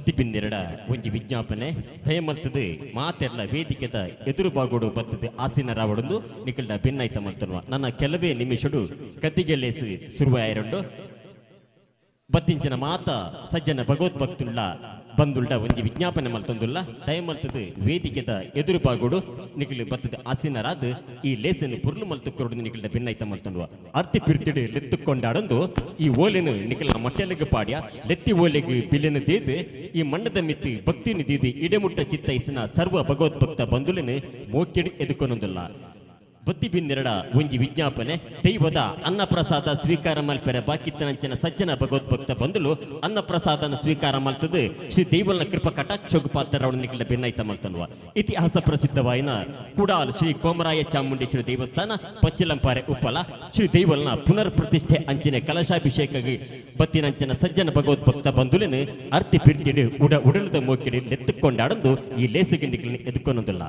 ಬತ್ತಿ ಬಿಂದಿರಡ ಒಂಜಿ ವಿಜ್ಞಾಪನೆ ದಯಮಲ್ತದು ಮಾತೆರ್ಲ ವೇದಿಕೆದ ಎದುರು ಬಾಗೋಡು ಬತ್ತದು ಆಸೀನ ರಾವಡೊಂದು ನಿಕಲ್ಡ ಬೆನ್ನಾಯ್ತ ಮಲ್ತನುವ ನನ್ನ ಕೆಲವೇ ನಿಮಿಷಡು ಗದ್ದಿಗೆ ಲೇಸು ಸುರುವಾಯರುಂಡು ಬತ್ತಿಂಚಿನ ಮಾತ ಸಜ್ಜನ ಭಗವದ್ಭಕ್ತುಳ್ಳ ಬಂದುಳ್ಳ ಒಂಜಿ ವಿಜ್ಞಾಪನೆ ಮಲ್ತೊಂದುಲ್ಲ ದಯಮಲ್ತದು ವೇದಿಕೆದ ಎದುರು ಬಾಗೋಡು ನಿಕಲು ಬತ್ತದ ಆಸೀನರಾದ ಈ ಲೇಸನ್ನು ಪುರ್ಲು ಮಲ್ತು ಕೊರಡು ನಿಕಲ್ಡ ಬೆನ್ನಾಯ್ತ ಮಲ್ತೊಂಡುವ ಅರ್ತಿ ಪಿರ್ತಿಡು ಲೆತ್ತುಕೊಂಡಾಡೊಂದು ಈ ಓಲೆನು ನಿಕಲ ಮೊಟ್ಟೆಲೆಗ್ ಪಾಡ್ಯ ಲೆತ್ತಿ ಓಲೆಗ್ ಬಿಲೆನು ದೇದು ಈ ಮಣ್ಣದ ಮಿತ್ತಿ ಭಕ್ತಿನ ದೀದಿ ಇಡೆಮುಟ್ಟ ಚಿತ್ತೈಸಿನ ಸರ್ವ ಭಗವದ್ಭಕ್ತ ಬಂಧುಲೆನು ಮೋಕೆಡು ಎದುಕೊನೊಂದುಲ್ಲ. ಬತ್ತಿ ಬಿಂದಿರಡ ಒಂಜಿ ವಿಜ್ಞಾಪನೆ ದೈವದ ಅನ್ನಪ್ರಸಾದ ಸ್ವೀಕಾರ ಮಲ್ಪೆರೆ ಬಾಕಿತ್ತನಂಚಿನ ಸಜ್ಜನ ಭಗವದ್ಭಕ್ತ ಬಂಧುಲು ಅನ್ನಪ್ರಸಾದನ ಸ್ವೀಕಾರ ಮಲ್ತದು ಶ್ರೀ ದೈವಲ್ನ ಕೃಪಾ ಕಟಾಕ್ಷೋಗು ಪಾತ್ರರವಣ ನಿಕಲ ಬೆನ್ನಾಯ್ತ ಮಲ್ತನ್ವ. ಇತಿಹಾಸ ಪ್ರಸಿದ್ಧವಾಯಿನ ಕುಡಾಲ್ ಶ್ರೀ ಕೋಮರಾಯ ಚಾಮುಂಡೇಶ್ವರಿ ದೇವಸ್ಥಾನ ಪಚ್ಚಿಲಂಪಾರೆ ಉಪ್ಪಲ ಶ್ರೀ ದೈವಲ್ನ ಪುನರ್ ಪ್ರತಿಷ್ಠೆ ಅಂಚಿನ ಕಲಶಾಭಿಷೇಕ ಬತ್ತಿನಂಚಿನ ಸಜ್ಜನ ಭಗವದ್ಭಕ್ತ ಬಂಧುలను ಅರ್ತಿ ಪಿರ್ತಿಡು ಉಡಲದ ಮೋಕಿಡಿ ಲೆತ್ತುಕೊಂಡಾಡೊಂದು ಈ ಲೇಸಿಗೆ ನಿಕಲ ಎದುಕೊನೊಂದುಲ್ಲ.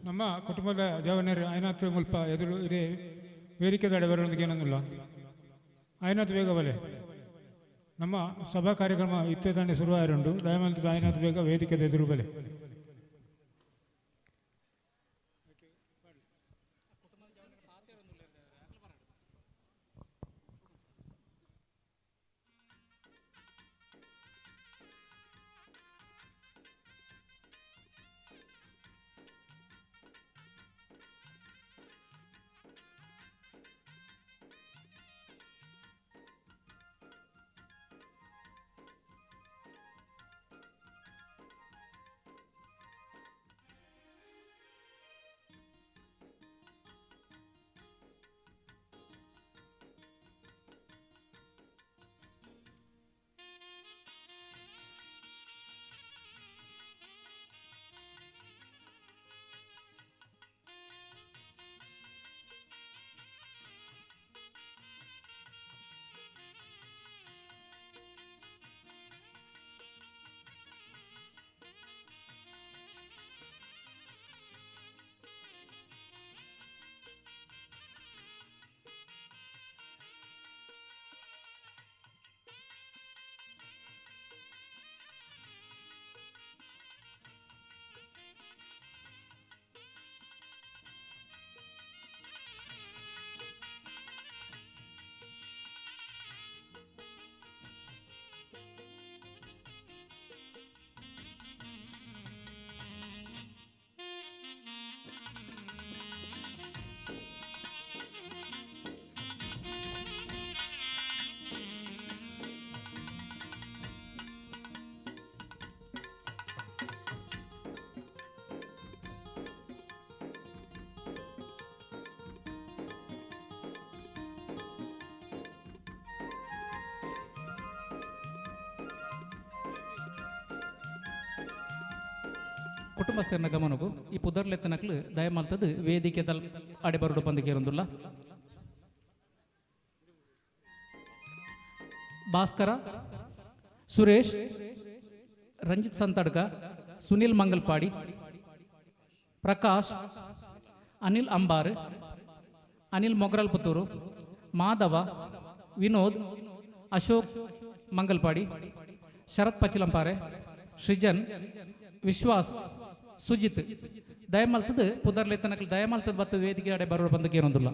ನಮ್ಮ ಕುಟುಂಬದ ಜವನರು ಐನಾತ್ ಮುಲ್ಪ ಎದುರು ಇದೇ ವೇದಿಕೆದಡೆ ಬರೋದಕ್ಕೆ ಏನೊಂದಿಲ್ಲ ಐನಾತ್ ಬೇಗ ಬಲೆ ನಮ್ಮ ಸಭಾ ಕಾರ್ಯಕ್ರಮ ಇತ್ತೆ ತಾನೆ ಶುರುವಾಯರುಂಡು. ದಯಮಂತದ ಐನಾತ್ ಬೇಗ ವೇದಿಕೆದ ಎದುರು ಬಲೆ. ಕುಟುಂಬಸ್ಥರನ್ನ ಗಮನಗು ಈ ಪುದರ್ಲೆತ್ತನಕ್ಲು ದಯಮಾಲ್ತದ್ದು ವೇದಿಕೆ ದಲ್ ಅಡೆಬರುಡು ಬಂದಿಗೇರೊಂದುಲ್ಲ. ಭಾಸ್ಕರ, ಸುರೇಶ್, ರಂಜಿತ್ ಸಂತಡ್ಕ, ಸುನಿಲ್ ಮಂಗಲ್ಪಾಡಿ, ಪ್ರಕಾಶ್, ಅನಿಲ್ ಅಂಬಾರ್, ಅನಿಲ್ ಮೊಗರಲ್ ಪುತ್ತೂರು, ಮಾಧವ, ವಿನೋದ್, ಅಶೋಕ್ ಮಂಗಲ್ಪಾಡಿ, ಶರತ್ ಪಚಿಲಂಪಾರೆ, ಸೃಜನ್, ವಿಶ್ವಾಸ್, ಸುಜಿತ್ ದಯಮಲ್ತದ ಪುದರ್ಲೆತ್ತನಕ್ಲು ದಯಮಲ್ತದ ಬತ್ತ ವೇದಿಕೆ ಅಡೆ ಬರುವ ಬಂದಕ್ಕೆ ಏನೊಂದಿಲ್ಲ.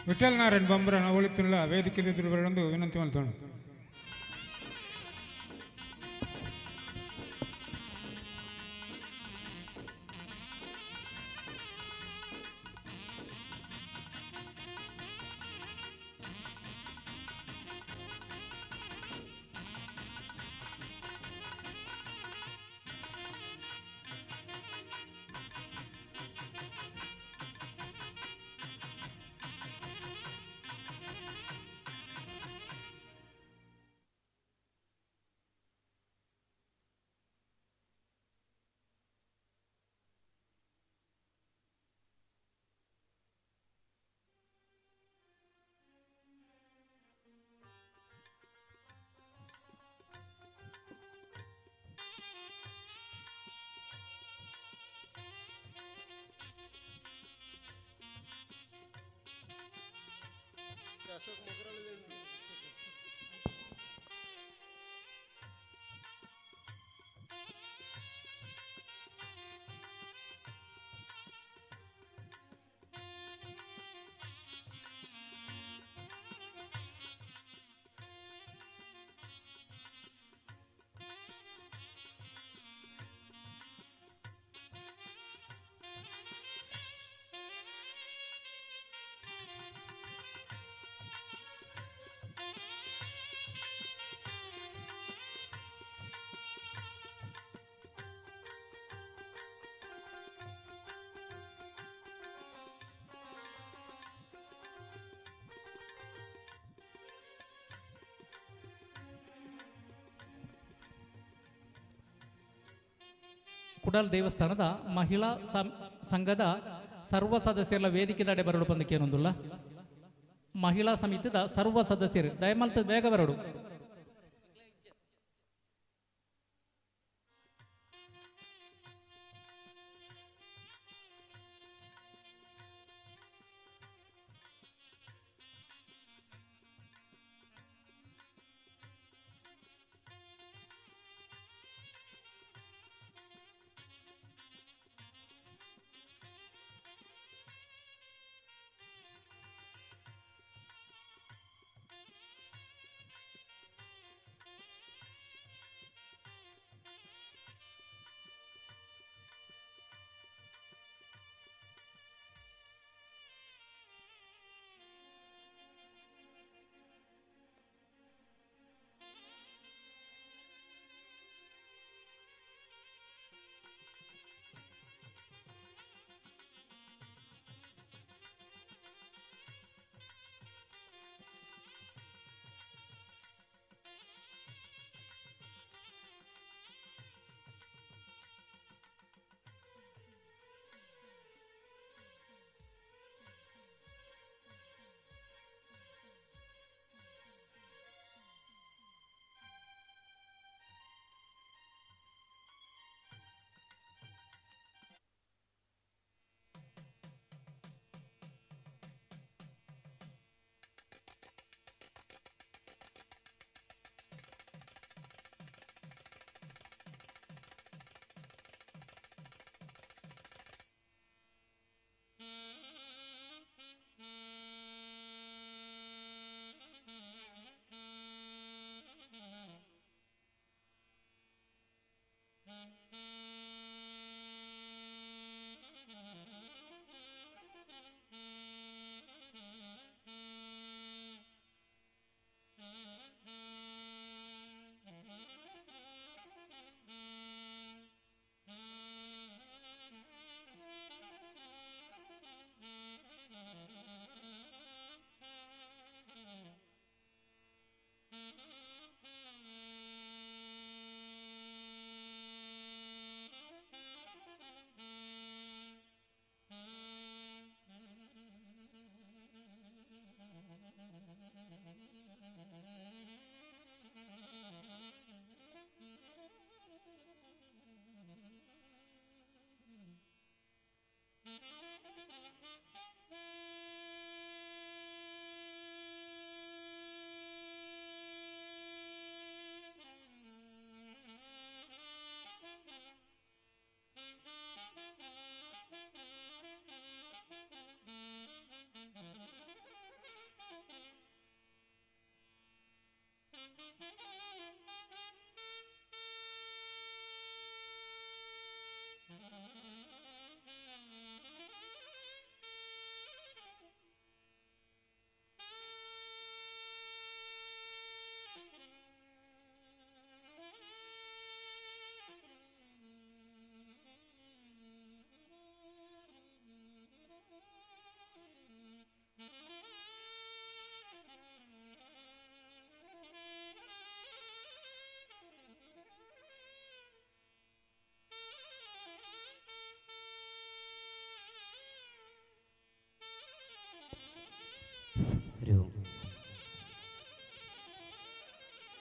ವಿಠಲ್ ನಾರಾಯಣ್ ಬಂಬ್ರನ ಒಳಿತಿಲ್ಲ ವೇದಿಕೆ ಎದುರು ಬರೊಂದು ವಿನಂತಿ ಮಲ್ತೋಣ. ಕುಡಲ್ ದೇವಸ್ಥಾನದ ಮಹಿಳಾ ಸಂಘದ ಸರ್ವ ಸದಸ್ಯರ ವೇದಿಕೆದಡೆ ಬರಡು ಬಂದಕ್ಕೇನೊಂದುಲ್ಲ. ಮಹಿಳಾ ಸಮಿತಿದ ಸರ್ವ ಸದಸ್ಯರು ದಯಮಲ್ತ ಬೇಗ ಬರಡು.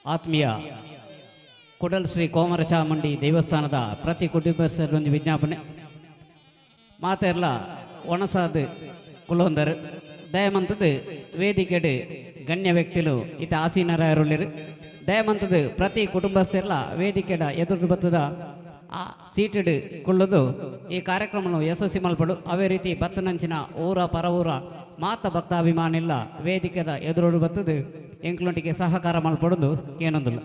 ಆತ್ಮೀಯ ಕೊಡಲ್ ಶ್ರೀ ಕೋಮರಚಾಮುಂಡಿ ದೇವಸ್ಥಾನದ ಪ್ರತಿ ಕುಟುಂಬಸ್ಥರೊಂದು ವಿಜ್ಞಾಪನೆ ಮಾತೆರ್ಲ ಒಣಸಾದ ಕುಲೊಂದರು ದಯಮಂತದ ವೇದಿಕೆಡು ಗಣ್ಯ ವ್ಯಕ್ತಿಲು ಇತ ಆಸೀನರಾಯರುಳ್ಳಿರು ದಯಮಂತದ ಪ್ರತಿ ಕುಟುಂಬಸ್ಥರ್ಲ ವೇದಿಕೆಡ ಎದುರು ಬತ್ತದ ಆ ಸೀಟೆಡ್ ಕುಳ್ಳದು ಈ ಕಾರ್ಯಕ್ರಮವನ್ನು ಯಶಸ್ವಿ ಮಲ್ಪಡು. ಅವೇ ರೀತಿ ಬತ್ತನಂಚಿನ ಊರ ಪರವೂರ ಮಾತ ಭಕ್ತಾಭಿಮಾನಿಲ್ಲ ವೇದಿಕೆದ ಎದುರು ಬತ್ತದು ಎಂಕ್ಲೊಂಟಿಗೆ ಸಹಕಾರ ಮಲ್ಪಡುದು ಏನೊಂದಿಲ್ಲ.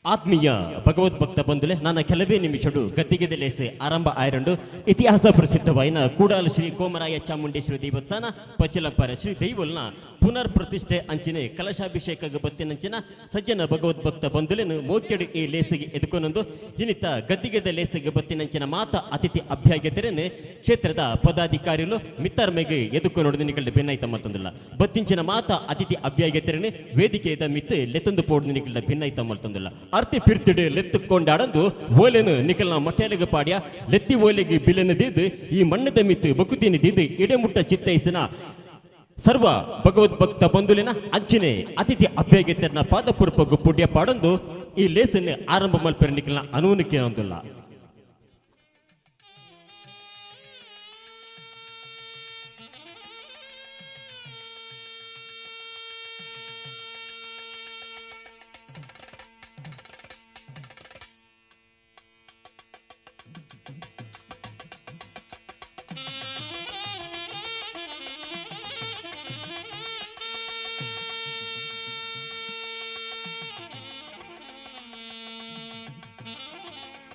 ಆತ್ಮೀಯ ಭಗವದ್ಭಕ್ತ ಬಂಧುಲೆ ನನ್ನ ಕೆಲವೇ ನಿಮಿಷಡು ಗದ್ದಿಗೆದಲೇಸೆ ಆರಂಭ ಆಯರಂಡು ಇತಿಹಾಸ ಪ್ರಸಿದ್ಧವಾಯಿನ ಕೂಡಾಲ ಶ್ರೀ ಕೋಮರಾಯ ಚಾಮುಂಡೇಶ್ವರಿ ದೇವಸ್ಥಾನ ಪಚಲಂಪರ ಶ್ರೀ ದೈವಲ್ನ ಪುನರ್ ಪ್ರತಿಷ್ಠೆ ಅಂಚಿನೆ ಕಲಶಾಭಿಷೇಕ ಬತ್ತಿನಂಚಿನ ಸಜ್ಜನ ಭಗವದ್ಭಕ್ತ ಬಂಧುಲೆನು ಮೋಕೆಡು ಈ ಲೇಸಿಗೆ ಎದುಕೊನೊಂದು ಇನಿತ ಗದ್ದಿಗೆದ ಲೇಸಿಗೆ ಬತ್ತಿನಂಚಿನ ಮಾತ ಅತಿಥಿ ಅಭ್ಯಾಗತರನೆ ಕ್ಷೇತ್ರದ ಪದಾಧಿಕಾರಿಗಳು ಮಿತ್ತರ್ಮೆಗೆ ಎದುಕೊನೊಡು ನಿಕಲ್ದ ಭಿನ್ನೈತ ಮತ್ತೊಂದಿಲ್ಲ ಬತ್ತಿಂಚಿನ ಮಾತ ಅತಿಥಿ ಅಭ್ಯಾಗತರನೆ ವೇದಿಕೆಯದ ಮಿತ್ತು ಲೆತ್ತೊಂದು ಪೋಡು ನಿಕಲ್ದ ಭಿನ್ನೈತ ಮಲ್ತೊಂದಿಲ್ಲ ಅರ್ತಿ ಪಿರ್ತಿಡು ಲೆತ್ತುಕೊಂಡಾಡಂದು ಓಲೆನು ನಿಕಲ್ನ ಮಠ್ಯಾಲಿಗೆ ಪಾಡ್ಯ ಲೆತ್ತಿ ಓಲೆಗೆ ಬಿಲೆನು ದಿದ್ದು ಈ ಮಣ್ಣದ ಮಿತ್ತು ಬಕುತಿನ ದಿದ್ದು ಇಡೆಮುಟ್ಟ ಚಿತ್ತೈಸಿನ ಸರ್ವ ಭಗವದ್ಭಕ್ತ ಬಂಧುಲಿನ ಅಂಚಿನೆ ಅತಿಥಿ ಅಭ್ಯಗತರನ ಪಾದಪುರ್ಪಗು ಪುಡ್ಯ ಪಾಡೊಂದು ಈ ಲೇಸನ್ನು ಆರಂಭ ಮಲ್ಪೆರ ನಿಕಲ್ನ ಅನೂನಕ್ಕೆ ಒಂದಿಲ್ಲ.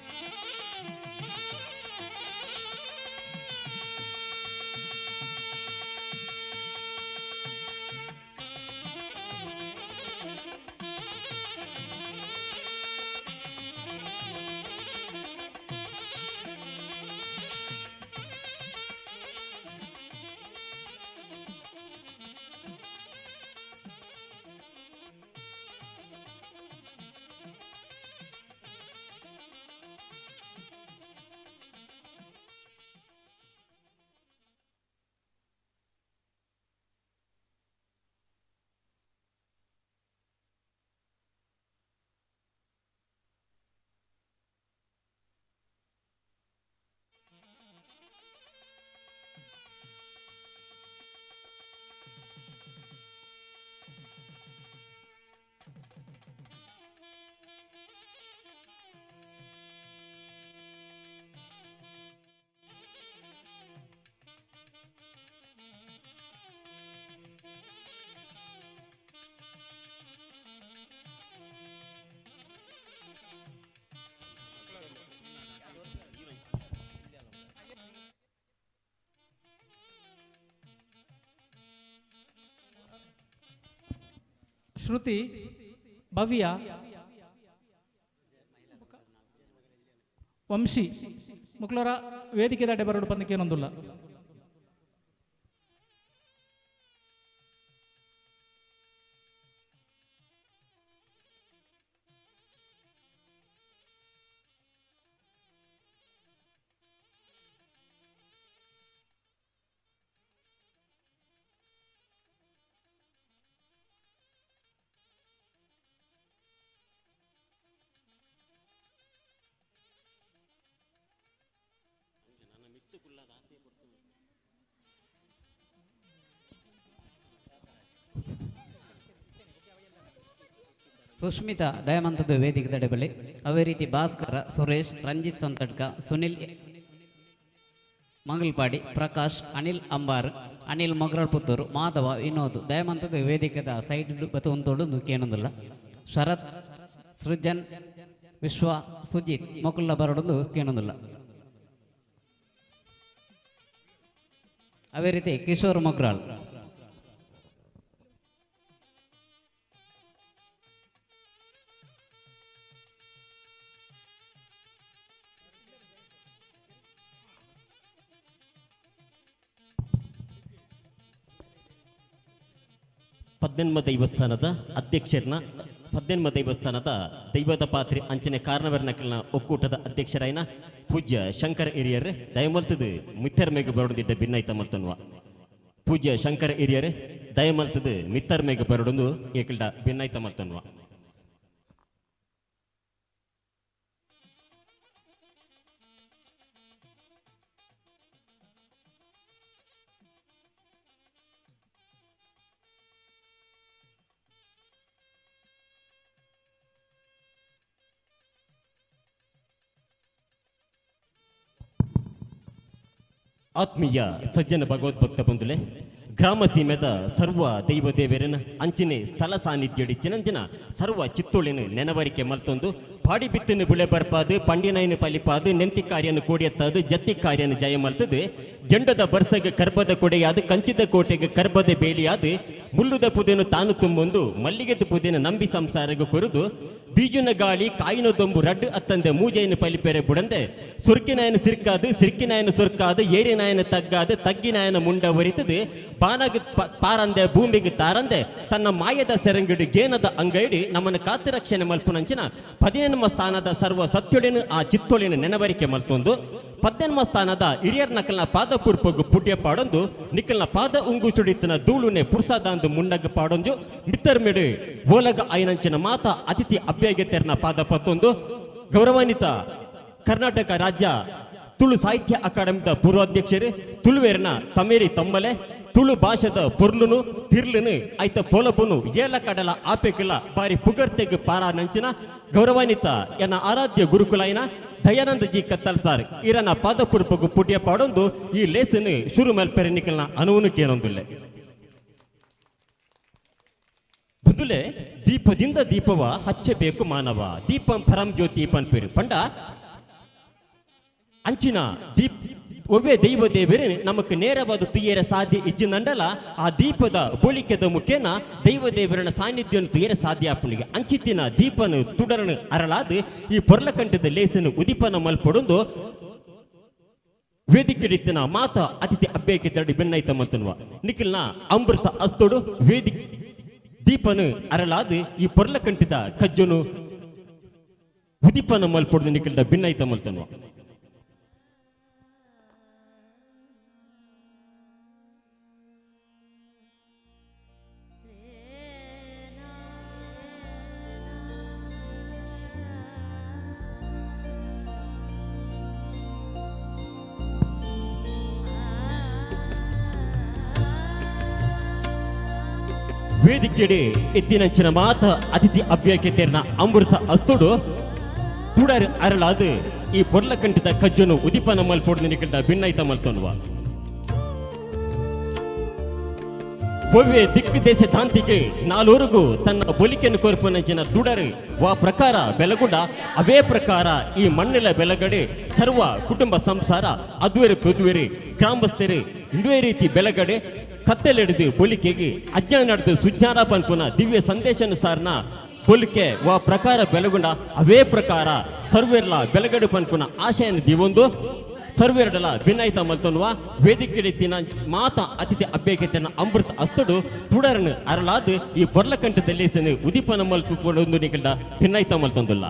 Thank you. ಶ್ರುತಿ, ಭವ್ಯ, ವಂಶಿ ಮುಕ್ಲರ ವೇದಿಕೆ ದಾಡೆ ಬರೋಡು ಬಂದಕ್ಕೇನೊಂದುಲ್ಲ. ಸುಷ್ಮಿತಾ ದಯಮಂತದ ವೇದಿಕೆ ತಡೆಬಳಿ. ಅದೇ ರೀತಿ ಭಾಸ್ಕರ, ಸುರೇಶ್, ರಂಜಿತ್ ಸಂತಡ್ಕ, ಸುನಿಲ್ ಮಂಗಲ್ಪಾಡಿ, ಪ್ರಕಾಶ್, ಅನಿಲ್ ಅಂಬಾರ್, ಅನಿಲ್ ಮೊಗ್ರಲ್ ಪುತ್ತೂರು, ಮಾಧವ, ವಿನೋದ್ ದಯಮಂತದ ವೇದಿಕೆದ ಸೈಡ್ ಬತ್ತು ಕೇನೊಂದುಲ್ಲ. ಶರತ್, ಸೃಜನ್, ವಿಶ್ವ, ಸುಜಿತ್ ಮೊಕುಲ್ಲ ಬರಡೊಂದು ಕೇನೊಂದುಲ್ಲ. ಅದೇ ರೀತಿ ಕಿಶೋರ್ ಮೊಗ್ರಾಲ್. ಪದ್ನೆನ್ಮ ದೈವಸ್ಥಾನದ ಅಧ್ಯಕ್ಷರನ್ನ ಪದ್ನೆನ್ಮ ದೈವಸ್ಥಾನದ ದೈವದ ಪಾತ್ರೆ ಅಂಚನೆ ಕಾರಣವರ್ನಕಲ್ನ ಒಕ್ಕೂಟದ ಅಧ್ಯಕ್ಷರಾಯನ ಪೂಜ್ಯ ಶಂಕರ ಹಿರಿಯರ್ ದಯಮಲ್ತದು ಮಿತ್ತರ್ಮೆಗೆ ಬರೊಂದಿದ್ದ ಭಿನ್ನೈತ ಮಲ್ತನ್ವ. ಪೂಜ್ಯ ಶಂಕರ ಹಿರಿಯರ್ ದಯಮಲ್ತದು ಮಿತ್ತರ್ಮೆಗೆ ಬರೊಂದು ಏಕಲ್ಡ ಭಿನ್ನೈತ ಮಲ್ತನ್ವ. ಆತ್ಮೀಯ ಸಜ್ಜನ ಭಗವದ್ಭಕ್ತ ಬಂಧುಲೆ, ಗ್ರಾಮ ಸೀಮೆದ ಸರ್ವ ದೈವ ದೇವರನ ಅಂಚಿನೆ ಸ್ಥಳ ಸಾನ್ನಿಧ್ಯಡಿ ಚಿನಂಚಿನ ಸರ್ವ ಚಿತ್ತೊಳಿನ ನೆನವರಿಕೆ ಮಲ್ತೊಂದು ಪಾಡಿ ಬಿತ್ತನ್ನು ಬುಳೆ ಬರ್ಪಾದು, ಪಂಡಿನೈನ ಪಲಿಪಾದು, ನೆಂತಿ ಕಾರ್ಯನ ಕೋಡಿಯತ್ತಾದು, ಜತ್ತಿ ಕಾರ್ಯನ ಜಯ ಮಲ್ತದು, ಗೆಂಡದ ಬರ್ಸಗೆ ಕರ್ಬದ ಕೊಡೆಯಾದು, ಕಂಚಿದ ಕೋಟೆಗೆ ಕರ್ಬದ ಬೇಲಿಯಾದು, ಮುಳ್ಳುದ ಪುದೆನು ತಾನು ತುಂಬೊಂದು, ಮಲ್ಲಿಗೆದ ಪುದೆನ ನಂಬಿ ಸಂಸಾರಗೆ ಕೊರುದು, ಬೀಜುನ ಗಾಳಿ ಕಾಯಿನ ದೊಂಬು ರಡ್ಡು ಅತ್ತಂದೆ ಮೂಜೈನ ಪಲಿಪೆರೆ ಬುಡಂದೆ, ಸುರ್ಕಿನಾಯನ ಸಿರ್ಕಾದು, ಸಿರ್ಕಿನಾಯನ ಸುರ್ಕಾದು, ಏರಿನಾಯನ ತಗ್ಗಾದು, ತಗ್ಗಿನಾಯನ ಮುಂಡ ಒರಿತದು, ಬಾನಗ ಪಾರಂದೆ ಭೂಮಿಗೆ ತಾರಂದೆ, ತನ್ನ ಮಾಯದ ಸೆರಂಗಿಡು ಗೇನದ ಅಂಗೈಡಿ ನಮ್ಮನ್ನು ಕಾತು ರಕ್ಷಣೆ ಮಲ್ಪುನಂಚಿನ ಪದಿನೆನ್ಮ ಸ್ಥಾನದ ಸರ್ವ ಸತ್ಯೊಳಿನ ಆ ಚಿತ್ತೊಳಿನ ನೆನವರಿಕೆ ಮಲ್ತೊಂದು, ಪದ್ದೆನ್ಮ ಸ್ಥಾನದ ಹಿರಿಯರ್ ನಕಲ್ನ ಪಾದ ಪುರ್ಪಗು ಪುಡ್ಯ ಪಾಡೊಂದು, ನಿಕಲ್ನ ಪಾದ ಉಂಗುಸುಡಿತನ ಧೂಳುನೆ ಪುರ್ಸಾದಾಂದು ಮುಂಡಗ ಪಾಡೊಂದು, ಮಿತ್ತರ್ಮೆಡು ಓಲಗ ಐನಂಚಿನ ಮಾತ ಅತಿಥಿ ಅಭ್ಯಗತೆರ್ನ ಪಾದ ಪತ್ತೊಂದು, ಗೌರವಾನ್ವಿತ ಕರ್ನಾಟಕ ರಾಜ್ಯ ತುಳು ಸಾಹಿತ್ಯ ಅಕಾಡೆಮಿದ ಪೂರ್ವಾಧ್ಯಕ್ಷರು ತುಳುವೇರ್ನ ತಮೇರಿ ತಮ್ಮಲೆ, ತುಳು ಭಾಷೆದ ಪೊರ್ಲುನು ತಿರ್ಲುನು ಐತ ಪೊಲಬುನು ಏಲ ಕಡಲ ಆಪೆಕಿಲ್ಲ ಬಾರಿ ಪುಗರ್ತೆಗ್ ಪಾರಾನಂಚಿನ ಗೌರವಾನ್ವಿತ ಎನ್ನ ಆರಾಧ್ಯ ಗುರುಕುಲಾಯಿನ ದಯಾನಂದ ಜಿ ಕತ್ತಲ್ ಸಾರ್ ಇರನ ಪಾದಪುರ್ಪಗು ಪುಟ್ಯ ಪಾಡೊಂದು ಈ ಲೇಸನು ಶುರು ಮಲ್ಪೆರೆ ನಿಕಲ್ನ ಅನುವನು ಕೇನೊಂದುಲ್ಲೆ. ಬುದುಲೆ ದೀಪದಿಂದ ದೀಪವ ಹಚ್ಚಬೇಕು ಮಾನವ, ದೀಪಂ ಪರಂ ಜ್ಯೋತಿ ಪನ್ಪೇರು ಪಂಡ ಅಂಚಿನ ದೀಪ ಒವ್ವೆ ದೈವ ದೇವರೇ ನಮಕ್ ನೇರವಾದ ತುಯ್ಯರ ಸಾಧ್ಯ ಇಜ್ಜಿನಂಡಲ ಆ ದೀಪದ ಬೋಳಿಕೆದ ಮುಖೇನ ದೈವ ದೇವರನ ಸಾನ್ನಿಧ್ಯವನ್ನು ತುಯ್ಯರ ಸಾಧ್ಯ ಆಪುನಿಗೆ ಅಂಚಿತ್ತಿನ ದೀಪನು ತುಡರನು ಅರಳಾದು ಈ ಪೊರ್ಲಕಂಠದ ಲೇಸನು ಉದಿಪನ ಮಲ್ಪೊಡೊಂದು ವೇದಿಕೆಡಿತ್ತಿನ ಮಾತ ಅತಿಥಿ ಅಬ್ಬೇಕೆ ತರಡಿ ಬೆನ್ನೈತ ಮಲ್ತನ್ವ ನಿಖಿಲ್ನ ಅಮೃತ ಅಸ್ತೋಡು ವೇದಿಕೆ ದೀಪನು ಅರಳಾದು ಈ ಪೊರ್ಲಕಂಠದ ಕಜ್ಜನು ಉದಿಪನ ಮಲ್ಪೊಡದು ನಿಖಿಲ್ದ ಭಿನ್ನೈತ ಮಲ್ತನ್ವ. ವೇದಿಕೆಡೆ ಎತ್ತಿನಂಚಿನ ಮಾತ ಅತಿಥಿ ಅಭ್ಯಕ್ಕೆ ಅಮೃತ ಅಸ್ತುಡು ತುಡರ್ ಅರಳಾದು ಈ ಪೊರ್ಲಕಂಠದ ಕಜ್ಜನು ಉದಿಪನ ಮಲ್ಪೊಡು ನಿಖಿಲ್ದ ಭಿನ್ನೈತ ಮಲ್ತೊನ್ವ. ಒವ್ವೆ ದಿಕ್ಕು ದೇಶ ತಾಂತಿಗೆ ನಾಲೂರುಗು ತನ್ನ ಬೊಲಿಕೆಯನ್ನು ಕೋರ್ಪುನಂಚಿನ ದುಡರು ವಾ ಪ್ರಕಾರ ಬೆಲಗುಡ ಅವೇ ಪ್ರಕಾರ ಈ ಮಣ್ಣಿಲ ಬೆಲಗಡೆ ಸರ್ವ ಕುಟುಂಬ ಸಂಸಾರ ಅದ್ವೇರು ಕುದ್ವೇರು ಗ್ರಾಮಸ್ಥರು ಇಂದುವೇ ರೀತಿ ಬೆಲಗಡೆ ಕತ್ತೆಲೆಡ್ದು ಪೊಲಿಕೆಗೆ ಅಜ್ಞಾನಡ್ದು ಸುಜ್ಞಾನ ಪನ್ಪುನ ದಿವ್ಯ ಸಂದೇಶಾನುಸಾರನ ಪೊಲಿಕೆ ವಾ ಪ್ರಕಾರ ಬೆಲಗುಂಡ ಅವೇ ಪ್ರಕಾರ ಸರ್ವೆರ್ಲ ಬೆಲಗಡು ಪನ್ಪುನ ಆಶಯನ ದಿವೊಂದು ಸರ್ವೆರಡಲ ಭಿನ್ನಾಯಿತ ಮಲ್ತೊನ್ನುವ ವೇದಿಕೆ ದಿನ ಮಾತಾ ಅತಿಥಿ ಅಭ್ಯರ್ಥಿನ ಅಮೃತ ಅಸ್ತಡು ತುಡರನ್ನು ಅರಳಾದ ಈ ಪೊರ್ಲಕಂಠದಲ್ಲಿ ಉದೀಪನ ಮಲ್ಪು ನಿಕಲ್ದ ಭಿನ್ನಾಯಿತ ಮಲ್ತೊಂದುಲ್ಲ.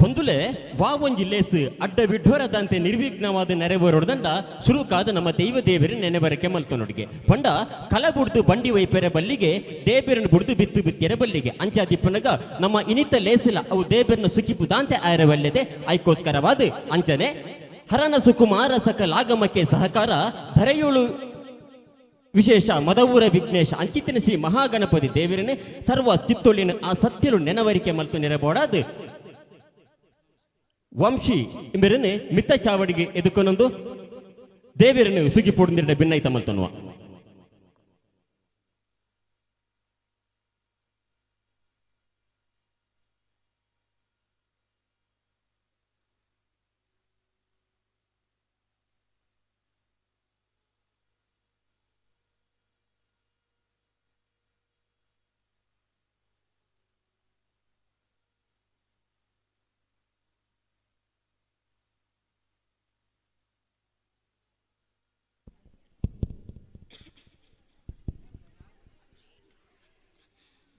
ಬಂದುಲೆ ವಾವೊಂಜಿ ಲೇಸ್ ಅಡ್ಡ ವಿಡ್ವರದಂತೆ ನಿರ್ವಿಘ್ನವಾದ ನೆರೆಬರೋಡ್ದಂಡ ಶುರುಕಾದ ನಮ್ಮ ದೈವ ದೇವರ ನೆನೆಬರಕೆ ಮಲ್ತನೊಡಿಗೆ ಪಂಡ ಕಲ ಬುಡ್ದು ಬಂಡಿ ವೈಪೆರೆ ಬಲ್ಲಿಗೆ ದೇಬೇರನ್ನು ಬುಡ್ದು ಬಿತ್ತು ಬಿತ್ತೆರೆ ಬಲ್ಲಿಗೆ ಅಂಚಾದಿಪ್ಪನಗ ನಮ್ಮ ಇನಿತ ಲೇಸಿಲ ಅವು ದೇಬೇರನ ಸುಖಿಪುದಾಂತೆ ಆಯರವಲ್ಲದೆ ಐಕೋಸ್ಕರವಾದ ಅಂಚನೆ ಹರನ ಸುಕುಮಾರ ಸಕಲಾಗಮಕ್ಕೆ ಸಹಕಾರ ಧರೆಯೋಳು ವಿಶೇಷ ಮದವೂರ ವಿಘ್ನೇಶ ಅಂಚಿತಿನ ಶ್ರೀ ಮಹಾಗಣಪತಿ ದೇವರನೆ ಸರ್ವ ಚಿತ್ತೊಳ್ಳಿನ ಆ ಸತ್ಯಲು ನೆನವರಿಕೆ ಮಲ್ತು ನೆರಬೋಡಾದ ವಂಶಿ ಇಂಬೆರನೆ ಮಿತ್ತ ಚಾವಡಿಗೆ ಎದುಕೊನೊಂದು ದೇವರನ್ನು ಸುಗಿ ಪೊಡಿಂದಿರಡ ಭಿನ್ನೈತ ಮಲ್ತನ್ನುವ.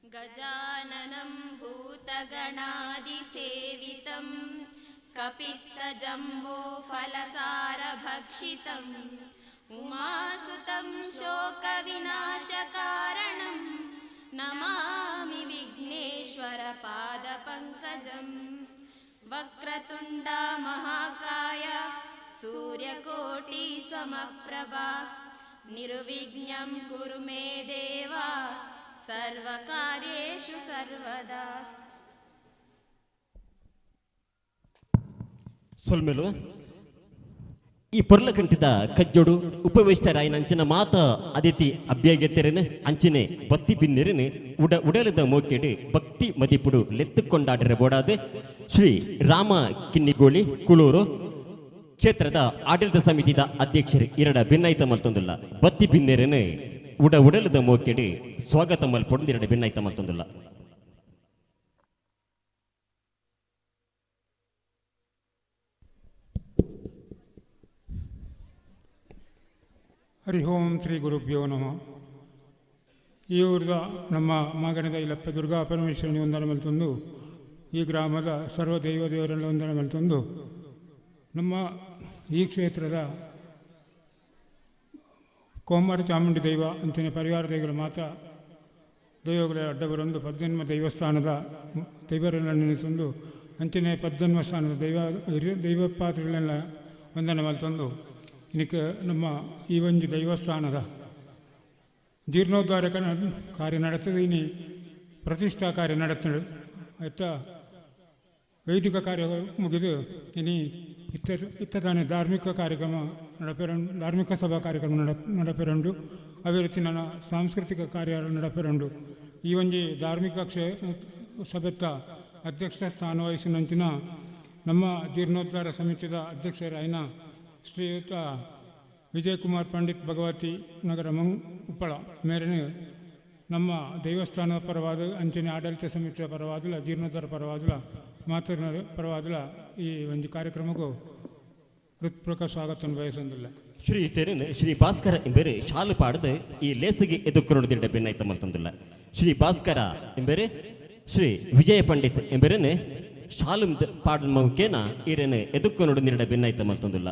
गजाननं भूतगणादिसेवितं कपित्थजम्बूफलसारभक्षितम् उमासुतं शोकविनाशकारणं नमामि विघ्नेश्वरपादपङ्कजं वक्रतुण्डा महाकाय सूर्यकोटिसमप्रभा निर्विघ्नं कुरु मे देवा सर्वकार्येषु सर्वदा. ಸೊಲ್ಮೆಲು ಈ ಪೊರ್ಲಕಂಠದ ಕಜ್ಜೋಡು ಉಪವೇಷ್ಟರಾಯನ ಮಾತ ಅದಿತಿ ಅಭ್ಯಗತೆರನು ಅಂಚಿನೆ ಬತ್ತಿ ಬಿನ್ನೆರನು ಉಡ ಉಡಲದ ಮೋಕೆಡು ಭಕ್ತಿ ಮದಿಪುಡು ಲೆತ್ತುಕೊಂಡಾಡರೆ ಬೋಡಾದ ಶ್ರೀ ರಾಮ ಕಿನ್ನಿಗೋಳಿ ಕುಳೂರು ಕ್ಷೇತ್ರದ ಆಡಳಿತ ಸಮಿತಿದ ಅಧ್ಯಕ್ಷರು ಎರಡ ಭಿನ್ನಾಯಿತ ಮಲ್ತೊಂದುಲ್ಲ ಬತ್ತಿ ಬಿನ್ನೆರನು ಉಡ ಉಡಲದ ಮೋಕೆಡು ಸ್ವಾಗತ ಮಲ್ಪೊಂದು ಎರಡು ಭಿನ್ನಾಯಿತ ಮಲ್ತೊಂದುಲ್ಲ. ಹರಿ ಓಂ ಶ್ರೀ ಗುರುಭ್ಯೋ ನಮಃ. ಈ ಊರದ ನಮ್ಮ ಮಾಗಣದ ಇಲ್ಲಪ್ಪ ದುರ್ಗಾ ಪರಮೇಶ್ವರನಿ ವಂದನೆ ಮಲ್ತೊಂದು ಈ ಗ್ರಾಮದ ಸರ್ವ ದೈವ ದೇವರನ್ನ ವಂದನೆ ಮಲ್ತೊಂದು ನಮ್ಮ ಈ ಕ್ಷೇತ್ರದ ಕೋಮಾರ ಚಾಮುಂಡಿ ದೈವ ಅಂಚನೆ ಪರಿವಾರ ದೈವಗಳ ಮಾತಾ ದೈವಗಳ ಅಡ್ಡಬರೊಂದು ಪದ್ಧನ್ಮ ದೈವಸ್ಥಾನದ ದೈವರನ್ನು ನೆನೆಸೊಂದು ಅಂಚನೆ ಪದ್ಧನ್ಮ ಸ್ಥಾನದ ದೈವ ದೈವ ಪಾತ್ರೆಗಳೆಲ್ಲ ವಂದನೆ ಮಲ್ತೊಂದು ಇದಕ್ಕೆ ನಮ್ಮ ಈ ಒಂದು ದೈವಸ್ಥಾನದ ಜೀರ್ಣೋದ್ಧಾರ ಕಾರ್ಯ ನಡೆತದೆ, ಇನಿ ಪ್ರತಿಷ್ಠಾ ಕಾರ್ಯ ನಡೆತದೆ. ಆಯ್ತಾ ವೈದಿಕ ಕಾರ್ಯ ಮುಗಿದು ಇನಿ ಇತ್ತ ಇತ್ತ ತಾನೇ ಧಾರ್ಮಿಕ ಕಾರ್ಯಕ್ರಮ ನಡಪೆರಂಡು, ಧಾರ್ಮಿಕ ಸಭಾ ಕಾರ್ಯಕ್ರಮ ನಡಪೆರಂಡು, ಅದೇ ರೀತಿ ನನ್ನ ಸಾಂಸ್ಕೃತಿಕ ಕಾರ್ಯ ನಡಪೆರಂಡು. ಈ ಒಂಜಿ ಧಾರ್ಮಿಕ ಸಭೆತ್ತ ಅಧ್ಯಕ್ಷ ಸ್ಥಾನ ವಹಿಸಿನಂಚಿನ ನಮ್ಮ ಜೀರ್ಣೋದ್ಧಾರ ಸಮಿತಿಯ ಅಧ್ಯಕ್ಷರಾಯಿನ ಶ್ರೀಯುತ ವಿಜಯಕುಮಾರ್ ಪಂಡಿತ್ ಭಗವತಿ ನಗರ ಉಪ್ಪಳ ಮೇರೆನು ನಮ್ಮ ದೇವಸ್ಥಾನದ ಪರವಾದ ಅಂಚನೆ ಆಡಳಿತ ಸಮಿತಿಯ ಪರವಾದಲ ಜೀರ್ಣೋದ್ಧಾರ ಪರವಾದಲ ಮಾತೃ ಪರವಾದಲ ಈ ಒಂದು ಕಾರ್ಯಕ್ರಮಕ್ಕೂ ಹೃತ್ಪೂರ್ವಕ ಸ್ವಾಗತವನ್ನು ಬಯಸೊಂದಿಲ್ಲ. ಶ್ರೀ ತೆರನ್ ಶ್ರೀ ಭಾಸ್ಕರ ಎಂಬೆರೆ ಶಾಲು ಪಾಡದು ಈ ಲೇಸಿಗೆ ಎದುಕ್ಕೊರಡು ಬೆನ್ನಾಯ್ತ ಮಲ್ತಂದುಲ್ಲ. ಶ್ರೀ ಭಾಸ್ಕರ ಎಂಬೆರೆ ಶ್ರೀ ವಿಜಯ ಪಂಡಿತ್ ಎಂಬೆರೆನೆ ಶಾಲು ಪಾಡ ಮುಖೇನ ಈರೇನೆ ಎದುಕ್ಕೊರಡು ನಿರಡ ಬೆನ್ನಾಯ್ತ ಮಲ್ತಂದುಲ್ಲ.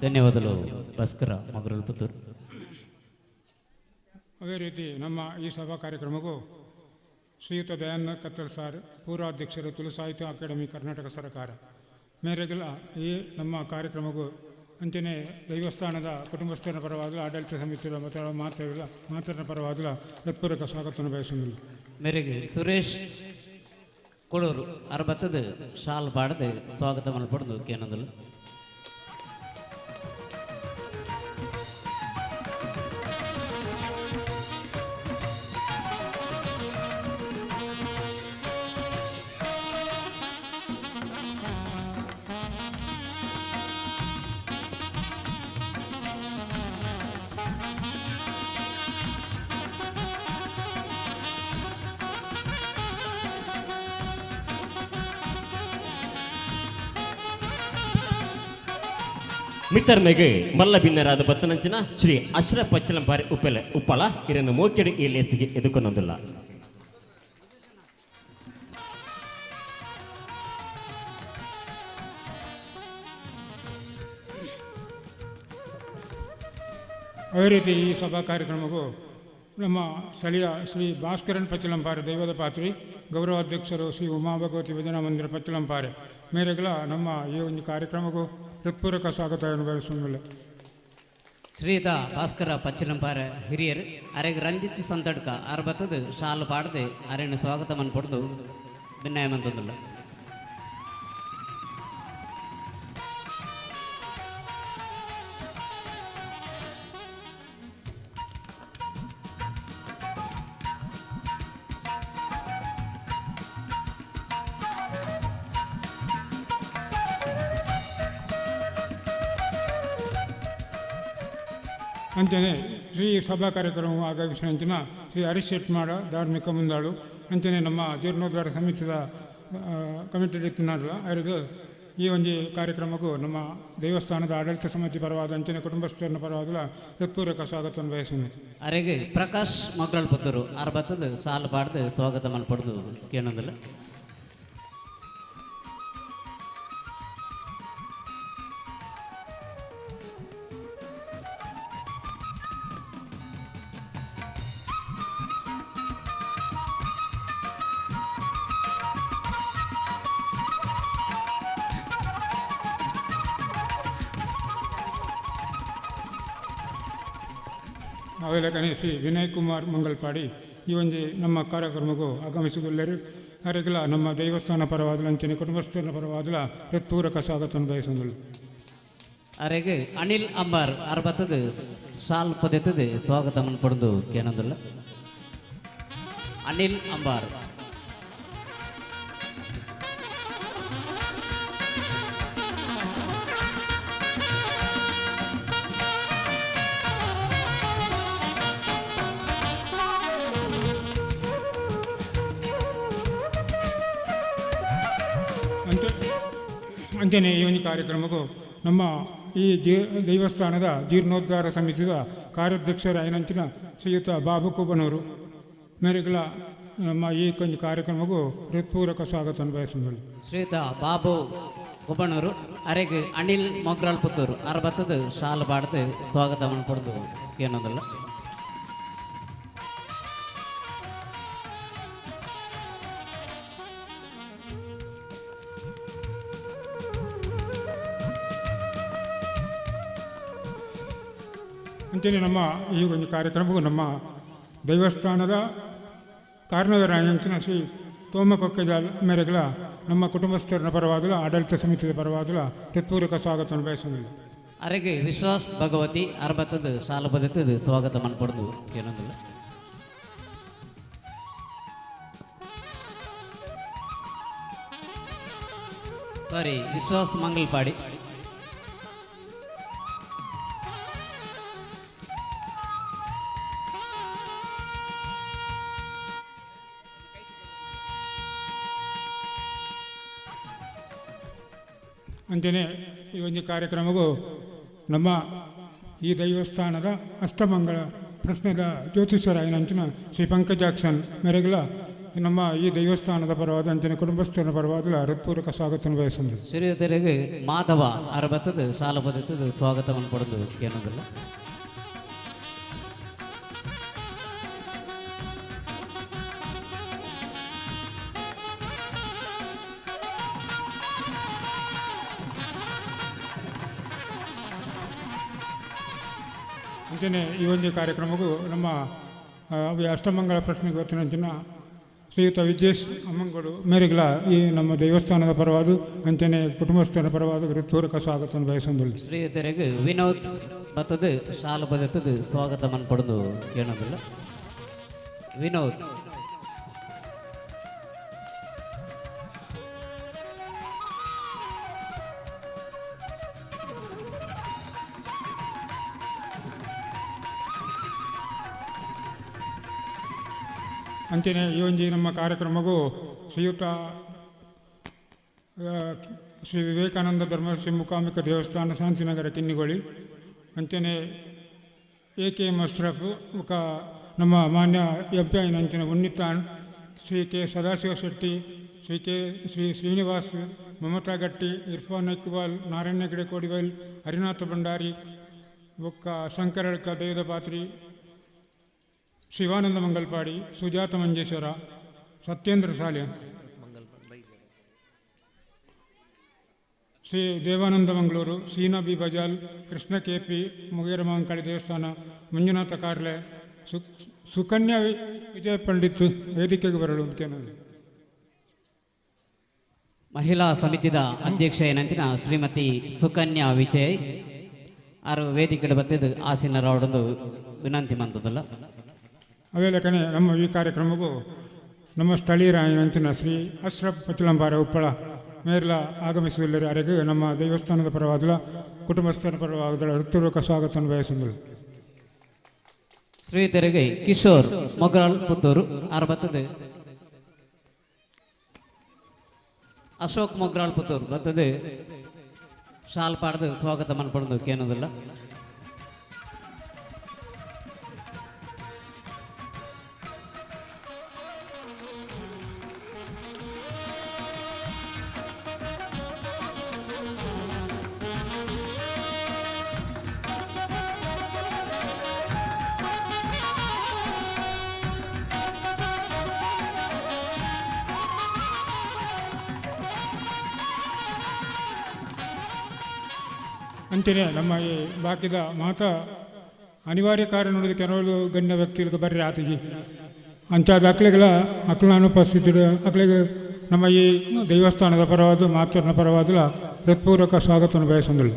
ಧನ್ಯವಾದಗಳು ಭಾಸ್ಕರ ಮಗರಲ್ ಪುತ್ತೂರು. ಅದೇ ರೀತಿ ನಮ್ಮ ಈ ಸಭಾ ಕಾರ್ಯಕ್ರಮಕ್ಕೂ ಶ್ರೀಯುತ ದಯಾನಂದ ಕತ್ತಲ್ ಸಾರ್, ಪೂರ್ವಾಧ್ಯಕ್ಷರು, ತುಳು ಸಾಹಿತ್ಯ ಅಕಾಡೆಮಿ, ಕರ್ನಾಟಕ ಸರ್ಕಾರ ಮೇರೆಗೆಲ್ಲ ಈ ನಮ್ಮ ಕಾರ್ಯಕ್ರಮಕ್ಕೂ ಅಂಚನೆ ದೇವಸ್ಥಾನದ ಕುಟುಂಬಸ್ಥರ ಪರವಾಗಲ ಆಡಳಿತ ಸಮಿತಿಯ ಮಾತ್ರ ಮಾತ್ರ ಪರವಾಗಲ ಹೃತ್ಪೂರ್ವಕ ಸ್ವಾಗತವನ್ನು ಬಯಸುವುದಿಲ್ಲ. ಮೇರೆಗೆ ಸುರೇಶ್ ಕೊಡೂರು ಅರಬತ್ತದ ಶಾಲ್ ಪಾಡದೆ ಸ್ವಾಗತ ಮಲ್ಪಡದು ಕೇನಂದಲು. ಮಿತ್ತರ್ಮೆಗೆ ಮಲ್ಲ ಭಿನ್ನರಾದ ಬತ್ತನಂಚಿನ ಶ್ರೀ ಅಶ್ರಫ್ ಪಚ್ಚಲಂಪಾರಿ ಉಪ್ಪೆಲೆ ಉಪ್ಪಳ ಇದನ್ನು ಮೋಕೆಡು ಈ ಲೇಸಿಗೆ ಎದುಕೊನೊಂದಿಲ್ಲ. ಅದೇ ರೀತಿ ಈ ಸಭಾ ಕಾರ್ಯಕ್ರಮಕ್ಕೂ ನಮ್ಮ ಸ್ಥಳೀಯ ಶ್ರೀ ಭಾಸ್ಕರನ್ ಪಚ್ಚಲಂಪಾರೆ ದೈವದ ಪಾತ್ರಿ, ಗೌರವಾಧ್ಯಕ್ಷರು ಶ್ರೀ ಉಮಾ ಭಗವತಿ ಭಜನಾ ಮಂದಿರ ಪಚ್ಚಲಂಪಾರೆ ಮೇರೆಗಳ ನಮ್ಮ ಈ ಒಂದು ಕಾರ್ಯಕ್ರಮಕ್ಕೂ ಹೃತ್ಪೂರ್ವಕ ಸ್ವಾಗತವನ್ನು ಬಯಸುವುದಿಲ್ಲ. ಶ್ರೀಯುತ ಭಾಸ್ಕರ ಪಚ್ಚಲಂಪಾರೆ ಹಿರಿಯರು ಅರೆಗೆ ರಂಜಿತ್ ಸಂತಡ್ಕ ಅರಬತ್ತದ ಶಾಲು ಪಾಡದೆ ಅರೆನ ಸ್ವಾಗತ ಮನ್ಪಡ್ದು ಭಿನ್ನಾಯ ಮಂತಂದಿಲ್ಲ. ಅಂಚನೆ ಶ್ರೀ ಸಭಾ ಕಾರ್ಯಕ್ರಮ ಆಗಮಿಸಿದ ಅಂಚಿನ ಶ್ರೀ ಹರೀಶ್ ಶೆಟ್ಮಾಡ ಧಾರ್ಮಿಕ ಮುಂದಾಳು ಅಂಚನೆ ನಮ್ಮ ಜೀರ್ಣೋದ್ಧಾರ ಸಮಿತಿಯ ಕಮಿಟಿ ಇತ್ತಿನಾರಲ್ಲ ಅವರಿಗೂ ಈ ಒಂದು ಕಾರ್ಯಕ್ರಮಕ್ಕೂ ನಮ್ಮ ದೇವಸ್ಥಾನದ ಆಡಳಿತ ಸಮಿತಿ ಪರವಾದ ಅಂಚನೆ ಕುಟುಂಬಸ್ಥರನ್ನ ಪರವಾದ ಹೃತ್ಪೂರ್ವಕ ಸ್ವಾಗತವನ್ನು ಬಯಸುತ್ತೇನೆ. ಅರೆಗೆ ಪ್ರಕಾಶ್ ಮಗ್ರಲ್ ಪುತ್ತೂರು ಅರಬತ್ತದ ಸಾಲು ಪಾಡ್ದು ಸ್ವಾಗತ ಮಲ್ಪಡ್ದು ಕೇಳೋದಿಲ್ಲ. ಅವೆಲ್ಲ ಶ್ರೀ ವಿನಯ್ ಕುಮಾರ್ ಮಂಗಲ್ಪಾಡಿ ಈ ಒಂದು ನಮ್ಮ ಕಾರ್ಯಕ್ರಮಕ್ಕೂ ಆಗಮಿಸುವುದಿಲ್ಲರು ಅವರಿಗೆಲ್ಲ ನಮ್ಮ ದೇವಸ್ಥಾನ ಪರವಾದಲ ಅಂಚನೆ ಕುಟುಂಬಸ್ಥರ ಪರವಾದಲ ಹೃತ್ಪೂರ್ವಕ ಸ್ವಾಗತವನ್ನು ಬಯಸುವುದಿಲ್ಲ. ಅರೆಗೆ ಅನಿಲ್ ಅಂಬಾರ್ ಅರಬತ್ತದ ಶಾಲ್ ಪದೆತ್ತದ ಸ್ವಾಗತ ಮನ್ಪಡ್ದು ಕೇಳೋದಿಲ್ಲ. ಅನಿಲ್ ಅಂಬಾರ್ ಅಂಚನೆ ಈ ಒಂದು ಕಾರ್ಯಕ್ರಮಕ್ಕೂ ನಮ್ಮ ಈ ದೇವಸ್ಥಾನದ ಜೀರ್ಣೋದ್ಧಾರ ಸಮಿತಿಯ ಕಾರ್ಯಾಧ್ಯಕ್ಷರ ಐನಂಚಿನ ಶ್ರೀಯುತ ಬಾಬು ಕುಬನೂರು ಮೇರೆಗಳ ನಮ್ಮ ಈ ಒಂದು ಕಾರ್ಯಕ್ರಮಕ್ಕೂ ಹೃತ್ಪೂರ್ವಕ ಸ್ವಾಗತವನ್ನು ಬಯಸುತ್ತೇನೆ. ಶ್ರೀಯುತ ಬಾಬು ಕುಬನೂರು ಅರೆಗೆ ಅನಿಲ್ ಮೊಗ್ರಾಲ್ ಪುತ್ತೂರು ಅರಬತ್ತದ ಶಾಲು ಪಾಡ್ದು ಸ್ವಾಗತವನ್ನು ಪಡೆದು ಏನೊಂದಿಲ್ಲ. ಅಂಚನೆ ನಮ್ಮ ಈ ಒಂದು ಕಾರ್ಯಕ್ರಮಕ್ಕೂ ನಮ್ಮ ದೇವಸ್ಥಾನದ ಕಾರಣವರಾಯಂಚಿನ ಶ್ರೀ ತೋಮ ಕೊಕ್ಕೆಜಾಲ್ ಮೇರೆಗಳ ನಮ್ಮ ಕುಟುಂಬಸ್ಥರ ಪರವಾದಲ ಆಡಳಿತ ಸಮಿತಿಯ ಪರವಾದಲ ಹೃತ್ಪೂರ್ವಕ ಸ್ವಾಗತವನ್ನು ಬಯಸುವುದಿಲ್ಲ. ಅರೆಗೆ ವಿಶ್ವಾಸ್ ಭಗವತಿ ಅರಬತ್ತದ ಸಾಲು ಬದತ್ತದು ಸ್ವಾಗತ ಮನ್ಪಡ್ದು ಕೇಳೋದಿಲ್ಲ. ಸಾರಿ, ವಿಶ್ವಾಸ್ ಮಂಗಲ್ಪಾಡಿ. ಅಂಚನೆ ಈ ಒಂದು ಕಾರ್ಯಕ್ರಮಕ್ಕೂ ನಮ್ಮ ಈ ದೈವಸ್ಥಾನದ ಅಷ್ಟಮಂಗಳ ಪ್ರಶ್ನೆದ ಜ್ಯೋತಿಷ್ಯರಾಯನಂಚಿನ ಶ್ರೀ ಪಂಕಜಾಕ್ಷನ್ ಮೇರೆಗಳ ನಮ್ಮ ಈ ದೇವಸ್ಥಾನದ ಪರವಾದ ಅಂಚನೆ ಕುಟುಂಬಸ್ಥರ ಪರವಾದ ಹೃತ್ಪೂರ್ವಕ ಸ್ವಾಗತವನ್ನು ಬಯಸುವುದು. ಶ್ರೀಯುತರಿಗೆ ಮಾಧವ ಅರಬತ್ತದ ಸಾಲ ಪದತ್ತದ ಸ್ವಾಗತವನ್ನು ಪಡೆದು ಕೇಳೋದಿಲ್ಲ. ಅಂಚನೆ ಈ ಒಂದು ಕಾರ್ಯಕ್ರಮಕ್ಕೂ ನಮ್ಮ ಅಷ್ಟಮಂಗಳ ಪ್ರಶ್ನೆಗೆ ಗೊತ್ತಿನ ಶ್ರೀಯುತ ವಿಜೇಶ್ ಅಮ್ಮಂಗಡು ಮೇರೆಗಳ ಈ ನಮ್ಮ ದೇವಸ್ಥಾನದ ಪರವಾದ ಅಂಚನೆ ಕುಟುಂಬಸ್ಥರ ಪರವಾದ ಹೃತ್ಪೂರ್ವಕ ಸ್ವಾಗತವನ್ನು ಬಯಸುವುದಿಲ್ಲ. ಶ್ರೀಯುತರಿಗೆ ವಿನೋದ್ ಬತ್ತದ ಶಾಲು ಬದತ್ತದ ಸ್ವಾಗತವನ್ನು ಪಡೆದು ಕೇಳೋದಿಲ್ಲ. ವಿನೋದ್ ಅಂಚನೆ ಈ ಒಂದು ನಮ್ಮ ಕಾರ್ಯಕ್ರಮಕ್ಕೂ ಶ್ರೀಯುತ ಶ್ರೀ ವಿವೇಕಾನಂದ ಧರ್ಮ ಶ್ರೀ ಮೂಕಾಂಬಿಕ ದೇವಸ್ಥಾನ ಶಾಂತಿನಗರ ಕಿನ್ನಿಗೋಳಿ ಅಂಚನೆ ಎ ಕೆ ಎಂ ಅಶ್ರಫ್ ಮುಖ ನಮ್ಮ ಮಾನ್ಯ ಎಂ ಪಿ ಐನ ಅಂಚನೆ ಉನ್ನಿತಾನ್ ಶ್ರೀ ಕೆ ಸದಾಶಿವ ಶೆಟ್ಟಿ ಶ್ರೀ ಕೆ ಶ್ರೀ ಶ್ರೀನಿವಾಸ್ ಮಮತಾ ಗಟ್ಟಿ ಇರ್ಫಾನ್ ಇಕ್ಬಾಲ್ ನಾರಾಯಣ ಹೆಗಡೆ ಕೋಡಿಬೈಲ್ ಹರಿನಾಥ ಭಂಡಾರಿ ಬೊಕ್ಕ ಶಂಕರಳ್ಕ ದೇವದ ಪಾತ್ರಿ ಶಿವಾನಂದ ಮಂಗಲ್ಪಾಡಿ ಸುಜಾತ ಮಂಜೇಶ್ವರ ಸತ್ಯೇಂದ್ರ ಸಾಲೆ Shri Devananda Mangaluru Seena B Bajal Krishna K P Mugera Mankali ದೇವಸ್ಥಾನ ಮಂಜುನಾಥ ಕಾರ್ಲೆ ಸುಕನ್ಯಾ ವಿಜಯ ಪಂಡಿತ್ ವೇದಿಕೆಗೆ ಬರಲು ಮುಖ್ಯನದು. ಮಹಿಳಾ ಸಮಿತಿದ ಅಧ್ಯಕ್ಷ ಏನಂತಿನ ಶ್ರೀಮತಿ ಸುಕನ್ಯಾ ವಿಜಯ್ ಆರು ವೇದಿಕೆ ಬತ್ತಿದ್ದು ಆಸೀನರವಡೊಂದು ವಿನಂತಿ ಮಂತದಲ್ಲ. ಅದೇ ಲೆಕ್ಕನೆ ನಮ್ಮ ಈ ಕಾರ್ಯಕ್ರಮಕ್ಕೂ ನಮ್ಮ ಸ್ಥಳೀಯರ ಏನಂತಿನ ಶ್ರೀ ಅಶ್ರಫ್ ಪಚಲಂಬಾರ ಉಪ್ಪಳ ಮೇರ್ಲ ಆಗಮಿಸುವುದಿಲ್ಲ ಅರೆಗೆ ನಮ್ಮ ದೇವಸ್ಥಾನದ ಪರವಾದಲ ಕುಟುಂಬಸ್ಥರ ಪರವಾದಲ ಹೃತ್ಪೂರ್ವಕ ಸ್ವಾಗತವನ್ನು ಬಯಸುವುದಿಲ್ಲ. ಶ್ರೀಯುತರಿಗೆ ಕಿಶೋರ್ ಮೊಗರಾಲ್ ಪುತ್ತೂರು ಆರು ಬತ್ತದ ಅಶೋಕ್ ಮೊಗ್ರಾಲ್ ಪುತ್ತೂರು ಬತ್ತದ ಶಾಲ್ ಪಾಡ್ದು ಸ್ವಾಗತ ಮನ್ಪಡ್ದು ಕೇನೋದಿಲ್ಲ. ಅಂಚನೆ ನಮ್ಮ ಈ ಬಾಕಿದ ಮಾತಾ ಅನಿವಾರ್ಯ ಕಾರಣ ನೋಡಿದ ಕೆಲವರು ಗಣ್ಯ ವ್ಯಕ್ತಿಗಳಿಗೆ ಬರ್ರಿ ಆತಿಗೆ ಅಂಚಾದ ಅಕ್ಲೆಗಳ ಅಕ್ಲ ಅನುಪಸ್ಥಿತಿ ಅಕ್ಲಿಗೆ ನಮ್ಮ ಈ ದೇವಸ್ಥಾನದ ಪರವಾದ ಮಾತೃನ ಪರವಾದಲ ಹೃತ್ಪೂರ್ವಕ ಸ್ವಾಗತವನ್ನು ಬಯಸುವುದಿಲ್ಲ.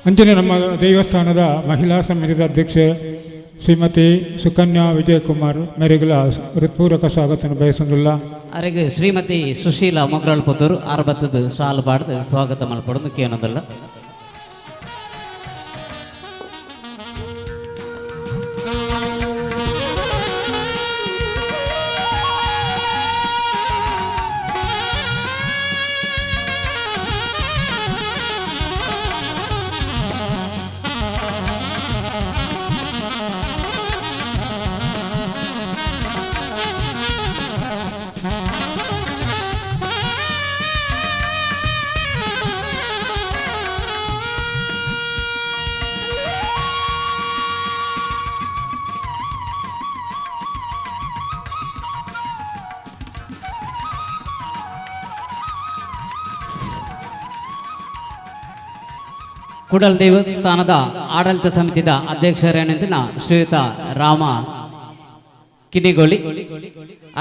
ಅಂಚನೆ ನಮ್ಮ ದೇವಸ್ಥಾನದ ಮಹಿಳಾ ಸಮಿತಿಯ ಅಧ್ಯಕ್ಷೆ ಶ್ರೀಮತಿ ಸುಕನ್ಯಾ ವಿಜಯಕುಮಾರ್ ಮೇರೆಗಳ ಹೃತ್ಪೂರ್ವಕ ಸ್ವಾಗತವನ್ನು ಬಯಸುವುದಿಲ್ಲ. ಅರೆಗೆ ಶ್ರೀಮತಿ ಸುಶೀಲಾ ಮೊಗ್ರಾಳ್ ಪುತ್ತೂರು ಆರು ಬತ್ತದ ಸಾಲು ಪಾಡ್ದು ಸ್ವಾಗತ ಮಲ್ಪಡೋದು ಕೇನೋದಿಲ್ಲ. ಕುಡಲ್ ದೇವಸ್ಥಾನದ ಆಡಳಿತ ಸಮಿತಿದ ಅಧ್ಯಕ್ಷರೇನಂತಿನ ಶ್ರೀಯುತ ರಾಮ ಕಿನ್ನಿಗೋಳಿ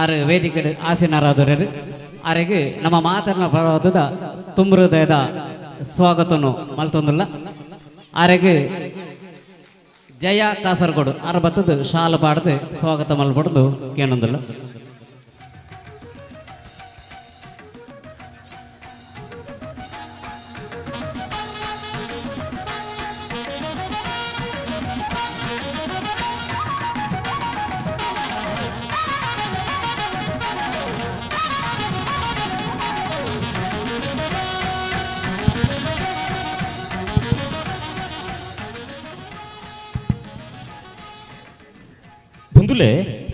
ಆರು ವೇದಿಕೆ ಆಸೀನರಾದವರು ಆರೆಗೆ ನಮ್ಮ ಮಾತನ್ನ ಪರ್ವತದ ತುಂಬ ಹೃದಯದ ಸ್ವಾಗತವನ್ನು ಮಲ್ತೊಂದುಲ್ಲ. ಆರೆಗೆ ಜಯ ಕಾಸರಗೋಡು ಆರು ಬತ್ತದ ಶಾಲು ಪಾಡದು ಸ್ವಾಗತ ಮಲ್ಪಡದು ಕೇಳೊಂದುಲ್ಲ.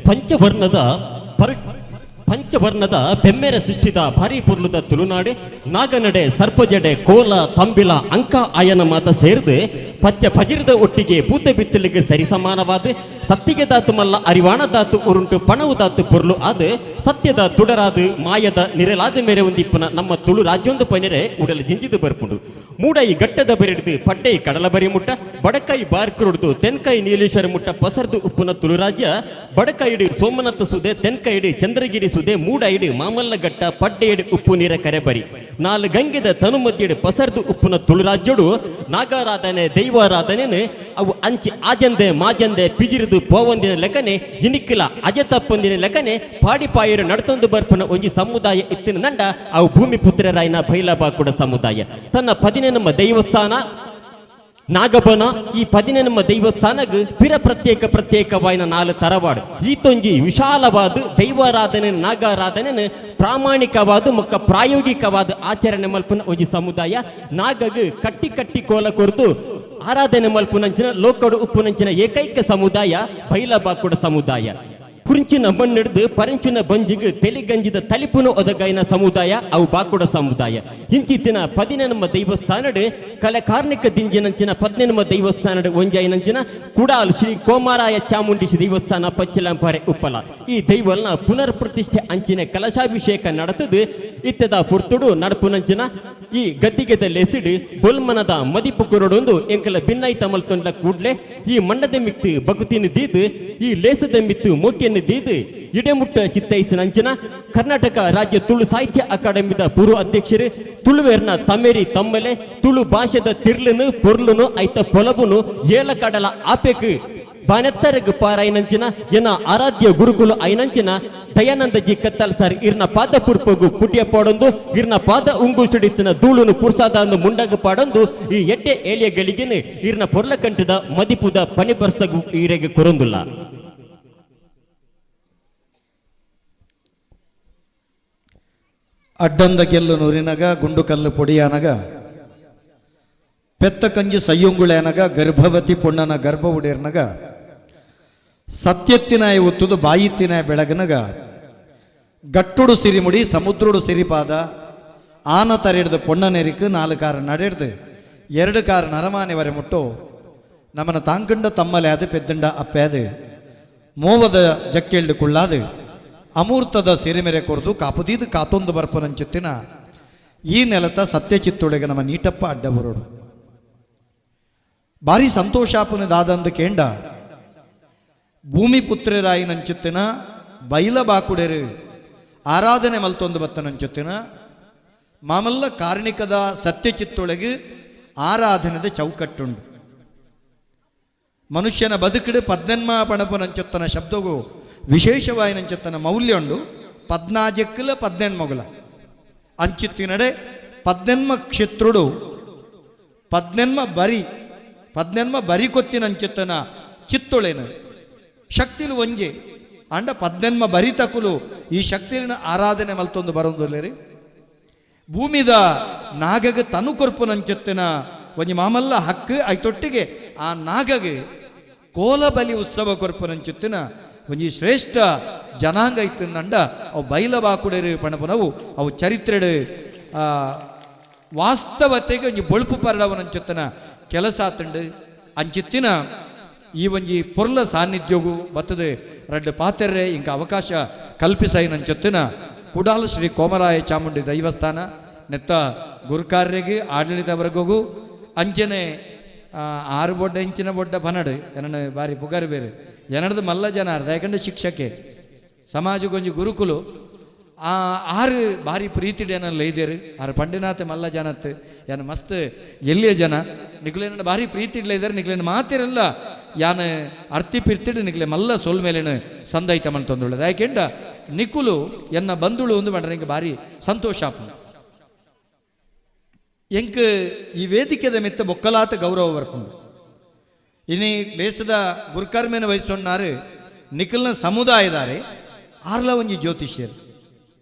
ಪಂಚವರ್ಣದ ಪಂಚವರ್ಣದ ಬೆಮ್ಮೆರ ಸೃಷ್ಟಿದ ಭಾರಿ ಪೊರ್ಲುದ ತುಳುನಾಡೆ ನಾಗನಡೆ ಸರ್ಪಜಡೆ ಕೋಲ ತಂಬಿಲ ಅಂಕ ಆಯನ ಮಾತ ಸೇರಿದು ಪಚ್ಚ ಪಜಿರದ ಒಟ್ಟಿಗೆ ಭೂತ ಬಿತ್ತಲಿಗೆ ಸರಿಸಮಾನವಾದ ಸತ್ತಿಗೆ ದಾತು ಮಲ್ಲ ಅರಿವಾಣ ದಾತು ಉರುಂಟು ಪಣವು ದಾತು ಪೊರ್ಲು ಆದ ಸತ್ಯದ ತುಡರಾದ ಮಾಯದ ನಿರಲಾದ ಮೇರೆ ಒಂದಿಪ್ಪನ ನಮ್ಮ ತುಳು ರಾಜ್ಯೊಂದು ಪನೆರೆ ಉಡಲು ಜಿಂಜಿದು ಬರ್ಪುಂಡು. ಮೂಡೈ ಗಟ್ಟದ ಬರಿಡ್ದು ಪಡ್ಡೈ ಕಡಲ ಬರಿ ಮುಟ್ಟ ಬಡಕೈ ಬಾರ್ಕುರುಡ್ದು ತೆನ್ಕೈ ನೀಲೇಶ್ವರ ಮುಟ್ಟ ಪಸರ್ದು ಉಪ್ಪುನ ತುಳು ರಾಜ್ಯ ಬಡಕೈಡು ಸೋಮನಾಥ ಸುದೆ ತೆನ್ಕೈಡು ಚಂದ್ರಗಿರಿ ಸುದೆ ಮೂಡೈಡು ಮಾಮಲ್ಲಘಟ್ಟ ಪಡ್ಡೆಯಡು ಉಪ್ಪು ನೀರ ಕರೆಬರಿ ನಾಲ್ ಗಂಗೆದ ತನು ಮಧ್ಯಡು ಪಸರ್ದು ಉಪ್ಪುನ ತುಳು ರಾಜ್ಯಡು ನಾಗಾರಾಧನೆ ದೈವಾರಾಧನೆ ಅವು ಅಂಚಿ ಆಜಂದೆ ಮಾಜಂದೆ ಪಿಜಿರಿದು ಪೋವಂದಿನ ಲೆಕ್ಕನೆ ಇನಿಕ್ಕಿಲ ಅಜತಪ್ಪಂದಿನ ಲೆಕ್ಕನೆ ಪಾಡಿಪಾಯರು ನಡ್ತೊಂದು ಬರ್ಪುನ ಒಂಜಿ ಸಮುದಾಯ ಇತ್ತಿನ ನಂಡ ಅವು ಭೂಮಿ ಪುತ್ರರಾಯನ ಬೈಲಬಾಕುಡ ಸಮುದಾಯ ತನ್ನ ಪದಿನೆನಮ್ಮ ದೈವಸ್ಥಾನ ನಾಗಬನ ಈ ಪದಿನೆನಮ್ಮ ದೈವಸ್ಥಾನಗ್ ಪಿರ ಪ್ರತ್ಯೇಕ ಪ್ರತ್ಯೇಕವಾಯಿನ ನಾಲು ತರವಾಡು ಈತೊಂಜಿ ವಿಶಾಲವಾದ ದೈವಾರಾಧನೆ ನಾಗಾರಾಧನೆ ಪ್ರಾಮಾಣಿಕವಾದ ಮೊಕ್ಕ ಪ್ರಾಯೋಗಿಕವಾದ ಆಚರಣೆ ಮಲ್ಪುನ ಒಂಜಿ ಸಮುದಾಯ ನಾಗಗ್ ಕಟ್ಟಿ ಕಟ್ಟಿ ಕೋಲ ಕೊರ್ದು ಆರಾಧನೆ ಮಲ್ಪುನಂಚಿನ ಲೋಕಡು ಉಪ್ಪುನಂಚಿನ ಏಕೈಕ ಸಮುದಾಯ ಬೈಲಬಾಕುಡ ಸಮುದಾಯ. ಕುರಿಂಚಿನ ಮಣ್ಣಿಡ್ದು ಪರಂಚಿನ ಬಂಜಿಗೆ ತೆಲಿಗಂಜಿದ ತಲಿಪುನ ಒದಗೈನ ಸಮುದಾಯ ಅವು ಬಾಕುಡ ಸಮುದಾಯ. ಇಂಚಿತ್ತಿನ ಪದಿನೆನಮ್ಮ ದೈವಸ್ಥಾನಡು ಕಲೆ ಕಾರ್ಣಿಕ ದಿಂಜಿನಂಚಿನ ಪದಿನೆನಮ್ಮ ದೈವಸ್ಥಾನಡು ಒಂಜೈನಂಚಿನ ಕುಡಾಲ್ ಶ್ರೀ ಕೋಮಾರಾಯ ಚಾಮುಂಡಿಶಿ ದೇವಸ್ಥಾನ ಪಚ್ಚಿಲಂಪಾರೆ ಉಪ್ಪಲ ಈ ದೈವಲ್ನ ಪುನರ್ ಪ್ರತಿಷ್ಠೆ ಅಂಚಿನ ಕಲಶಾಭಿಷೇಕ ನಡೆತದು ಇತ್ತದ ಪುರ್ತುಡು ನಡಪುನಂಚಿನ ಈ ಗದ್ದಿಗೆದ ಲೆಸಿಡು ಬೊಲ್ಮನದ ಮದಿಪು ಕುರುಡೊಂದು ಎಂಕಲ ಭಿನ್ನೈ ತಮಲ್ತೊಂಡ ಕೂಡ್ಲೆ ಈ ಮಂಡದ ಮಿತ್ತು ಬಕುತಿನ ದೀದು ಈ ಲೇಸದ ಮಿತ್ತು ಮೋಕೆಯನ್ನು ದೀದು ಇಡೆಮುಟ್ಟ ಚಿತ್ತೈಸಿನಂಚಿನ ಕರ್ನಾಟಕ ರಾಜ್ಯ ತುಳು ಸಾಹಿತ್ಯ ಅಕಾಡೆಮಿದ ಪೂರ್ವ ಅಧ್ಯಕ್ಷರು ತುಳುವೇರ್ನ ತಮೇರಿ ತಮ್ಮಲೆ ತುಳು ಭಾಷೆದ ತಿರ್ಲುನು ಪೊರ್ಲುನು ಐತ ಪೊಲಬುನು ಏಲಕಡಲ ಆಪೆಕ್ ಬಾನೆತ್ತರಗ್ ಪಾರಾಯಿನಂಚಿನ ಎನ ಆರಾಧ್ಯ ಗುರುಕುಲು ಐನಂಚಿನ ದಯಾನಂದ ಜಿ ಕತ್ತಲ್ ಸರ್ ಇರ್ನ ಪಾದ ಪುರ್ಪಗು ಪುಟಿಯ ಪಾಡೊಂದು ಇರ್ನ ಪಾದ ಉಂಗುಸುಡಿತ್ತಿನ ಧೂಳುನು ಪುರ್ಸಾದ ಮುಂಡಗ ಪಾಡೊಂದು ಈ ಎಡ್ಡೆ ಏಳಿಯ ಗಳಿಗೆನು ಇರ್ನ ಪೊರ್ಲಕಂಠದ ಮದಿಪುದ ಪನಿಬರ್ಸಗು ಈರೆಗೆ ಕೊರೊಂದುಲ್ಲ. ಅಡ್ಡಂದ ಗೆಲ್ಲು ನೂರಿನಗ ಗುಂಡು ಕಲ್ಲು ಪೊಡಿಯಾನಗ ಪೆತ್ತ ಕಂಜಿ ಸಯ್ಯುಂಗುಳೆನಗ ಗರ್ಭವತಿ ಪೊಣ್ಣನ ಗರ್ಭ ಉಡೇರ್ನಗ ಸತ್ಯತ್ತಿನಾಯ ಒತ್ತುದು ಬಾಯಿತ್ತಿನಾಯ ಬೆಳಗನಗ ಗಟ್ಟುಡು ಸಿರಿಮುಡಿ ಸಮುದ್ರುಡು ಸಿರಿಪಾದ ಆನ ತರೆಡ್ದು ಪೊಣ್ಣನೆರಿಕು ನಾಲ್ಕು ಕಾರ ನಡೆಡ್ದು ಎರಡು ಕಾರ ನರಮಾನೆವರೆ ಮುಟ್ಟು ನಮ್ಮನ ತಾಂಕಂಡ ತಮ್ಮಲೆ ಅದು ಪೆದ್ದಂಡ ಅಪ್ಪೆ ಮೋವದ ಜಕ್ಕೆಳ್ದು ಕುಳ್ಳಾದು ಅಮೂರ್ತದ ಸಿರಿಮೆರೆ ಕೊರ್ದು ಕಾಪುದೀದು ಕಾತೊಂದು ಬರ್ಪನಂಚುತ್ತಿನ ಈ ನೆಲತ ಸತ್ಯಚಿತ್ತೊಳಗೆ ನಮ್ಮ ನೀಟಪ್ಪ ಅಡ್ಡ ಬರೋಡು ಭಾರಿ ಸಂತೋಷಾಪನ ದಾದಂದು ಕೇಂಡ ಭೂಮಿ ಪುತ್ರರಾಯಿನಂಚುತ್ತಿನ ಬೈಲ ಬಾಕುಡೆರು ಆರಾಧನೆ ಮಲ್ತೊಂದು ಬತ್ತನಂಚುತ್ತಿನ ಮಾಮಲ್ಲ ಕಾರ್ಣಿಕದ ಸತ್ಯಚಿತ್ತೊಳಗೆ ಆರಾಧನೆದ ಚೌಕಟ್ಟುಂಡು. ಮನುಷ್ಯನ ಬದುಕಿಡು ಪದ್ನೆನ್ಮ ಪಣಪನಂಚುತ್ತನ ಶಬ್ದಗೂ ವಿಶೇಷವಾಯಿನಂಚುತ್ತನ ಮೌಲ್ಯ ಉಂಡು. ಪದ್ನಾಜಕ್ಕಲ ಪದ್ನೆನ್ಮಗುಲ ಅಂಚಿತ್ತಿನಡೆ ಪದ್ನೆನ್ಮ ಕ್ಷೇತ್ರುಡು ಪದ್ನೆನ್ಮ ಬರಿ ಪದ್ನೆನ್ಮ ಬರಿ ಕೊತ್ತಿನಂಚುತ್ತನ ಚಿತ್ತೊಳೇನು ಶಕ್ತಿಲು ಒಂಜೆ ಅಂಡ ಪದ್ನೆನ್ಮ ಬರಿತಕುಲು ಈ ಶಕ್ತಿಲಿನ ಆರಾಧನೆ ಮಲ್ತೊಂದು ಬರೊಂದುಲ್ಲೇರಿ. ಭೂಮಿದ ನಾಗಗ ತನು ಕೊರ್ಪುನಂಚುತ್ತಿನ ಒಂಜಿ ಮಾಮಲ್ಲ ಹಕ್ಕು ಐತೊಟ್ಟಿಗೆ ಆ ನಾಗಗೆ ಕೋಲಬಲಿ ಉತ್ಸವ ಕೊರ್ಪುನಂಚುತ್ತಿನ ಒಂಜಿ ಶ್ರೇಷ್ಠ ಜನಾಂಗ ಇತ್ತಿಂದಂಡ ಅವು ಬೈಲಬಾಕುಡೇರು ಪಣಪನವು ಅವು ಚರಿತ್ರೆಡು ವಾಸ್ತವತೆಗೆ ಒಂಜಿ ಬೊಳುಪು ಪರಡವನಂಚುತ್ತನ ಕೆಲಸ ಆತಂಡು. ಅಂಚಿತ್ತಿನ ಈ ಒಂಜಿ ಪೊರ್ಲ ಸಾನ್ನಿಧ್ಯಗೂ ಬತ್ತದೆ ರಡ್ಡು ಪಾತೆರ್ರೆ ಇಂಕ ಅವಕಾಶ ಕಲ್ಪಿಸೈನಂಚೊತ್ತಿನ ಕುಡಾಲ ಶ್ರೀ ಕೋಮರಾಯ ಚಾಮುಂಡಿ ದೈವಸ್ಥಾನ ನೆತ್ತ ಗುರುಕಾರ್ಯಗೆ ಆಡಳಿತ ವರ್ಗಗೂ ಅಂಚನೆ ಆರು ಬೊಡ್ಡ ಇಂಚಿನ ಬೊಡ್ಡ ಪನಡು ಎನನ ಬಾರಿ ಪುಗಾರು ಬೇರೆ ಎನಡ್ದು ಮಲ್ಲ ಜನ ಯಾಕಂದ್ರೆ ಶಿಕ್ಷಕೆ ಸಮಾಜಕ್ಕೊಂಜಿ ಗುರುಕುಲು ಆ ಆರು ಭಾರಿ ಪ್ರೀತಿಡ್ ಏನಲ್ಲ ಇದ್ದೇರು ಆರು ಪಂಡಿನಾಥ ಮಲ್ಲ ಜನತ್ ಯಾನ ಮಸ್ತ್ ಎಲ್ಲಿಯ ಜನ ನಿಕ್ಲೇನ ಭಾರಿ ಪ್ರೀತಿ ಇಡ್ಲ ಇದ್ದಾರೆ ನಿಕ್ಲೇನ ಮಾತಿರಲ್ಲ ಯಾನ ಅರ್ತಿ ಪಿರ್ತಿಡ್ ನಿಕ್ಲೆ ಮಲ್ಲ ಸೋಲ್ ಮೇಲೇನು ಸಂದೈತ ಮನ್ ತೊಂದುಳ್ಳದು ಯಾಕೆಂಡ ನಿಕುಲು ಎನ್ನ ಬಂಧುಳು ಒಂದು ಬಂಡ್ರೆ ನಿಂಗೆ ಭಾರಿ ಸಂತೋಷ ಆಪುಂಡು. ಎಂಕ್ ಈ ವೇದಿಕೆದ ಮಿತ್ತ ಬೊಕ್ಕಲಾತ ಗೌರವ ಬರ್ಪುಂಡು. ಇನಿ ದೇಶದ ಗುರುಕರ್ಮೇನ ವಹಿಸೊನ್ನಾರು ನಿಖಲ್ನ ಸಮುದಾಯದಾರೆ ಆರ್ಲ ಒಂಜಿ ಜ್ಯೋತಿಷ್ಯರು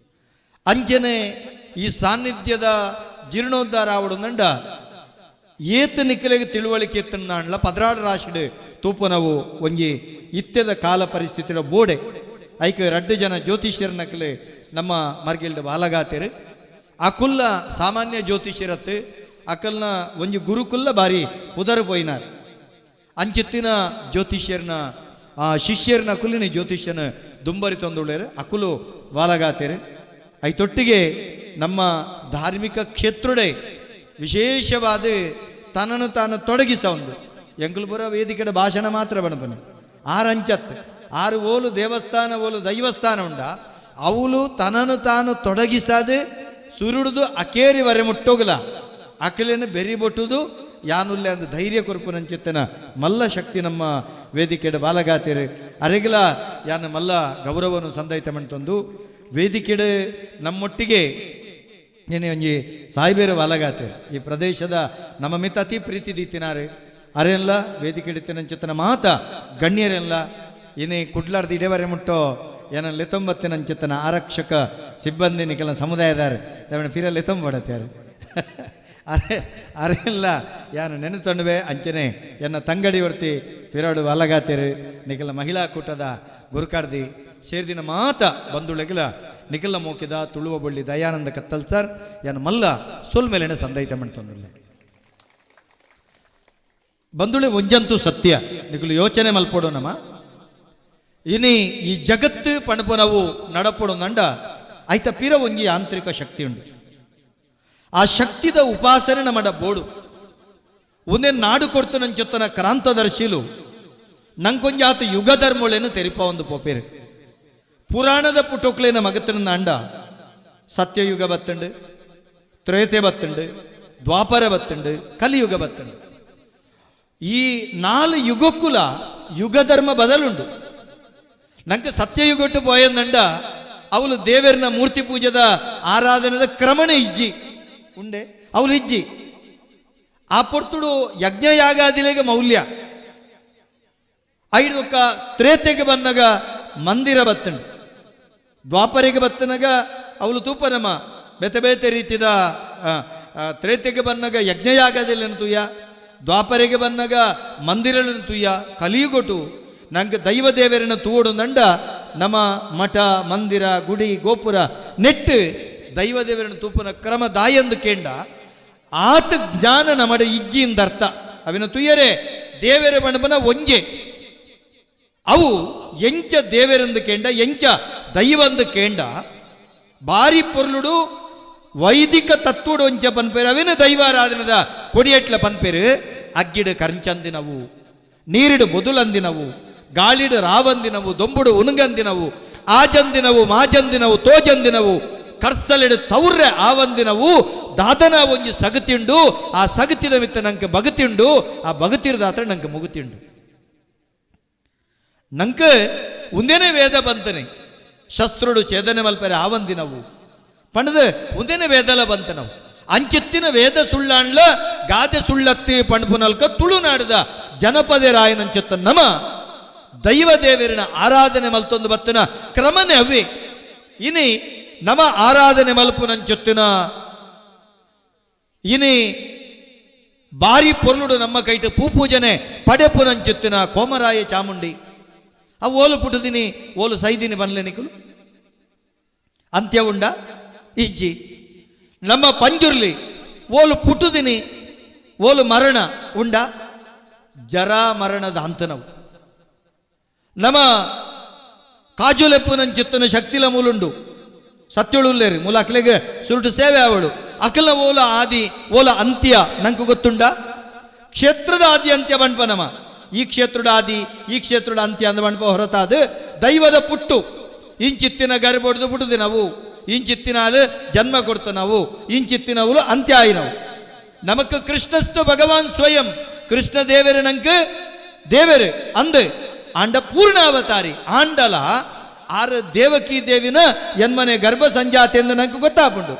ಅಂಚನೆ ಈ ಸಾನ್ನಿಧ್ಯದ ಜೀರ್ಣೋದ್ಧಾರ ಆವಡುಂದಂಡ ಏತ್ ನಿಖಲೆಗೆ ತಿಳುವಳಿಕೆ ಎತ್ತಂದಾಂಡ್ಲ ಪದ್ರಾಡು ರಾಶಿಡ್ ತೂಪನವು ಒಂಜಿ ಇತ್ಯದ ಕಾಲ ಪರಿಸ್ಥಿತಿಯ ಬೋಡೆ ಐಕ್ ರಡ್ಡು ಜನ ಜ್ಯೋತಿಷ್ಯರ ನಕಲೆ ನಮ್ಮ ಮರ್ಗಿಲ್ದ ಬಾಲಗಾತೆರು ಅಕುಲ್ಲ ಸಾಮಾನ್ಯ ಜ್ಯೋತಿಷ್ಯರತ್ತು ಅಕಲ್ನ ಒಂಜಿ ಗುರುಕುಲ್ಲ ಬಾರಿ ಪುದರು ಪೋಯಿನಾರ್ ಅಂಚಿತ್ತಿನ ಜ್ಯೋತಿಷ್ಯರ್ನ ಆ ಶಿಷ್ಯರ್ನ ಅಕುಲಿನ ಜ್ಯೋತಿಷ್ಯನ ದುಂಬರಿ ತಂದುಳ್ಳೇರು ಅಕುಲು ಬಾಲಗಾತೇರು ಐತೊಟ್ಟಿಗೆ ನಮ್ಮ ಧಾರ್ಮಿಕ ಕ್ಷೇತ್ರಡೆ ವಿಶೇಷವಾದ ತನ್ನನ್ನು ತಾನು ತೊಡಗಿಸ ಒಂದು ಎಂಕುಲ್ಪುರ ವೇದಿಕೆಡ ಭಾಷಣ ಮಾತ್ರ ಬಣಪನೆ ಆರು ಅಂಚತ್ತು ಆರು ಓಲು ದೇವಸ್ಥಾನ ಓಲು ದೈವಸ್ಥಾನ ಉಂಡ ಅವಳು ತನ್ನನ್ನು ತಾನು ತೊಡಗಿಸದೆ ಸುರುಡುದು ಅಕೇರಿ ವರೆ ಮುಟ್ಟೋಗಲ ಅಕಲೇನು ಬೆರಿ ಬೊಟ್ಟುದು ಯಾನುಲ್ಲೆ ಅಂದ ಧೈರ್ಯ ಕೊರ್ಪುನಂಚಿತ್ತನ ಮಲ್ಲ ಶಕ್ತಿ ನಮ್ಮ ವೇದಿಕೆಡ ಬಾಲಗಾತಿರು ಅರೆಗಲ ಯಾನ ಮಲ್ಲ ಗೌರವನು ಸಂದೈತ ಮಂತೊಂದು ವೇದಿಕೆಡೆ ನಮ್ಮೊಟ್ಟಿಗೆ ಏನೇ ಒಂಜಿ ಸಾಯಿಬೇರು ಬಾಲಗಾತಿರು ಈ ಪ್ರದೇಶದ ನಮ್ಮ ಮಿತ್ತ ಅತಿ ಪ್ರೀತಿ ದೀತಿನಾರು ಅರೆಲ್ಲ ವೇದಿಕೆಡಿತ್ತಿನಂಚಿತ್ತನ ಮಾತ ಗಣ್ಯರೆಲ್ಲ ಏನೇ ಕುಡ್ಲಾರ್ದು ಇಡೇವರೆ ಮುಟ್ಟೋ ಏನ ಲೆತೊಂಬತ್ತಿನಂಚಿತ್ತನ ಆರಕ್ಷಕ ಸಿಬ್ಬಂದಿ ನಿಕಲ ಸಮುದಾಯದಾರು ತಮ್ಮ ಫಿರ ಲೆತೊಂಬಡತ್ಯಾರು ಅರೆ ಅರೆಲ್ಲ ಯಾನು ನೆನೆತೊಂಡುವೆ ಅಂಚನೆ ಎನ್ನ ತಂಗಡಿ ವರ್ತಿ ಪಿರಾಡು ಅಲಗಾತಿರು ನಿಖಲ ಮಹಿಳಾ ಕೂಟದ ಗುರುಕಾರ್ದಿ ಸೇರ್ದಿನ ಮಾತ ಬಂಧುಳೆಗಲ ನಿಖಲ ಮೋಕಿದ ತುಳುವ ಬಳ್ಳಿ ದಯಾನಂದ ಕತ್ತಲ್ ಸರ್ ಯಾನು ಮಲ್ಲ ಸೊಲ್ ಮೇಲೇನೆ ಸಂದೈತ ಮಂತೊಂದುಳ್ಳೆ ಬಂಧುಳೆ ಒಂಜಂತೂ ಸತ್ಯ ನಿಖಲು ಯೋಚನೆ ಮಲ್ಪೋಡು ನಮ್ಮ ಇನಿ ಈ ಜಗತ್ತು ಪಣಪನವು ನಡಪೊಡು ನಂಡ ಐತ ಪಿರ ಒಂಜಿ ಯಾಂತ್ರಿಕ ಶಕ್ತಿ ಉಂಡು ಆ ಶಕ್ತಿದ ಉಪಾಸನೆ ನಮ್ಮಡ ಬೋಡು ಒಂದೇ ನಾಡು ಕೊಡ್ತು ನನ್ನ ಚೊತ್ತನ ಕ್ರಾಂತದರ್ಶಿಲು ನಂಗೊಂಜಾತ ಯುಗ ಧರ್ಮಗಳೇನು ತೆರಿಪ ಒಂದು ಪೋಪೇರು ಪುರಾಣದ ಪುಟೋಕ್ಲೇನ ಮಗತನ ಅಂಡ ಸತ್ಯಯುಗ ಬತ್ತಂಡು ತ್ರೇತೆ ಬತ್ತಂಡು ದ್ವಾಪರ ಬತ್ತಂಡು ಕಲಿಯುಗ ಬತ್ತಂಡು ಈ ನಾಲು ಯುಗಕ್ಕುಲ ಯುಗಧರ್ಮ ಬದಲುಂಡು. ನಂಗೆ ಸತ್ಯಯುಗಟ್ಟು ಪೋಯಂದಂಡ ಅವಳು ದೇವರನ ಮೂರ್ತಿ ಪೂಜೆದ ಆರಾಧನೆದ ಕ್ರಮಣೆ ಇಜ್ಜಿ ಉಂಡೆ ಅವಳು ಇಜ್ಜಿ ಆ ಪೊರ್ತುಡು ಯಜ್ಞಯಾಗಾದಿಲೆಗೆ ಮೌಲ್ಯ ಐದೊಕ್ಕ ತ್ರೇತೆಗೆ ಬನ್ನಗ ಮಂದಿರ ಬತ್ತಂಡು ದ್ವಾಪರಿಗೆ ಬತ್ತನಗ ಅವಳು ತೂಪನಮ ಬೇತೆ ಬೇತೆ ರೀತಿದ ತ್ರೇತೆಗೆ ಬನ್ನಗ ಯಜ್ಞಯಾಗದಿಲ್ಲನು ತುಯ್ಯ ದ್ವಾಪರಿಗೆ ಬನ್ನಗ ಮಂದಿರలను ತುಯ್ಯ ಕಲಿಯುಗೊಟು ನಂಗೆ ದೈವ ದೇವರನ್ನ ತೂಡು ನಂಡ ನಮ್ಮ ಮಠ ಮಂದಿರ ಗುಡಿ ಗೋಪುರ ನೆಟ್ಟು ದೈವ ದೇವರನ್ನ ತೂಪನ ಕ್ರಮ ದಾಯಂದು ಕೇಂಡ ಆತ ಜ್ಞಾನ ನಮಡ ಇಜ್ಜಿಯಿಂದ ಅರ್ಥ ಅವಿನ ತುಯ್ಯರೆ ದೇವರ ಬಣಬನ ಒಂಜೆ ಅವು ಎಂಚ ದೇವರೆಂದು ಕೇಂಡ ಎಂಚ ದೈವಂದು ಕೇಂಡ ಬಾರಿ ಪೊರ್ಲುಡು ವೈದಿಕ ತತ್ವಡು ಒಂಚ ಪನ್ಪೇರು ಅವಿನ ದೈವಾರಾಧನದ ಕೊಡಿಯಟ್ಲ ಪನ್ಪೇರು ಅಗ್ಗಿಡು ಕರಂಚಂದಿನವು ನೀರಿಡು ಬೊದುಲಂದಿನವು ಗಾಳಿಡು ರಾವಂದಿನವು ದೊಂಬುಡು ಉನುಗಂದಿನವು ಆಜಂದಿನವು ಮಾಜಂದಿನವು ತೋಜಂದಿನವು ಕರ್ಸಲಿಡು ತೌರ್ರೆ ಆವಂದಿನವು ದಾದನ ಒಂಜಿ ಸಗತಿಂಡು ಆ ಸಗತಿದ ಮಿತ್ತ ನಂಗೆ ಬಗತಿಂಡು ಆ ಬಗತಿರ್ದಾತ್ರ ನಂಗೆ ಮುಗುತಿಂಡು ನಂಗೆ ಒಂದೇನೆ ವೇದ ಬಂತನೆ ಶಸ್ತ್ರುಡು ಛೇದನೆ ಮಲ್ಪರೆ ಆವಂದಿನವು ಪಣದ ಒಂದೇನೆ ವೇದಲ ಬಂತನವು ಅಂಚಿತ್ತಿನ ವೇದ ಸುಳ್ಳಾಂಡ್ಲ ಗಾದೆ ಸುಳ್ಳತ್ತಿ ಪಣಪುನಲ್ಕ ತುಳುನಾಡದ ಜನಪದ ರಾಯನಂಚಿತ್ತ ನಮ ದೈವ ದೇವರಿನ ಆರಾಧನೆ ಮಲ್ತೊಂದು ಬತ್ತನ ಕ್ರಮನೆ ಅವಿ ಇನಿ ನಮ ಆರಾಧನೆ ಮಲ್ಪುನಂಚೊತ್ತಿನ ಇನಿ ಬಾರಿ ಪೊರ್ಲುಡು ನಮ್ಮ ಕೈಟ ಪೂಪೂಜನೆ ಪಡೆಪುನಂಚೊತ್ತಿನ ಕೋಮರಾಯ ಚಾಮುಂಡಿ ಆ ಓಲು ಪುಟ್ಟದಿನಿ ಓಲು ಸೈದಿನಿ ಬನ್ಲೆ ನಿಕುಲು ಅಂತ್ಯ ಉಂಡ ಇಜ್ಜಿ ನಮ್ಮ ಪಂಜುರ್ಲಿ ಓಲು ಪುಟ್ಟುದಿನಿ ಓಲು ಮರಣ ಉಂಡ ಜರಾ ಮರಣದ ಅಂತನವು ನಮ್ಮ ಕಾಜುಲೆಪ್ಪುನಂಚಿತ್ತನ ಶಕ್ತಿಲ ಮೂಲುಂಡು ಸತ್ಯಳುಲ್ಲೇರಿ ಮೂಲ ಅಕ್ಲೆಗೆ ಸುರುಟು ಸೇವೆ ಅವಳು ಅಕಲ ಓಲ ಆದಿ ಓಲ ಅಂತ್ಯ ನಂಗೆ ಗೊತ್ತುಂಡ ಕ್ಷೇತ್ರದ ಆದಿ ಅಂತ್ಯ ಬಣ್ಪನಮ ಈ ಕ್ಷೇತ್ರದ ಆದಿ ಈ ಕ್ಷೇತ್ರದ ಅಂತ್ಯ ಅಂದ ಬಣ್ಪ ಹೊರತಾದ ದೈವದ ಪುಟ್ಟು ಇಂಚಿತ್ತಿನ ಗರ್ಭೊಡ್ದು ಪುಟ್ಟುದು ನಾವು ಇಂಚಿತ್ತಿನಾಲು ಜನ್ಮ ಕೊಡ್ತ ನಾವು ಇಂಚಿತ್ತಿನವಳು ಅಂತ್ಯ ಆಯಿನವು. ನಮಕ್ ಕೃಷ್ಣಸ್ತು ಭಗವಾನ್ ಸ್ವಯಂ ಕೃಷ್ಣ ದೇವರು ನಂಗೆ ದೇವರು ಅಂದು ಆಂಡ ಪೂರ್ಣ ಅವತಾರಿ ಆಂಡಲ ಆರು ದೇವಕಿ ದೇವಿನ ಎನ್ಮನೆ ಗರ್ಭ ಸಂಜಾತೆ ಎಂದು ನಂಗೆ ಗೊತ್ತಾಪುಂಡು.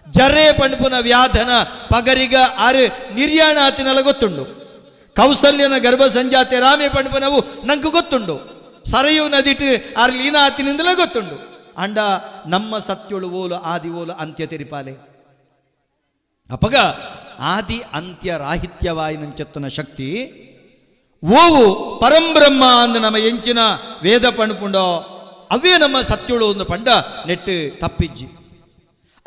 ಜರೆ ಪಂಡ್ಪುನ ವ್ಯಾಧನ ಪಗರಿಗ ಆರು ನಿರ್ಯಾಣ ಆತಿನಲ ಗೊತ್ತುಂಡು. ಕೌಸಲ್ಯನ ಗರ್ಭ ಸಂಜಾತೆ ರಾಮೆ ಪಂಡ್ಪುನವು ನಂಗೆ ಗೊತ್ತುಂಡು. ಸರಯು ನದಿಟ್ಟು ಆರು ಲೀನ ಆತಿನಿಂದಲೇ ಗೊತ್ತುಂಡು. ಅಂಡ ನಮ್ಮ ಸತ್ಯೊಳು ಓಲು ಆದಿ ಓಲು ಅಂತ್ಯ ತೆರಿಪಾಲೆ ಅಪಗ ಆದಿ ಅಂತ್ಯ ರಾಹಿತ್ಯವಾಯಿನಂಚತ್ತನ ಶಕ್ತಿ ಓವು ಪರಂಬ್ರಹ್ಮ ಅಂದ ನಮ್ಮ ಎಂಚಿನ ವೇದ ಪಂಡ್ಪುಂಡೋ ಅವೇ ನಮ್ಮ ಸತ್ಯೊಳು ಒಂದು ಪಂಡ ನೆಟ್ಟು ತಪ್ಪಿಜ್ಜಿ.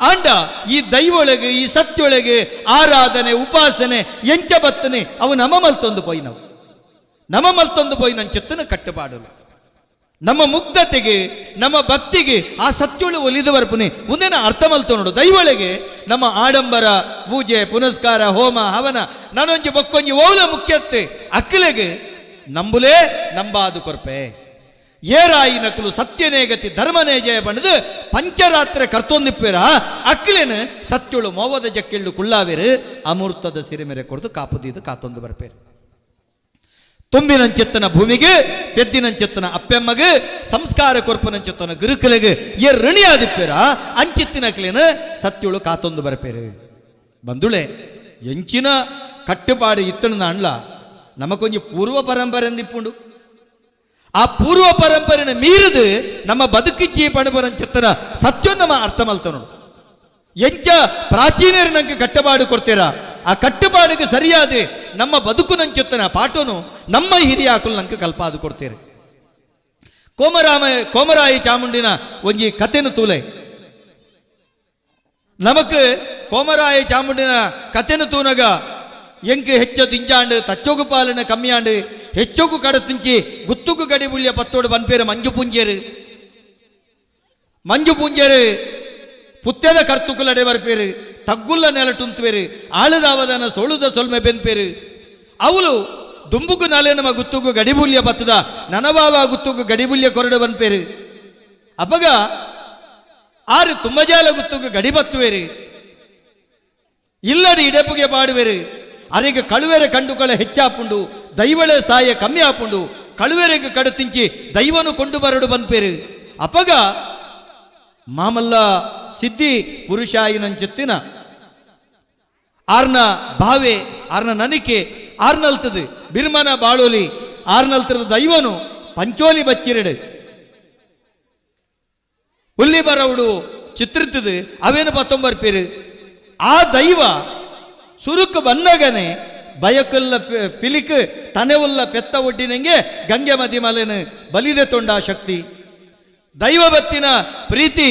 ಆಂಡ ಈ ದೈವೊಳಗೆ ಈ ಸತ್ಯೊಳಗೆ ಆರಾಧನೆ ಉಪಾಸನೆ ಎಂಚ ಬತ್ತನೆ ಅವು ನಮ್ಮ ಮಲ್ತೊಂದು ಪೋಯಿನವು. ನಮ್ಮ ಮಲ್ತೊಂದು ಪೋಯಿನ ಚೆತ್ತನ ಕಟ್ಟುಪಾಡಲು ನಮ್ಮ ಮುಗ್ಧತೆಗೆ ನಮ್ಮ ಭಕ್ತಿಗೆ ಆ ಸತ್ಯೊಳು ಒಲಿದು ಬರ್ಪುನೆ ಒಂದೇನ ಅರ್ಥ ಮಲ್ತೊ ನೋಡು. ದೈವೊಳಗೆ ನಮ್ಮ ಆಡಂಬರ ಪೂಜೆ ಪುನಸ್ಕಾರ ಹೋಮ ಹವನ ನಾನೊಂಜಿ ಬೊಕ್ಕೊಂಜಿ ಓಲ ಮುಖ್ಯತ್ತೆ ಅಕ್ಕಿಲೆಗೆ ನಂಬುಲೇ ನಂಬಾದು ಕೊರ್ಪೆ ಏರಾಯಿ ನಕಲು ಸತ್ಯನೇ ಗತಿ ಧರ್ಮನೇ ಜಯ ಬಣ್ಣದು ಪಂಚರಾತ್ರೆ ಕರ್ತೊಂದಿಪ್ಪೇರ ಅಕ್ಕಿಲೇನು ಸತ್ಯೊಳು ಮೋವದ ಜಕ್ಕೆಳ್ಳು ಕುಳ್ಳಾವೇರು ಅಮೂರ್ತದ ಸಿರಿಮೆರೆ ಕೊಡ್ದು ಕಾಪುದಿದ್ದು ಕಾತೊಂದು ಬರ್ಪೇರು. ತುಂಬಿನಂಚೆತ್ತನ ಭೂಮಿಗೆ ಪೆದ್ದಿನಂಚೆತ್ತನ ಅಪ್ಪೆಮ್ಮಗೆ ಸಂಸ್ಕಾರ ಕೊರ್ಪನಂಚೆತ್ತನ ಗುರುಕಲೆಗೆ ಏ ಋಣಿಯಾದಿಪ್ಪೇರ ಅಂಚಿತ್ತಿನ ಅಕ್ಲೇನು ಸತ್ಯೊಳು ಕಾತೊಂದು ಬರ್ಪೇರು. ಬಂದುಳೆ ಎಂಚಿನ ಕಟ್ಟುಪಾಡು ಇತ್ತನ ಅಣ್ಲ ನಮಕೊಂಜಿ ಪೂರ್ವ ಪರಂಪರೆ ಅಂದಿಪ್ಪುಂಡು. ಆ ಪೂರ್ವ ಪರಂಪರೆನ ಮೀರಿದು ನಮ್ಮ ಬದುಕಿಜ್ಜಿ ಪಣಪರಂಚೆತ್ತನ ಸತ್ಯ ನಮ್ಮ ಅರ್ಥ ಮಲ್ತನು. ಎಂಚ ಪ್ರಾಚೀನರು ನಂಗೆ ಕಟ್ಟುಪಾಡು ಕೊಡ್ತೀರಾ ಆ ಕಟ್ಟುಪಾಡಿಗೆ ಸರಿಯಾದ ನಮ್ಮ ಬದುಕು ನಂಚೆತ್ತನ ಪಾಠನು ನಮ್ಮ ಹಿರಿಯಾಕುಲು ನಂಗೆ ಕಲ್ಪಾದು ಕೊಡ್ತೀರಿ. ಕೋಮರಾಯಿ ಚಾಮುಂಡಿನ ಒಂಜಿ ಕತೆನು ತೂಲೆ ನಮಕ್ ಕೋಮರಾಯಿ ಚಾಮುಂಡಿನ ಕತೆನು ತೂನಗ ಎಂಕ್ ಹೆಚ್ಚ ತಿಂಜಾಂಡು ತಚ್ಚೋಗು ಪಾಲನ ಕಮ್ಮಿಯಾಂಡು ಹೆಚ್ಚೋಗು ಕಡ ತಿಂಚಿ ಗುತ್ತುಗು ಗಡಿ ಬುಳ್ಳಿಯ ಪತ್ತೋಡು ಬನ್ಪೇರು ಮಂಜು ಪುಂಜೇರು ಮಂಜು ಪುಂಜೇರು ಪುತ್ತೆದ ಕರ್ತುಕುಲಡೆ ಬರ್ಪೇರು ತಗ್ಗುಲ್ಲ ನೆಲಟುಂತುವೇರು ಆಳುದಾವದನ ಸೋಳುದ ಸೊಲ್ಮೆ ಬೆನ್ಪೇರು ಅವಳು ದುಂಬುಗು ನಾಲೆ ನಮ್ಮ ಗುತ್ತುಗು ಗಡಿಬುಲ್ಯ ಬತ್ತದ ನನಬಾವ ಗುತ್ತುಗು ಗಡಿಬುಲ್ಯ ಕೊರಡು ಬನ್ಪೇರು ಅಪಗ ಆರು ತುಂಬಜಾಲ ಗುತ್ತುಗು ಗಡಿ ಬತ್ತುವೇರು ಇಲ್ಲಡಿ ಇಡಪುಗೆ ಪಾಡುವೇರು ಅರೆಗೆ ಕಳುವೆರೆ ಕಂಡುಗಳ ಹೆಚ್ಚಾಪುಂಡು ದೈವಳೆ ಸಾಯ ಕಮ್ಮಿ ಆಪುಂಡು ಕಳುವೆರೆಗೆ ಕಡು ತಿಂಚಿ ದೈವನು ಕೊಂಡು ಬರಡು ಬನ್ಪೇರು ಅಪಗ ಮಾಮಲ್ಲ ಸಿದ್ಧಿ ಪುರುಷಾಯಿನಂಚೆತ್ತಿನ ಆರ್ನ ಭಾವೆ ಆರ್ನ ನನಿಕೆ ಆರ್ನಲ್ತದು ಬಿರ್ಮನ ಬಾಳೋಲಿ ಆರ್ನಲ್ತದ ದೈವನು ಪಂಚೋಲಿ ಬಚ್ಚಿರಡು ಉಲ್ಲಿ ಬರವುಡು ಚಿತ್ರಿತದು ಅವೇನು ಪತ್ತೊಂಬರ್ಪೇರು ಆ ದೈವ ಸುರುಕು ಬನ್ನಗನೆ ಬಯಕುಲ್ಲ ಪಿಲಿಕ್ ತನೆವುಲ್ಲ ಪೆತ್ತ ಒಡ್ಡಿನಂಗೆ ಗಂಗೆ ಮದಿ ಮಲೆನು ಬಲಿದೆ ತೊಂಡ ಶಕ್ತಿ ದೈವ ಬತ್ತಿನ ಪ್ರೀತಿ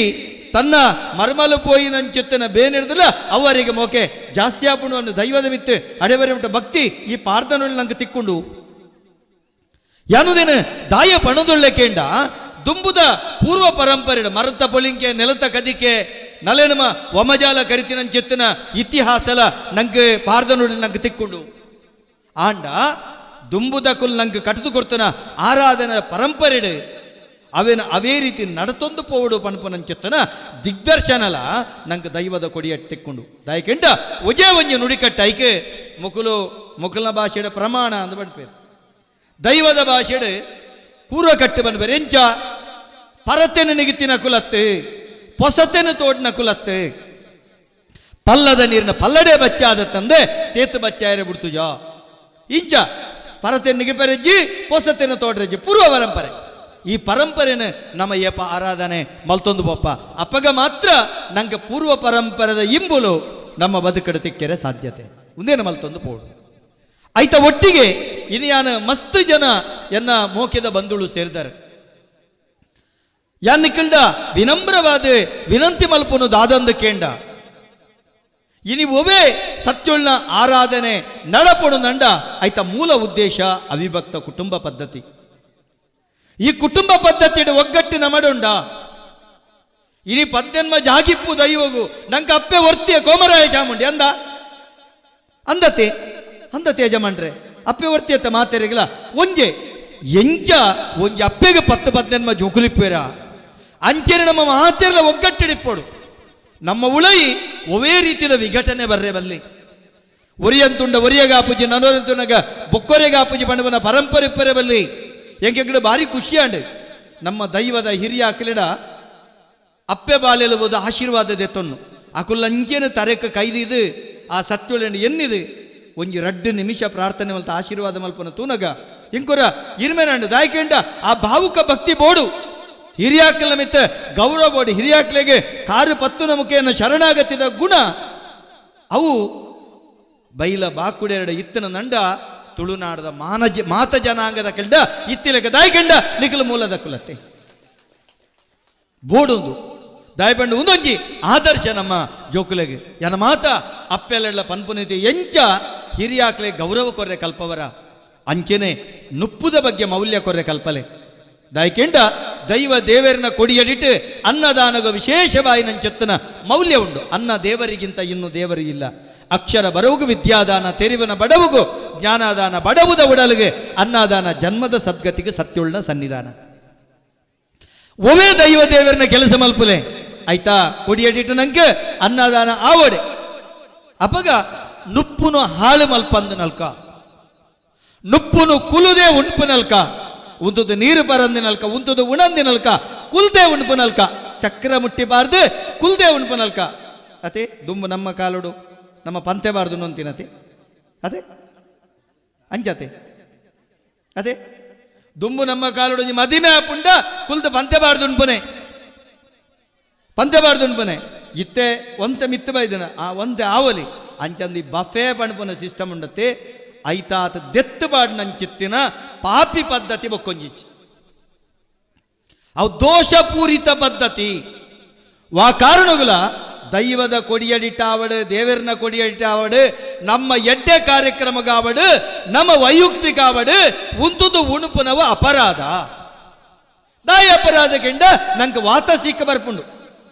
ತನ್ನ ಮರ್ಮಲು ಪೋಯಿನಂಚೆತ್ತನ ಬೇನಿಡ್ದಲ್ಲ ಅವರಿಗೆ ಮೋಕೆ ಜಾಸ್ತಿ ಆಪುಣವನ್ನು ದೈವದ ಮಿತ್ತು ಅಡೆಬರೆ ಉಂಟ ಭಕ್ತಿ ಈ ಪಾರ್ದನುಳ್ಳಿ ನಂಗೆ ತಿಕ್ಕೊಂಡು ಯಾನುದೇನು ದಾಯ ಪಣದೊಳ್ಳೆ ಕೇಂಡ ದುಂಬುದ ಪೂರ್ವ ಪರಂಪರೆ ಮರತ ಪೊಳಿಂಕೆ ನೆಲತ ಕದಿಕೆ ನಲೆನಮ ವಮಜಾಲ ಕರಿತಿನಂಚೆತ್ತನ ಇತಿಹಾಸಲ ನಂಗೆ ಪಾರ್ದನುಳ್ಳಿ ನಂಗೆ ತಿಕ್ಕೊಂಡು ಆಂಡ ದುಂಬುದ ಕುಲ್ ನಂಗೆ ಕಟ್ಟದು ಕೊಡ್ತನ ಆರಾಧನ ಪರಂಪರೆಡು ಅವೇನ ಅವೇ ರೀತಿ ನಡತೊಂದು ಪೋವಡು ಪಣಪನಂಚೆತ್ತನ ದಿಗ್ದರ್ಶನಲ ನಂಗೆ ದೈವದ ಕೊಡಿಯಟ್ಟು ತಿಕ್ಕೊಂಡು ದಾಯಕೆಂಡ ಒಜೆ ಒಂಜಿ ನುಡಿಕಟ್ಟ ಐಕೆ ಮುಕುಲು ಮುಕುಲ್ನ ಭಾಷೆಡ ಪ್ರಮಾಣ ಅಂದ್ ಬಣ್ಪೇರು ದೈವದ ಭಾಷೆಡು ಕೂರ ಕಟ್ಟು ಬನ್ಬೇರು ಎಂಚ ಪರತೆನು ನಿಗಿತ್ತಿನ ಕುಲತ್ತು ಪೊಸತೆನು ತೋಡ್ನ ಕುಲತ್ತು ಪಲ್ಲದ ನೀರಿನ ಪಲ್ಲಡೆ ಬಚ್ಚಾದ ತಂದೆ ತೇತು ಬಚ್ಚಾಯರೆ ಬಿಡ್ತುಜಾ ಇಂಚ ಪರತೆ ನಿಗಿಪೆರೆಜ್ಜಿ ಪೊಸತೆನು ತೋಡ್ರೆಜ್ಜಿ ಪೂರ್ವ ಪರಂಪರೆ ಈ ಪರಂಪರೆನ ನಮ್ಮ ಏಪ ಆರಾಧನೆ ಮಲ್ತೊಂದು ಪಪ್ಪ ಅಪ್ಪಗ ಮಾತ್ರ ನಂಗೆ ಪೂರ್ವ ಪರಂಪರೆದ ಇಂಬುಲು ನಮ್ಮ ಬದುಕಡೆ ತಿಕ್ಕೆರೆ ಸಾಧ್ಯತೆ ಒಂದೇನು ಮಲ್ತೊಂದು ಪೋಡು ಐತ ಒಟ್ಟಿಗೆ ಇನ್ಯಾನ ಮಸ್ತ್ ಜನ ಎನ್ನ ಮೋಕೆದ ಬಂಧುಳು ಸೇರಿದ್ದಾರೆ. ಯಾನ್ ವಿನಮ್ರವಾದ ವಿನಂತಿ ಮಲ್ಪುನು ದಾದಂದು ಕೇಂಡ ಇನಿ ಒವೇ ಸತ್ಯುಳ್ನ ಆರಾಧನೆ ನಡಪೊಡು ನಂಡ ಐತ ಮೂಲ ಉದ್ದೇಶ ಅವಿಭಕ್ತ ಕುಟುಂಬ ಪದ್ಧತಿ. ಈ ಕುಟುಂಬ ಪದ್ಧತಿ ಒಗ್ಗಟ್ಟಿನ ಮಡುಂಡ ಇನಿ ಪದ್ದೆನ್ಮ ಜಾಗಿಪ್ಪು ದೈವಗು ನಂಗೆ ಅಪ್ಪೆ ವರ್ತಿಯ ಕೋಮರಾಯ ಚಾಮುಂಡಿ ಅಂದ ಅಂದತೆ. ಅಂದ ತೇಜ ಮಂಡ್ರೆ ಅಪ್ಪೆ ವರ್ತಿ ಅತ್ತ ಮಾತೆರೆಗಿಲ್ಲ ಒಂಜೆ ಎಂಚ ಒಂಜಿ ಅಪ್ಪೆಗೆ ಪತ್ತು ಪದ್ನೆನ್ಮ ಜೋಕುಲಿಪ್ಪೇರ ಅಂಚೆನೆ ನಮ್ಮ ಮಾತೆರ್ಲ ಒಗ್ಗಟ್ಟಿಡಿಪ್ಪೋಡು ನಮ್ಮ ಉಳೈ ಒವೇ ರೀತಿಯ ವಿಘಟನೆ ಬರ್ರೆ ಬಲ್ಲಿ ಒರಿಯಂತುಂಡ ಒರಿಯಗಾಪುಜಿ ನನೊರಂತುನಗ ಬೊಕ್ಕೊರೆಗಾಪುಜಿ ಬಣ್ಣವನ ಪರಂಪರೆ ಇಪ್ಪರೆ ಬಲ್ಲಿ ಎಂಕೆಗಡೆ ಭಾರಿ ಖುಷಿಯಾಂಡು ನಮ್ಮ ದೈವದ ಹಿರಿಯ ಅಕ್ಲಿಡ ಅಪ್ಪೆ ಬಾಳೆಲುವುದು ಆಶೀರ್ವಾದ ದೆತ್ತೊನ್ನು ಅಕುಲ್ಲಂಚೇನು ತರೆಕ ಕೈದಿದು ಆ ಸತ್ಯೊಳೆಂಡು ಎನ್ನಿದು ಒಂಜಿ ರಡ್ಡು ನಿಮಿಷ ಪ್ರಾರ್ಥನೆ ಮಲ್ತ ಆಶೀರ್ವಾದ ಮಲ್ಪನ ತೂನಗ ಇಂಕೊರ ಇರ್ಮೆನಾಂಡು ದಾಯ್ಕೆಂಡ ಆ ಭಾವುಕ ಭಕ್ತಿ ಬೋಡು ಹಿರಿಯಾಕಲ ಮಿತ್ತ ಗೌರವ ಬೋಡು ಹಿರಿಯಾಕ್ಲೆಗೆ ಕಾರು ಪತ್ತು ನಮುಕೆಯನ್ನು ಶರಣಾಗತಿದ ಗುಣ ಅವು ಬೈಲ ಬಾಕುಡೆರಡ ಇತ್ತನ ನಂಡ ತುಳುನಾಡದ ಮಾನ ಮಾತ ಜನಾಂಗದ ಕೆಂಡ ಇತ್ತಿಲಕ ದಾಯ್ಕೆಂಡ ನಿಖಲ ಮೂಲದ ಕುಲತೆ ಬೋಡೊಂದು ದಾಯಪಂಡು ಒಂದೊಂಜಿ ಆದರ್ಶ ನಮ್ಮ ಜೋಕುಲೆಗೆ ಯನ ಮಾತ ಅಪ್ಪೆಲೆಲ್ಲ ಪನ್ಪುನಿತಿ ಎಂಚ ಹಿರಿಯಾಕ್ಲೆ ಗೌರವ ಕೊರ್ರೆ ಕಲ್ಪವರ ಅಂಚೆನೆ ನುಪ್ಪುದ ಬಗ್ಗೆ ಮೌಲ್ಯ ಕೊರ್ರೆ ಕಲ್ಪಲೆ ದಾಯ್ಕೆಂಡ ದೈವ ದೇವರನ ಕೊಡಿಯಡಿಟ್ಟು ಅನ್ನದಾನಗ ವಿಶೇಷ ಬಾಯಿನಂಚೊತ್ತನ ಮೌಲ್ಯ ಉಂಡು. ಅನ್ನ ದೇವರಿಗಿಂತ ಇನ್ನು ದೇವರು ಇಲ್ಲ. ಅಕ್ಷರ ಬರವುಗು ವಿದ್ಯಾದಾನ, ತೆರಿವನ ಬಡವುಗು ಜ್ಞಾನದಾನ, ಬಡವುದ ಉಡಲಿಗೆ ಅನ್ನದಾನ, ಜನ್ಮದ ಸದ್ಗತಿಗೆ ಸತ್ಯುಳ್ಳ ಸನ್ನಿಧಾನ. ಒವೇ ದೈವ ದೇವರನ್ನ ಕೆಲಸ ಮಲ್ಪುಲೆ ಆಯ್ತಾ ಕೊಡಿಯಡಿಟ್ಟು ನಂಗೆ ಅನ್ನದಾನ ಆವಡೆ ಅಪಗ ನುಪ್ಪುನು ಹಾಳು ಮಲ್ಪಂದು ನಲ್ಕ, ನುಪ್ಪುನು ಕುಲುದೇ ಉಂಪು ನಲ್ಕ, ಉಂತುದು ನೀರು ಪರಂದಿನಲ್ಕ, ಉಂತುದು ಉಣಂದಿನಲ್ಕ, ಕುಲ್ದೆ ಉಂಪು ನಲ್ಕ, ಚಕ್ರ ಮುಟ್ಟಿಬಾರ್ದು ಕುಲ್ದೆ ಉಂಪು ನಲ್ಕ. ಅತೆ ದುಂಬು ನಮ್ಮ ಕಾಲುಡು ನಮ್ಮ ಪಂತೆ ಬಾರ್ದು ನೊಂತಿನತೆ ಅದೇ ಅಂಜತೆ ಅದೇ ದುಂಬು ನಮ್ಮ ಕಾಲುಡು ಮದಿಮೆ ಪುಂಡ ಕುಲ್ದು ಪಂತೆ ಬಾರ್ದು ಉಂಪುನೆ, ಪಂತೆ ಬಾರ್ದು ಉಂಪುನೆ. ಇತ್ತೆ ಒಂತೆ ಮಿತ್ತು ಬೈದನ ಆ ಒಂತೆ ಆವಲಿ ಅಂಚಂದಿ ಬಫೆ ಪಣಪುನ ಸಿಸ್ಟಮ್ ಉಂಡತೆ ಐತಾತ ದೆತ್ತು ಬಾಡ್ನಂಚಿತ್ತಿನ ಪಾಪಿ ಪದ್ಧತಿ ಬೊಕ್ಕೊಂಜಿಚ್ಚಿ ಅವು ದೋಷಪೂರಿತ ಪದ್ಧತಿ. ವಾ ಕಾರಣಗಳ ದೈವದ ಕೊಡಿಯಡಿಟಾವಡು, ದೇವರನ ಕೊಡಿಯಡಿಟಾವಡು, ನಮ್ಮ ಎಡ್ಡೆ ಕಾರ್ಯಕ್ರಮಗಾವಡು, ನಮ್ಮ ವೈಯಕ್ತಿಕ ಆವಡು ಉಂತುದು ಉಣುಪುನವ ಅಪರಾಧ. ದಾಯ ಅಪರಾಧಕ್ಕಿಂಡ ನಂಗೆ ವಾತ ಸಿಕ್ಕ ಬರ್ಪುಂಡು,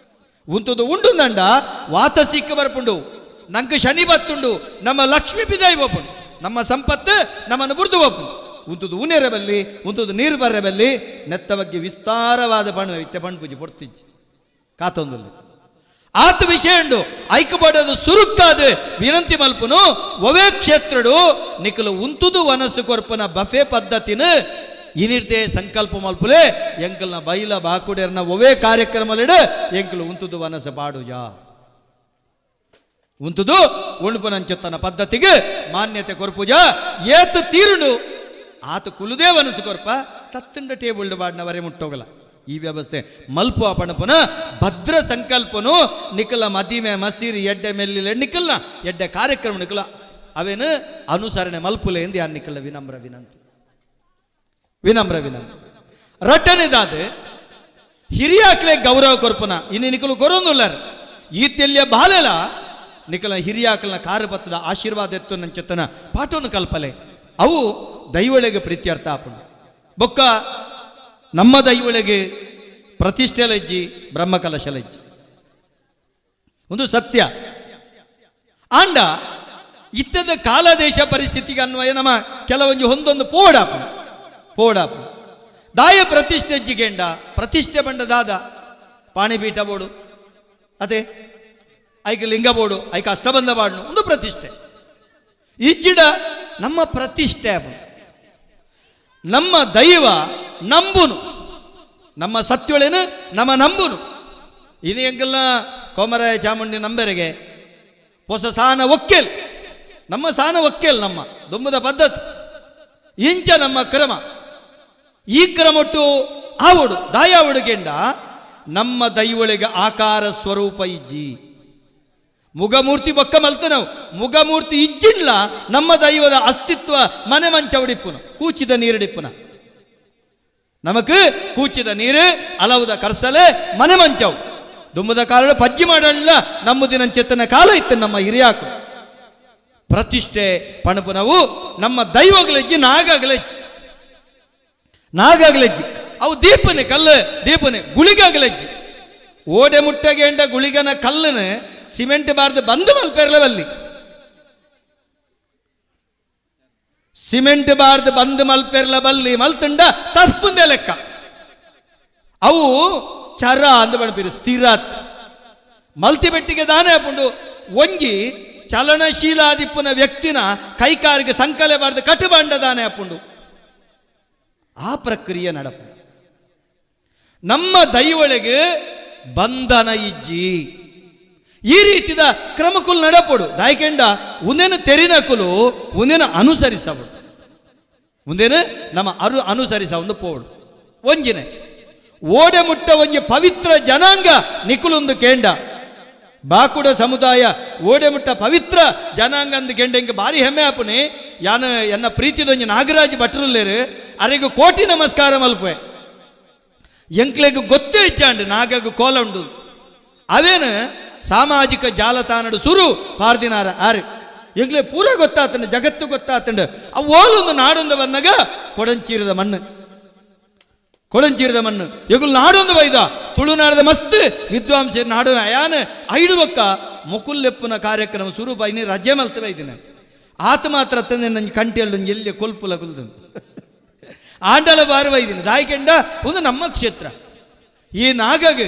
ಉಂತುದು ಉಂಡು ನಂಡ ವಾತ ಸಿಕ್ಕ ಬರ್ಪುಂಡು, ನಂಗೆ ಶನಿ ಬತ್ತುಂಡು, ನಮ್ಮ ಲಕ್ಷ್ಮಿ ಬಿದಾಯಿ ಒಪ್ಪುಂಡು, ನಮ್ಮ ಸಂಪತ್ತು ನಮ್ಮನ್ನು ಬುರ್ದು ಒಪ್ಪುಂಡು. ಉಂತುದು ಉನೇರ ಬಲ್ಲಿ, ಉಂತುದು ನೀರು ಬರ್ರೆ ಬಲ್ಲಿ ನೆತ್ತ ಬಗ್ಗೆ ವಿಸ್ತಾರವಾದ ಪಣ್ಣು ಇತ್ತೆ ಪಣ್ಣು ಪೂಜೆ ಪೊಡ್ತಿಜ್ಜಿ ಕಾತೊಂದುಲ್ಲಿ ಆತ ವಿಷಯ ಉಂಡು. ಐಕ್ಯಪಡೋದು ಸುರುಕ್ಕಾದ ವಿನಂತಿ ಮಲ್ಪುನು ಒವೇ ಕ್ಷೇತ್ರಡು ನಿಖಲು ಉಂತುದು ವನಸ್ಸು ಕೊರ್ಪನ ಬಫೆ ಪದ್ಧತಿನ ಇನಿರ್ತೆ ಸಂಕಲ್ಪ ಮಲ್ಪುಲೆ ಎಂಕಲ್ನ ಬೈಲ ಬಾಕುಡೆರ್ನ ಒವೇ ಕಾರ್ಯಕ್ರಮಲಿಡು ಎಂಕಲು ಉಂತುದು ವನಸ್ಸು ಪಾಡುಜಾ ಉಂತುದು ಉಣುಪುನಂಚೊತ್ತನ ಪದ್ಧತಿಗೆ ಮಾನ್ಯತೆ ಕೊರ್ಪುಜ ಏತು ತೀರುಂಡು ಆತ ಕುಲುದೇ ವನಸು ಕೊರ್ಪ ತತ್ತಂಡ ಟೇಬಲ್ ಬಾಡ್ನವರೇ ಮುಟ್ಟೋಗಲ್ಲ. ಈ ವ್ಯವಸ್ಥೆ ಮಲ್ಪು ಪಣಪುನ ಭದ್ರ ಸಂಕಲ್ಪನು ನಿಖಲ ಮದಿಮೆ ಮಸೀರಿ ಎಡ್ಡೆ ಮೆಲ್ಲಿಲೆ ನಿಖಲ್ನ ಎಡ್ಡೆ ಕಾರ್ಯಕ್ರಮ ನಿಖಲ ಅವೇನು ಅನುಸರಣೆ ಮಲ್ಪುಲೆ ಎಂದು ಯಾರು ನಿಖಲ ವಿನಮ್ರ ವಿನಂತಿ, ವಿನಮ್ರ ವಿನಂತಿ. ರಟ್ಟನೆದಾದ ಹಿರಿಯಾಕ್ಲೆ ಗೌರವ ಕೊರ್ಪುನ ಇನ್ನು ನಿಖಲು ಕೊರೊಂದುಲ್ಲಾರ ಈ ತೆಲ್ಲಿಯ ಬಾಲೆಲ ನಿಖಲ ಹಿರಿಯಾಕಲ್ನ ಕಾರುಬತ್ತದ ಆಶೀರ್ವಾದ ಎತ್ತು ನಂಚೆತ್ತನ ಪಾಠವನ್ನು ಕಲ್ಪಲೆ ಅವು ದೈವಳಿಗೆ ಪ್ರೀತ್ಯರ್ಥ ಆಪುಂಡು. ಬೊಕ್ಕ ನಮ್ಮ ದೈವಳಿಗೆ ಪ್ರತಿಷ್ಠೆ ಲಜ್ಜಿ ಬ್ರಹ್ಮಕಲಶ ಲಜ್ಜಿ ಒಂದು ಸತ್ಯ. ಆಂಡ ಇತ್ತದ ಕಾಲದೇಶ ಪರಿಸ್ಥಿತಿಗೆ ಅನ್ವಯ ನಮ್ಮ ಕೆಲವೊಂದು ಹೊಂದೊಂದು ಪೋಡಾಪುಂಡು, ಪೋಡಾಪುಂಡು. ದಾಯ ಪ್ರತಿಷ್ಠೆ ಅಜ್ಜಿಗೆಂಡ ಪ್ರತಿಷ್ಠೆ ಬಂಡ ದಾದ ಪಾಣಿಪೀಠ ಬೋಡು ಅದೇ ಐಕ ಲಿಂಗ ಬೋಡು ಐಕ ಅಷ್ಟಬಂಧ ಬಾಡ್ನು ಒಂದು ಪ್ರತಿಷ್ಠೆ. ಇಜ್ಜಿಡ ನಮ್ಮ ಪ್ರತಿಷ್ಠೆ ಆಪುಂಡು. ನಮ್ಮ ದೈವ ನಂಬುನು, ನಮ್ಮ ಸತ್ಯೊಳೇನು ನಮ್ಮ ನಂಬುನು. ಇನಿ ಎಂಕಲ್ನ ಕೋಮರಾಯ ಚಾಮುಂಡಿ ನಂಬೆರೆಗೆ ಹೊಸ ಸಾನ ಒಕ್ಕೇಲ್, ನಮ್ಮ ಸಾನ ಒಕ್ಕೇಲ್, ನಮ್ಮ ದುಂಬದ ಪದ್ಧತಿ ಇಂಚ ನಮ್ಮ ಕ್ರಮ. ಈ ಕ್ರಮೊಟ್ಟು ಆವಡು ದಾಯಾವಡುಗೆಂಡ ನಮ್ಮ ದೈವಳಿಗೆ ಆಕಾರ ಸ್ವರೂಪ ಇಜ್ಜಿ ಮುಗಮೂರ್ತಿ ಬೊಕ್ಕ ಮಲ್ತ ನಾವು ಮುಗಮೂರ್ತಿ ಇಜ್ಜಿಂಡ್ಲ ನಮ್ಮ ದೈವದ ಅಸ್ತಿತ್ವ ಮನೆ ಮಂಚವಡಿಪ್ಪುನ ಕೂಚಿದ ನೀರಡಿಪ್ಪುನ ನಮಕ್ ಕೂಚಿದ ನೀರು ಅಲವುದ ಕರ್ಸಲೆ ಮನೆ ಮಂಚವು ದುಮ್ಮದ ಕಾಲ ಪಜ್ಜಿ ಮಾಡಲ್ಲ ನಮ್ಮದಿನಂಚೆತ್ತನ ಕಾಲ ಇತ್ತು ನಮ್ಮ ಹಿರಿಯಾಕು ಪ್ರತಿಷ್ಠೆ ಪಣಪುನವು ನಮ್ಮ ದೈವಗಲೆಜ್ಜಿ ನಾಗಗಲೆಜ್ಜಿ ನಾಗಗಲೆಜ್ಜಿ ಅವು ದೀಪನೆ ಕಲ್ಲು ದೀಪನೆ ಗುಳಿಗಗಲೆಜ್ಜಿ ಓಡೆ ಮುಟ್ಟಗೆಂಡ ಗುಳಿಗನ ಕಲ್ಲನ ಸಿಮೆಂಟ್ ಬಾರ್ದು ಬಂದು ಮಲ್ಪೆರ್ಲವಲ್ಲಿ Cement ಬಾರ್ದು ಬಂದ್ ಮಲ್ಪೆರ್ಲ ಬಲ್ಲಿ ಮಲ್ತುಂಡ ತಸ್ಪುಂದೆ ಲೆಕ್ಕ ಅವು ಚರ ಅಂದ ಬಣ್ಪಿರು ಸ್ಥಿರತ್ ಮಲ್ತಿ ಬೆಟ್ಟಿಗೆ ದಾನೆ ಹಾಪುಂಡು ಒಂಜಿ ಚಲನಶೀಲಾದಿಪ್ಪುನ ವ್ಯಕ್ತಿನ ಕೈಕಾರಿಗೆ ಸಂಕಲೆ ಬಾರ್ದು ಕಟುಬಂಡ ದಾನೆ ಹಾಪುಂಡು ಆ ಪ್ರಕ್ರಿಯೆ ನಡಪು. ನಮ್ಮ ದೈವಳಿಗೆ ಬಂಧನ ಇಜ್ಜಿ ಈ ರೀತಿದ ಕ್ರಮಕುಲು ನಡಪೊಡು ದಾಯ್ಕೆಂಡ ಉಂದೇನು ತೆರಿನಕುಲು ಉಂದೇನು ಅನುಸರಿಸವಡು ಉಂದೇನು ನಮ್ಮ ಅನುಸರಿಸ ಒಂದು ಪೋಡು ಒಂಜಿನೆ ಓಡೆ ಮುಟ್ಟ ಒಂಜಿ ಪವಿತ್ರ ಜನಾಂಗ ನಿಕುಲೊಂದು ಕೇಂಡ ಬಾಕುಡ ಸಮುದಾಯ ಓಡೆ ಮುಟ್ಟ ಪವಿತ್ರ ಜನಾಂಗ ಅಂದು ಕೆಂಡ ಇಂಕ ಭಾರಿ ಹೆಮ್ಮೆ ಆಪುನಿ ಯಾನ ಎನ್ನ ಪ್ರೀತಿದೊಂಜಿ ನಾಗರಾಜ್ ಭಟ್ರುಲ್ಲೇರು ಅರೆಗೆ ಕೋಟಿ ನಮಸ್ಕಾರ ಮಲ್ಪೆ ಎಂಕ್ಲೆಗ್ ಗೊತ್ತೇ ಇಚ್ಚಾಂಡು ನಾಗಗ್ ಕೋಲ ಉಂಡು ಅವೇನು ಸಾಮಾಜಿಕ ಜಾಲತಾಣಡು ಸುರು ಪಾರ್ದಿನಾರ ಆರು ಎಂಕ್ಲೆ ಪೂರ ಗೊತ್ತಾತಂಡು ಜಗತ್ತು ಗೊತ್ತಾತಂಡು ಅವು ಓಲೊಂದು ನಾಡೊಂದು ಬಂದಾಗ ಕೊಡಂಚೀರದ ಮಣ್ಣು ಕೊಡಂಚೀರದ ಮಣ್ಣು ಎಗುಲ್ ನಾಡೊಂದು ಬೈದ ತುಳುನಾಡದ ಮಸ್ತ್ ವಿದ್ವಾಂಸ ನಾಡು ಯಾನ ಐಡು ಬೊಕ್ಕ ಮುಕುಲ್ಲೆಪ್ಪುನ ಕಾರ್ಯಕ್ರಮ ಸುರು ಬೈನಿ ರಜೆ ಮಲ್ತ ಬೈದಿನ ಆತ ಮಾತ್ರ ತಂದೆ ನನ್ನ ಕಂಟಿಯಲ್ಲಿ ಎಲ್ಲಿ ಕೊಲ್ಪುಲ ಕುಲ್ದು ಆಂಡಲ ಬಾರು ಬೈದಿನ ದಾಯಿಕೆಂಡ ಒಂದು ನಮ್ಮ ಕ್ಷೇತ್ರ ಈ ನಾಗಗ್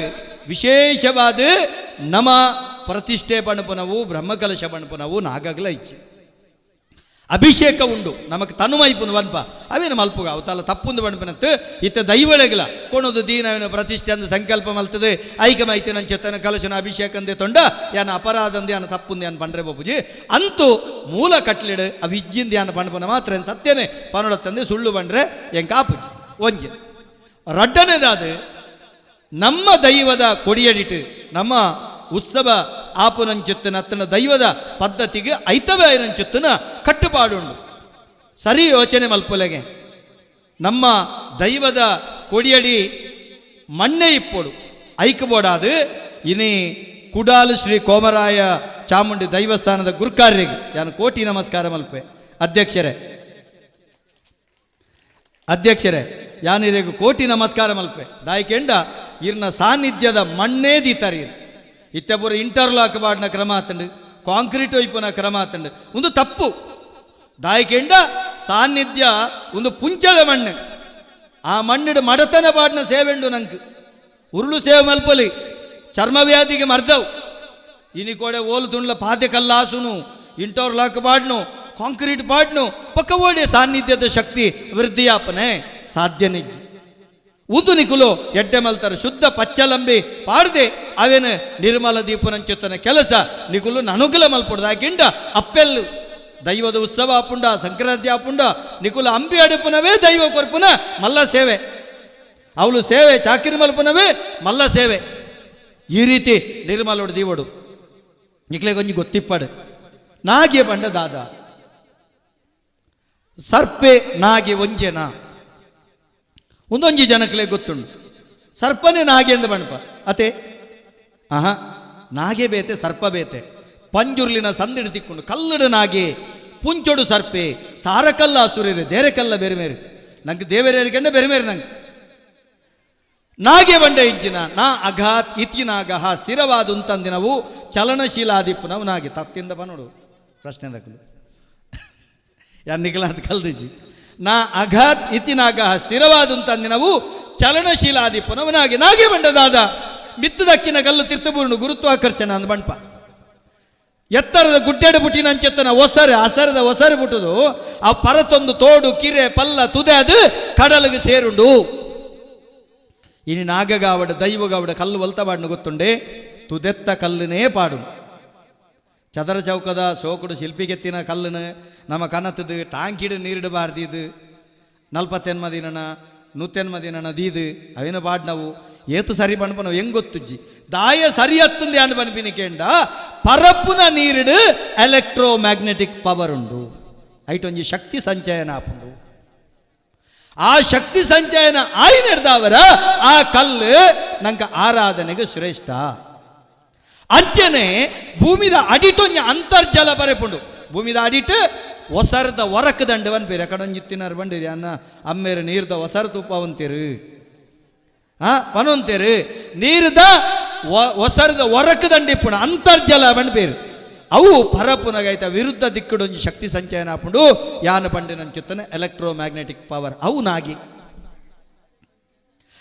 ವಿಶೇಷವಾದ ನಮ್ಮ ಪ್ರತಿಷ್ಠೆ ಪಣಪುನವು ಬ್ರಹ್ಮಕಲಶ ಪಣಪುನವು ನಾಗಗ್ಲ ಇಚ್ಛೆ ಅಭಿಷೇಕ ಉಂಡು ನಮಕ್ ತನುಮೈಪುನು ವನ್ಪ ಅವೇನು ಮಲ್ಪುಗ ಅವತಲ್ಲ ತಪ್ಪುಂದು ಬಣ್ಪನತ್ತು ಇತ್ತ ದೈವಳೆಗಲ ಕೊಣದು ದೀನವೇನು ಪ್ರತಿಷ್ಠೆ ಅಂದು ಸಂಕಲ್ಪ ಮಲ್ತದೆ ಐಕಮೈತಿ ನನ್ನ ಚೆತ್ತನ ಕಲಶನ ಅಭಿಷೇಕ ಅಂದೆ ತೊಂಡ ಯಾನ ಅಪರಾಧಂದು ಯಾನ ತಪ್ಪುಂದು ಯಾನ ಪಂಡ್ರೆ ಬಾಬುಜಿ ಅಂತೂ ಮೂಲ ಕಟ್ಲಿಡು ಅವು ಇಜ್ಜಿಂದ ಯಾನ ಪಣಪನ ಮಾತ್ರ ಸತ್ಯನೇ ಪನೊಡತ್ತಂದೆ ಸುಳ್ಳು ಬಂಡ್ರೆ ಎಂಕ ಆಪುಜಿ ಒಂಜಿ ರಡ್ಡನೇದಾದ ನಮ್ಮ ದೈವದ ಕೊಡಿಯಡಿಟ್ಟು ನಮ್ಮ ಉತ್ಸವ ಆಪುನಂಚುತ್ತನ ಅತ್ತನ ದೈವದ ಪದ್ಧತಿಗೆ ಐತವೇ ನಂಚುತ್ತನ ಕಟ್ಟುಪಾಡುಂಡು ಸರಿ ಯೋಚನೆ ಮಲ್ಪೊಲೆಗೆ ನಮ್ಮ ದೈವದ ಕೊಡಿಯಡಿ ಮಣ್ಣೆ ಇಪ್ಪೊಡು ಐಕಬೋಡಾದು ಇನಿ ಕುಡಾಲು ಶ್ರೀ ಕೋಮರಾಯ ಚಾಮುಂಡಿ ದೈವಸ್ಥಾನದ ಗುರುಕಾರ್ಯಗೆ ನಾನು ಕೋಟಿ ನಮಸ್ಕಾರ ಮಲ್ಪೆ ಅಧ್ಯಕ್ಷರೇ ಅಧ್ಯಕ್ಷರೇ ಯಾನಿರೇಗು ಕೋಟಿ ನಮಸ್ಕಾರ ಮಲ್ಪೆ ದಾಯಿಕೆಂಡ ಇರ್ನ ಸಾನ್ನಿಧ್ಯದ ಮಣ್ಣೇ ದೀತಾರಿ ಇತ್ತಪುರ ಇಂಟರ್ಲಾಕ್ ಬಾಡಿನ ಕ್ರಮ ಆತಂಡು ಕಾಂಕ್ರೀಟ್ ಒಯ್ಪುನ ಕ್ರಮ ಆತಂಡು ಒಂದು ತಪ್ಪು ದಾಯಿಕೆಂಡ ಸಾನ್ನಿಧ್ಯ ಒಂದು ಪುಂಚದ ಮಣ್ಣು ಆ ಮಣ್ಣಿಡು ಮಡತನ ಬಾಡಿನ ಸೇವೆಂಡು ನಂಗೆ ಉರುಳು ಸೇವೆ ಮಲ್ಪಲಿ ಚರ್ಮವ್ಯಾಧಿಗೆ ಮರ್ದವು ಇನಿ ಕೋಡೆ ಓಲು ತುಂಡ್ಲ ಪಾತೆ ಕಲ್ಲಾಸುನು ಇಂಟರ್ಲಾಕ್ ಬಾಡ್ನು ಕಾಂಕ್ರೀಟ್ ಬಾಡ್ನು ಪಕ್ಕ ಓಡಿ ಸಾನ್ನಿಧ್ಯದ ಶಕ್ತಿ ವೃದ್ಧಿಯಾಪನೆ ಸಾಧ್ಯ ನಿಜ್ಜಿ ಉಂದು ನಿಕುಲು ಎಡ್ಡೆ ಮಲ್ತಾರೆ ಶುದ್ಧ ಪಚ್ಚಲಂಬಿ ಪಾಡದೆ ಅವೇನು ನಿರ್ಮಲ ದೀಪನಂಚುತ್ತನ ಕೆಲಸ ನಿಕುಲು ನನುಗುಲ ಮಲ್ಪೊಡ್ದು ಆಕಿಂಡ ಅಪ್ಪೆಲ್ಲು ದೈವದ ಉತ್ಸವ ಆಪುಂಡ ಸಂಕ್ರಾಂತಿ ಆಪುಂಡ ನಿಕುಲು ಅಂಬಿ ಅಡುಪುನವೇ ದೈವ ಕೊರ್ಪುನ ಮಲ್ಲ ಸೇವೆ ಅವಳು ಸೇವೆ ಚಾಕಿರಿ ಮಲ್ಪುನವೇ ಮಲ್ಲ ಸೇವೆ ಈ ರೀತಿ ನಿರ್ಮಲೋಡು ದೀವಡು ನಿಕ್ಲೆ ಕೊಂಚ ಗೊತ್ತಿಪ್ಪಾಡು ನಾಗೆ ಬಂಡ ದಾದ ಸರ್ಪೆ ನಾಗೆ ಒಂಜೆನಾ ಒಂದೊಂಜಿ ಜನಕ್ಲೆ ಗೊತ್ತುಂಡು ಸರ್ಪನೇ ನಾಗೆ ಅಂದ ಬಣಪ ಅತೆ ಆಹಾ ನಾಗೆ ಬೇತೆ ಸರ್ಪ ಬೇತೆ ಪಂಜುರ್ಲಿನ ಸಂದಿಡು ತಿಕ್ಕೊಂಡು ಕಲ್ಲಡು ನಾಗೆ ಪುಂಚೊಡು ಸರ್ಪೆ ಸಾರಕಲ್ಲ ಸುರೇರೆ ದೇರೆಕಲ್ಲ ಬೇರೆ ಬೇರೆ ನಂಗೆ ದೇವರೇರಿಕೆಂಡ ಬೇರೆ ಬೇರೆ ನಂಗೆ ನಾಗೆ ಬಂಡೆ ಇಂಚಿನ ನಾ ಅಘಾತ್ ಇತಿ ನಾಗಹ ಸ್ಥಿರವಾದುಂತಂದಿನವು ಚಲನಶೀಲಾದಿಪ್ಪು ನಾವು ನಾಗೆ ತತ್ತಿಂದ ಬನೋಡು ಪ್ರಶ್ನೆ ದಕ್ಕಲು ಯಾರು ನಿಖಲಾತ್ ಕಲ್ದಿಜಿ ನಾ ಅಘಾತ್ ಇತಿ ನಾಗಹ ಸ್ಥಿರವಾದುಂತಂದಿನವು ಚಲನಶೀಲಾದಿಪ್ಪು ನಾವು ನಾಗೆ ನಾಗೆ ಬಂಡದಾದ ಮಿತ್ತದಕ್ಕಿನ ಕಲ್ಲು ತಿರ್ತಬೂರ್ಣು ಗುರುತ್ವಾಕರ್ಷಣ ಅಂದ ಬಂಡ್ಪ ಎತ್ತರದ ಗುಡ್ಡೆಡು ಪುಟ್ಟಿನ ಅಂಚೆತ್ತನ ಒಸರು ಅಸರದ ಒಸರು ಪುಟ್ಟುದು ಆ ಪರತೊಂದು ತೋಡು ಕಿರೆ ಪಲ್ಲ ತುದೆ ಅದು ಕಡಲಿಗೆ ಸೇರುಂಡು. ಇನಿ ನಾಗಗಾವಡ ದೈವಗಾವಡ ಕಲ್ಲು ಒಲ್ತಬಾಡ್ನು ಗೊತ್ತುಂಡೆ ತುದೆತ್ತ ಕಲ್ಲನೇ ಪಾಡು ಚದರ ಚೌಕದ ಸೋಕುಡು ಶಿಲ್ಪಿಗೆತ್ತಿನ ಕಲ್ಲನು ನಮ್ಮ ಕನತದು ಟಾಂಕಿಡು ನೀರಿಡಬಾರ್ದಿದು ನಲ್ಪತ್ತೆನ್ಮ ದಿನನ ನೂತೆನ್ಮ ದಿನನ ದೀದು ಅವಿನ ಪಾಡ್ನವು ಏತು ಸರಿ ಪಣಪನವು ಹೆಂಗ್ ಗೊತ್ತುಜ್ಜಿ ದಾಯ ಸರಿ ಹತ್ತಂದೆ ಅನ್ ಬನ್ಪಿನಿ ಕೇಂಡ ಪರಪ್ಪುನ ನೀರಿಡು electro magnetic power ಉಂಡು ಐಟೊಂಜಿ ಶಕ್ತಿ ಸಂಚಯನ ಆಪುಂಡು. ಆ ಶಕ್ತಿ ಸಂಚಯನ ಆಯಿ ನಡೆದವರ ಆ ಕಲ್ಲು ನಂಗೆ ಆರಾಧನೆಗೆ ಶ್ರೇಷ್ಠ. ಅಂಚನೆ ಭೂಮಿದ ಅಡಿಟೊಂಜಿ ಅಂತರ್ಜಲ ಬರೆಪುಂಡು ಭೂಮಿದ ಅಡಿಟ್ ಒಸರದ ಒರಕ ದಂಡವನ್ ಬೇರೆ ಕಡೊಂಜಿತ್ತಿನಾರು ಬಂಡಿರಿ ಅನ್ನ ಅಮ್ಮೇರು ನೀರ್ದ ಒಸರ ತುಪ್ಪ ಅಂತೀರು ಪನೊಂತೀರು ನೀರ್ದ ಒಸರದ ಒರಕ ದಂಡಿಪ್ಪುಣ ಅಂತರ್ಜಲ ಬಂಡ್ಬೇರು ಅವು ಪರಪುನಗೈತ ವಿರುದ್ಧ ದಿಕ್ಕುಡೊಂಜಿ ಶಕ್ತಿ ಸಂಚಯನ ಆಪುಂಡು ಯಾನ ಪಂಡಿನಂಚುತ್ತನೆ ಎಲೆಕ್ಟ್ರೋಮ್ಯಾಗ್ನೆಟಿಕ್ ಪವರ್ ಅವು ನಾಗಿ.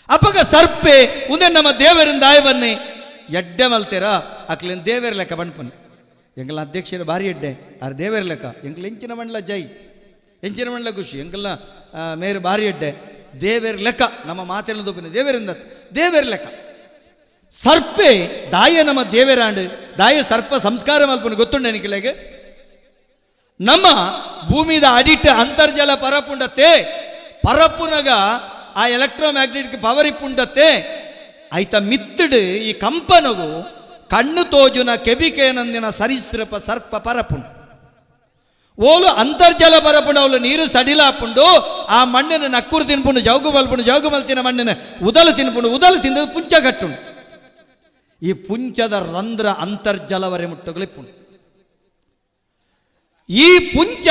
ಅಪಗ ಸರ್ಪೆ ಉಂದೆ ನಮ್ಮ ದೇವರಿಂದ ಆಯ್ ಬನ್ನಿ ಎಡ್ಡೆ ಮಲ್ತೀರ ಅಕ್ಲಿನ ದೇವೇರ ಲೆಕ್ಕ ಬಣ್ಪನ್. ಎಂಗಲ ಅಧ್ಯಕ್ಷರು ಭಾರಿ ಎಡ್ಡೆ ಆರ್ ದೇವೇರ ಲೆಕ್ಕ ಎಂಗ್ಲ ಎಂಚಿನ ಮಂಡ್ಲ ಜೈ ಎಂಚಿನ ಮಂಡ್ಲ ಖುಷಿ ಎಂಗಲ್ನ ಮೇರು ಭಾರಿ ಎಡ್ಡೆ ದೇವೇರ ಲೆಕ್ಕ ನಮ್ಮ ಮಾತೆಲ್ಲ ದೊಪ್ಪಿನ ದೇವೇರಿಂದ ದೇವೇರ ಲೆಕ್ಕ. ಸರ್ಪೆ ದಾಯ ನಮ್ಮ ದೇವೇರಾಂಡು ದಾಯ ಸರ್ಪ ಸಂಸ್ಕಾರ ಮಲ್ಪನು ಗೊತ್ತುಂಡೆ ನಿಖಿಲೆಗೆ. ನಮ್ಮ ಭೂಮಿದ ಅಡಿಟ್ ಅಂತರ್ಜಲ ಪರಪುಂಡತ್ತೆ ಪರಪುನಗ ಆ ಎಲೆಕ್ಟ್ರೋಮ್ಯಾಗ್ನೆಟಿಕ್ ಪವರ್ ಇಪ್ಪುಂಡತ್ತೆ ಐತ ಮಿತ್ತಡು ಈ ಕಂಪನಗು ಕಣ್ಣು ತೋಜುನ ಕೆಬಿಕೇನಂದಿನ ಸರೀಸೃಪ ಸರ್ಪ ಪರಪುಂಡು. ಓಲು ಅಂತರ್ಜಲ ಪರಪುಂಡು ಅವಳು ನೀರು ಸಡಿಲಾಪುಂಡು ಆ ಮಣ್ಣಿನ ನಕ್ಕುರು ತಿನ್ಪುಂಡು ಜೌಗು ಮಲ್ಪುಂಡು ಜೌಗು ಮಲ್ತಿನ ಮಣ್ಣಿನ ಉದಲು ತಿನ್ಪುಂಡು ಉದಲು ತಿಂದು ಪುಂಚ ಕಟ್ಟುಂಡು. ಈ ಪುಂಚದ ರಂಧ್ರ ಅಂತರ್ಜಲವರೆ ಮುಟ್ಟುಗಳಿಪ್ಪುಂಡು. ಈ ಪುಂಚ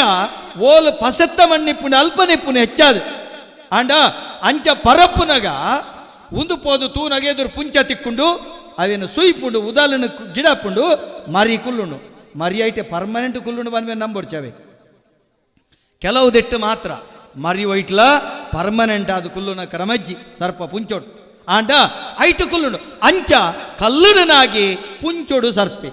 ಓಲು ಪಸೆತ್ತ ಮಣ್ಣಿಪ್ಪುಂಡು ಅಲ್ಪ ನಿಪ್ಪುಂಡು ಹೆಚ್ಚಾದು ಆಂಡ ಅಂಚ ಪರಪ್ಪುನಗ ಉಂದು ಪೋದು ತೂನಗ ಎದುರು ಪುಂಚ ತಿಕ್ಕೊಂಡು ಅವೇನು ಸುಯ್ಪುಂಡು ಉದಲನ್ನು ಗಿಡಪುಂಡು ಮರಿ ಕುಲ್ಲುಂಡು ಮರಿ ಐಟೆ ಪರ್ಮನೆಂಟ್ ಕುಲ್ಲುಂಡು ಬಂದ ನಂಬೊಡ್ಚವೆ ಕೆಲವು ದಿಟ್ಟು ಮಾತ್ರ ಮರಿ ಒಯ್ಟ್ಲ ಪರ್ಮನೆಂಟ್ ಅದು ಕುಲ್ಲುನ ಕ್ರಮಜ್ಜಿ ಸರ್ಪ ಪುಂಚೋಡು ಆಂಡ ಐಟು ಕುಲ್ಲುಂಡು ಅಂಚ ಕಲ್ಲುನಾಗಿ ಪುಂಚೋಡು ಸರ್ಪೆ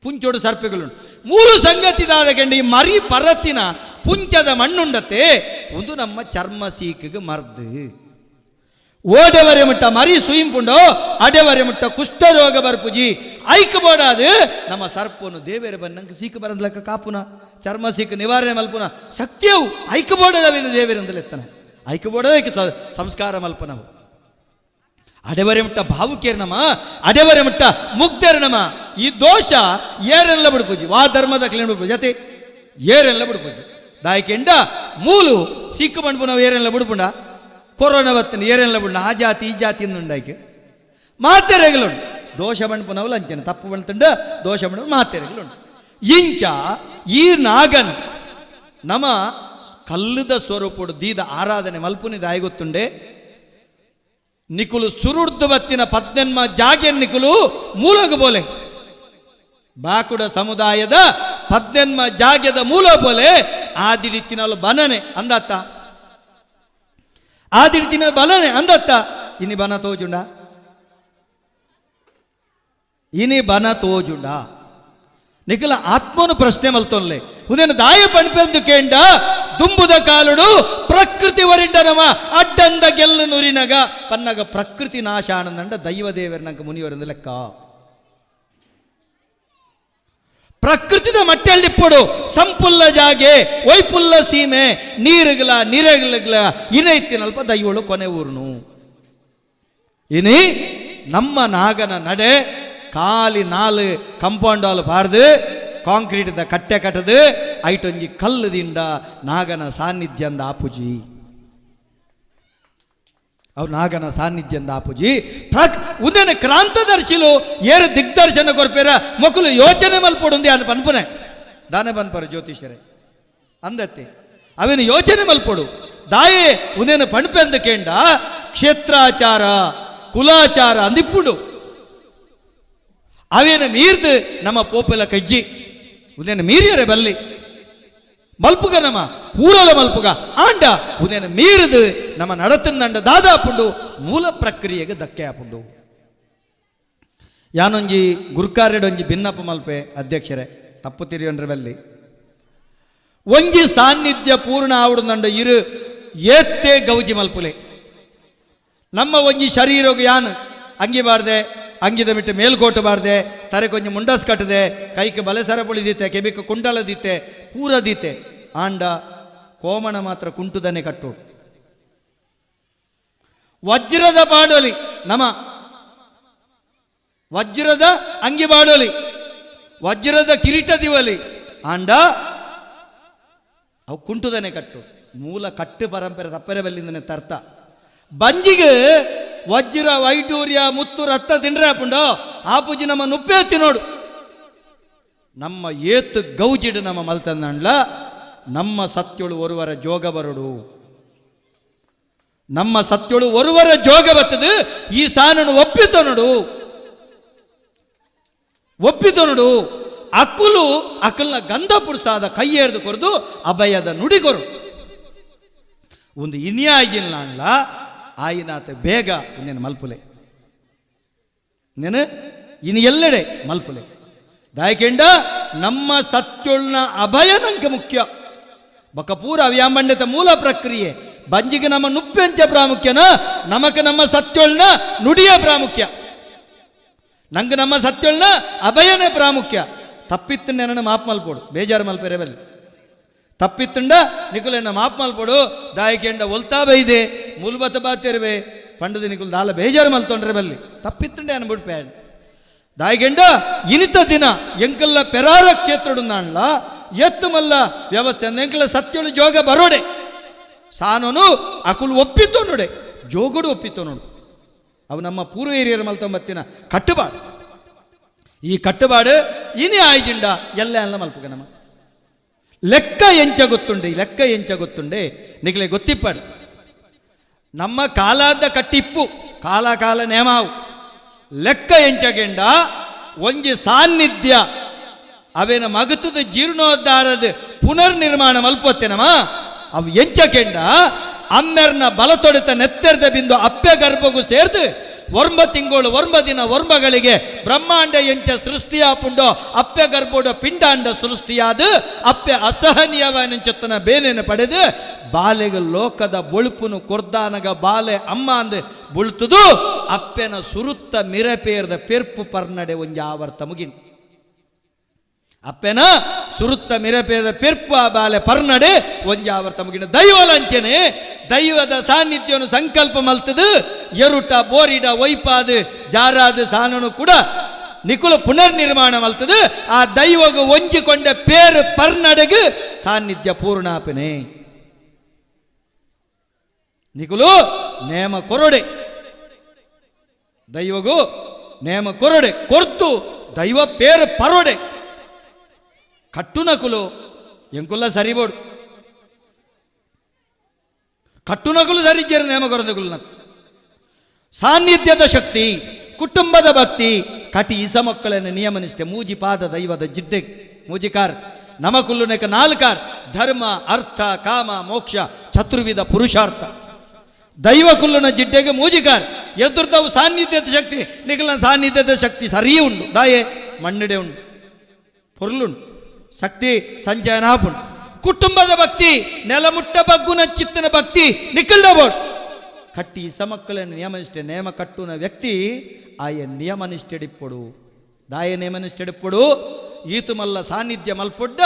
ಪುಂಚೋಡು ಸರ್ಪೆಗಳುಂಡು. ಮೂರು ಸಂಗತಿದಾದ ಕಂಡು ಈ ಮರಿ ಪರತ್ತಿನ ಪುಂಚದ ಮಣ್ಣುಂಡತೆ ಒಂದು ನಮ್ಮ ಚರ್ಮ ಸೀಕಿಗೆ ಮರ್ದು ಓಡೆವರೆ ಮುಟ್ಟ ಮರಿ ಸುಯಿಂಪುಂಡೋ ಅಡೆವರೆ ಮುಟ್ಟ ಕುಷ್ಠರೋಗ ಬರ್ಪುಜಿ ಐಕ್ ಬೋಡಾದು ನಮ್ಮ ಸರ್ಪನು ದೇವೇರೆ ಬನ್ನಂಗೆ ಸೀಕು ಬರಂದ್ಲಕ್ಕ ಕಾಪುನ ಚರ್ಮ ಸೀಕು ನಿವಾರಣೆ ಮಲ್ಪುನ ಶಕ್ತಿಯವು ಐಕ್ ಬೋಡದವಿನ ದೇವೇರೆಂದಲೆತ್ತನ ಐಕ್ ಬೋಡದಕ್ಕೆ ಸಂಸ್ಕಾರ ಮಲ್ಪನವು. ಅಡೆವರೆ ಮುಟ್ಟ ಭಾವುಕೇರ್ನಮ ಅಡೆವರೆ ಮುಟ್ಟ ಮುಗ್ಧರ್ನಮ ಈ ದೋಷ ಏರೆಲ್ಲ ಬಿಡ್ಪೂಜಿ ವಾ ಧರ್ಮದ ಕ್ಲೀನ್ ಬಿಡ್ಪೂಜಿ ಅತಿ ಏರೆಲ್ಲ ಬಿಡ್ಪೂಜಿ ದಾಯಕೆಂಡ ಮೂಲು ಸೀಕು ಬಂಡ್ಪು ನಾವು ಏರೆಲ್ಲ ಬಿಡ್ಪುಂಡ ಕೊರೋನಾ ಬತ್ತನ ಏರೆಲ್ಲ ಬಿಡ್ನ ಆ ಜಾತಿ ಈ ಜಾತಿ ಉಂಡಾಯ್ಕೆ ಮಾತೆರೆಗಲುಂಡು ದೋಷ ಬಂಡ್ಪುನವಲ್ಲ ಅಂಚನೆ ತಪ್ಪು ಬಂತುಂಡ ದೋಷ ಬಂಡ ಮಾತೆರೆಗಲುಂಡು. ಇಂಚ ಈ ನಾಗನ ನಮ ಕಲ್ಲುದ ಸ್ವರೂಪಡು ದೀದ ಆರಾಧನೆ ಮಲ್ಪುನಿ ದಾಯಗೊತ್ತುಂಡೆ ನಿಕುಲು ಸುರುಡ್ದು ಬತ್ತಿನ ಪದ್ನೆನ್ಮ ಜಾಗೆನ್ ನಿಕುಲು ಮೂಲಗ ಬೋಲೆ ಬಾಕುಡ ಸಮುದಾಯದ ಪದ್ನೆನ್ಮ ಜಾಗ್ಯದ ಮೂಲ ಬೋಲೆ ಆದಿಡಿತ್ತಿನಲ್ಲ ಬನನೆ ಅಂದತ್ತ ಆದಿಡಿತ್ತಿನ ಬಲನೆ ಅಂದತ್ತ ಇನಿ ಬನ ತೋಜುಂಡ ಇನಿ ಬನ ತೋಜುಂಡ ನಿಖಲ ಆತ್ಮನು ಪ್ರಶ್ನೆ ಮಲ್ತೊನ್ಲೆ ಉದೇನು ದಾಯ ಪಣಿಪೆಂದು ಕೇಂಡ ದುಂಬುದ ಕಾಲುಡು ಪ್ರಕೃತಿ ವರಿಂಡ ನಮ ಅಡ್ಡಂದ ಗೆಲ್ಲು ನುರಿನಗ ಪನ್ನಗ ಪ್ರಕೃತಿ ನಾಶ ಆನಂದಂಡ ದೈವ ದೇವರನಂಕ ಮುನಿಯವರಿಂದ ಲೆಕ್ಕ ಪ್ರಕೃತಿದ ಮಟ್ಟೆಳ್ಳಿಪ್ಪುಡು ಸಂಪುಲ್ಲ ಜಾಗೆ ಒಯ್ಪುಲ್ಲ ಸೀಮೆ ನೀರುಗಲ ನೀರಗಲ ಇನೈತಿನಲ್ಪ ದೈವಳು ಕೊನೆ ಊರ್ನು. ಇನಿ ನಮ್ಮ ನಾಗನ ನಡೆ ಖಾಲಿ ನಾಲು ಕಂಪೌಂಡ್ ಹಾಲು ಬಾರ್ದು ಕಾಂಕ್ರೀಟ್ದ ಕಟ್ಟೆ ಕಟ್ಟದು ಐಟೊಂಜಿ ಕಲ್ಲುದಿಂಡ ನಾಗನ ಸಾನ್ನಿಧ್ಯಂದ ಆಪುಜಿ ಅವು ನಾಗನ ಸಾನ್ನಿಧ್ಯಂದ ಆಪುಜಿ ಪ್ರಕ್ ಉದನೆ ಕ್ರಾಂತದರ್ಶಿಲು ಏರು ದಿಗ್ದರ್ಶನ ಕೊರ್ಪೇರ ಮೊಕಲು ಯೋಚನೆ ಮಲ್ಪೊಡುಂದಿ ಅನ್ ಪನ್ಪುನೆ ದಾನೆ ಬನ್ಪರ ಜ್ಯೋತಿಷರೇ ಅಂದತ್ತೆ ಅವೇನು ಯೋಚನೆ ಮಲ್ಪೊಡು ದಾಯೆ ಉದೇನು ಪಣ್ಪೆಂದ ಕೇಂಡ ಕ್ಷೇತ್ರಾಚಾರ ಕುಲಾಚಾರ ಅಂದಿಪ್ಪುಡು ಅವೇನು ಮೀರ್ದು ನಮ್ಮ ಪೋಪೆಲ ಕಜ್ಜಿ ಉದೇನು ಮೀರಿಯರೆ ಬಲ್ಲಿ ಮಲ್ಪುಗ ನಮ್ಮ ಪೂರಲ ಮಲ್ಪುಗ ಆಂಡ ಉದೇನು ಮೀರಿದು ನಮ್ಮ ನಡತಂದಂಡ ದಾದಾಪುಂಡು ಮೂಲ ಪ್ರಕ್ರಿಯೆಗೆ ಧಕ್ಕೆ ಆಪುಂಡು. ಯಾನೊಂಜಿ ಗುರ್ಕಾರ್ಯಡೊಂಜಿ ಭಿನ್ನಪ್ಪ ಮಲ್ಪೆ ಅಧ್ಯಕ್ಷರೇ ತಪ್ಪು ತಿರಿಯೊಂಡ್ರೆ ಬಲ್ಲಿ ಒಂಜಿ ಸಾನ್ನಿಧ್ಯ ಪೂರ್ಣ ಆವಡುದಂಡ ಇರು ಏತ್ತೆ ಗೌಜಿ ಮಲ್ಪುಲೆ ನಮ್ಮ ಒಂಜಿ ಶರೀರಗ್ ಯಾನ್ ಅಂಗಿ ಬಾರ್ದೆ ಅಂಗಿದ ಬಿಟ್ಟು ಮೇಲ್ಕೋಟು ಬಾರ್ದೆ ತರೆ ಕೊಂಚ ಮುಂಡಸ್ ಕಟ್ಟದೆ ಕೈಗೆ ಬಲೆ ಸರಪುಳಿದಿತ್ತೆ ಕೆಬಿಕ ಕುಂಡಲದಿತ್ತೆ ಪೂರದಿತ್ತೆ ಆಂಡ ಕೋಮಣ ಮಾತ್ರ ಕುಂಟುದನೆ ಕಟ್ಟು ವಜ್ರದ ಬಾಡೋಲಿ ನಮ ವಜ್ರದ ಅಂಗಿ ಬಾಡೋಲಿ ವಜ್ರದ ಕಿರೀಟ ದಿವಲಿ ಆಂಡ ಅವು ಕುಂಟುದನೆ ಕಟ್ಟು ಮೂಲ ಕಟ್ಟು ಪರಂಪರೆ ತಪ್ಪರೆ ಬಲ್ಲಿಂದನೆ ತರ್ತ ಬಂಜಿಗೆ ವಜ್ರ ವೈಡೂರ್ಯ ಮುತ್ತು ರಕ್ತ ತಿಂಡ್ರೆ ಆಪುಂಡು ಆಪುಜಿ ನಮ್ಮ ನುಪ್ಪೆ ತಿನ್ನೋಡು ನಮ್ಮ ಏತು ಗೌಜಿಡು ನಮ್ಮ ಮಲ್ತಂದಂಡ್ಲ ನಮ್ಮ ಸತ್ಯಳು ಒರುವರ ಜೋಗ ಬರುಡು ನಮ್ಮ ಸತ್ಯಳು ಒರುವರ ಜೋಗ ಬತ್ತದು ಈ ಸಾನನು ಒಪ್ಪಿತನೋಡು ಒಪ್ಪಿತನುಡು ಅಕುಲು ಅಕಲ್ನ ಗಂಧ ಪುರುಸಾದ ಕೈಯೇರ್ದು ಕೊರದು ಅಭಯದ ನುಡಿಕೊರು ಒಂದು ಇನ್ಯಾಯಿಜಿನ್ಲಾಂಡ್ಲ ಆಯಿನಾತ ಬೇಗ ಇನ್ನೇನು ಮಲ್ಪುಲೆ ನೆನ ಇನ್ನು ಎಲ್ಲೆಡೆ ಮಲ್ಪುಲೆ ದಾಯಕೆಂಡ ನಮ್ಮ ಸತ್ಯೊಳ್ನ ಅಭಯ ನಂಗೆ ಮುಖ್ಯ ಬಕಪೂರ ಅವ್ಯಾಂಬಂಡಿತ ಮೂಲ ಪ್ರಕ್ರಿಯೆ ಬಂಜಿಗೆ ನಮ್ಮ ನುಪ್ಪೆಂಚ ಪ್ರಾಮುಖ್ಯನ ನಮಕ ನಮ್ಮ ಸತ್ಯೊಳ್ನ ನುಡಿಯ ಪ್ರಾಮುಖ್ಯ ನಂಗೆ ನಮ್ಮ ಸತ್ಯೊಳ್ನ ಅಭಯನೇ ಪ್ರಾಮುಖ್ಯ ತಪ್ಪಿತ್ತು ನೆನನ ಮಾಪ್ ಮಲ್ಪೋಡು ಬೇಜಾರು ಮಲ್ಪೆರೆ ಬಲ್ಲಿ ತಪ್ಪಿತ್ತುಂಡ ನಿಕುಲೆನ್ನ ಮಾಪ್ ಮಲ್ಪೋಡು ದಾಯಕೆಂಡ ಒಲ್ತಾ ಬೈದೆ ಮುಲ್ಬತ ಬಾತಿರುವೆ ಪಂಡದ ನಿಕುಲ್ ದಾಲ ಬೇಜಾರು ಮಲ್ತೊಂಡ್ರೆ ಬಲ್ಲಿ ತಪ್ಪಿತ್ತುಂಡೆ ಅನ್ಬಿಟ್ಟು ದಾಯಕೆಂಡ ಇನಿತ ದಿನ ಎಂಕಲ್ಲ ಪೆರಾರ ಕ್ಷೇತ್ರಡು ಎತ್ತು ಮಲ್ಲ ವ್ಯವಸ್ಥೆ ಎಂಕಲ್ಲ ಸತ್ಯಳು ಜೋಗ ಬರೋಡೆ ಸಾನೋನು ಅಕುಲು ಒಪ್ಪಿತ್ತು ನೋಡೆ ಜೋಗಡು ಒಪ್ಪಿತ್ತು ನೋಡು ಅವು ನಮ್ಮ ಪೂರ್ವ ಹಿರಿಯರ ಮಲ್ತೊಂಬತ್ತಿನ ಕಟ್ಟುಬಾಡು ಈ ಕಟ್ಟುಬಾಡು ಇನಿ ಆಯ್ಜಿಂಡ ಎಲ್ಲ ಎಲ್ಲ ಮಲ್ಪುಗ ನಮ್ಮ ಲೆಕ್ಕ ಎಂಚ ಗೊತ್ತುಂಡೆ ಈ ಲೆಕ್ಕ ಎಂಚ ಗೊತ್ತುಂಡೆ ನಿಗಲೆ ಗೊತ್ತಿಪ್ಪಾಡು ನಮ್ಮ ಕಾಲಾದ ಕಟ್ಟಿಪ್ಪು ಕಾಲ ಕಾಲ ನೇಮಾವು ಲೆಕ್ಕ ಎಂಚಗೆಂಡ ಒಂಜಿ ಸಾನ್ನಿಧ್ಯ ಅವೇನ ಮಗತದ ಜೀರ್ಣೋದ್ಧಾರದ ಪುನರ್ನಿರ್ಮಾಣ ಮಲ್ಪೊತ್ತೆನಮ ಅವು ಎಂಚಕೆಂಡ ಅಮ್ಮೆರ್ನ ಬಲತೊಡೆತ ನೆತ್ತೆರ್ದ ಬಿಂದು ಅಪ್ಪೆ ಗರ್ಭಗೂ ಸೇರ್ದು ಒರ್ಂಬ ತಿಂಗಳು ಒರ್ಂಬ ದಿನ ಒರ್ಂಬಗಳಿಗೆ ಬ್ರಹ್ಮಾಂಡ ಎಂಚ ಸೃಷ್ಟಿಯಾಪುಂಡೋ ಅಪ್ಪೆ ಗರ್ಭೋಡ ಪಿಂಡಾಂಡ ಸೃಷ್ಟಿಯಾದ ಅಪ್ಪೆ ಅಸಹನೀಯವಾನಂಚತ್ತನ ಬೇನೆಯನ್ನು ಪಡೆದು ಬಾಲೆಗ ಲೋಕದ ಬೊಳುಪುನು ಕೊರ್ದಾನಗ ಬಾಲೆ ಅಮ್ಮ ಅಂದು ಬುಳ್ತುದು ಅಪ್ಪೆನ ಸುರುತ್ತ ಮಿರಪೇರ್ದ ಪೆರ್ಪು ಪರ್ನಡೆ ಒಂಜಿ ಆವರ್ತ ಮುಗಿನ್ ಅಪ್ಪೆನ ಸುರುತ್ತ ಮಿರಪೇದ ಪೆರ್ಪು ಆ ಬಾಲೆ ಪರ್ನಡೆ ಒಂಜಿ ಆವರ್ತ ಮುಗಿನ ದೈವಲಂಚನೆ ದೈವದ ಸಾನ್ನಿಧ್ಯವನ್ನು ಸಂಕಲ್ಪ ಮಲ್ತದು ಎರುಟ ಬೋರಿಡ ಒಯ್ಪಾದು ಜಾರಾದ ಸಾನನು ಕೂಡ ನಿಕುಲ ಪುನರ್ನಿರ್ಮಾಣ ಮಲ್ತದು ಆ ದೈವಗ ಒಂಜಿಕೊಂಡ ಪೇರು ಪರ್ನಡೆಗೆ ಸಾನ್ನಿಧ್ಯ ಪೂರ್ಣಾಪನೆ ನಿಕುಲು ನೇಮ ಕೊರೊಡೆ ದೈವಗು ನೇಮ ಕೊರೊಡೆ ಕೊರ್ತು ದೈವ ಪೇರು ಪರೋಡೆ ಕಟ್ಟುನಕುಲು ಎಂಕುಲ್ಲ ಸರಿಬೋಡು ಕಟ್ಟುನಕುಲು ಸರಿಜ್ಜರು ನೇಮ ಕೊರದಕುಲು ಸಾನ್ನಿಧ್ಯದ ಶಕ್ತಿ ಕುಟುಂಬದ ಭಕ್ತಿ ಕಟಿ ಇಸ ಮಕ್ಕಳನ್ನು ನಿಯಮನಿಷ್ಠೆ ಮೂಜಿ ಪಾದ ದೈವದ ಜಿಡ್ಡೆ ಮೂಜಿಕಾರ್ ನಮಕುಲ್ಲುನೆಕ ನಾಲ್ಕಾರ್ ಧರ್ಮ ಅರ್ಥ ಕಾಮ ಮೋಕ್ಷ ಚತುರ್ವಿಧ ಪುರುಷಾರ್ಥ ದೈವ ಕುಲ್ಲುನ ಜಿಡ್ಡೆಗೆ ಮೂಜಿಕಾರ್ ಎದುರ್ದವು ಸಾನ್ನಿಧ್ಯದ ಶಕ್ತಿ ನಿಖಲ ಸಾನ್ನಿಧ್ಯದ ಶಕ್ತಿ ಸರಿ ಉಂಡು ದಾಯೆ ಮಣ್ಣಿಡೆ ಉಂಡು ಪೊರ್ಲುಂಡು ಶಕ್ತಿ ಸಂಚಯನ ಆಪುಂಡು ಕುಟುಂಬದ ಭಕ್ತಿ ನೆಲಮುಟ್ಟ ಬಗ್ಗುನ ಚಿತ್ತನ ಭಕ್ತಿ ನಿಖಲ್ಡಬೋಡು ಕಟ್ಟಿ ಇಸ ಮಕ್ಕಳನ್ನು ನಿಯಮನಿಷ್ಠೆ ನೇಮ ಕಟ್ಟುನ ವ್ಯಕ್ತಿ ಆಯ ನಿಯಮನಿಷ್ಠೆಡಿಪ್ಪಡು ದಾಯ ನಿಯಮನಿಷ್ಠೆಡಿಪ್ಪಡು ಈತು ಮಲ್ಲ ಸಾನ್ನಿಧ್ಯ ಮಲ್ಪೊಡ್ಡ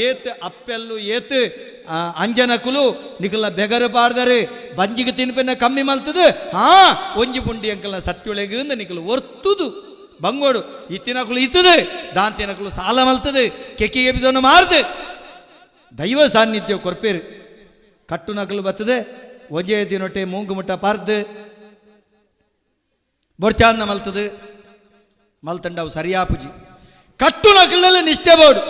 ಏತ್ ಅಪ್ಪೆಲ್ಲು ಏತ್ ಅಂಜನಕುಲು ನಿಕಲ್ನ ಬೆಗರು ಪಾಡ್ದರೆ ಬಂಜಿಗೆ ತಿನ್ಪಿನ ಕಮ್ಮಿ ಮಲ್ತದು ಹಾ ಒಂಜಿ ಪುಂಡಿ ಅಂಕಲ್ನ ಸತ್ಯೊಳಗೆ ನಿಕಲು ಒರ್ತುದು ಬಂಗೋಡು ಇತ್ತಿನಕುಲು ಇತ್ತದೆ ದಾಂತಿನಕುಲು ಸಾಲ ಮಲ್ತದೆ ಕೆಕ್ಕಿಗೆ ಬಿದ್ದನ್ನು ಮಾರ್ದೆ ದೈವ ಸಾನ್ನಿಧ್ಯ ಕೊರ್ಪೇರು ಕಟ್ಟು ನಕಲು ಬರ್ತದೆ ಒಂಜೇ ದಿನೊಟ್ಟೆ ಮೂಂಗು ಮುಟ್ಟ ಪಾರ್ದು ಬೊರ್ಚಾಂದ ಮಲ್ತದೆ ಮಲ್ತಂಡವು ಸರಿಯಾಪುಜಿ ಕಟ್ಟು ನಕಲಲ್ಲಿ ನಿಷ್ಠೆ ಬೋಡು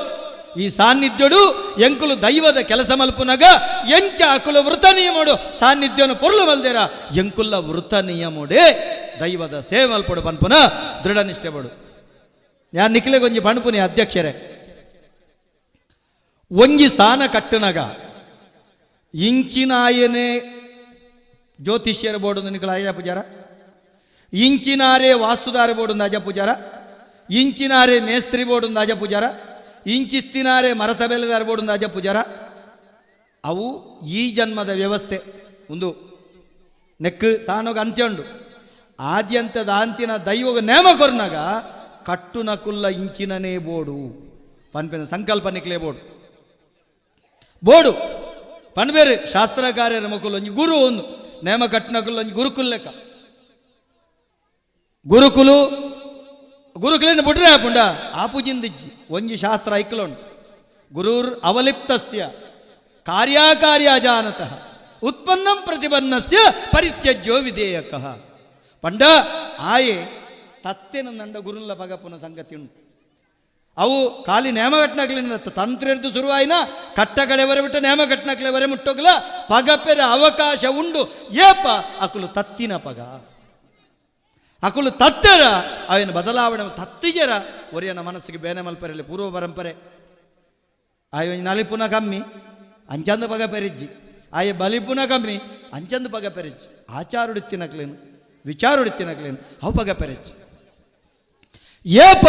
ಈ ಸಾನ್ನಿಧ್ಯೋಡು ಎಂಕುಲು ದೈವದ ಕೆಲಸ ಮಲ್ಪುನಗ ಎಂಚ ಅಕುಲು ವೃತ ನಿಯಮೋಡು ಸಾನ್ನಿಧ್ಯನು ಪೊರ್ಲು ಮಲ್ದೇರ ಎಂಕುಲ್ಲ ವೃತ ನಿಯಮೋಡೆ ದೈವದ ಸೇವೆ ಮಲ್ಪಡು ಪನ್ಪುನ ದೃಢ ನಿಷ್ಠೆ ಬೋಡು ಯಾನ್ ನಿಖಿಲೆ ಒಂಜಿ ಪಣಪುನಿ ಅಧ್ಯಕ್ಷರೇ ಒಂಜಿ ಸಾನ ಕಟ್ಟುನಗ ಇಂಚಿನಾಯನೇ ಜ್ಯೋತಿಷ್ಯರ ಬೋರ್ಡು ನಿಖಿಲ ಅಯ್ಯ ಪೂಜಾರ ಇಂಚಿನಾರೇ ವಾಸ್ತುದಾರ ಬೋರ್ಡು ಅಜ ಪೂಜಾರ ಇಂಚಿನಾರೇ ಮೇಸ್ತ್ರಿ ಬೋರ್ಡು ಅಜ ಪೂಜಾರ ಇಂಚಿಸ್ತಿನಾರೇ ಮರತ ಬೆಲೆದಾರ ಬೋರ್ಡು ಅಜ ಪೂಜಾರ ಅವು ಈ ಜನ್ಮದ ವ್ಯವಸ್ಥೆ ಒಂದು ನೆಕ್ ಸಾನೋಗ ಅಂತ್ಯ ಉಂಡು ಆದ್ಯಂತದ ಅಂತಿನ ದೈವಗ ನೇಮ ಕೊರ್ನಾಗ ಕಟ್ಟುನಕುಲ್ಲ ಇಂಚಿನನೇ ಬೋಡು ಪನ್ಪಿನ ಸಂಕಲ್ಪ ನಿಕ್ಲೆ ಬೋಡು ಬೋಡು ಪನ್ಬೇರು ಶಾಸ್ತ್ರಕಾರ್ಯರ ಮಕ್ಕಳು ಒಂಜಿ ಗುರು ಒಂದು ನೇಮ ಕಟ್ಟುನಕುಲ್ಲ ಒಂಜಿ ಗುರುಕುಲ್ ಲೆಕ್ಕ ಗುರುಕುಲು ಗುರುಕುಲಿನ ಬಿಡ್ರೆ ಆಪುಂಡ ಆಪುಜಿಂದಿಜ್ಜಿ ಒಂಜಿ ಶಾಸ್ತ್ರ ಐಕ್ಲುಂಡು ಗುರುರ್ ಅವಲಿಪ್ತಸ್ಯ ಕಾರ್ಯಾಕಾರ್ಯ ಅಜಾನತಃ ಉತ್ಪನ್ನಂ ಪ್ರತಿಪನ್ನಸ್ಯ ಪರಿತ್ಯಜ್ಯೋ ವಿಧೇಯಕಃ ಪಂಡ ಆಯೆ ತತ್ತೆನ ನಂಡ ಗುರುಲ್ಲ ಪಗಪುನ ಸಂಗತಿ ಉಂಟು ಅವು ಖಾಲಿ ನೇಮಗಟ್ನಾಗ್ಲಿನ ತಂತ್ರ ಹಿಡಿದು ಶುರುವಾಯಿನ ಕಟ್ಟ ಕಡೆವರೆ ಬಿಟ್ಟು ನೇಮಗಟ್ನಾಗ್ಲೆವರೆ ಮುಟ್ಟೋಗ್ಲ ಪಗಪೆರ ಅವಕಾಶ ಉಂಡು ಏಪ ಅಕುಲು ತತ್ತಿನ ಪಗ ಅಕುಲು ತತ್ತರ ಅವಿನ ಬದಲಾವಣೆ ತತ್ತಿಜರ ಒರಿಯನ ಮನಸ್ಸಿಗೆ ಬೇನೆ ಮಲ್ಪರಲ್ಲಿ ಪೂರ್ವ ಪರಂಪರೆ ಆಯ್ ನಲಿಪುನ ಕಮ್ಮಿ ಅಂಚಂದ ಪಗ ಪೆರಿಜ್ಜಿ ಆಯ ಬಲಿಪುನ ಕಮ್ಮಿ ಅಂಚಂದ ಪಗ ಪೆರಿಜ್ಜಿ ಆಚಾರುಡಿತ್ತಿನಕ್ಲೇನು ವಿಚಾರುಡಿತ್ತಿನಕ್ಲೇನು ಅವು ಪಗ ಪೆರಿಜ್ಜಿ ಏಪ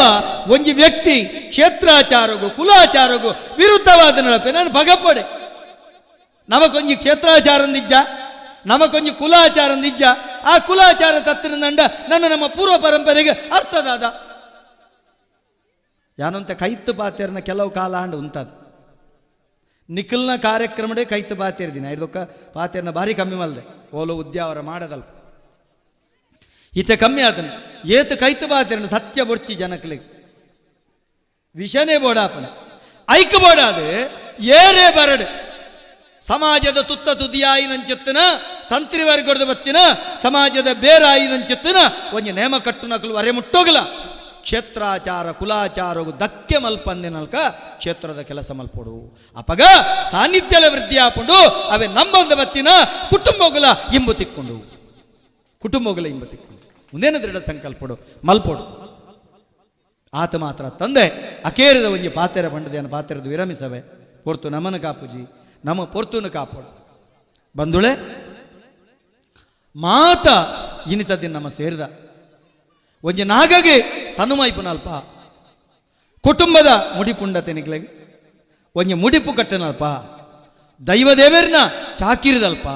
ಒಂಜಿ ವ್ಯಕ್ತಿ ಕ್ಷೇತ್ರಾಚಾರಗು ಕುಲಾಚಾರಗು ವಿರುದ್ಧವಾದ ನಡಪೆ ನಾನು ಪಗಪಡೆ. ನಮಕೊಂಜಿ ಕ್ಷೇತ್ರಾಚಾರಂದಿಜ್ಜ, ನಮಕೊಂಜಿ ಕುಲಾಚಾರಂದಿಜ್ಜ. ಆ ಕುಲಾಚಾರ ತತ್ತಿನ ನನ್ನ ನಮ್ಮ ಪೂರ್ವ ಪರಂಪರೆಗೆ ಅರ್ಥದಾದ ಯಾನಂತ ಕೈತ್ತು ಪಾತೇರ್ನ ಕೆಲವು ಕಾಲ ಆಂಡ್ ಉಂತದ ನಿಖಲ್ನ ಕಾರ್ಯಕ್ರಮಡೆ ಕೈತ್ತು ಪಾತೇರ್ದಿನ ಐದೊಕ್ಕ ಪಾತೇರ್ನ ಭಾರಿ ಕಮ್ಮಿ ಮಲ್ದೆ ಓಲೋ ಉದ್ಯಾವರ ಮಾಡದಲ್ಪ ಈತ ಕಮ್ಮಿ ಆತನ ಏತು ಕೈತು ಬಾತಿರಣ ಸತ್ಯ ಬೊಡ್ಚಿ ಜನಕ್ಲಿಗೆ ವಿಷನೇ ಬೋಡಾಪನ ಐಕ ಬೋಡಾದು ಏರೇ ಬರಡು ಸಮಾಜದ ತುತ್ತ ತುದಿಯಾಯಿನಂಚೆತ್ತನ ತಂತ್ರಿ ವರ್ಗದ ಬತ್ತಿನ ಸಮಾಜದ ಬೇರಾಯಿನಂಚೆತ್ತನ ಒಂಜಿ ನೇಮ ಕಟ್ಟು ನಕಲು ಅರೆ ಮುಟ್ಟೋಗಲ ಕ್ಷೇತ್ರಾಚಾರ ಕುಲಾಚಾರಗು ದಕ್ಕೆ ಮಲ್ಪಂದಿನಲ್ಕ ಕ್ಷೇತ್ರದ ಕೆಲಸ ಮಲ್ಪೊಡು ಅಪಗ ಸಾನ್ನಿಧ್ಯಲ ವೃದ್ಧಿ ಆಪುಂಡು ಅವೇ ನಂಬಂದ ಬತ್ತಿನ ಕುಟುಂಬಗಳ ಇಂಬು ತಿಕ್ಕೊಂಡು ಕುಟುಂಬಗಳ ಇಂಬು ತಿಕ್ಕೊಂಡು ಮುಂದೇನು ದೃಢ ಸಂಕಲ್ಪಡು ಮಲ್ಪೊಡು. ಆತ ಮಾತ್ರ ತಂದೆ ಅಕೇರಿದ ಒಂಜಿ ಪಾತೆರ ಪಂಡದೇನ ಪಾತೆರದು ವಿರಮಿಸವೆ ಪೊರ್ತು ನಮನ ಕಾಪುಜಿ ನಮ್ಮ ಪೊರ್ತುನು ಕಾಪೊಡು ಬಂದುಳೆ ಮಾತ ಇನಿತದಿನ ನಮ್ಮ ಸೇರಿದ ಒಂಜಿ ನಾಗಗೆ ತನುಮೈಪುನಲ್ಪ ಕುಟುಂಬದ ಮುಡಿಪುಂಡ ತೆನಿಕ್ಲೆಗ್ ಒಂಜಿ ಮುಡಿಪು ಕಟ್ಟನಲ್ಪ ದೈವ ದೇವರನ್ನ ಚಾಕಿರಿದಲ್ಪ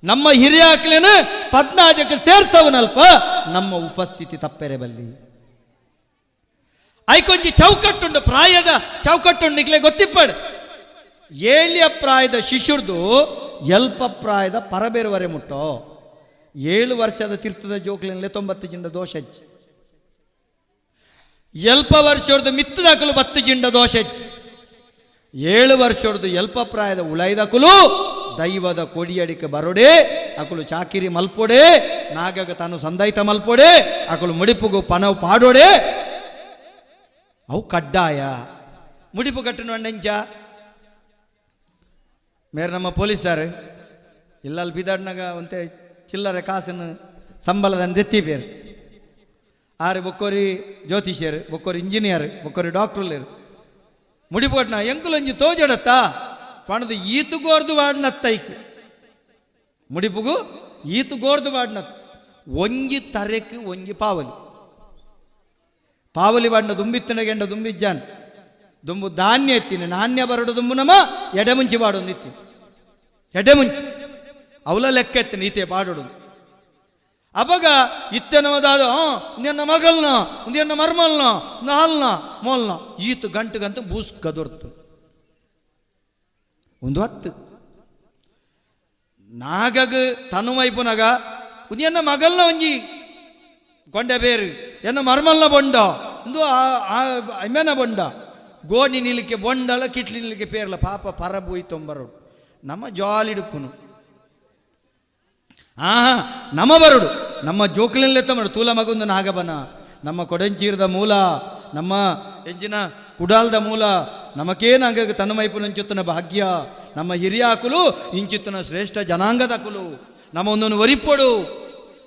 ನಮ್ಮ ಹಿರಿಯಾಕ್ಲೇನ ಪದ್ನಾಜಕ್ಕೆ ಸೇರ್ಸವನಲ್ಪ ನಮ್ಮ ಉಪಸ್ಥಿತಿ ತಪ್ಪೆರೆ ಬಲ್ಲಿ ಐಕೊಂಜಿ ಚೌಕಟ್ಟುಂಡು ಪ್ರಾಯದ ಚೌಕಟ್ಟುಂಡು ನಿಕ್ಲೆ ಗೊತ್ತಿಪ್ಪಡು ಏಳ್ಯ ಪ್ರಾಯದ ಶಿಶುರ್ದು ಎಲ್ಪ ಪ್ರಾಯದ ಪರಬೇರುವರೆ ಮುಟ್ಟೋ 7 ವರ್ಷದ ತೀರ್ಥದ ಜೋಕ್ಲಿನಲ್ಲೇ 90 ಜಿಂಡ ದೋಷ ಹೆಚ್ಚು ಎಲ್ಪ ವರ್ಷದ ಮಿತ್ತದಾಕಲು 10 ಜಿಂಡ ದೋಷ ಹೆಚ್ಚು 7 ವರ್ಷದ ಎಲ್ಪ ಪ್ರಾಯದ ಉಳೈದಕಲು ದೈವದ ಕೊಡಿಯಡಿಕೆ ಬರೋಡೆ ಅಕಲು ಚಾಕಿರಿ ಮಲ್ಪೊಡೆ ನಾಗಗ ತಾನು ಸಂದಾಯ್ತ ಮಲ್ಪೊಡೆ ಅಕಲು ಮುಡಿಪುಗು ಪನವು ಪಾಡೋಡೆ ಅವು ಕಡ್ಡಾಯ ಮುಡಿಪು ಕಟ್ಟನು ಅಂಡೆಂಚ ಮೇರೆ ನಮ್ಮ ಪೊಲೀಸರು ಇಲ್ಲಲ್ಲಿ ಬಿದಾಡ್ನಾಗ ಒಂತೆ ಚಿಲ್ಲರೆ ಕಾಸನ್ನು ಸಂಬಳದನ್ನು ದೆತ್ತಿ ಬೇರೆ ಆರು ಬೊಕ್ಕೋರಿ ಜ್ಯೋತಿಷ್ಯರು ಬೊಕ್ಕೋರಿ ಇಂಜಿನಿಯರ್ ಬೊಕ್ಕೋರಿ ಡಾಕ್ಟ್ರುಲೇರು ಮುಡಿಪೋಟ್ನ ಎಂಕುಲೊಂಜಿ ತೋಜಡತ್ತ ಪಣದು ಈತುಗೋರ್ದು ವಾಡ್ನತ್ತೈಕ್ ಮುಡಿಪುಗು ಈತುಗೋರ್ದು ವಾಡ್ನತ್ ಒಂಜಿ ತರೆಕ್ ಒಂಜಿ ಪಾವಲಿ ಪಾವಲಿ ಬಾಡ್ನ ದುಂಬಿತ್ತನ ಗೆಂಡ ದುಂಬಿಜ್ಜಾನ್ ದುಂಬು ಧಾನ್ಯ ಎತ್ತೀನಿ ನಾಣ್ಯ ಬರಡು ದುಂಬು ನಮ್ಮ ಎಡೆಮುಂಚಿ ಬಾಡೊಂದು ಇತ್ತೀನಿ ಎಡೆಮುಂಚಿ ಅವಲ ಲೆಕ್ಕ ಎತ್ತೀನಿ ಈತೆ ಪಾಡೋಡು ಅಪಗ ಇತ್ತೆ ನಮ್ಮದಾದ ನಿನ್ನ ಮಗಲ್ನ ನಿನ್ನ ಮರ್ಮಲ್ನ ನಾಲ್ನ ಮೋಲ್ನ ಈತು ಗಂಟು ಗಂಟು ಬೂಸ್ ಕದೊರ್ತು ಒಂದು ಹತ್ತು ನಾಗಗ ತನುಮೈಪುನಗ ಎನ್ನ ಮಗಲ್ನ ಒಂಜಿ ಕೊಂಡೆ ಬೇರು ಎನ್ನ ಮರ್ಮಲ್ನ ಬೊಂಡ ಒಂದು ಅಮ್ಮೆನ ಬೊಂಡ ಗೋಣಿ ನಿಲ್ಲಿಕೆ ಬೊಂಡಲ ಕಿಟ್ಲಿ ನಿಲ್ಲಿಕೆ ಪೇರ್ಲ ಪಾಪ ಪರಬೂಯ್ ತೊಂಬರೋಡು ನಮ್ಮ ಜಾಲಿಡುಪ್ಪುನು ಆ ನಮ್ಮ ಬರುಡು ನಮ್ಮ ಜೋಕ್ಲಿನಲ್ಲೇ ತಮ್ಮಡು ತೂಲ ಮಗೊಂದು ನಾಗಬನ ನಮ್ಮ ಕೊಡಂಚೀರದ ಮೂಲ ನಮ್ಮ ಎಂಜಿನ ಕುಡಾಲ್ದ ಮೂಲ ನಮಕೇನು ಹಂಗಾಗಿ ತನ್ನಮೈಪುನಂಚುತ್ತನ ಭಾಗ್ಯ ನಮ್ಮ ಹಿರಿಯಾಕುಲು ಇಂಚಿತ್ತನ ಶ್ರೇಷ್ಠ ಜನಾಂಗದ ಕುಲು ನಮ್ಮ ಒಂದೊಂದು ಒರಿಪೊಡು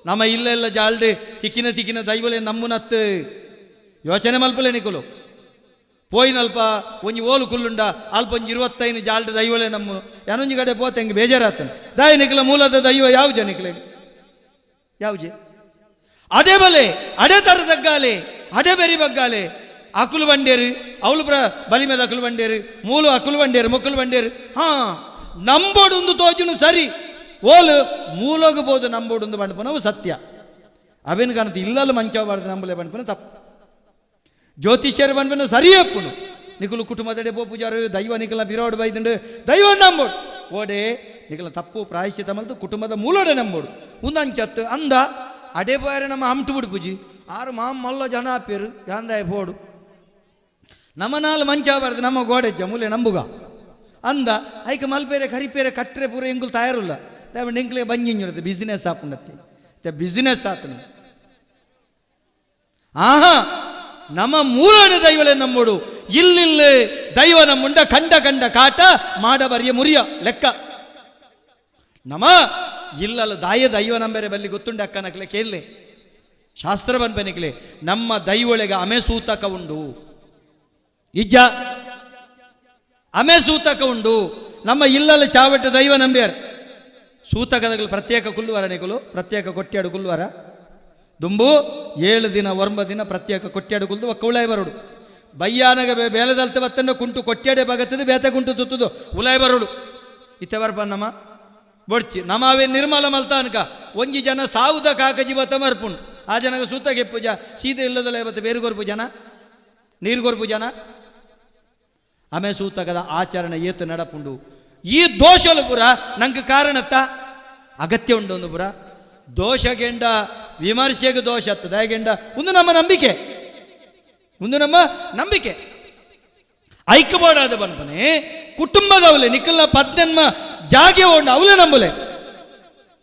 ನಮ್ಮ ಇಲ್ಲೆಲ್ಲ ಜಾಲ್ಡೆ ತಿಕ್ಕಿನ ತಿಕ್ಕಿನ ದೈವಲೆ ನಮ್ಮುನತ್ತು ಯೋಚನೆ ಮಲ್ಪಲೆ ನಿಕುಲು ಪೋಯಿನಲ್ಪ ಒಂಜಿ ಓಲು ಕುಲ್ಲುಂಡ ಅಲ್ಪ ಒಂಜಿ 25 ಜಾಲ್ಡೆ ದೈವಲೆ ನಮ್ಮ ಯಾನೊಂಜಿ ಕಡೆ ಪೋತೆ ಹೆಂಗೆ ಬೇಜಾರಾತನ ದಾಯ ನಿಕಲ ಮೂಲದ ದೈವ ಯಾವ ಜನಿಕಲೆ ಯಾವುಜೆ ಅಡೆ ಬಲೆ ಅಡೆ ತರ ತಗ್ಗಾಲೆ ಅಡೆ ಬೆರಿ ಬಗ್ಗಾಲೆ ಅಕುಲು ಬಂಡೇರು ಅವಳು ಪ್ರ ಬಲಿ ಮೇಲೆ ಅಕುಲು ಬಂಡೇರು ಮೂಲು ಅಕುಲು ಬಂಡೇರು ಮೊಕ್ಕಲು ಬಂಡೇರು ಹಾಂ ನಂಬೋಡೊಂದು ತೋಜುನು ಸರಿ ಓಲು ಮೂಲೋಗಬಹುದು ನಂಬೋಡೊಂದು ಬಂಡ್ಪನವು ಸತ್ಯ ಅವೇನು ಕಾಣುತ್ತೆ ಇಲ್ಲಲ್ಲ ಮಂಚಬಾರ್ದು ನಂಬಲೆ ಬಂಡ್ಪನ ತಪ್ಪು ಜ್ಯೋತಿಷ್ಯರು ಬಂಡ್ಪನ ಸರಿ ಅಪ್ಪುನು ನಿಕುಲು ಕುಟುಂಬದಡೆ ಪೋ ಪೂಜಾರು ದೈವ ನಿಕಲ ಬಿರೋಡು ಬೈದುಂಡು ದೈವ ನಂಬೋಡು ಓಡೆ ನಿಕಲ ತಪ್ಪು ಪ್ರಾಯಶ್ಚಿತ ಮಲ್ತು ಕುಟುಂಬದ ಮೂಲೋಡೆ ನಂಬೋಡು ಉಂದಂಚತ್ತು ಅಂದ ಅಡೆ ಪೋಯರೆ ನಮ್ಮ ಅಮ್ಟು ಬಿಡು ಪೂಜಿ ಆರು ಮಾಮ ಮಲ್ಲ ಜನ ಆಪೇರು ಯಾಂದಾಯ ಪೋಡು ನಮ್ಮ ನಾಲ್ ಮಂಚಾಬಾರ್ದು ನಮ್ಮ ಗೋಡೆಜ್ಜ ಮೂಲೆ ನಂಬುಗ ಅಂದ ಐಕ ಮಲ್ಪೇರೆ ಕರಿಪೇರೆ ಕಟ್ಟರೆ ಪೂರ ಎಂಗುಲು ತಯಾರುಲ್ಲ ದೇವ ಎಂಕ್ಲೆ ಬಂಜಿಂಜುಡುತ್ತೆ ಬಿಸಿನೆಸ್ ಆಪುಂಡತ್ತೆ ಬಿಸಿನೆಸ್ ಆತನು ಆಹಾ ನಮ್ಮ ಮೂಲಡೆ ದೈವಳೆ ನಮ್ಮೋಡು ಇಲ್ಲಿಲ್ಲಿ ದೈವ ನಮ್ಮುಂಡ ಕಂಡ ಕಂಡ ಕಾಟ ಮಾಡಬರಿಯ ಮುರಿಯ ಲೆಕ್ಕ ನಮ್ಮ ಇಲ್ಲಲ್ಲ ದಾಯ ದೈವ ನಂಬೇರೆ ಬಲ್ಲಿ ಗೊತ್ತುಂಡ ಅಕ್ಕನಕ್ಲೆ ಕೇಳಲೆ ಶಾಸ್ತ್ರ ಬನ್ಪೆನಿಕ್ಲೆ ನಮ್ಮ ದೈವೊಳಗೆ ಅಮೆ ಸೂತಕ ಉಂಡು ಇಜ್ಜ ಅಮೆ ಸೂತಕ ಉಂಡು ನಮ್ಮ ಇಲ್ಲಲ್ಲಿ ಚಾವಟ್ಟು ದೈವ ನಂಬ್ಯಾರ ಸೂತಕದಗಳು ಪ್ರತ್ಯೇಕ ಕುಲ್ಲುವರ ನಿಕುಲು ಪ್ರತ್ಯೇಕ ಕೊಟ್ಯಾಡು ಕುಲ್ಲುವರ ದುಂಬು 7 ದಿನ 9 ದಿನ ಪ್ರತ್ಯೇಕ ಕೊಟ್ಯಾಡು ಕುಲ್ದು ಒಕ್ಕ ಉಳಾಯಿ ಬರೋಡು ಬಯ್ಯಾನಗ ಬೇಲದಲ್ತ ಬತ್ತಂಡ ಕುಂಟು ಕೊಟ್ಯಾಡೆ ಬಗತ್ತದು ಬೇತ ಕುಂಟು ತುತ್ತದು ಉಲಾಯಿ ಬರೋಡು ಇತ್ತೆ ಬರ್ಪ ನಮ್ಮ ಬೊಡ್ಚಿ ನಮ್ಮ ಅವೇ ನಿರ್ಮಲ ಮಲ್ತ ಅನ್ಕ ಒಂಜಿ ಜನ ಸಾವುದ ಕಾಕಜಿ ಬತ್ತ ಮರ್ಪುಂಡು ಆ ಜನಗ ಸೂತಕ್ಕೆ ಪೂಜ ಸೀದೆ ಇಲ್ಲದಲ್ಲ ಬತ್ತ ಬೇರು ಕೊರ್ಪು ಜನ ನೀರು ಕೊರ್ಪು ಜನ ಆಮೆ ಸೂತಕದ ಆಚರಣೆ ಏತು ನಡಪುಂಡು ಈ ದೋಷಲು ಪುರ ನಂಗೆ ಕಾರಣತ್ತ ಅಗತ್ಯ ಉಂಡು ಒಂದು ಪುರ ದೋಷಗೆಂಡ ವಿಮರ್ಶೆಗೆ ದೋಷ ಹತ್ತದ ಗೆಂಡ ಒಂದು ನಮ್ಮ ನಂಬಿಕೆ ಒಂದು ನಮ್ಮ ನಂಬಿಕೆ ಐಕ್ಯಬೋಡಾದ ಬನ್ಪನೆ ಕುಟುಂಬದವಲೆ ನಿಕ್ಕಲ್ಲ ಪದ್ನೆನ್ಮ ಜಾಗೆ ಓಂಡು ಅವಲೇ ನಂಬಲೆ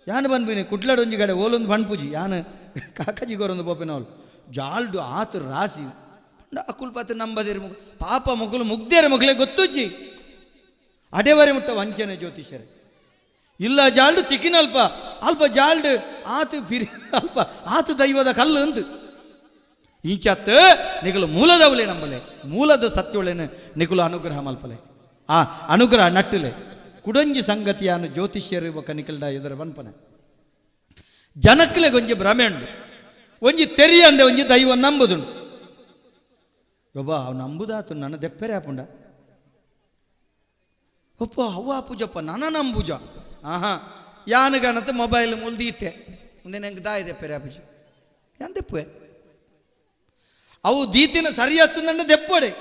ಯಾನು ಬನ್ಪಿನಿ ಕುಟ್ಲಾಡು ಒಂಜಿ ಕಡೆ ಓಲೊಂದು ಬಣ್ಪೂಜಿ ಯಾನು ಕಾಕಾಜಿ ಗೊರೊಂದು ಪೋಪಿನವಳು ಜಾಲ್ಡು ಆತು ರಾಸಿ ಪಂಡ ಅಕುಲ್ ಪಾತ್ರ ನಂಬದಿರು ಮುಗ್ ಪಾಪ ಮುಗುಲು ಮುಗ್ದೇರ ಮುಗಲೆ ಗೊತ್ತುಜ್ಜಿ ಅಡೆವರೆ ಮುಟ್ಟ ವಂಚನೆ ಜ್ಯೋತಿಷರೇ ಇಲ್ಲ ಜಾಲ್ಡು ತಿಕ್ಕಿನಲ್ಪ ಅಲ್ಪ ಜಾಲ್ಡು ಆತು ಬಿರಿ ಅಲ್ಪ ಆತು ದೈವದ ಕಲ್ಲು ಅಂದು ಇಂಚತ್ತು ನಿಕಲು ಮೂಲದವಲೆ ನಂಬಲೆ ಮೂಲದ ಸತ್ಯೊಳೆನ ನಿಕುಲು ಅನುಗ್ರಹ ಮಲ್ಪಲೆ ಆ ಅನುಗ್ರಹ ನಟ್ಟಲೆ ಕುಡಂಜಿ ಸಂಗತಿಯನ್ನು ಜ್ಯೋತಿಷ್ಯರು ಬೊಕ್ಕ ನಿಕಲ್ದ ಎದುರ ಬನ್ಪನೆ ಜನಕ್ಲೆ ಒಂಜಿ ಭ್ರಮೆ ಉಂಡು ಒಂಜಿ ತೆರಿ ಅಂದೆ ಒಂಜಿ ದೈವ ನಂಬುದುಂಡು ಒಬ್ಬ ಅವ್ ನಂಬುದಾತು ನನ್ನ ದೆಪ್ಪರೆ ಆಪುಂಡ ಒಪ್ಪ ಅವ್ವ ಪೂಜಪ್ಪ ನನ್ನ ನಂಬುಜ ಆಹಾ ಯಾನಗನತ ಮೊಬೈಲ್ ಮುಲ್ದೀತೆ ಮುಂದೆ ನಂಗೆ ದಾಯ ದೆಪ್ಪರೆ ಆಪುಜಿ ಯಾನ್ ದೆಪ್ಪುವೆ ಅವು ದೀತಿನ ಸರಿ ಹತ್ತಂದಂಡ ದೆಪ್ಪಡೆ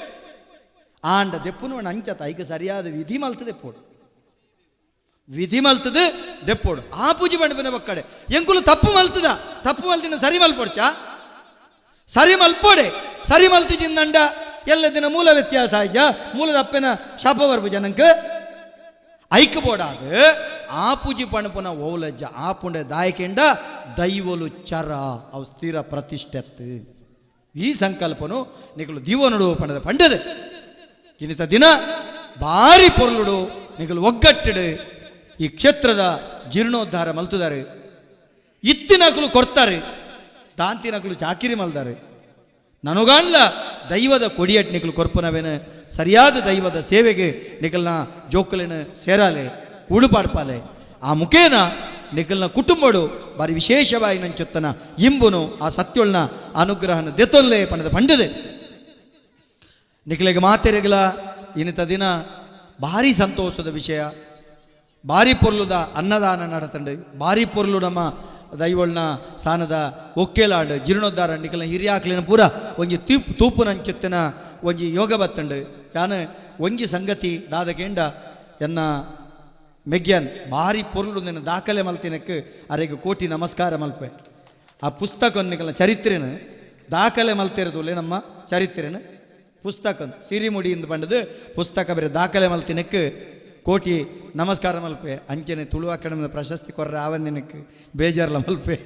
ಆಂಡ ದೆಪ್ಪುನು ಅಂಚತ ಐಕ ಸರಿಯಾದ ವಿಧಿ ಮಲ್ತ ದೆಪ್ಪೋಡು ವಿಧಿ ಮಲ್ತದ ದೆಪ್ಪೋಡು ಆ ಪೂಜೆ ಪಂಡ ಬಕ್ಕಡೆ ಎಂಕುಲು ತಪ್ಪು ಮಲ್ತದ ತಪ್ಪು ಮಲ್ತಿನ ಸರಿ ಮಲ್ಪೊಡ್ಚ ಸರಿ ಮಲ್ಪೋಡೆ ಸರಿ ಮಲ್ತಿಜಿಂದಂಡ ಎಲ್ಲ ದಿನ ಮೂಲ ವ್ಯತ್ಯಾಸ ಆಯ್ಜ ಮೂಲದ ಅಪ್ಪನ ಶಾಪ ಬರ್ಪು ಜನಂಕ ಐಕ ಬೋಡಾದ ಆ ಪೂಜೆ ಪಣಪುನ ಓಲಜ್ಜ ಆ ಪುಂಡೆ ದಾಯಕೆಂಡ ದೈವಲು ಚರ ಅವು ಸ್ಥಿರ ಪ್ರತಿಷ್ಠೆತ್ತು ಈ ಸಂಕಲ್ಪನು ನಿಕಲು ದೀವನುಡು ಪಂಡದ ಪಂಡದು ಇನ್ನಿತ ದಿನ ಭಾರಿ ಪೊರ್ಲುಡು ನಿಕಲು ಒಗ್ಗಟ್ಟಿಡು ಈ ಕ್ಷೇತ್ರದ ಜೀರ್ಣೋದ್ಧಾರ ಮಲ್ತುದಾರೆ ಇತ್ತಿನಕಲು ಕೊಡ್ತಾರೆ ದಾಂತಿನಕಲು ಚಾಕಿರಿ ಮಲ್ದಾರೆ ನನಗಾಣ್ಲ ದೈವದ ಕೊಡಿಯಟ್ ನಿಕಲು ಕೊರ್ಪನವೇನು ಸರಿಯಾದ ದೈವದ ಸೇವೆಗೆ ನಿಕಲ್ನ ಜೋಕಲಿನ ಸೇರಾಲೆ ಕೂಡುಪಾಡ್ಪಾಲೆ ಆ ಮುಖೇನ ನಿಕಲ್ನ ಕುಟುಂಬಡು ಬಾರಿ ವಿಶೇಷವಾಗಿ ನಂಚೊತ್ತನ ಇಂಬುನು ಆ ಸತ್ಯೊಳ್ನ ಅನುಗ್ರಹನ ದೆತ್ತೊಲ್ಲೆ ಪಣದ ಪಂಡದೆ ನಿಕಲಿಗೆ ಮಾತೆರೆಗಲ ಇನ್ನಿತ ದಿನ ಭಾರಿ ಸಂತೋಷದ ವಿಷಯ ಭಾರಿ ಪೊರ್ಲುದ ಅನ್ನದಾನ ನಡತಂಡು ಭಾರಿ ಪೊರ್ಲು ನಮ್ಮ ದೈವಳ್ನ ಸಾನದ ಒಕ್ಕೇಲಾಂಡು ಜೀರ್ಣೋದ್ಧಾರ ನಿಕಲ್ನ ಹಿರಿಯಾಕ್ಲಿನ ಪೂರ ಒಂಜಿ ತೀಪ್ ತೂಪುನಂಚೊತ್ತಿನ ಒಂಜಿ ಯೋಗ ಬತ್ತಂಡು ಯಾನು ಒಂಜಿ ಸಂಗತಿ ದಾದಕೇಂಡ ಎನ್ನ ಮೆಗ್ಯಾನ್ ಭಾರಿ ಪೊರ್ಲು ನಿನ್ನ ದಾಖಲೆ ಮಲ್ತಿನಕ್ಕೆ ಅರೆಗೆ ಕೋಟಿ ನಮಸ್ಕಾರ ಮಲ್ಪೆ ಆ ಪುಸ್ತಕ ನಿಕಲ್ನ ಚರಿತ್ರೆನು ದಾಖಲೆ ಮಲ್ತಿರೋದುಲ್ಲೆ ನಮ್ಮ ಚರಿತ್ರೆನು ಪುಸ್ತಕ ಸಿರಿಮುಡಿಯಿಂದ ಬಂಡದು ಪುಸ್ತಕ ಬೇರೆ ದಾಖಲೆ ಮಲ್ತಿನಕ್ಕೆ ಕೋಟಿ ನಮಸ್ಕಾರ ಮಲ್ಪೆ ಅಂಚನೆ ತುಳು ಅಕಾಡೆಮಿದ ಪ್ರಶಸ್ತಿ ಕೊರ್ರೆ ಆವಂದಿನಕ್ಕೆ ಬೇಜಾರ್ಲ ಮಲ್ಪೆ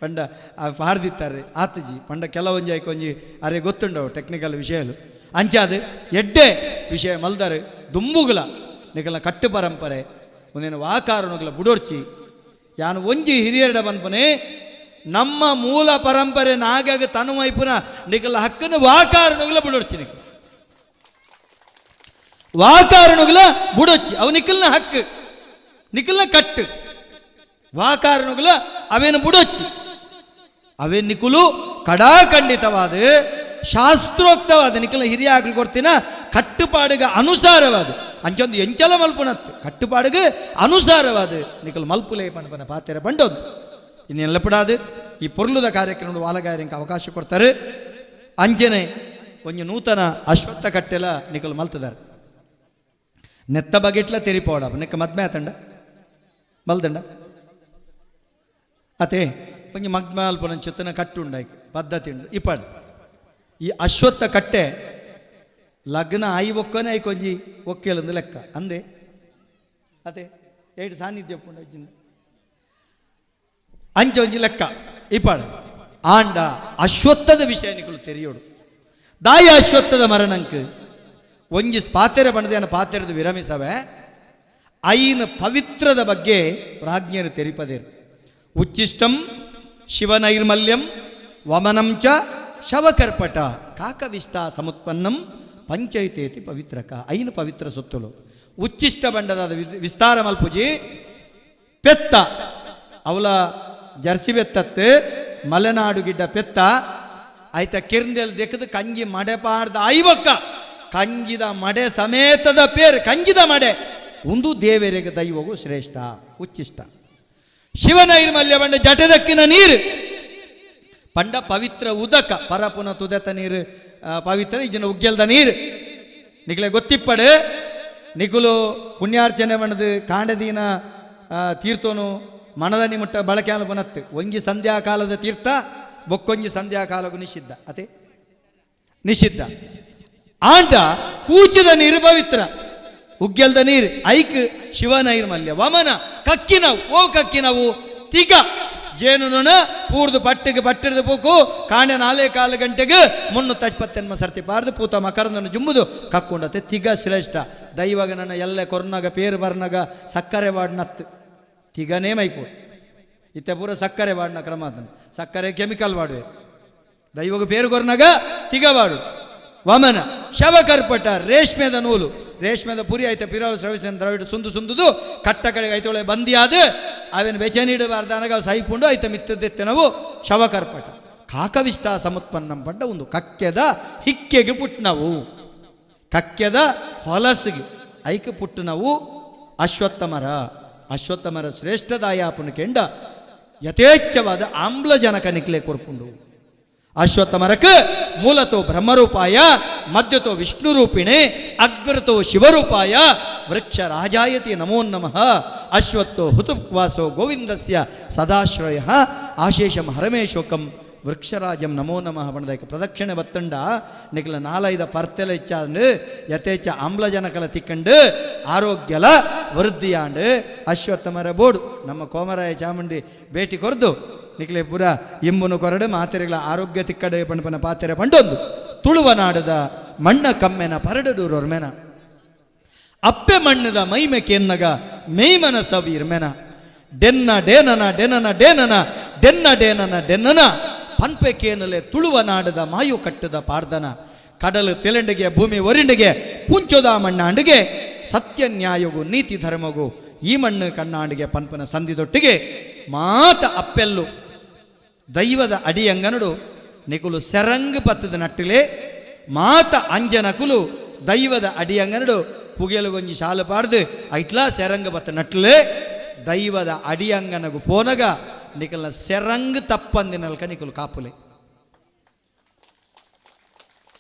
ಪಂಡ ಆ ಪಾಡ್ದಿತ್ತಾರೆ ಆತಜಿ ಪಂಡ ಕೆಲವೊಂಜಿ ಐಕೊಂಜಿ ಅರೆ ಗೊತ್ತುಂಡವು ಟೆಕ್ನಿಕಲ್ ವಿಷಯಲು ಅಂಚಾದ ಎಡ್ಡೆ ವಿಷಯ ಮಲ್ದಾರೆ ದುಂಬುಗುಲ ನಿಕಲ್ನ ಕಟ್ಟು ಪರಂಪರೆ ಒಂದೇನು ವಾಕಾರಣಗಳ ಬುಡೋರ್ಚಿ ಯಾನು ಒಂಜಿ ಹಿರಿಯರಡ ಬನ್ಪನೆ ನಮ್ಮ ಮೂಲ ಪರಂಪರೆ ನಾಗಾಗ ತನುಮೈಪುನ ನಿಕಲ ಹಕ್ಕನ್ನು ವಾಕಾರಣಗಳ ಬುಡೋರ್ಚಿ ನಿಕಲ್ ವಾಕಾರಣಗಳ ಬುಡೊಚ್ಚಿ ಅವು ನಿಕಲ್ನ ಹಕ್ಕು ನಿಕಲ್ನ ಕಟ್ಟು ವಾಕಾರಣಗಳ ಅವೇನು ಬುಡೊಚ್ಚಿ ಅವೇ ನಿಕುಲು ಕಡಾಖಂಡಿತವಾದ ಶಾಸ್ತ್ರೋಕ್ತವಾದ ನಿಕಲ್ನ ಹಿರಿಯ ಹಾಕಲು ಕೊಡ್ತೀನ ಕಟ್ಟುಪಾಡಿಗೆ ಅನುಸಾರವಾದ ಅಂಚೊಂದು ಎಂಚಲ ಮಲ್ಪುನತ್ತು ಕಟ್ಟುಪಾಡಿಗೆ ಅನುಸಾರವಾದ ನಿಕಲ್ ಮಲ್ಪುಲೇ ಪಣಪನ ಪಾತೆರ ಬಂಡೊಂದು ಇನ್ನೆಲ್ಲಪಡಾದು ಈ ಪೊರ್ಲುದ ಕಾರ್ಯಕ್ರಮ ವಾಲಗಾಯರಂಕ ಅವಕಾಶ ಕೊಡ್ತಾರೆ ಅಂಚನೆ ಒಂಜಿ ನೂತನ ಅಶ್ವತ್ಥ ಕಟ್ಟೆಲ ನಿಕಲ್ ಮಲ್ತದಾರೆ ನೆತ್ತ ಬಗೆಟ್ಲ ತೆರಿಪೋಡ ನೆಕ್ಕ ಮದ್ಮೆ ಆತಂಡ ಮಲ್ದಂಡ ಅತೆ ಒಂಜಿ ಮಗ್ಮೆ ಅಲ್ಪನ ಚಿತ್ತನ ಕಟ್ಟುಂಡಾಯ್ಕೆ ಪದ್ಧತಿ ಉಂಡು ಇಪ್ಪಾಡು ಈ ಅಶ್ವತ್ಥ ಕಟ್ಟೆ ಲಗ್ನ ಆಯಿ ಒಕ್ಕನೆ ಆಯ್ಕೊಂಜಿ ಒಕ್ಕೇಲೊಂದು ಲೆಕ್ಕ ಅಂದೆ ಅತೆ ಏಟು ಸಾನ್ನಿಧ್ಯ ಒಪ್ಪುಂಡು ಅಜ್ಜಿಂದ ಅಂಚೆ ಒಂಜಿ ಲೆಕ್ಕ ಇಪ್ಪಾಡು ಆಂಡ ಅಶ್ವತ್ಥದ ವಿಷಯ ನಿಕುಲು ತೆರಿಯೋಡು ದಾಯಿ ಅಶ್ವತ್ಥದ ಮರಣಂಕ್ ಒಂಜಿ ಪಾತೆರೆ ಬಣ್ಣದ ಪಾತೆರದ ವಿರಮಿಸವೆ ಐನ ಪವಿತ್ರದ ಬಗ್ಗೆ ಪ್ರಾಜ್ಞರು ತೆರಿಪದೇರು ಉಚ್ಚಿಷ್ಟಂ ಶಿವನೈರ್ಮಲ್ಯಂ ವಮನಂ ಚ ಶವಕರ್ಪಟ ಕಾಕವಿಷ್ಟ ಸಮುತ್ಪನ್ನಂ ಪಂಚೈತೇತಿ ಪವಿತ್ರಕ. ಐನು ಪವಿತ್ರ ಸೊತ್ತುಲು ಉಚ್ಚಿಷ್ಟ ಬಂಡದಾದ ವಿಸ್ತಾರ ಮಲ್ಪುಜಿ. ಪೆತ್ತ ಅವಲ ಜರ್ಸಿ ಬೆತ್ತತ್ತು ಮಲೆನಾಡು ಗಿಡ್ಡ ಪೆತ್ತ ಆಯ್ತ ಕಿರ್ಂದೆಲ್ ದೆಕ್ಕದು ಕಂಜಿ ಮಡೆ ಪಾಡ್ದ ಐಬೊಕ್ಕ ಕಂಜಿದ ಮಡೆ ಸಮೇತದ ಪೇರು ಕಂಜಿದ ಮಡೆ ಒಂದು ದೇವರಿಗೆ ದೈವಗೂ ಶ್ರೇಷ್ಠ ಉಚ್ಚಿಷ್ಟ. ಶಿವನೈರ್ಮಲ್ಯ ಬಂಡ ಜಟದಕ್ಕಿನ ನೀರು ಪಂಡ ಪವಿತ್ರ ಉದಕ ಪರಪುನ ತುದೆತ ನೀರು ಪವಿತ್ರ ಇಜ್ಜಿನ ಉಗ್ಗೆಲ್ದ ನೀರು ನಿಕ್ಲೆ ಗೊತ್ತಿಪ್ಪಡು. ನಿಕುಲು ಪುಣ್ಯಾರ್ಚನೆ ಬಣ್ಣದು ಕಾಂಡದೀನ ತೀರ್ಥೋನು ಮನದ ನಿಮುಟ್ಟ ಬಳಕೆ ಬನತ್ತು. ಒಂಜಿ ಸಂಧ್ಯಾಕಾಲದ ತೀರ್ಥ ಬೊಕ್ಕೊಂಜಿ ಸಂಧ್ಯಾಕಾಲಗೂ ನಿಷಿದ್ಧ ಅತೆ ನಿಷಿದ್ಧ. ಆಂಡ ಕೂಚಿದ ನೀರು ಪವಿತ್ರ ಉಗ್ಗೆಲ್ದ ನೀರು ಐಕ್ ಶಿವನೈರ್ಮಲ್ಯ ವಮನ ಕಕ್ಕಿನವು ಓ ಕಕ್ಕಿನವು ತಿಗ ಜೇನುನ ಪೂರ್ದು ಪಟ್ಟಿಗೆ ಪಟ್ಟಿಡ್ದು ಪೂಕು ಕಾಂಡೆ ನಾಲೇ ಕಾಲು ಗಂಟೆಗೆ ಮುನ್ನು ತಜ್ಪತ್ತೆನ್ಮ ಸರ್ತಿ ಪಾರ್ದು ಪೂತ ಮಕರಂದನ್ನು ಜುಂಬುದು ಕಕ್ಕೊಂಡತೆ ತಿಗ ಶ್ರೇಷ್ಠ. ದೈವಾಗ ನನ್ನ ಎಲ್ಲ ಕೊರ್ನಾಗ ಪೇರು ಬರ್ನಾಗ ಸಕ್ಕರೆ ವಾಡ್ನತ್ತು ತಿಗನೇ ಮೈಪು ಇತ್ತೆ ಪೂರ ಸಕ್ಕರೆ ವಾಡ್ನ ಕ್ರಮ ಅದನ್ನು ಸಕ್ಕರೆ ಕೆಮಿಕಲ್ ವಾಡುವೆ ದೈವಾಗ ಪೇರು ಕೊರ್ನಾಗ ತಿಗವಾಡು. ವಮನ ಶವಕರ್ಪಟ ರೇಷ್ಮೆದ ನೂಲು ರೇಷ್ಮೆದ ಪುರಿ ಐತೆ ಪಿರಾಳು ಶ್ರವಿಸನ್ ದ್ರವಿಡ ಸುಂದು ಸುಂದುದು ಕಟ್ಟ ಕಡೆಗೆ ಐತೊಳೆ ಬಂದಿಯಾದ ಅವೇನು ಬೆಚೆ ನೀಡಬಾರ್ದನಗ ಸಹಿಪುಂಡು ಐತ ಮಿತ್ತದೆತ್ತೆ ನಾವು ಶವಕರ್ಪಟ. ಕಾಕವಿಷ್ಟ ಸಮುತ್ಪನ್ನಂ ಪಂಡ ಒಂದು ಕಕ್ಕೆದ ಹಿಕ್ಕೆಗೆ ಪುಟ್ನವು ಕಕ್ಕೆದ ಹೊಲಸಿಗೆ ಐಕ ಪುಟ್ಟನವು ಅಶ್ವತ್ಥಮರ. ಅಶ್ವತ್ಥಮರ ಶ್ರೇಷ್ಠದಾಯಾಪುನ ಕೆಂಡ ಯಥೇಚ್ಛವಾದ ಆಮ್ಲಜನಕ ನಿಕ್ಲೆ ಕೊರ್ಪುಂಡು. ಅಶ್ವತ್ಥಮರಕ ಮೂಲತೋ ಬ್ರಹ್ಮರೂಪಾಯ ಮಧ್ಯತೋ ವಿಷ್ಣುರೂಪಿಣೆ ಅಗ್ರತೋ ಶಿವರೂಪಾಯ ವೃಕ್ಷ ರಾಜಾಯತಿ ನಮೋ ನಮಃ ಅಶ್ವತ್ಥೋ ಹುತುಕ್ವಾಸೋ ಗೋವಿಂದಸ್ಯ ಸದಾಶ್ರಯ ಆಶೇಷಂ ಹರಮೇಶೋಕಂ ವೃಕ್ಷರಾಜಂ ನಮೋ ನಮಃ ಬಣ್ಣದೈಕ ಪ್ರದಕ್ಷಿಣೆ ಬತ್ತಂಡ ನಿಕ್ಲ ನಾಲೈದ ಪರ್ತೆಲ ಇಚ್ಚಾಂಡು ಯಥೇಚ್ಛ ಆಮ್ಲಜನಕಲ ತಿಕ್ಕಂಡು ಆರೋಗ್ಯಲ ವೃದ್ಧಿಯಾಂಡು ಅಶ್ವತ್ಥಮರ ಬೋಡು ನಮ್ಮ ಕೋಮರಾಯ ಚಾಮುಂಡಿ ಭೇಟಿ ಕೊರ್ದು ನಿಕ್ಲೆ ಪೂರ ಇಂಬುನು ಕೊರಡು ಮಾತೆರೆಗಳ ಆರೋಗ್ಯ ತಿಕ್ಕಡೆ ಪಣಪನ ಪಾತೆರೆ ಪಂಡೊಂದು ತುಳುವನಾಡದ ಮಣ್ಣ ಕಮ್ಮೆನ ಪರಡದೂರೊರ್ಮೆನ ಅಪ್ಪೆ ಮಣ್ಣದ ಮೈಮೆ ಕೆನ್ನಗ ಮೇಯ್ಮನ ಸವೀರ್ಮೆನ ಡೆನ್ನ ಡೇನನ ಡೆನನ ಡೇನನ ಡೆನ್ನ ಡೇನನ ಡೆನ್ನನ ಪನ್ಪೆ ಕೇನಲೆ ತುಳುವನಾಡದ ಮಾಯು ಕಟ್ಟದ ಪಾರ್ದನ ಕಡಲು ತೆಲೆಂಡಿಗೆ ಭೂಮಿ ಒರಿಂಡಿಗೆ ಪುಂಚೋದ ಮಣ್ಣಾಂಡಿಗೆ ಸತ್ಯ ನ್ಯಾಯಗೂ ನೀತಿ ಧರ್ಮಗೂ ಈ ಮಣ್ಣು ಕಣ್ಣಾಂಡಿಗೆ ಪನ್ಪನ ಸಂಧಿದೊಟ್ಟಿಗೆ ಮಾತ ಅಪ್ಪೆಲ್ಲು ದೈವದ ಅಡಿಯಂಗನುಡು ನಿಕುಲು ಸೆರಂಗ್ ಪತ್ತದ ನಟ್ಟಿಲೆ ಮಾತ ಅಂಜನಕುಲು ದೈವದ ಅಡಿಯಂಗನುಡು ಪುಗೆಲುಗೊಂಜಿ ಶಾಲು ಪಾಡ್ದು ಐಟ್ಲಾ ಸೆರಂಗ್ ಪತ್ತ ನಟ್ಲೆ ದೈವದ ಅಡಿಯಂಗನಗು ಪೋನಗ ನಿಕಲ್ನ ಸೆರಂಗ್ ತಪ್ಪಂದಿನಲ್ಕ ನಿಕುಲು ಕಾಪುಲೆ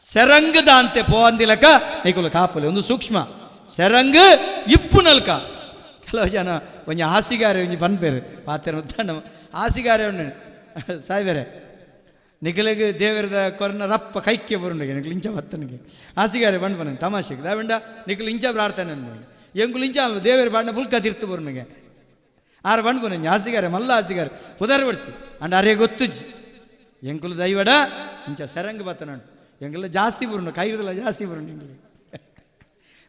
ಸೆರಂಗ್ ದಾಂತೆ ಪೋಂದಿಲಕ ನಿಕುಲು ಕಾಪುಲೆ. ಒಂದು ಸೂಕ್ಷ್ಮ ಸೆರಂಗ್ ಇಪ್ಪು ನಲ್ಕ. ಕೆಲವು ಜನ ಒಂಜಿ ಆಸಿಗಾರೆ ಒಂಜಿ ಪನ್ಪೇರು ಪಾತೆರ ಉದ್ದಾಣ ಆಸಿಗಾರೆ ಉಂಡು ಸಾಯ್ಬೇರೆ ನಿಕಲಿಗೆ ದೇವರದ ಕೊರನ ರಪ್ಪ ಕೈಕ್ಕೆ ಬರುಂಡಿಗೆ ನಿಕಲು ಇಂಚ ಬತ್ತನಿಗೆ ಆಸಿಗಾರೆ ಬಂಡ್ ಬನ್ನ ತಮಾಷೆಗೆ ದಾವೆಂಡ ನಿಕಲು ಇಂಚ ಪ್ರಾರ್ಥನೆ ಅನ್ಬಂಗೆ ಎಂಕುಲು ಇಂಚ ಅಲ್ವ ದೇವರ ಬಾಂಡ ಪುಲ್ಕ ತಿರ್ತು ಬರುನಿಗೆ ಆರು ಬಂಡ್ ಬನ್ನ ಆಸಿಗಾರೆ ಮಲ್ಲ ಆಸಿಗಾರೆ ಪುದರ್ ಬಡ್ತು ಅಂಡ್ ಅರೆ ಗೊತ್ತುಜ್ಜಿ ಎಂಕುಲು ದೈವಡ ಇಂಚ ಸೆರಂಗ್ ಬತ್ತನಂಟು ಎಂಕುಲ ಜಾಸ್ತಿ ಬರುಂಡು ಕೈರದಲ್ಲ ಜಾಸ್ತಿ ಬರುಂಡು ಎಂಗ್ಲಿಗೆ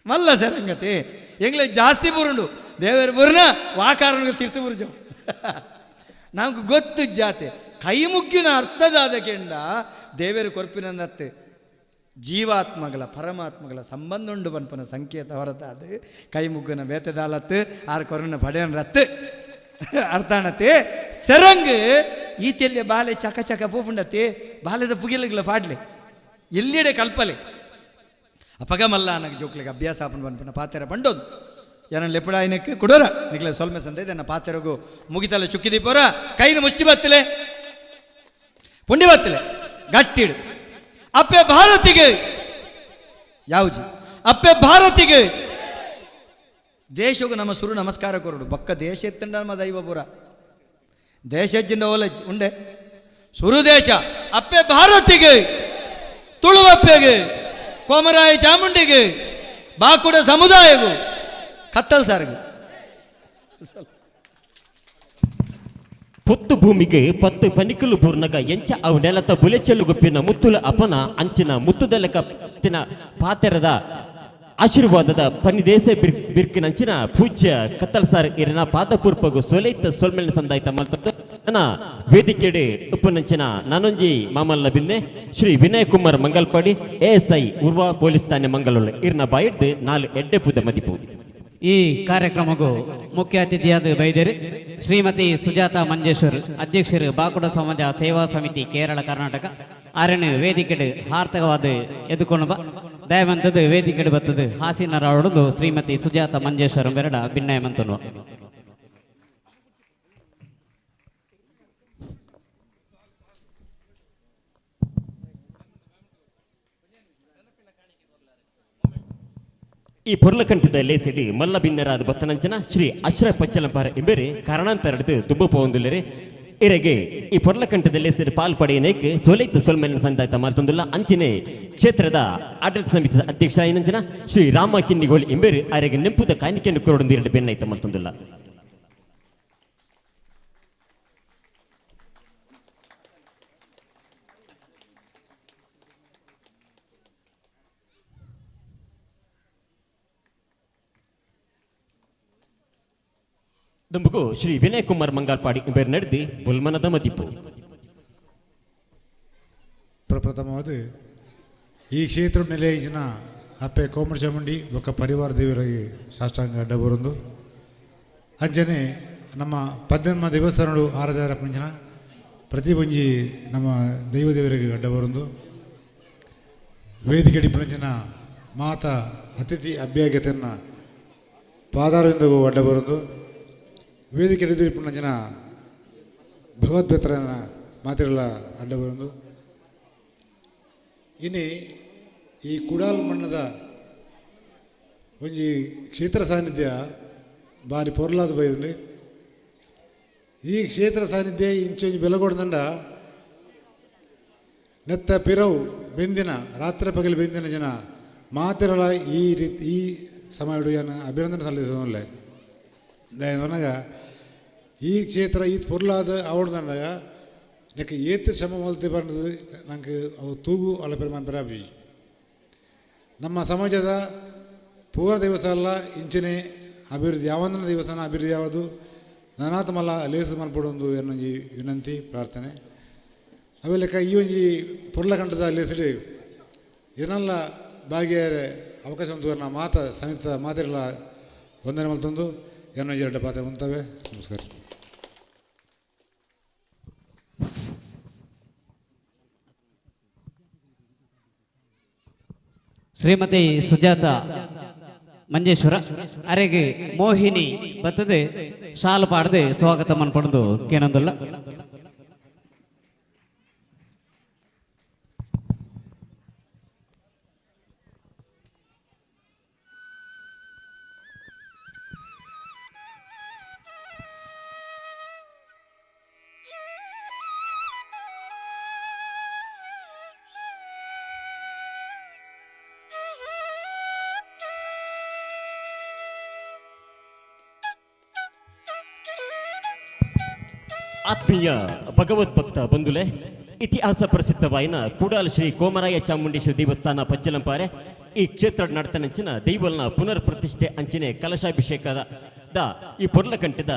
ಮಲ್ಲ ಸೆರಂಗತೆ ಎಂಗ್ಲೆ ಜಾಸ್ತಿ ಬರುಂಡು ದೇವರ ಬರುನ ವಾಕಾರಣ ತಿರ್ತು ಬುರುಜು ನಮ್ಗೆ ಗೊತ್ತು ಜಾತೆ ಕೈ ಮುಗ್ಗಿನ ಅರ್ಥದಾದ ಕೆಂಡ ದೇವರು ಕೊರ್ಪಿನಂದತ್ತೆ ಜೀವಾತ್ಮಗಳ ಪರಮಾತ್ಮಗಳ ಸಂಬಂಧ ಉಂಡು ಪನ್ಪನ ಸಂಕೇತ ಹೊರತಾದ ಕೈ ಮುಗ್ಗುನ ಬೇತೆದಾಲತ್ತು ಆರು ಕೊರನ ಪಡೆಯನ್ ರತ್ತು ಅರ್ಥಾಣತೆ ಸೆರಂಗ್ ಈತೆಲ್ಲೆ ಬಾಲೆ ಚಕ ಚಕ ಪೂಪುಂಡತ್ತೆ ಬಾಲೆದ ಪುಗಿಲಗಿಲ್ಲ ಪಾಡ್ಲೆ ಎಲ್ಲಿಡೆ ಕಲ್ಪಲೆ ಅಪಗಮಲ್ಲ ನನಗೆ ಜೋಕ್ಲಿಗೆ ಅಭ್ಯಾಸ ಆಪನ್ ಪನ್ಪನ ಪಾತೆರ ಪಂಡೊಂದು ಏನನ್ನ ಲೆಪ್ಪಡಾಯಿನಕ್ಕೆ ಕೊಡೋರ ನಿಕ್ಲೆ ಸೊಲ್ಮೆ ಸಂತೆ ನನ್ನ ಪಾತೆರಗು ಮುಗಿತಲ್ಲ ಚುಕ್ಕಿದೀಪೋರ ಕೈನ ಮುಷ್ಟಿ ಬತ್ತಲೆ ಪುಂಡಿ ಬತ್ತಲೆ ಗಟ್ಟಿಡು ಅಪ್ಪೆ ಭಾರತಿಗೆ ಯಾವ್ಜಿ ಅಪ್ಪೆ ಭಾರತಿಗೆ ದೇಶಗೂ ನಮ್ಮ ಸುರು ನಮಸ್ಕಾರ ಕೊರಡು ಬಕ್ಕ ದೇಶ ಎತ್ತಂಡ ನಮ್ಮ ದೈವಪುರ ದೇಶಜ್ಜಿಂದ ಓಲಜ್ ಉಂಡೆ ಸುರು ದೇಶ ಅಪ್ಪೆ ಭಾರತಿಗೆ ತುಳುವಪ್ಪೆಗೆ ಕೋಮರಾಯ ಚಾಮುಂಡಿಗೆ ಬಾಕುಡ ಸಮುದಾಯಗೂ ಕತ್ತಲ್ ಸಾರಿಗೆ ಪೊತ್ತು ಭೂಮಿಗೆ ಪತ್ತು ಪನಿಕಲು ಬೂರ್ನಗ ಎಂಚ ಅವು ನೆಲತ ಬುಲೆಚಲು ಗುಪ್ಪಿನ ಮುತ್ತುಲ ಅಪನ ಅಂಚಿನ ಮುತ್ತುದಲಕ ತಿನ ಪಾತೆರದ ಆಶೀರ್ವಾದದ ಪನಿದೇಶ ಬಿರ್ಕಿನಂಚಿನ ಪೂಜ್ಯ ಕತ್ತಲ್ ಸಾರ್ ಇರಿನ ಪಾದಪೂರ್ಪಗು ಸೊಲೈತ ಸೊಲ್ಮೆಲ್ ಸಂದಾಯ್ತ ಮಲ್ತದ್ದು. ನನ್ನ ವೇದಿಕೆಡೆ ಉಪ್ಪನಂಚಿನ ನಾನೊಂಜಿ ಮಾಮಲ್ಲ ಬಿಂದೆ ಶ್ರೀ ವಿನಯ್ ಕುಮಾರ್ ಮಂಗಲ್ಪಾಡಿ ಎಎಸ್ಐ ಉರ್ವಾ ಪೊಲೀಸ್ ಠಾಣೆ ಮಂಗಳೂರು ಇರ್ನ ಬಾಯಿಡ್ದು ನಾಲ್ ಎಡ್ಡೆಪುದ ಮದಿಪು. ಈ ಕಾರ್ಯಕ್ರಮಕ್ಕೂ ಮುಖ್ಯ ಅತಿಥಿಯಾದ ಬೈದರು ಶ್ರೀಮತಿ ಸುಜಾತ ಮಂಜೇಶ್ವರ್ ಅಧ್ಯಕ್ಷರು ಬಾಕುಡ ಸಮಾಜ ಸೇವಾ ಸಮಿತಿ ಕೇರಳ ಕರ್ನಾಟಕ ಆರಣ ವೇದಿಕೆಡು ಹಾರ್ತಕವಾದ ಎದುಕೊಂಡು ದಯವಂತದ್ದು ವೇದಿಕೆಡು ಬತ್ತದು ಹಾಸಿನರಾಡೋದು ಶ್ರೀಮತಿ ಸುಜಾತ ಮಂಜೇಶ್ವರ ಬೆರಡ ಭಿನ್ನಯಮಂತನು. ಈ ಪೊರ್ಲಕಂಠದ ಲೇಸಿಡಿ ಮಲ್ಲ ಬಿನ್ನರಾದ ಬತ್ತನಂಚನ ಶ್ರೀ ಅಶ್ರಫ್ ಪಚ್ಚಲಂಪಾರ ಎಂಬೇರೆ ಕಾರಣಾಂತರದ್ದು ದುಬ್ಬು ಪೋಂದುಲ್ಲರೆ ಇರೆಗೆ ಈ ಪೊರ್ಲಕಂಠದ ಲೇಸಿಡಿ ಪಾಲ್ ಪಡೆಯನೇಕ್ ಸೊಲೈತು ಸೊಲ್ಮೆಲಿನ ಸಂದಾಯ್ತ ಮಾಲ್ತೊಂದುಲ್ಲ. ಅಂಚಿನೆ ಕ್ಷೇತ್ರದ ಆಡಳಿತ ಸಮಿತಿಯ ಅಧ್ಯಕ್ಷ ಏನಂಚನ ಶ್ರೀ ರಾಮ ಕಿನ್ನಿಗೋಳಿ ಎಂಬೇರೆ ಅರೆಗೆ ನೆಂಪುದ ಕಾಣಿಕೆಯನ್ನು ಕೊರೊಂದು ಎರಡು ಬೆನ್ನೈತ ಮಾಲ್ತೊಂದುಲ್ಲ. ದುಂಬುಗು ಶ್ರೀ ವಿನಯ್ ಕುಮಾರ್ ಮಂಗಾಲ್ಪಾಡಿ ಬೇರೆ ನಡೆದಿ ಬುಲ್ಮನದ ಮದಿಪು. ಪ್ರಪ್ರಥಮವಾದ ಈ ಕ್ಷೇತ್ರ ನೆಲೆಯಿನ ಅಪ್ಪೆ ಕೋಮಡ ಚಾಮುಂಡಿ ಒಕ್ಕ ಪರಿವಾರ ದೇವರಿಗೆ ಸಾಷ್ಟಾಂಗ ಅಡ್ಡ ಬರೊಂದು ಅಂಚನೆ ನಮ್ಮ ಪದ್ದೆನ್ಮ ದೇವಸ್ಥಾನಗಳು ಆರಾಧನೆ ಪಂಚನ ಪ್ರತಿ ಒಂಜಿ ನಮ್ಮ ದೈವ ದೇವರಿಗೆ ಅಡ್ಡ ಬರೊಂದು ವೇದಿಕೆ ಡಿಪ್ಪಂಚನ ಮಾತಾ ಅತಿಥಿ ಅಭ್ಯಾಗತನ್ನು ಪಾದಾರದಿಂದ ಅಡ್ಡ ಬರೊಂದು ವೇದಿಕೆ ಜನ ಭಗವದ್ಭಕ್ತರನ್ನ ಮಾತಿರಲ್ಲ ಅಡ್ಡ ಬರೊಂದು ಇನಿ ಈ ಕುಡಾಲ್ ಮಣ್ಣದ ಒಂಜಿ ಕ್ಷೇತ್ರ ಸಾನ್ನಿಧ್ಯ ಬಾರಿ ಪೊರ್ಲಾದ ಬೈದಂడి. ಈ ಕ್ಷೇತ್ರ ಸಾನ್ನಿಧ್ಯ ಇಂಚೊಂಜಿ ಬೆಲಗೋಡ್ದಂಡ ನೆತ್ತ ಪಿರವು ಬೆಂದಿನ ರಾತ್ರಿ ಪಗಲು ಬೆಂದಿನ ಜನ ಮಾತಿರಲ್ಲ ಈ ರೀತಿ ಈ ಸಮಯ ಅಭಿನಂದನೆ ಸಲ್ಲಿಸೋಲ್ಲ. ದಯನಗ ಈ ಕ್ಷೇತ್ರ ಈ ಪೊರ್ಲಾದ ಅವಡ್ದಂಡಾಗ ನೆಕ್ ಏತ್ ಶ್ರಮ ಮಲ್ತಿ ಬಣ್ಣದು ನಂಗೆ ಅವು ತೂಗು ಅಲ್ಲ ಪೆರ್ಮಾನ್ ಪೆರಾಬಿ. ನಮ್ಮ ಸಮಾಜದ ಪೂರ ದೇವಸ್ಥಾನ ಇಂಚನೆ ಅಭಿವೃದ್ಧಿ ಯಾವಂದನ ದೇವಸ್ಥಾನ ಅಭಿವೃದ್ಧಿ ಯಾವುದು ನಾನಾತ ಮಲ್ಲ ಲೇಸು ಮಲ್ಪಡೊಂದು ಎನ್ನೊಂಜಿ ವಿನಂತಿ ಪ್ರಾರ್ಥನೆ. ಅವೆಲ್ಲಕ್ಕ ಈ ಒಂಜಿ ಪೊರ್ಲಕಂಠದ ಲೇಸಿಡು ಏನೆಲ್ಲ ಭಾಗಿಯಾರೆ ಅವಕಾಶ ಒಂದು ಮಾತ ಸಮಿತ ಮಾತಿರಲ್ಲ ವಂದನೆ ಮಲ್ತೊಂದು ಎನ್ನೊಂಜಿ ಎರಡು ಪಾತ್ರ ಮುಂತವೆ. ನಮಸ್ಕಾರ. ಶ್ರೀಮತಿ ಸುಜಾತ ಮಂಜೇಶ್ವರ ಅರೆಗೆ ಮೋಹಿನಿ ಬತ್ತದೆ ಶಾಲು ಪಾಡದೆ ಸ್ವಾಗತ ಮನ್ಪೊಂದು ಕೇನೊಂದುಲ್ಲ. ಆತ್ಮೀಯ ಭಗವದ್ಭಕ್ತ ಬಂಧುಲೆ, ಇತಿಹಾಸ ಪ್ರಸಿದ್ಧವಾಯಿನ ಕೂಡಾಲ್ ಶ್ರೀ ಕೋಮರಾಯ ಚಾಮುಂಡೇಶ್ವರಿ ದೇವಸ್ಥಾನ ಪಚ್ಚಲಂಪಾರೆ ಈ ಕ್ಷೇತ್ರ ನಡ್ತನಂಚಿನ ದೈವಲ್ನ ಪುನರ್ ಪ್ರತಿಷ್ಠೆ ಅಂಚಿನೆ ಕಲಶಾಭಿಷೇಕದ ಈ ಪೊರ್ಲಕಂಠದ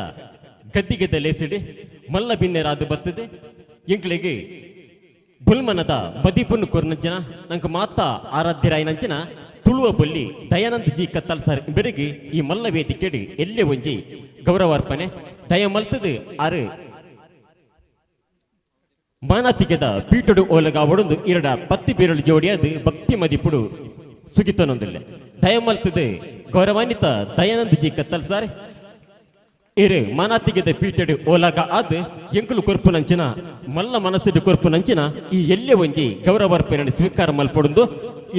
ಗದ್ದಿಗೆದ ಲೇಸಿಡಿ ಮಲ್ಲ ಬಿನ್ನೆರಾದು ಬತ್ತದೆ ಎಂಕ್ಲೆಗೆ ಬುಲ್ಮನದ ಮದಿಪುನ್ನು ಕೊರ್ನಂಚಿನ ನಂಗೆ ಮಾತಾ ಆರಾಧ್ಯರಾಯನಂಚಿನ ತುಳುವ ಬಲ್ಲಿ ದಯಾನಂದ ಜಿ ಕತ್ತಲ್ ಸರ್ ಬೆರಗಿ ಈ ಮಲ್ಲ ವೇದಿಕೆಡಿ ಎಲ್ಲೆ ಒಂಜಿ ಗೌರವಾರ್ಪಣೆ ದಯ ಮಲ್ತದು ಆರು ಮಾನಾತಿಗೆದ ಪೀಟುಡು ಓಲಗ ಒಡಂದು ಇರಡ ಪತ್ತಿ ಬೀರಳು ಜೋಡಿಯಾದ ಭಕ್ತಿ ಮದಿಪುಡು ಸುಗಿತನೊಂದಿಲ್ಲ ದಯಮಲ್ತದೆ ಗೌರವಾನ್ವಿತ ದಯಾನಂದ ಜಿ ಕತ್ತಲ್ ಸರ್ ಇರು ಮಾನಾತಿಗೆದ ಪೀಟೆಡು ಓಲಾಗ ಆದ ಎಂಕುಲು ಕೊರ್ಪುನಂಚಿನ ಮಲ್ಲ ಮನಸ್ಸಿಡು ಕೊರ್ಪುನಂಚಿನ ಈ ಎಲ್ಲೆ ಒಂಜಿ ಗೌರವಾರ್ಪಣೆ ಸ್ವೀಕಾರ ಮಲ್ಪೊಡೊಂದು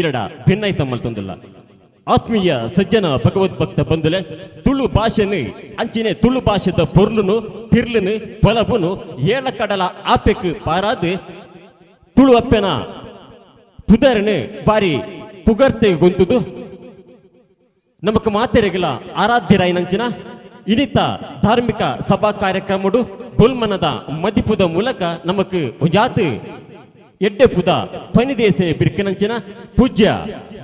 ಇರಡ ಭಿನ್ನೈತ ಮಲ್ತೊಂದಿಲ್ಲ. ಆತ್ಮೀಯ ಸಜ್ಜನ ಭಗವದ್ಭಕ್ತ ಬಂಧುಲೆ, ತುಳು ಭಾಷೆನು ಅಂಚಿನೆ ತುಳು ಭಾಷೆದ ಪೊರ್ಲುನು ತಿರ್ಲುನು ಪೊಲಬುನು ಏಳಕಡಲ ಆಪೆಕ್ ಪಾರಾದು ತುಳು ಅಪ್ಪೆನ ಪುದರ್ನು ಬಾರಿ ಪುಗರ್ತೆ ಗೊಂತುದು ನಮಕ್ ಮಾತೆರೆಗಲ ಆರಾಧ್ಯರಾಯನಂಚಿನ ಇನಿತ ಧಾರ್ಮಿಕ ಸಭಾ ಕಾರ್ಯಕ್ರಮಡು ಬೊಲ್ಮನದ ಮದಿಪುದ ಮೂಲಕ ನಮಕ್ ಒಂಜಾತು ಎಡ್ಡೆಪುದ ಪನಿದೇಸೆ ಬಿರ್ಕನಂಚಿನ ಪೂಜ್ಯ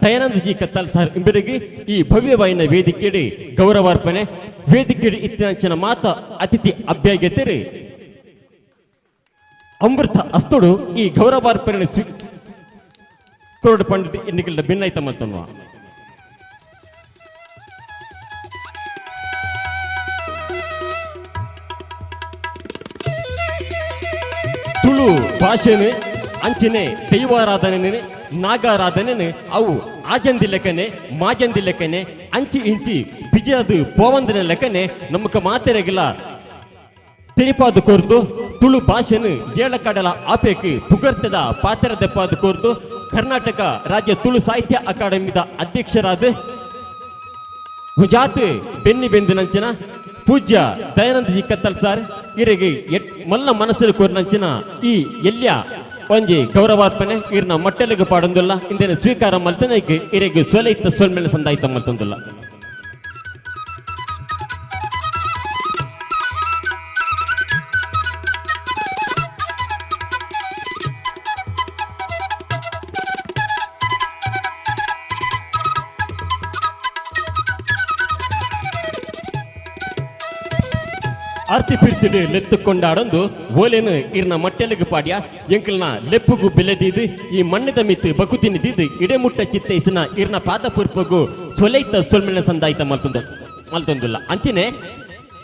ದಯಾನಂದ ಜಿ ಕತ್ತಲ್ ಸರ್ ಇಂಬರಿಗೆ ಈ ಭವ್ಯವಾಯಿನ ವೇದಿಕೆಡಿ ಗೌರವಾರ್ಪಣೆ. ವೇದಿಕೆಡಿ ಇತ್ತಿನಂಚಿನ ಮಾತ ಅತಿಥಿ ಅಭ್ಯಾಗತರು ಅಮೃತ ಅಸ್ತುಡು ಈ ಗೌರವಾರ್ಪಣೆ ಕೊರಡು ಪಂಡಿತ ಎನ್ನಿಕಲ್ದ ಭಿನ್ನೈತ ಮಲ್ತನ್ವ. ತುಳು ಭಾಷೆನು ಅಂಚನೆ ದೈವಾರಾಧನೆ ನಾಗಾರಾಧನೆ ಅವು ಆಜಂದಿ ಲೆಕ್ಕನೆ ಮಾಜಂದಿ ಲೆಕ್ಕನೆ ಅಂಚಿ ಇಂಚಿ ಬಿಜಾದು ಪೋವಂದಿನ ಲೆಕ್ಕನೆ ನಮಕ ಮಾತೆರೆಗಿಲ್ಲ ತೆರಿಪಾದು ಕೋರ್ದು ತುಳು ಭಾಷೆನು ಏಳಕಡಲ ಆಪೇಕ್ ಪುಗರ್ತದ ಪಾತ್ರ ದೆಪ್ಪಾದು ಕೋರ್ದು ಕರ್ನಾಟಕ ರಾಜ್ಯ ತುಳು ಸಾಹಿತ್ಯ ಅಕಾಡೆಮಿದ ಅಧ್ಯಕ್ಷರಾದ ಗುಜಾತ್ ಬೆನ್ನಿ ಬೆಂದಿನಂಚಿನ ಪೂಜ್ಯ ದಯಾನಂದ ಜಿ ಕತ್ತಲ್ ಸರ್ ಇರೆಗೆ ಮಲ್ಲ ಮನಸ್ಸು ಕೋರಿನಂಚಿನ ಈ ಎಲ್ಯ ಒಂಜಿ ಗೌರವಾರ್ಪಣೆ ಇರ್ನ ಮಟ್ಟೆಲೆಗೆ ಪಾಡೊಂದುಲ್ಲ ಇಂದಿನ ಸ್ವೀಕಾರ ಮಲ್ತನಕ್ಕೆ ಇರೆಗೆ ಸೊಲೈತ ಸೊಲ್ಮೆಲೆ ಸಂದಾಯಿತ ಮಲ್ತೊಂದುಲ್ಲ. ಆರ್ತಿ ಪಿರ್ತಿಡು ಲೆತ್ತುಕೊಂಡಾಡೊಂದು ಓಲೆನು ಇರ್ನ ಮಟ್ಟೆಲೆಗು ಪಾಡ್ಯ ಎಂಕಲ್ನ ಲೆಪ್ಪುಗು ಬೆಲೆದೀದು ಈ ಮಣ್ಣದ ಮಿತ್ತು ಬಕುತಿನಿದೀದು ಇಡೆಮುಟ್ಟ ಚಿತ್ತೈಸಿನ ಇರ್ನ ಪಾದ ಪುರ್ಪಗು ಸೊಲೈತ ಸೊಲ್ಮೆನ ಸಂದಾಯಿತ ಮಲ್ತೊಂದುಲ್ಲ. ಅಂಚಿನೆ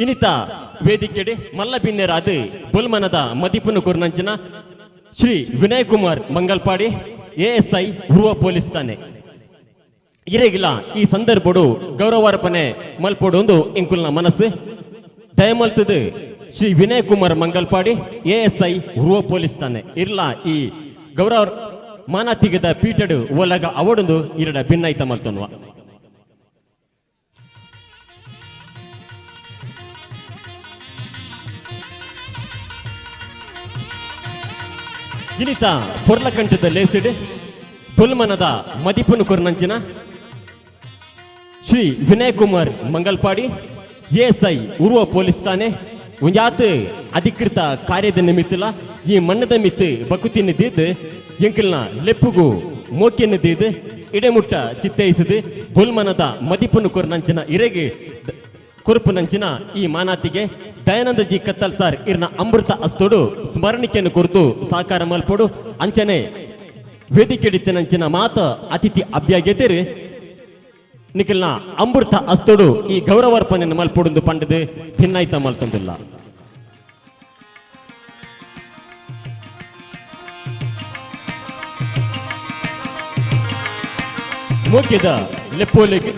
ಇನಿತ ವೇದಿಕೆಡೆ ಮಲ್ಲ ಬಿನ್ನೆರಾದ ಬೊಲ್ಮನದ ಮದಿಪುನ ಕೊರ್ನಂಚಿನ ಶ್ರೀ ವಿನಯ್ ಕುಮಾರ್ ಮಂಗಲ್ಪಾಡಿ ಎಎಸ್ಐ ಉರುವ ಪೊಲೀಸ್ ಠಾಣೆ ಇರೆಗಿಲ್ಲ ಈ ಸಂದರ್ಭಡು ಗೌರವಾರ್ಪಣೆ ಮಲ್ಪೊಡೊಂದು ಎಂಕುಲ್ನ ಮನಸ್ಸು ದಯಮಲ್ತದು ಶ್ರೀ ವಿನಯ್ ಕುಮಾರ್ ಮಂಗಲ್ಪಾಡಿ ಎಎಸ್ಐ ಉರುವ ಪೊಲೀಸ್ ಠಾಣೆ ಇರ್ಲ ಈ ಗೌರವ ಮಾನಾತಿಗದ ಪೀಠಡು ಒಲಗ ಅವಡೊಂದು ಇರಡ ಭಿನ್ನೈತ ಮಲ್ತೊನ್ವ. ಇನಿತ ಪೊರ್ಲಕಂಠದ ಲೇಸಿಡ್ ಬೊಲ್ಮನದ ಮದಿಪುನು ಕೊರ್ನಂಚಿನ ಶ್ರೀ ವಿನಯ್ ಕುಮಾರ್ ಮಂಗಲ್ಪಾಡಿ ಎಎಸ್ಐ ಉರುವ ಪೊಲೀಸ್ ಠಾಣೆ ಒಂಜಾತ್ ಅಧಿಕೃತ ಕಾರ್ಯದ ನಿಮಿತ್ತಲ ಈ ಮಣ್ಣದ ಮಿತ್ತು ಬಕುತಿನ ದೀದ್ ಎಂಕಲ್ನ ಲೆಪ್ಪುಗು ಮೋಕೆಯನ್ನು ದೀದ್ ಇಡೆಮುಟ್ಟ ಚಿತ್ತೈಸಿದು ಬೊಲ್ಮನದ ಮದಿಪುನು ಕೊರ್ನಂಚಿನ ಇರೆಗೆ ಕೊರುಪುನಂಚಿನ ಈ ಮಾನಾತಿಗೆ ದಯಾನಂದ ಜಿ ಕತ್ತಲ್ ಸಾರ್ ಇರ್ನ ಅಮೃತ ಅಸ್ತೋಡು ಸ್ಮರಣಿಕೆಯನ್ನು ಕೊರತು ಸಾಕಾರ ಮಲ್ಪೊಡು ಅಂಚನೆ ವೇದಿಕೆಡಿತ್ತಿನಂಚಿನ ಮಾತ ಅತಿಥಿ ಅಭ್ಯಾಗೇತಿರು ನಿಖಲ್ನ ಅಮೃತ ಅಸ್ತೋಡು ಈ ಗೌರವಾರ್ಪಣೆಯನ್ನು ಮಲ್ಪೊಡುಂದು ಪಂಡದು ಭಿನ್ನಾಯ್ತ ಮಲ್ತೊಂದಿಲ್ಲ. ಮೋಕೆದ ಲೆಪ್ಪೋಲೆಗೆ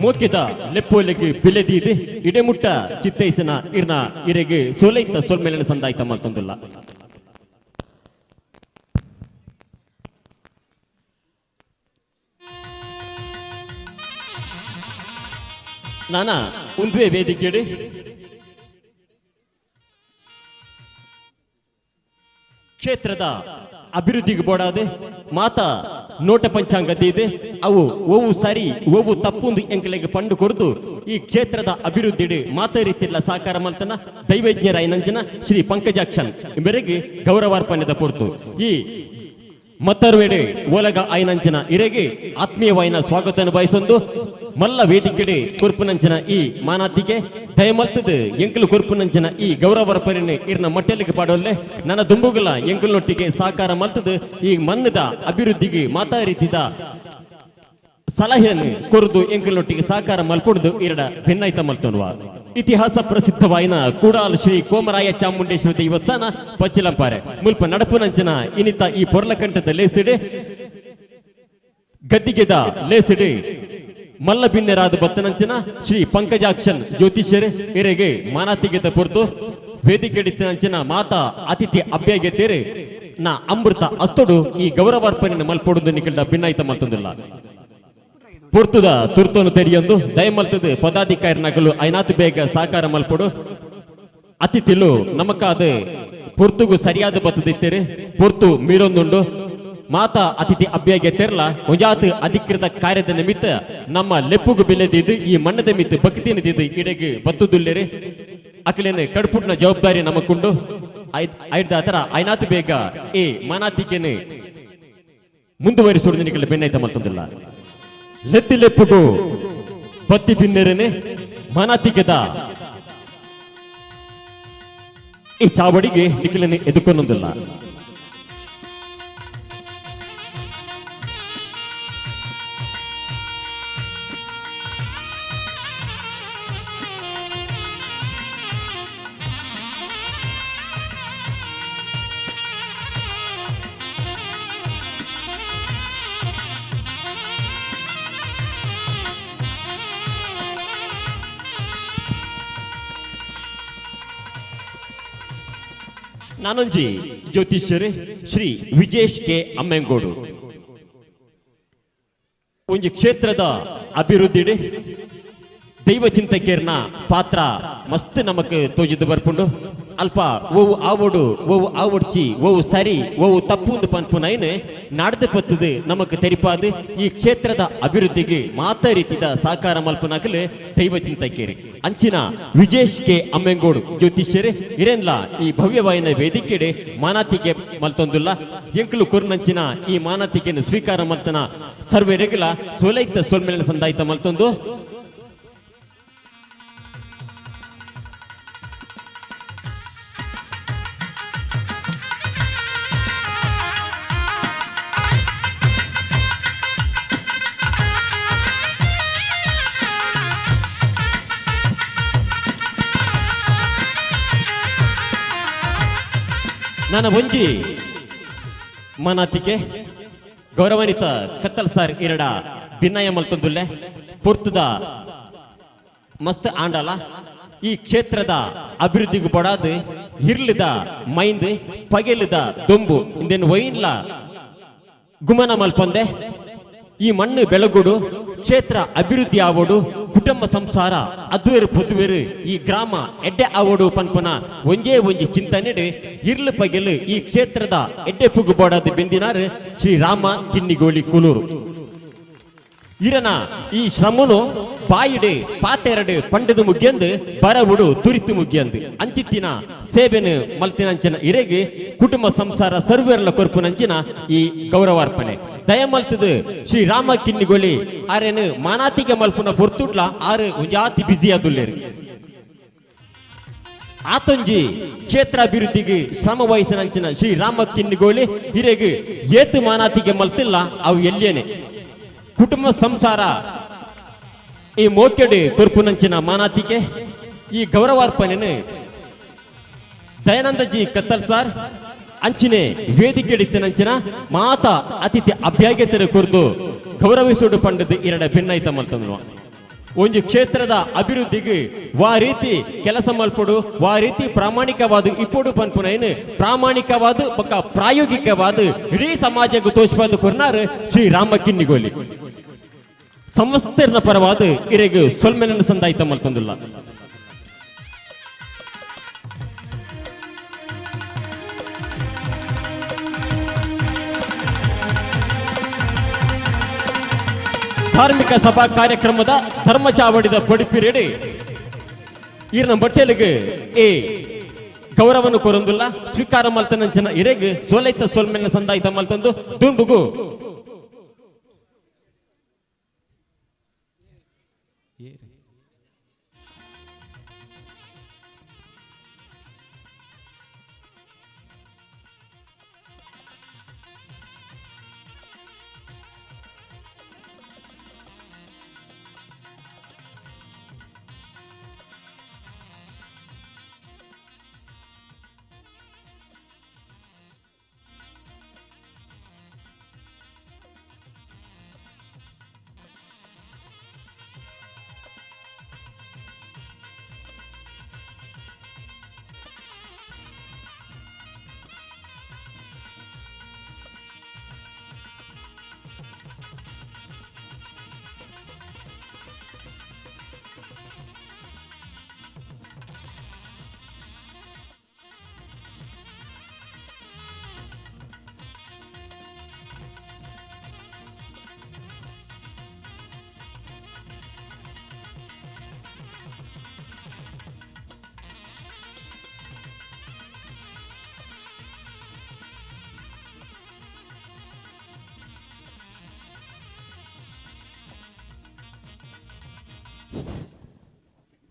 ಮೋಕೆದ ಲೆಪ್ಪೋಲೆಗೆ ಬಿಲೆದೀದು ಇಡೆಮುಟ್ಟ ಚಿತ್ತೈಸನ ಇರ್ನ ಇರೆಗೆ ಸೋಲೈತ ಸೋಲ್ಮೇಲಿನ ಸಂದಾಯ್ತ ಮಲ್ತೊಂದಿಲ್ಲ. ನಾನಾ ಉಂದುವೆ ವೇದಿಕೆಡು ಕ್ಷೇತ್ರದ ಅಭಿವೃದ್ಧಿಗೆ ಬೋಡಾದೆ ಮಾತಾ ನೋಟ ಪಂಚಾಂಗ ಇದೆ ಅವು ಓವು ಸರಿ ಓವು ತಪ್ಪುಂದು ಎಂಕಲೆಗೆ ಪಂಡು ಕೊರದು ಈ ಕ್ಷೇತ್ರದ ಅಭಿವೃದ್ಧಿ ಮಾತಾ ರೀತಿಯಲ್ಲ ಸಾಕಾರ ಮಲ್ತನ ದೈವಜ್ಞರಾಯನಂಜನ ಶ್ರೀ ಪಂಕಜಾಕ್ಷನ್ ಮೇರೆಗೆ ಗೌರವಾರ್ಪಣೆದ ಪೊರ್ತು ಈ ಮತ್ತರ್ವೇಡೆ ಓಲಗ ಆಯ್ನಂಚನ ಇರೆಗೆ ಆತ್ಮೀಯವಾಯಿನ ಸ್ವಾಗತವನ್ನು ಬಯಸೊಂದು ಮಲ್ಲ ವೇದಿಕೆಡೆ ಕೊರ್ಪುನಂಚನ ಈ ಮಾನಾತಿಗೆ ದಯಮಲ್ತದ ಎಂಕಲು ಕೊರ್ಪುನಂಚನ ಈ ಗೌರವರ್ಪಣೆ ಇರ್ನ ಮಟ್ಟೆಲಿಗೆ ಪಾಡೋಲ್ಲೆ ನನ್ನ ದುಂಬುಗಲ ಎಂಕಲ್ನೊಟ್ಟಿಗೆ ಸಾಕಾರ ಮಲ್ತದ ಈ ಮನ್ನದ ಅಭಿವೃದ್ಧಿಗೆ ಮಾತಾ ರೀತಿದ ಸಲಹೆಯನ್ನು ಕೊರದು ಎಂಕಲ್ನೊಟ್ಟಿಗೆ ಸಾಕಾರ ಮಲ್ಪೊಡ್ದು ಇರಡ ಭಿನ್ನೈತ ಮಲ್ತೊನ್ವ. ಇತಿಹಾಸ ಪ್ರಸಿದ್ಧವಾಯಿನ ಕೂಡಾಲ್ ಶ್ರೀ ಕೋಮರಾಯ ಚಾಮುಂಡೇಶ್ವರಿ ದೇವಸ್ಥಾನ ಪಚ್ಚಿಲಂಪಾರೆ ಮುಲ್ಪ ನಡಪುನಂಚನ ಇನಿತ ಈ ಪೊರ್ಲಕಂಠದ ಲೇಸಿಡೆ ಗದ್ದಿಗೆದ ಲೇಸಿಡೆ ಮಲ್ಲ ಬಿನ್ನೆರಾದ ಬತ್ತನಂಚನ ಶ್ರೀ ಪಂಕಜಾಕ್ಷನ್ ಜ್ಯೋತಿಷ್ಯರೇ ಇರೆಗೆ ಮಾನಾತಿಗೆದ ಪೊರ್ತು ವೇದಿಕೆಡಿತ್ತಿನಂಚನ ಮಾತಾ ಅತಿಥಿ ಅಭ್ಯಾಗೆತ್ತೇರೆ ನಾ ಅಮೃತ ಅಸ್ತೊಡು ಈ ಗೌರವಾರ್ಪಣೆ ಮಲ್ಪೊಡುದು ನಿಖಿಲ್ಡ ಭಿನ್ನಾಯ್ತ ಮಲ್ತೊಂದಿಲ್ಲ. ಪೊರ್ತುದ ತುರ್ತನು ತೆರಿಯೊಂದು ದಯಮಲ್ತದ ಪದಾಧಿಕಾರಿ ನಗಲು ಐನಾತ್ ಬೇಗ ಸಾಕಾರ ಮಲ್ಪೊಡು ಅತಿಥಿಲು ನಮಕಾದ ಪೊರ್ತುಗು ಸರಿಯಾದ ಬತ್ತದಿತ್ತೇರೆ ಪೊರ್ತು ಮೀರೊಂದುಂಡು ಮಾತಾ ಅತಿಥಿ ಅಭ್ಯಾಗೆ ತೆರಲ ಒಂಜಾತ್ ಅಧಿಕೃತ ಕಾರ್ಯದ ನಿಮಿತ್ತ ನಮ್ಮ ಲೆಪ್ಪುಗು ಬೆಲೆದಿದ್ದು ಈ ಮಣ್ಣದ ಮಿತ್ತು ಭಕ್ತಿನದಿದ್ದು ಇಡೆಗೆ ಬತ್ತುದುಲ್ಲೇರೆ ಅಕಲೇನು ಕಡ್ಪುಟ್ನ ಜವಾಬ್ದಾರಿ ನಮಕುಂಡು ಐದಾತರ ಐನಾತ್ ಬೇಗ ಈ ಮಾನಾತಿಕೆನು ಮುಂದುವರಿಸುವುದು ನಿಖಿಲ್ ಬೆನ್ನೈತ ಮಲ್ತೊಂದಿಲ್ಲ. ಲೆತ್ತಿಲೆಪ್ಪುಗು ಬತ್ತಿ ಬಿನ್ನೆರನೆ ಮನತಿಗೆದ ಈ ಚಾವಡಿಗೆ ನಿಖಿಲನೆ ಎದುಕೊಂಡೊಂದಿಲ್ಲ. ನಾನೊಂಜಿ ಜ್ಯೋತಿಷ್ಯರು ಶ್ರೀ ವಿಜೇಶ್ ಕೆ ಅಮ್ಮೆಂಗೋಡು ಒಂಜಿ ಕ್ಷೇತ್ರದ ಅಭಿವೃದ್ಧಿ ದೈವ ಚಿಂತಕೇರ್ನ ಪಾತ್ರ ಮಸ್ತ್ ನಮಕ್ ತೋಜಿದ್ದು ಬರ್ಪುಂಡು. ಅಲ್ಪ ಓವು ಆವೋಡು ಓವು ಆವೊಡ್ಚಿ ಓವು ಸರಿ ಓವು ತಪ್ಪುಂದು ಪನ್ಪುನೈನ್ ನಾಡ್ದು ಪತ್ತದು ನಮಕ್ ತೆರಿಪಾದು ಈ ಕ್ಷೇತ್ರದ ಅಭಿವೃದ್ಧಿಗೆ ಮಾತ ರೀತಿದ ಸಾಕಾರ ಮಲ್ಪುನಕಲು ದೈವ ಚಿಂತಕೇರಿ ಅಂಚಿನ ವಿಜೇಶ್ ಕೆ ಅಮ್ಮೆಂಗೋಡು ಜ್ಯೋತಿಷ್ಯರು ಇರೆನ್ಲ ಈ ಭವ್ಯವಾಯಿನ ವೇದಿಕೆಡೆ ಮಾನಾತಿಕೆ ಮಲ್ತೊಂದುಲ್ಲ. ಎಂಕಲು ಕುರ್ನಂಚಿನ ಈ ಮಾನಾತಿಕೆಯನ್ನು ಸ್ವೀಕಾರ ಮಲ್ತನ ಸರ್ವೇರೆಗಲ ಸೋಲೈತ ಸೋಲ್ಮೇಲಿನ ಸಂದಾಯಿತ ಮಲ್ತೊಂದು. ನನ್ನ ಒಂಜಿ ಮನಾತಿಕೆ ಗೌರವಾನ್ವಿತ ಕತ್ತಲ್ ಸಾರ್ ಇರಡ ಭಿನ್ನಯ ಮಲ್ತೊಂದುಲ್ಲೆ ಪೊರ್ತುದ ಮಸ್ತ್ ಆಂಡಲ ಈ ಕ್ಷೇತ್ರದ ಅಭಿವೃದ್ಧಿಗೂ ಬಡಾದು ಹಿರ್ಲಿದ ಮೈಂದ್ ಪಗೆಲದ ದೊಂಬು ಇಂದೇನು ವೈನ್ಲ ಗುಮನ ಮಲ್ಪಂದೆ ಈ ಮಣ್ಣು ಬೆಳಗುಡು ಕ್ಷೇತ್ರ ಅಭಿವೃದ್ಧಿ ಆವೋಡು ಕುಟುಂಬ ಸಂಸಾರ ಅದ್ವೇರು ಪೊದ್ವೇರು ಈ ಗ್ರಾಮ ಎಡ್ಡೆ ಆವೋಡು ಪನ್ಪನ ಒಂಜೇ ಒಂಜಿ ಚಿಂತನೆಡು ಇರ್ಲು ಪಗೆಲು ಈ ಕ್ಷೇತ್ರದ ಎಡ್ಡೆ ಪುಗುಬೋಡಾದ ಬೆಂದಿನಾರು ಶ್ರೀರಾಮ ಕಿನ್ನಿಗೋಳಿ ಕೂಲೂರು. ಇರನ ಈ ಶ್ರಮನು ಬಾಯಿಡು ಪಾತೆರಡು ಪಂಡದು ಮುಗಿಯಂದು ಬರವುಡು ತುರಿತು ಮುಗಿಯಂದು ಅಂಚಿತ್ತಿನ ಸೇವೆನು ಮಲ್ತಿನಂಚಿನ ಇರೆಗೆ ಕುಟುಂಬ ಸಂಸಾರ ಸರ್ವೇರ್ಲ ಕೊರ್ಪುನಂಚಿನ ಈ ಗೌರವಾರ್ಪಣೆ ದಯಮಲ್ತದು ಶ್ರೀ ರಾಮ ಕಿನ್ನಿಗೋಳಿ ಆರೇನು ಮಾನಾತಿಗೆ ಮಲ್ಪುನ ಪೊರ್ತುಡ್ಲ ಆರು ಒಂಜಾತಿ ಬಿಸಿ ಆದುಲ್ಲೇರು. ಆತೊಂಜಿ ಕ್ಷೇತ್ರ ಅಭಿವೃದ್ಧಿಗೆ ಶ್ರಮ ವಹಿಸಿನಂಚಿನ ಶ್ರೀ ರಾಮ ಕಿನ್ನಿಗೋಳಿ ಹಿರೇಗೆ ಏತು ಮಾನಾತಿಗೆ ಮಲ್ತಿಲ್ಲ ಅವು ಎಲ್ಲಿಯೇನೆ ಕುಟುಂಬ ಸಂಸಾರ ಈ ಮೋಕೆಡು ಕೊರ್ಪುನಂಚಿನ ಮಾನಾತಿಕೆ ಈ ಗೌರವಾರ್ಪಣೆನು ದಯಾನಂದಜಿ ಕತ್ತಲ್ ಸಾರ್ ಅಂಚಿನೆ ವೇದಿಕೆ ಮಾತಾ ಅತಿಥಿ ಅಭ್ಯಾಗತರ ಕುರಿತು ಗೌರವಿಸೋಡು ಪಂಡದು ಎರಡ ಭಿನ್ನೈತ ಮಲ್ತಂದ್ರು. ಒಂಜಿ ಕ್ಷೇತ್ರದ ಅಭಿವೃದ್ಧಿಗೆ ವಾ ರೀತಿ ಕೆಲಸ ಮಲ್ಪಡು ವಾ ರೀತಿ ಪ್ರಾಮಾಣಿಕವಾದ ಇಪ್ಪಡು ಪನ್ಪುನೈನು ಪ್ರಾಮಾಣಿಕವಾದ ಬೊಕ್ಕ ಪ್ರಾಯೋಗಿಕವಾದ ಇಡೀ ಸಮಾಜಕ್ಕೆ ತೋಷವಾದ ಕೊರ್ನಾರು ಶ್ರೀ ರಾಮ ಕಿನ್ನಿಗೋಲಿ ಸಮಸ್ತರ್ನ ಪರವಾದ ಇರೆಗ್ ಸೊಲ್ಮೆನನ್ನು ಸಂದಾಯಿತ ಮಲ್ತಂದುಲ್ಲ. ಧಾರ್ಮಿಕ ಸಭಾ ಕಾರ್ಯಕ್ರಮದ ಧರ್ಮ ಚಾವಡಿದ ಪಡಿಪಿರೆಡಿ ಈರ್ನ ಬಟ್ಟೆಲಿಗೆ ಏ ಗೌರವನು ಕೊರೊಂದುಲ್ಲ ಸ್ವೀಕಾರ ಮಲ್ತನಂಚಿನ ಇರೆಗ್ ಸೋಲೈತ ಸೋಲ್ಮೆನ ಸಂದಾಯಿತ ಮಲ್ತಂದು ದುಂಬುಗು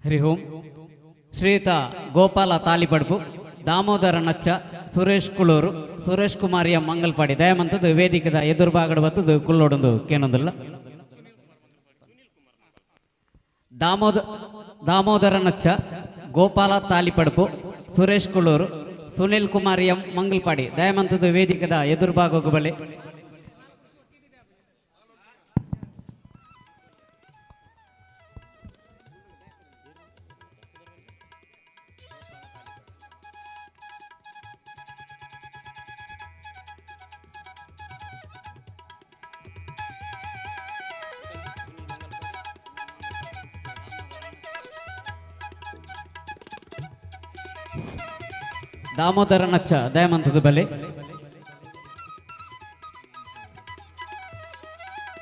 ಹರಿ ಓಂ. ಶ್ರೀಯುತ ಗೋಪಾಲ ತಾಲಿಪಡ್ಪು, ದಾಮೋದರ ನಚ್ಚ, ಸುರೇಶ್ ಕುಳೂರು, ಸುರೇಶ್ ಕುಮಾರಿಯ ಮಂಗಲ್ಪಾಡಿ ದಯಮಂತದ್ದು ವೇದಿಕೆದ ಎದುರು ಬತ್ತದು ಕುಳ್ಳೋಡೊಂದು ಕೇನೊಂದುಲ್ಲ. ದಾಮೋದರ ನಚ್ಚ, ಗೋಪಾಲ ತಾಲಿಪಡ್ಪು, ಸುರೇಶ್ ಕುಳೂರು, ಸುನಿಲ್ ಕುಮಾರ್ ಎಂ ಮಂಗಲ್ಪಾಡಿ ದಯಮಂತದ್ದು ವೇದಿಕೆದ ಎದುರು ಬಲೆ. ದಾಮೋದರ ನಚ್ಚ ದಯಮಂತದ ಬಲೆ.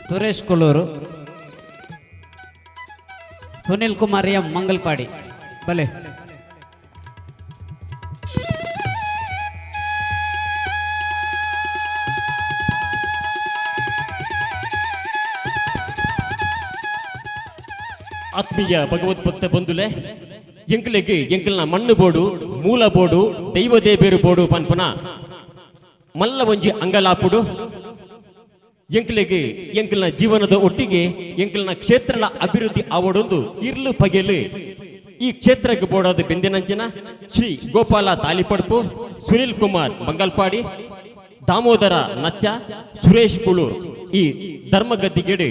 ಸುರೇಶ್ ಕುಳೂರು, ಸುನಿಲ್ ಕುಮಾರ್ ಎಂ ಮಂಗಲ್ಪಾಡಿ ಬಲೆ. ಆತ್ಮೀಯ ಭಗವದ್ ಭಕ್ತ ಬಂಧುಲೆ, ಎಂಕ್ಲೆಗ್ ಎಂಕಲ್ನ ಮಣ್ಣು ಬೋಡು, ಮೂಲ ಬೋಡು, ದೈವದೇಬೇರು ಬೋಡು ಪನ್ಪುನ ಮಲ್ಲ ಒಂಜಿ ಅಂಗಲಾಪುಡು. ಎಂಕ್ಲೆಗ್ ಎಂಕಲ್ನ ಜೀವನದ ಒಟ್ಟಿಗೆ ಎಂಕಲ್ನ ಕ್ಷೇತ್ರಲ ಅಭಿವೃದ್ಧಿ ಆವಡೊಂದು ಇರ್ಲು ಪಗೆಲು ಈ ಕ್ಷೇತ್ರಕ್ಕೆ ಬೋಡಾದ ಬೆಂದಿನಂಚಿನ ಶ್ರೀ ಗೋಪಾಲ ತಾಲಿಪಡ್ಪು, ಸುನಿಲ್ ಕುಮಾರ್ ಮಂಗಲ್ಪಾಡಿ, ದಾಮೋದರ ನಚ್ಚ, ಸುರೇಶ್ ಕುಳೂರ್ ಈ ಧರ್ಮಗದ್ದಿಗೆಡು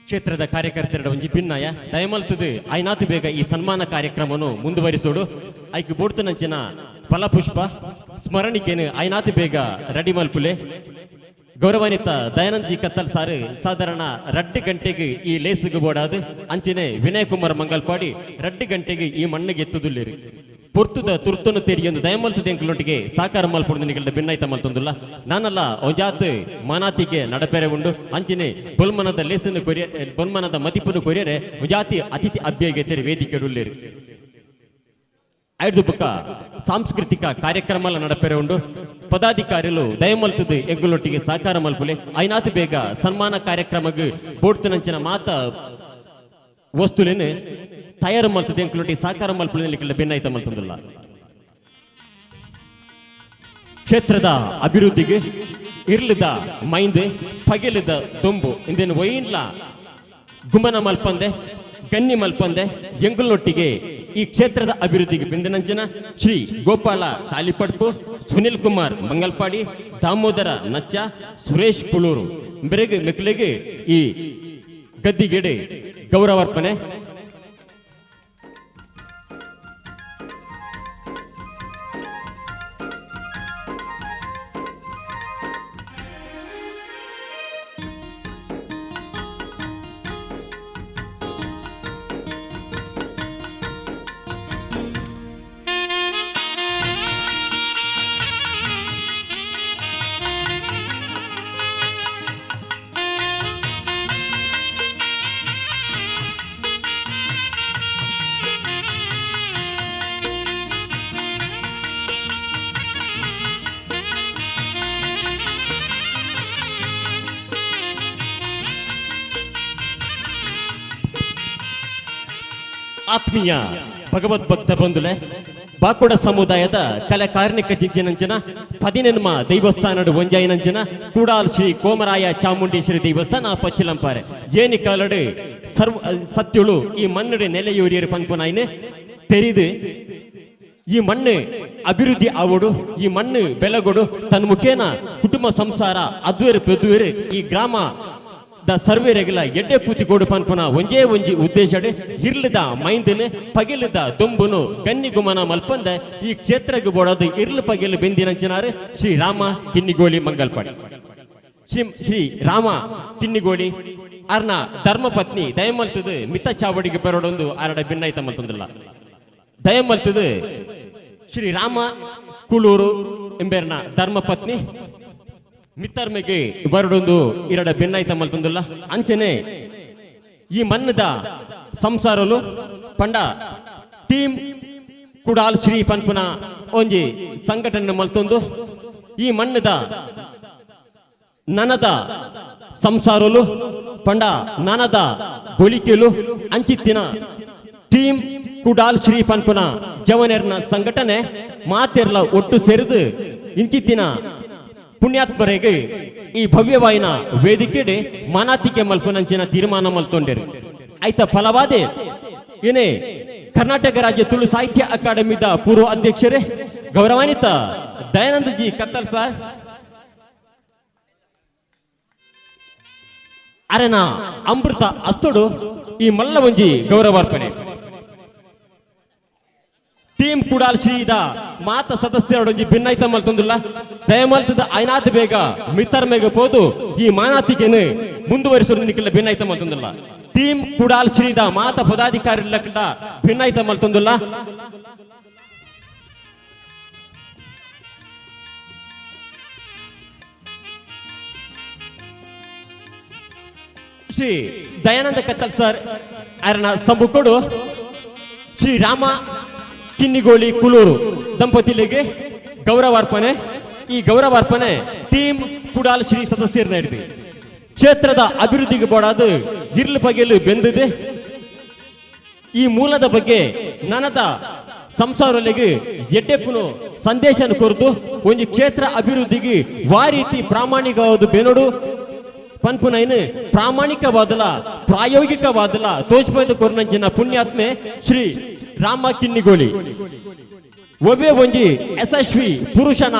ಕ್ಷೇತ್ರದ ಕಾರ್ಯಕರ್ತರ ಒಂಜಿ ಭಿನ್ನಾಯ ದಯಮಲ್ತದು ಐನಾತು ಬೇಗ ಈ ಸನ್ಮಾನ ಕಾರ್ಯಕ್ರಮವನ್ನು ಮುಂದುವರಿಸೋಡು. ಐಕ್ ಬೋಡ್ತನಂಚಿನ ಫಲಪುಷ್ಪ ಸ್ಮರಣಿಕೆನು ಐನಾತು ಬೇಗ ರೆಡಿ ಮಲ್ಪುಲೆ. ಗೌರವಾನ್ವಿತ ದಯಾನಂದ್ ಜಿ ಕತ್ತಲ್ ಸಾರು ಸಾಧಾರಣ 2 ಗಂಟೆಗೆ ಈ ಲೇಸುಗೆ ಬೋಡಾದು ಅಂಚಿನೆ ವಿನಯ್ ಕುಮಾರ್ ಮಂಗಲ್ಪಾಡಿ 2 ಗಂಟೆಗೆ ಈ ಮಣ್ಣಿಗೆ ಎತ್ತುದುಲ್ಲೇರು. ಪೊರ್ತುದ ತುರ್ತನು ತೆರಿಯೊಂದು ದಯಮಲ್ತದ ಎಂಕಲೊಟ್ಟಿಗೆ ಸಾಕಾರ ಮಲ್ಪುಡು ನಿಗಲ್ದ ಭಿನ್ನಾಯ್ತ ಮಲ್ತೊಂದುಲ್ಲ. ನಾನಲ್ಲ ಒಂಜಾತ್ ಮಾನಾತಿಗೆ ನಡಪೆರೆ ಉಂಡು ಅಂಚಿನೆ ಬೊಲ್ಮನದ ಲೇಸನ್ನು ಕೊರಿಯ ಬೊಲ್ಮನದ ಮದಿಪುನು ಕೊರಿಯರೆ ಒಂಜಾತಿ ಅತಿಥಿ ಅಭ್ಯಗೆ ತೆರಿ ವೇದಿಕೆ ಉಲ್ಲೇರು. ಐದು ಬುಕ್ಕ ಸಾಂಸ್ಕೃತಿಕ ಕಾರ್ಯಕ್ರಮ ನಡಪೆರೆ ಉಂಡು. ಪದಾಧಿಕಾರಿಗಳು ದಯಮಲ್ತದ ಎಂಗುಲೊಟ್ಟಿಗೆ ಸಾಕಾರ ಮಲ್ಪುಲೆ. ಐನಾತು ಬೇಗ ಸನ್ಮಾನ ಕಾರ್ಯಕ್ರಮಕ್ಕೆ ಬೋಡ್ತನಂಚಿನ ಮಾತ ವಸ್ತುಲೇನು ತಯಾರು ಮಲ್ತದೆ ಎಂಕಲೊಟ್ಟಿ ಸಾಕಾರ ಮಲ್ಪುಲೆ ಬೆನ್ನಾಯ್ತ ಮಲ್ತೊಂದುಲ್ಲ. ಕ್ಷೇತ್ರದ ಅಭಿವೃದ್ಧಿಗೆ ಇರ್ಲದ ಮೈಂದೆ ಪಗೆಲದ ದೊಂಬು ಇಂದೇನು ಒಯ್ಯಿನ್ಲ ಗುಮನ ಮಲ್ಪಂದೆ ಗನ್ನಿ ಮಲ್ಪಂದೆ ಎಂಗುಲೊಟ್ಟಿಗೆ ಈ ಕ್ಷೇತ್ರದ ಅಭಿವೃದ್ಧಿಗೆ ಬಿಂದಿನಂಚಿನ ಶ್ರೀ ಗೋಪಾಲ ತಾಲಿಪಡ್ಪು, ಸುನಿಲ್ ಕುಮಾರ್ ಮಂಗಲ್ಪಾಡಿ, ದಾಮೋದರ ನಚ್ಚ, ಸುರೇಶ್ ಕುಳೂರು ಬೆರಗು ಮೆಕ್ಲೆಗೆ ಈ ಗದ್ದಿಗೆಡೆ ಗೌರವಾರ್ಪಣೆ. ಆತ್ಮೀಯ ಭಗವದ್ಭಕ್ತ ಬಂಧುಲೆ, ಬಾಕುಡ ಸಮುದಾಯದ ಕಲೆ ಕಾರ್ಣಿಕ ಜಿಜ್ಜಿನಂಚಿನ ಪದಿನೆನ್ಮ ದೇವಸ್ಥಾನಡು ಒಂಜಾಯಿನಂಚಿನ ಕೂಡಾಲ್ ಶ್ರೀ ಕೋಮರಾಯ ಚಾಮುಂಡೇಶ್ವರಿ ದೇವಸ್ಥಾನ ಪಚ್ಚಿಲಂಪಾರೆ ಏನಿ ಕಾಲಡು ಸರ್ವ ಸತ್ಯುಳು ಈ ಮಣ್ಣು ನೆಲೆಯೂರಿಯರು ಪನ್ಪುನಾಯ್ನೆ ತೆರಿದು ಈ ಮಣ್ಣು ಅಭಿವೃದ್ಧಿ ಆವಡು, ಈ ಮಣ್ಣು ಬೆಲಗೊಡು, ತನ್ನ ಮುಖೇನ ಕುಟುಂಬ ಸಂಸಾರ ಅದ್ವೇರು ಪೆದ್ವೇರು ಈ ಗ್ರಾಮ the ಸರ್ವೇರೆಗಲ ಎಡ್ಡೆ ಪೂತಿಗೋಡು ಪನ್ಪುನ ಒಂಜೇ ಒಂಜಿ ಉದ್ದೇಶಡ್ ಇರ್ಲದ ಮೈಂದನು ಪಗಿಲದ ದೊಂಬುನು ಗನ್ನಿ ಗುಮನ ಮಲ್ಪಂದ ಈ ಕ್ಷೇತ್ರಕ್ಕೆ ಬೋಡೋದು ಇರ್ಲು ಪಗಿಲು ಬೆಂದಿನಂಚಿನಾರು ಶ್ರೀ ರಾಮ ಕಿನ್ನಿಗೋಳಿ ಮಂಗಲ್ಪಾಡಿ. ಶ್ರೀ ಶ್ರೀ ರಾಮ ಕಿನ್ನಿಗೋಳಿ ಅರ್ನ ಧರ್ಮಪತ್ನಿ ದಯಮಲ್ತದು ಮಿತ ಚಾವಡಿಗೆ ಬರೋಡೊಂದು ಆರಡ ಭಿನ್ನೈತ ಮಲ್ತೊಂದಿಲ್ಲ. ದಯಮಲ್ತದು ಶ್ರೀ ರಾಮ ಕುಳೂರು ಎಂಬೆರ್ನ ಧರ್ಮಪತ್ನಿ ಮಿತ್ತರ್ಮೆಗೆ ಬರಡೊಂದು ಇರಡ ಬೆನ್ನಾಯ್ತ ಮಲ್ತೊಂದುಲ್ಲ. ಅಂಚನೆ ಈ ಮನ್ನದ ಸಂಸಾರಲು ಪಂಡ ಟೀಮ್ ಕುಡಾಲ್ ಶ್ರೀ ಪನ್ಪುನ ಒಂಜಿ ಸಂಘಟನೆ ಮಲ್ತೊಂದು ಈ ಮಣ್ಣದ ನನದ ಸಂಸಾರಲು ಪಂಡ ನನದ ಬೊಲಿಕೆಲು ಅಂಚಿತ್ತಿನ ಟೀಮ್ ಕುಡಾಲ್ ಶ್ರೀ ಪನ್ಪುನ ಜವನೆರ್ನ ಸಂಘಟನೆ ಮಾತೆರ್ಲ ಒಟ್ಟು ಸೇರಿದು ಇಂಚಿತ್ತಿನ ಪುಣ್ಯಾತ್ಮರೆಗೆ ಈ ಭವ್ಯವಾಯಿನ ವೇದಿಕೆಡೆ ಮಾನಾತಿಕೆ ಮಲ್ಪುನಂಚಿನ ತೀರ್ಮಾನ ಮಲ್ತೊಂಡೇರು. ಆಯ್ತ ಫಲವಾದೆ ಏನೇ ಕರ್ನಾಟಕ ರಾಜ್ಯ ತುಳು ಸಾಹಿತ್ಯ ಅಕಾಡೆಮಿದ ಪೂರ್ವ ಅಧ್ಯಕ್ಷರೇ ಗೌರವಾನ್ವಿತ ದಯಾನಂದ ಜಿ ಕತ್ತಲ್ ಸರ್ ಅರೆನ ಅಮೃತ ಅಸ್ತುಡು ಈ ಮಲ್ಲವಂಜಿ ಗೌರವಾರ್ಪಣೆ. ಟೀಮ್ ಕುಡಾಲ್ ಶ್ರೀದ ಮಾತ ಸದಸ್ಯರೊಂಜಿ ಭಿನ್ನೈತ ಮಲ್ತೊಂದುಲ್ಲ. ದಯಮಲ್ತದ ಐನಾತ್ ಬೇಗ ಮಿತ್ತರ್ ಮೇಗ ಪೋದು ಈ ಮಾನಾತಿಗೆನು ಮುಂದುವರಿಸುವ ನಿಕ್ಲ ಭಿನ್ನೈತ ಮಲ್ತೊಂದುಲ್ಲ. ಟೀಮ್ ಕುಡಾಲ್ ಶ್ರೀದ ಮಾತ ಪದಾಧಿಕಾರಿ ಭಿನ್ನೈತ ಮಲ್ತೊಂದುಲ್ಲ. ಶ್ರೀ ದಯಾನಂದ ಕತ್ತಲ್ ಸರ್ ಅರಣ ಸಂಬುಕೊಡು ಶ್ರೀ ರಾಮ ಕಿನ್ನಿಗೋಳಿ ಕುಲೂರು ದಂಪತಿಲಿಗೆ ಗೌರವಾರ್ಪಣೆ. ಈ ಗೌರವಾರ್ಪಣೆ ಟೀಮ್ ಕುಡಾಲ್ ಶ್ರೀ ಸದಸ್ಯರು ನೀಡಿದೆ. ಕ್ಷೇತ್ರದ ಅಭಿವೃದ್ಧಿಗೆ ಬೋಡಾದು ಇರ್ಲು ಬಗೆಲು ಬೆಂದಿದೆ. ಈ ಮೂಲದ ಬಗ್ಗೆ ನನದ ಸಂಸಾರಗಳಿಗೆ ಎಡ್ಡೆಪ್ಪುನು ಸಂದೇಶನ ಕೊರತು ಒಂದು ಕ್ಷೇತ್ರ ಅಭಿವೃದ್ಧಿಗೆ ವಾರೀತಿ ಪ್ರಾಮಾಣಿಕವಾದ ಬೆನೋಡು ಪನ್ಪುನೈನು ಪ್ರಾಮಾಣಿಕವಾದಲ ಪ್ರಾಯೋಗಿಕವಾದಲ ತೋಜ್ಪೈದ ಕೊರ್ನಂಚಿನ ಪುಣ್ಯಾತ್ಮೆ ಶ್ರೀ ರಾಮ ಕಿನ್ನಿಗೋಳಿ. ಒಬ್ಬೇ ಒಂಜಿ ಯಶಸ್ವಿ ಪುರುಷನ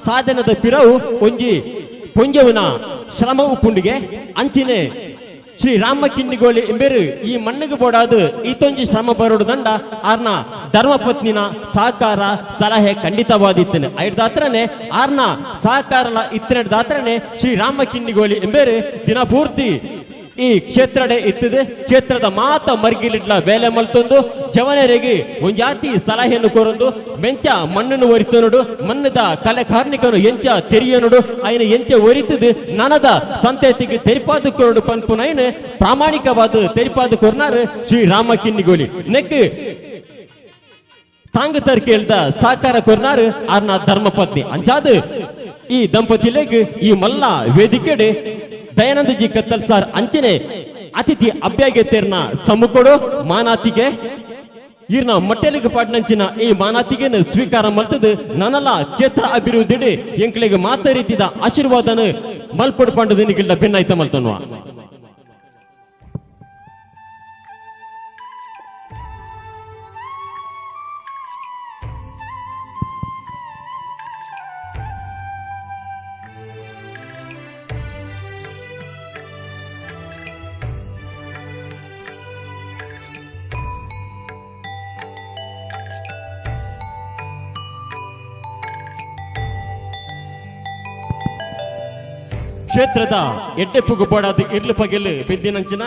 ಸಾಧನದ ಪಿರವು ಒಂಜಿ ಪೊಂಜೆವನ ಶ್ರಮವು ಪುಂಡಿಗೆ ಅಂಚಿನೆ ಶ್ರೀ ರಾಮ ಕಿನ್ನಿಗೋಳಿ ಎಂಬೇರು ಈ ಮಣ್ಣಿಗೆ ಬೋಡಾದು ಈತೊಂಜಿ ಶ್ರಮ ಬರೋಡು ದಂಡ ಆರ್ನ ಧರ್ಮಪತ್ನಿನ ಸಹಕಾರ ಸಲಹೆ ಖಂಡಿತವಾದಿತ್ತನೆ. ಐಡ್ದಾತ್ರನೆ ಆರ್ನ ಸಹಕಾರ ಇತ್ತನೆಡ್ದಾತ್ರನೆ ಶ್ರೀ ರಾಮ ಕಿನ್ನಿಗೋಳಿ ಎಂಬೇರು ದಿನಪೂರ್ತಿ ಈ ಕ್ಷೇತ್ರಡೆ ಇತ್ತದೆ. ಕ್ಷೇತ್ರದ ಮಾತ ಮರ್ಗಿಲಿಡ್ಲ ಬೇಲೆ ಮಲ್ತೊಂದು ಜವನರಿಗೆ ಒಂಜಾತಿ ಸಲಹೆಯನ್ನು ಕೋರೊಂದು ಮೆಂಚ ಮಣ್ಣನ್ನು ಒರಿತನುಡು ಮಣ್ಣದ ಕಲೆ ಕಾರ್ಣಿಕನು ಎಂಚ ತೆರಿಯನುಡು ಆಯ್ನ ಎಂಚ ಒರಿತದು ನನದ ಸಂತತಿಗೆ ತೆರಿಪಾದು ಕೊರಡು ಪನ್ಪುನೈನ ಪ್ರಾಮಾಣಿಕವಾದ ತೆರಿಪಾದು ಕೊರ್ನಾರು ಶ್ರೀ ರಾಮ ಕಿನ್ನಿಗೋಲಿ. ನೆಕ್ ತಾಂಗ ತರ್ಕೇಳ್ದ ಸಾಕಾರ ಕೊರ್ನಾರು ಆರ್ನ ಧರ್ಮಪತ್ನಿ ಅಂಚಾದ ಈ ದಂಪತಿಲೆಗ್ ಈ ಮಲ್ಲ ವೇದಿಕೆಡೆ ದಯಾನಂದ ಜಿ ಕತ್ತಲ್ ಸರ್ ಅಂಚನೆ ಅತಿಥಿ ಅಭ್ಯಾಗತೇರ್ನ ಸಮ್ಮುಖಡು ಮಾನಾತಿಗೆ ಈರ್ನ ಮಟ್ಟೆಲಿಗೆ ಪಾಟ್ನಂಚಿನ ಈ ಮಾನಾತಿಗೆ ಸ್ವೀಕಾರ ಮಲ್ತದು ನನಲ ಕ್ಷೇತ್ರ ಅಭಿವೃದ್ಧಿ ಎಂಕ್ಲೆಗೆ ಮಾತ ರೀತಿದ ಆಶೀರ್ವಾದನ ಮಲ್ಪಡು ಪಂಡದ ನಿಗಿಲ್ದ ಬೆನ್ನಾಯ್ತ ಮಲ್ತನ್ವ. ಕ್ಷೇತ್ರದ ಎಡ್ಡೆಪ್ಪುಗು ಬೋಡಾದ ಇರ್ಲು ಪಗೆಲು ಬಿದ್ದಿನಂಚಿನ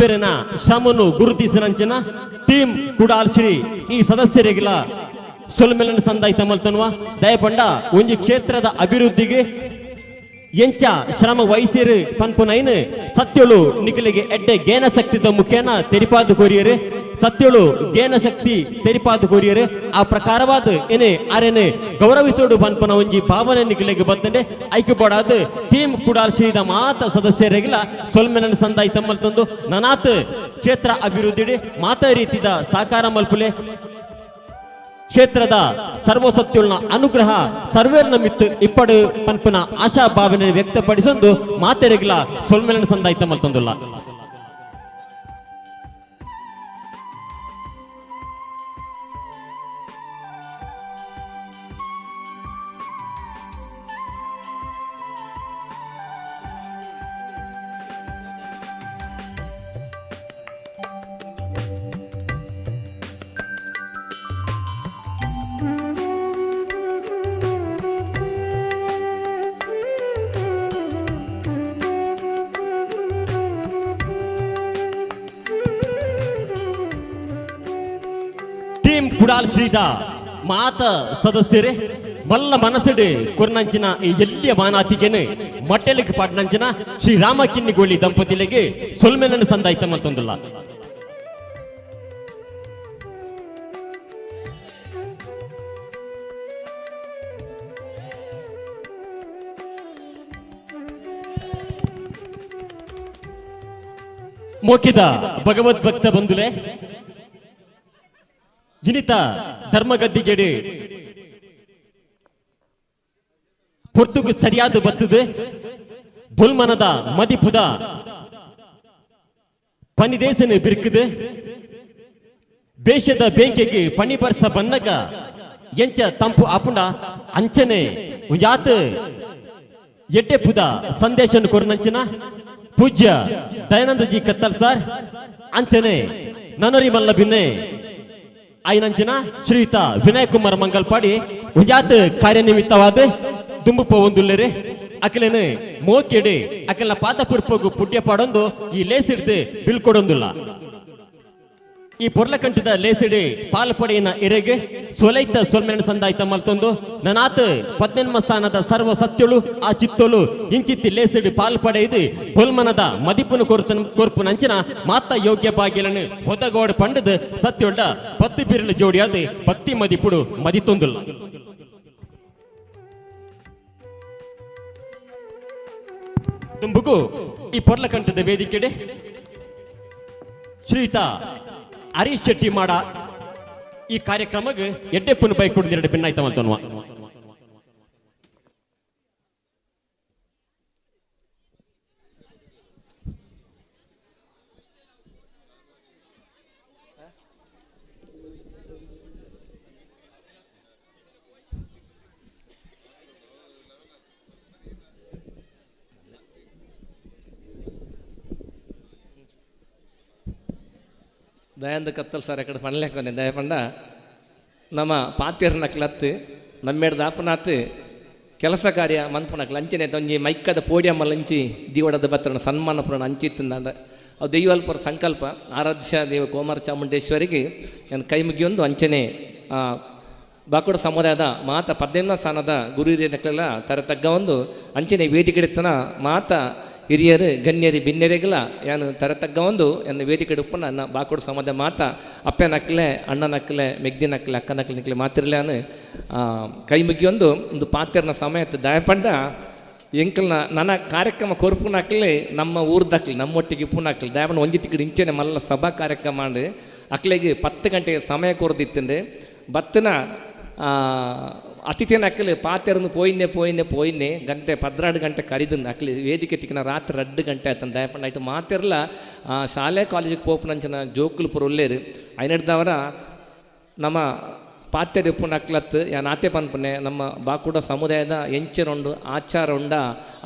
ಬೇರೆನ ಶ್ರಮನು ಗುರುತಿಸಿನಂಚಿನ ಟೀಮ್ ಕುಡಾಲ್ ಶ್ರೀ ಈ ಸದಸ್ಯರಿಗೆಲ್ಲ ಸೊಲ್ಮೆಲನ್ನು ಸಂದಾಯ್ತ ಮಲ್ತನ್ವ. ದಯಪಂಡ ಒಂಜಿ ಕ್ಷೇತ್ರದ ಅಭಿವೃದ್ಧಿಗೆ ಎಂಚ ಶ್ರಮ ವಹಿಸಿರು ಪನ್ಪುನೈನ್ ಸತ್ಯಳು ನಿಖಲಿಗೆ ಎಡ್ಡೆ ಗೇನ ಶಕ್ತಿದ ಮುಖೇನ ತೆರಿಪಾದು ಕೋರಿಯರು ಸತ್ಯಳು ಗೇನ ಶಕ್ತಿ ತೆರಿಪಾದು ಕೋರಿಯರು ಆ ಪ್ರಕಾರವಾದ ಏನೇ ಅರೆನೆ ಗೌರವಿಸೋಡು ಪನ್ಪುನ ಒಂಜಿ ಭಾವನೆ ನಿಖಲಿಗೆ ಬಂದಂಡೆ ಐಕ್ಯಬೋಡಾದ ಟೀಮ್ ಕುಡಾಲ್ ಶ್ರೀದ ಮಾತ ಸದಸ್ಯರಿಗಿಲ್ಲ ಸೊಲ್ಮೆನ ಸಂದಾಯಿ ತಮ್ಮಲ್ ತಂದು ನನಾತ್ ಕ್ಷೇತ್ರ ಅಭಿವೃದ್ಧಿ ಮಾತ ರೀತಿದ ಸಾಕಾರ ಮಲ್ಪುಲೆ ಕ್ಷೇತ್ರದ ಸರ್ವಸತ್ಯುಳ್ನ ಅನುಗ್ರಹ ಸರ್ವೇರ್ನ ಮಿತ್ತು ಇಪ್ಪಡು ಪನ್ಪುನ ಆಶಾ ಭಾವನೆ ವ್ಯಕ್ತಪಡಿಸೊಂದು ಮಾತೆರೆಗಿಲ ಸೊಲ್ಮೆಲನ ಸಂದಾಯ್ತ ಮಲ್ತೊಂದುಲ್ಲ. ಕುಡಾಲ್ ಶ್ರೀದ ಮಾತ ಸದಸ್ಯರೇ ಮಲ್ಲ ಮನಸ್ಸುಡು ಕೊರ್ನಂಚಿನ ಈ ಎಲ್ಲಿಯ ಮಾನಾತಿಗೆನು ಮಟ್ಟೆಲಿಗೆ ಪಾಟ್ನಂಚಿನ ಶ್ರೀ ರಾಮಕಿನ್ನಿಗೋಳಿ ದಂಪತಿಲಿಗೆ ಸೊಲ್ಮೆನನ್ನು ಸಂದಾಯ್ತ ಮಲ್ತೊಂದುಲ್ಲ. ಮೋಕಿದ ಭಗವದ್ ಭಕ್ತ ಬಂಧುಲೆ ಇನಿತ ಧರ್ಮಗದ್ದಿಗೆಡು ಪೊರ್ತುಗು ಸರಿಯಾದ ಬತ್ತದು ಬುಲ್ಮನದ ಮದಿಪುದ ಪನಿದೇಶನ ಬಿರುಕುದು ದೇಶದ ಬೇಂಕೆಗೆ ಪಣಿ ಬರ್ಸ ಬನ್ನಗ ಎಂಚ ತಂಪು ಆಪುಂಡ ಅಂಚನೆ ಉಂಜಾತ ಎಡ್ಡೆಪುದ ಸಂದೇಶನ ಕೊರ್ನಂಚಿನ ಪೂಜ್ಯ ದಯಾನಂದ ಜಿ ಕತ್ತಲ್ ಸರ್ ಅಂಚನೆ ನನರಿ ಮಲ್ಲ ಬಿನ್ನೆ ಐನಂಚಿನ ಶ್ರೀಯುತ ವಿನಯ್ ಕುಮಾರ್ ಮಂಗಲ್ಪಾಡಿ ಉಂಜಾತ್ ಕಾರ್ಯನಿಮಿತ್ತವಾದ ದುಂಬುಪ ಒಂದುಲ್ಲೇರೆ ಅಕಲೇನು ಮೋಕೆಡೆ ಅಕಲ್ನ ಪಾದ ಪುರ್ಪಗು ಪುಟ್ಯ ಪಾಡೊಂದು ಈ ಲೇಸಿಡ್ದು ಬಿಲ್ಕೊಡೊಂದುಲ್ಲ. ಈ ಪೊರ್ಲಕಂಠದ ಲೇಸಿಡಿ ಪಾಲ್ಪಡೆಯನ ಎರೆಗೆ ಸೊಲೈತ ಸೊಲ್ಮೆನ ಸಂದಾಯ್ತ ಮಲ್ತೊಂದು ನನಾತ್ ಪದ್ನೆನ್ಮ ಸ್ಥಾನದ ಸರ್ವ ಸತ್ಯಳು ಆ ಚಿತ್ತೊಳು ಇಂಚಿತ್ತಿ ಲೇಸಿಡಿ ಪಾಲ್ಪಡೆಯದು ಬೊಲ್ಮನದ ಮದಿಪುನು ಕೊರ್ಪುನಂಚಿನ ಮಾತ ಯೋಗ್ಯ ಬಾಗಿಲನ್ನು ಹೊದಗೋಡು ಪಂಡದು ಸತ್ಯೊಳ್ಳ ಪತ್ತು ಬಿರಲು ಜೋಡಿಯಾದ ಭಕ್ತಿ ಮದಿಪುಡು ಮದಿತೊಂದುಲ್ಲ. ತುಂಬುಗು ಈ ಪೊರ್ಲಕಂಠದ ವೇದಿಕೆಡೆ ಶ್ರೀಯುತ ಹರೀಶ್ ಶೆಟ್ಟಿ ಮಾಡ ಈ ಕಾರ್ಯಕ್ರಮಕ್ಕೆ ಎಡ್ಡೆಪ್ಪನ ಬೈಕ್ ಕೊಡಿದ ಎರಡು ಭಿನ್ನಾಯ್ತ ಮಲ್ತನ್ವ. ದಯಾಂದ ಕತ್ತಲ್ ಸರ್ ಅಕಡೆ ಪಣಲೇಕೊನೆ ದಯಪಂಡ ನಮ್ಮ ಪಾತಿರ್ನಕ್ಲತ್ತು ನಮ್ಮೆಡ್ದ ಆಪನಾತ್ ಕೆಲಸ ಕಾರ್ಯ ಮನ್ಪುನಕ್ಲ ಅಂಚನೆ ತೊಂಜಿ ಮೈಕದ ಪೋಡಿಯಮ್ಮಲ್ ಅಂಚಿ ದೀವಡದ ಬತ್ತರಣ ಸನ್ಮಾನ ಪುರಣ ಅಂಚಿತ್ತಂದಾಂಡ ಅವು ದೈವಲ್ಪರ ಸಂಕಲ್ಪ ಆರಾಧ್ಯ ದೇವ ಕೋಮಾರ ಚಾಮುಂಡೇಶ್ವರಿಗೆ ನನ್ನ ಕೈ ಮುಗಿಯೊಂದು ಅಂಚನೆ ಬಾಕುಡ ಸಮುದಾಯದ ಮಾತ ಪದ್ದೆಮ್ಮ ಸ್ಥಾನದ ಗುರು ಹಿರಿಯನಕ್ಲೆಲ್ಲ ತರತಗ್ಗ ಒಂದು ಅಂಚನೆ ವೇದಿಕೆಡಿತ್ತನ ಮಾತ ಹಿರಿಯರು ಗಣ್ಯರು ಬಿನ್ನೆರೆಗಲ ಯಾನು ತರತಗ್ಗ ಒಂದು ಎನ್ನ ವೇದಿಕೆ ಉಪ್ಪು ನನ್ನ ಬಾಕೋಡು ಸಮಾಜ ಮಾತ ಅಪ್ಪನಕ್ಲೆ ಅಣ್ಣನಕ್ಲೆ ಮೆಗ್ದಿನಕ್ಲೆ ಅಕ್ಕನಕ್ಲೆ ನಿಕ್ಲೆ ಮಾತಿರ್ಲಾನು ಕೈ ಮುಗಿಯೊಂದು ಒಂದು ಪಾತಿರ್ನ ಸಮಯ ದಯಪಂಡ ಎಂಕಲ್ನ ನನ್ನ ಕಾರ್ಯಕ್ರಮ ಕೊರ್ಪುನಕ್ಲೆ ನಮ್ಮ ಊರ್ದಕ್ಲಿ ನಮ್ಮೊಟ್ಟಿಗೆ ಇಪ್ಪುನಕ್ಲಿ ದಯಪಂಡ ಒಂಜಿ ತಿಕ್ಕಡಿ ಇಂಚನೆ ಮಲ್ಲ ಸಭಾ ಕಾರ್ಯಕ್ರಮ ಮಾಡಿ ಅಕ್ಲೆಗೆ 10 ಗಂಟೆಗೆ ಸಮಯ ಕೊರ್ದಿತ್ತಂಡೆ ಬತ್ತನ ಅತಿಥಿನ ಅಕ್ಕಲಿ ಪಾತೆರ್ನು ಪೋಯಿನ್ನೆ ಪೋಯಿನ್ನೆ ಪೋಯಿನ್ನೆ ಗಂಟೆ 12 ಗಂಟೆ ಕರಿದನ್ ಅಕ್ಲಿ ವೇದಿಕೆ ತಿಕ್ಕಿನ ರಾತ್ರಿ 2 ಗಂಟೆ ಆಯ್ತಾನೆ ದಯಪಂಡ ಆಯ್ತು ಮಾತಿರ್ಲ ಶಾಲೆ ಕಾಲೇಜಿಗೆ ಪೋಪುನಂಚಿನ ಜೋಕುಲು ಪೂರ ಉಲ್ಲೇರು ಐನಡ್ದವರ ನಮ್ಮ ಪಾತೆರ್ ಇಪ್ಪುನಕ್ಲತ್ ಯಾನ್ ಆತೆ ಪನ್ಪುನೆ ನಮ್ಮ ಬಾಕುಡ ಸಮುದಾಯದ ಎಂಚರುಂಡು ಆಚಾರ ಉಂಡ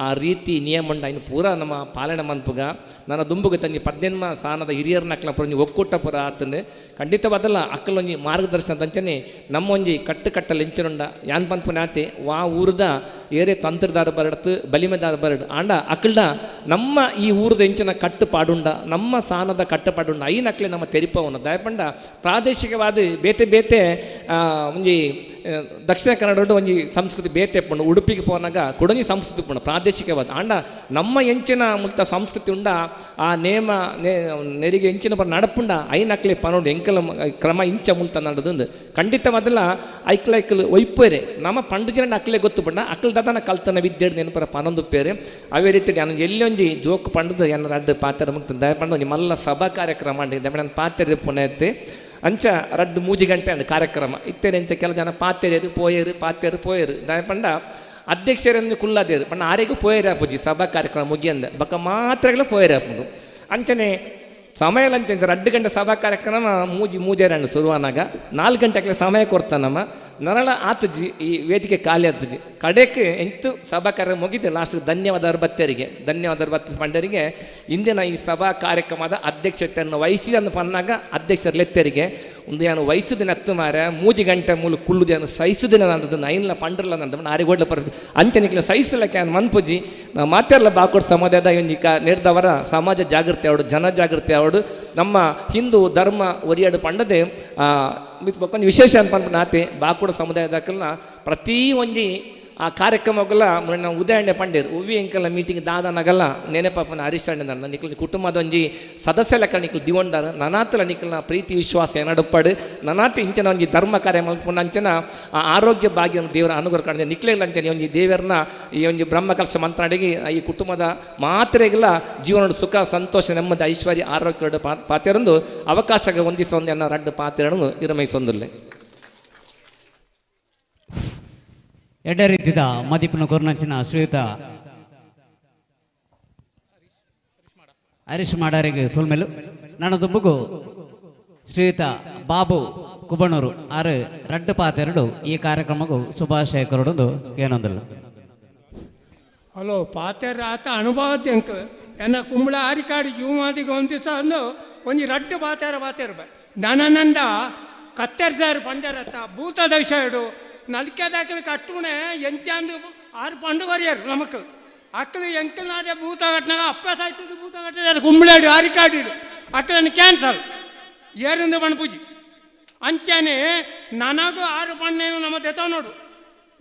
ಆ ರೀತಿ ನಿಯಮ ಉಂಡ ಇನ್ನು ಪೂರ ನಮ್ಮ ಪಾಲನೆ ಮನ್ಪುಗ ನನ್ನ ದುಂಬುಗ ತಂಜಿ ಪದ್ದೆನ್ಮ ಸ್ಥಾನದ ಹಿರಿಯರ್ನಕ್ಲ ಪೂರ ಒಂಜಿ ಒಕ್ಕೂಟ ಪೂರ ಆತಂದು ಖಂಡಿತವಾದಲ್ಲ ಅಕ್ಕಲೊಂಜಿ ಮಾರ್ಗದರ್ಶನ ತಂಚನೆ ನಮ್ಮೊಂಜಿ ಕಟ್ಟು ಕಟ್ಟಲು ಎಂಚರುಂಡ ಯಾನ್ ಪನ್ಪುನೆ ಆತೆ ವಾ ಊರ್ದ ಏರೇ ತಂತ್ರದಾರ ಬರಡ್ತು ಬಲಿಮೆದಾರ ಬರಡು ಆಂಡ ಅಕ್ಕಲ್ಡ ನಮ್ಮ ಈ ಊರದ ಎಂಚಿನ ಕಟ್ಟುಪಾಡುಂಡ ನಮ್ಮ ಸಾನದ ಕಟ್ಟುಪಾಡುಂಡ ಐನ ಅಕ್ಲೆ ನಮ್ಮ ತೆರಿಪವನ ದಯಪಂಡ ಪ್ರಾದೇಶಿಕವಾದ ಬೇತೆ ಬೇತೆ ಒಂಜಿ ದಕ್ಷಿಣ ಕನ್ನಡ ಒಂಜಿ ಸಂಸ್ಕೃತಿ ಬೇತೆ ಪಂಡು ಉಡುಪಿಗೆ ಪೋನಾಗ ಕೊಡೊಂಜಿ ಸಂಸ್ಕೃತಿ ಪಂಡು ಪ್ರಾದೇಶಿಕವಾದ ಆಂಡ ನಮ್ಮ ಎಂಚಿನ ಮುಲ್ತ ಸಂಸ್ಕೃತಿ ಉಂಡ ಆ ನೇಮ ನೆರಿಗೆ ಎಂಚಿನ ಪರ ನಡಪುಂಡ ಐನ ಅಕ್ಲೆ ಪನೋಡು ಎಂಕಲ ಕ್ರಮ ಇಂಚ ಮುಲ್ತ ನಡದು ಖಂಡಿತವಾದಲ್ಲ ಐಕ್ಲ ಐಕ್ಲ ಒಯ್ಪೇರೆ ನಮ್ಮ ಪಂಡು ಜನ ಅಕ್ಲೆ ಗೊತ್ತು ಪಂಡ ಅಕ್ಲ ದಾದನ ಕಲ್ತನ ವಿದ್ಯೆ ನೆನಪರ ಪನೊಂದು ಪೇರೆ. ಅವೇ ರೀತಿ ನಾನು ಎಲ್ಲೊಂಜಿ ಜೋಕ್ ಪಂಡದು ಎನ್ನ ರಡ್ಡು ಪಾತ್ರ ಮುಕ್ತ ದಯ ಪಂಡ ಒಂಜಿ ಮಲ್ಲ ಸಭಾ ಕಾರ್ಯಕ್ರಮ ಅಂಡಿ ದಯ ನಾನು ಪಾತೆರೆ ಪುಣೆತ್ತೆ ಅಂಚ ರಡ್ಡು ಮೂಜಿ ಗಂಟೆ ಅಂಡ್ ಕಾರ್ಯಕ್ರಮ ಇತ್ತೇನೆ ಅಂತ ಕೆಲ ಜನ ಪಾತೆರೇರು ಪೋಯರು ಪಾತೆರು ಪೋಯರು ದಯ ಪಂಡ ಅಧ್ಯಕ್ಷರನ್ನು ಕುಲ್ಲಾದೇರು ಪಂಡ ಆರೆಗೂ ಪೋಯರು ಆಪುಜಿ ಸಭಾ ಕಾರ್ಯಕ್ರಮ ಮುಗಿಯಂದ ಬಕ್ಕ ಮಾತ್ರಗಳು ಪೋಯರು ಆಪುಂಡು ಅಂಚನೆ ಸಮಯ ಲಂಚ ರಡ್ಡು ಗಂಟೆ ಸಭಾ ಕಾರ್ಯಕ್ರಮ ಮೂಜಿ ಮೂಜೆರಣ್ಣು ಶುರುವಾನಾಗ 4 ಗಂಟೆಗೆ ಸಮಯ ಕೊಡ್ತಾನಮ್ಮ ನರಳ ಆತಜಿ ಈ ವೇದಿಕೆ ಖಾಲಿ ಆತಜಿ ಕಡೆಗೆ ಎಂಟು ಸಭಾ ಕಾರ್ಯಕ್ರಮ ಮುಗಿದು ಲಾಸ್ಟ್ ಧನ್ಯವಾದ ಬತ್ತರಿಗೆ ಧನ್ಯವಾದ ಬತ್ತ ಪಂಡರಿಗೆ ಇಂದಿನ ಈ ಸಭಾ ಕಾರ್ಯಕ್ರಮದ ಅಧ್ಯಕ್ಷತೆಯನ್ನು ವಹಿಸಿದನ್ನು ಪನ್ನಾಗ ಅಧ್ಯಕ್ಷರ ಲೆತ್ತರಿಗೆ ಒಂದು ಏನು ವಹಿಸಿದ ನತ್ತು ಮಾರ ಮೂಜಿ ಗಂಟೆ ಮೂಲ ಕುಳ್ಳುದೇನು ಸಹಿಸದಿನ ನಂದದ್ದು ನೈನ್ಲ ಪಂಡ್ರಲ್ಲ ನಂದ ಆರಿಗೋಡ್ಲ ಪರ ಅಂಚನಿಕ್ಲ ಸಹಿಸಲಕ್ಕೆ ಮನ್ಪುಜಿ ನಾವು ಮಾತೆಲ್ಲ ಬಾಕೋಡ್ ಸಮಾಜದ ಒಂಜಿ ಕ ನೆಡ್ದವರ ಸಮಾಜ ಜಾಗೃತಿ ಅವಡು ಜನ ಜಾಗೃತಿ ಅವಡು ನಮ್ಮ ಹಿಂದೂ ಧರ್ಮ ಒರಿಯಾಡು ಪಂಡದೆ ಒಂದು ವಿಶೇಷ ಅಂತ ನಾತೆ ಬಾಕುಡ ಸಮುದಾಯದಕ್ಕಲ್ಲ ಪ್ರತಿ ಒಂಜಿ ಆ ಕಾರ್ಯಕ್ರಮಗಲ್ಲ ನಾವು ಉದಾಹರಣೆ ಪಂಡೇರು ಉವಿ ಎಂಕಲ್ಲ ಮೀಟಿಂಗ್ ದಾದನಾಗಲ್ಲ ನೆನೆಪಾಪನ ಹರೀಶ್ ಅಣ್ಣ ನಿಕ್ಲ ಕುಟುಂಬದ ಒಂಜಿ ಸದಸ್ಯ ಲೆಕ್ಕ ನಿಕ್ಲು ದಿವಂಡಾರ ನನಾತಲ ನಿಕ್ಲ ಪ್ರೀತಿ ವಿಶ್ವಾಸ ಏನಡುಪಾಡು ನನಾತ ಇಂಚನ ಒಂಜಿ ಧರ್ಮ ಕಾರ್ಯ ಮಲ್ಪುನ ಅಂಚನ ಆ ಆರೋಗ್ಯ ಭಾಗ್ಯ ದೇವರ ಅನುಗ್ರಹ ಕಾಣ್ದೆ ನಿಕ್ಲೆಲ್ಲ ಅಂಚನೆ ಒಂಜಿ ದೇವರನ್ನ ಈ ಒಂಜಿ ಬ್ರಹ್ಮಕಲಶ ಮಂತ್ರಾಡಿಗೆ ಈ ಕುಟುಂಬದ ಮಾತ್ರೆಗೆಲ್ಲ ಜೀವನದ ಸುಖ ಸಂತೋಷ ನೆಮ್ಮದಿ ಐಶ್ವರ್ಯ ಆರೋಗ್ಯ ಪಾತೆರಂದು ಅವಕಾಶ ಹೊಂದಿಸೊಂದು ಎನ್ನ ರಡ್ಡು ಪಾತೆರನ್ನು ಇರಮೈಸೊಂದುಲ್ಲೆ. ಎಡ್ಡ ರೀತಿದ ಮದಿಪುನ ಕೊರ್ನಂಚಿನ ಶ್ರೀಯುತ ಹರೀಶ್ ಮಾಡಾರಿಗೆ ಸೊಲ್ಮೆಲು. ನನ್ನ ದುಂಬುಗು ಶ್ರೀಯುತ ಬಾಬು ಕುಬಣೂರು ಆರು ರಡ್ಡು ಪಾತೆರಡು ಈ ಕಾರ್ಯಕ್ರಮಕ್ಕೂ ಶುಭಾಶಯ ಕೊರಡೊಂದು ಏನೊಂದಿಲ್ಲ. ಹಲೋ ಪಾತೆರ ಆತ ಅನುಭವ ಎಂಕ್ ಎನ್ನ ಕುಂಬಳ ಆರಿಕಾಡಿ ಜೂಮಾದಿಗೆ ಒಂದು ದಿವಸ ಅಂದು ಒಂಜಿ ರಡ್ಡು ಪಾತೆರ ಪಾತೆರ ನನನಂದ ಕತ್ತೆರ್ ಸಾರ್ ಪಂಡರತ್ತ ಭೂತದ ವಿಷಯ ಇಡು ನಲ್ಕೆದಾಕಲು ಕಟ್ಟುಣೆ ಎಂಚಾಂದು ಆರು ಪಂಡು ಕೊರಿಯರು ನಮಕ್ ಅಕ್ಕಲು ಎಂಕಲ್ ನಾಡೆ ಭೂತ ಕಟ್ಟನಾಗ ಅಪ್ಪ ಸಾಯ್ತದ್ದು ಭೂತ ಕಟ್ಟಿದ್ದಾರೆ ಕುಂಬಳಾಡು ಆರಿಕಾಡು ಅಕ್ಕಲನ್ನು ಕ್ಯಾನ್ಸಲ್ ಏರಿಂದ ಪಣಪೂಜಿ ಅಂಚನೆ ನನಗೂ ಆರು ಪಣ್ಣೇನು ನಮ್ಮ ತೆತ್ತ ನೋಡು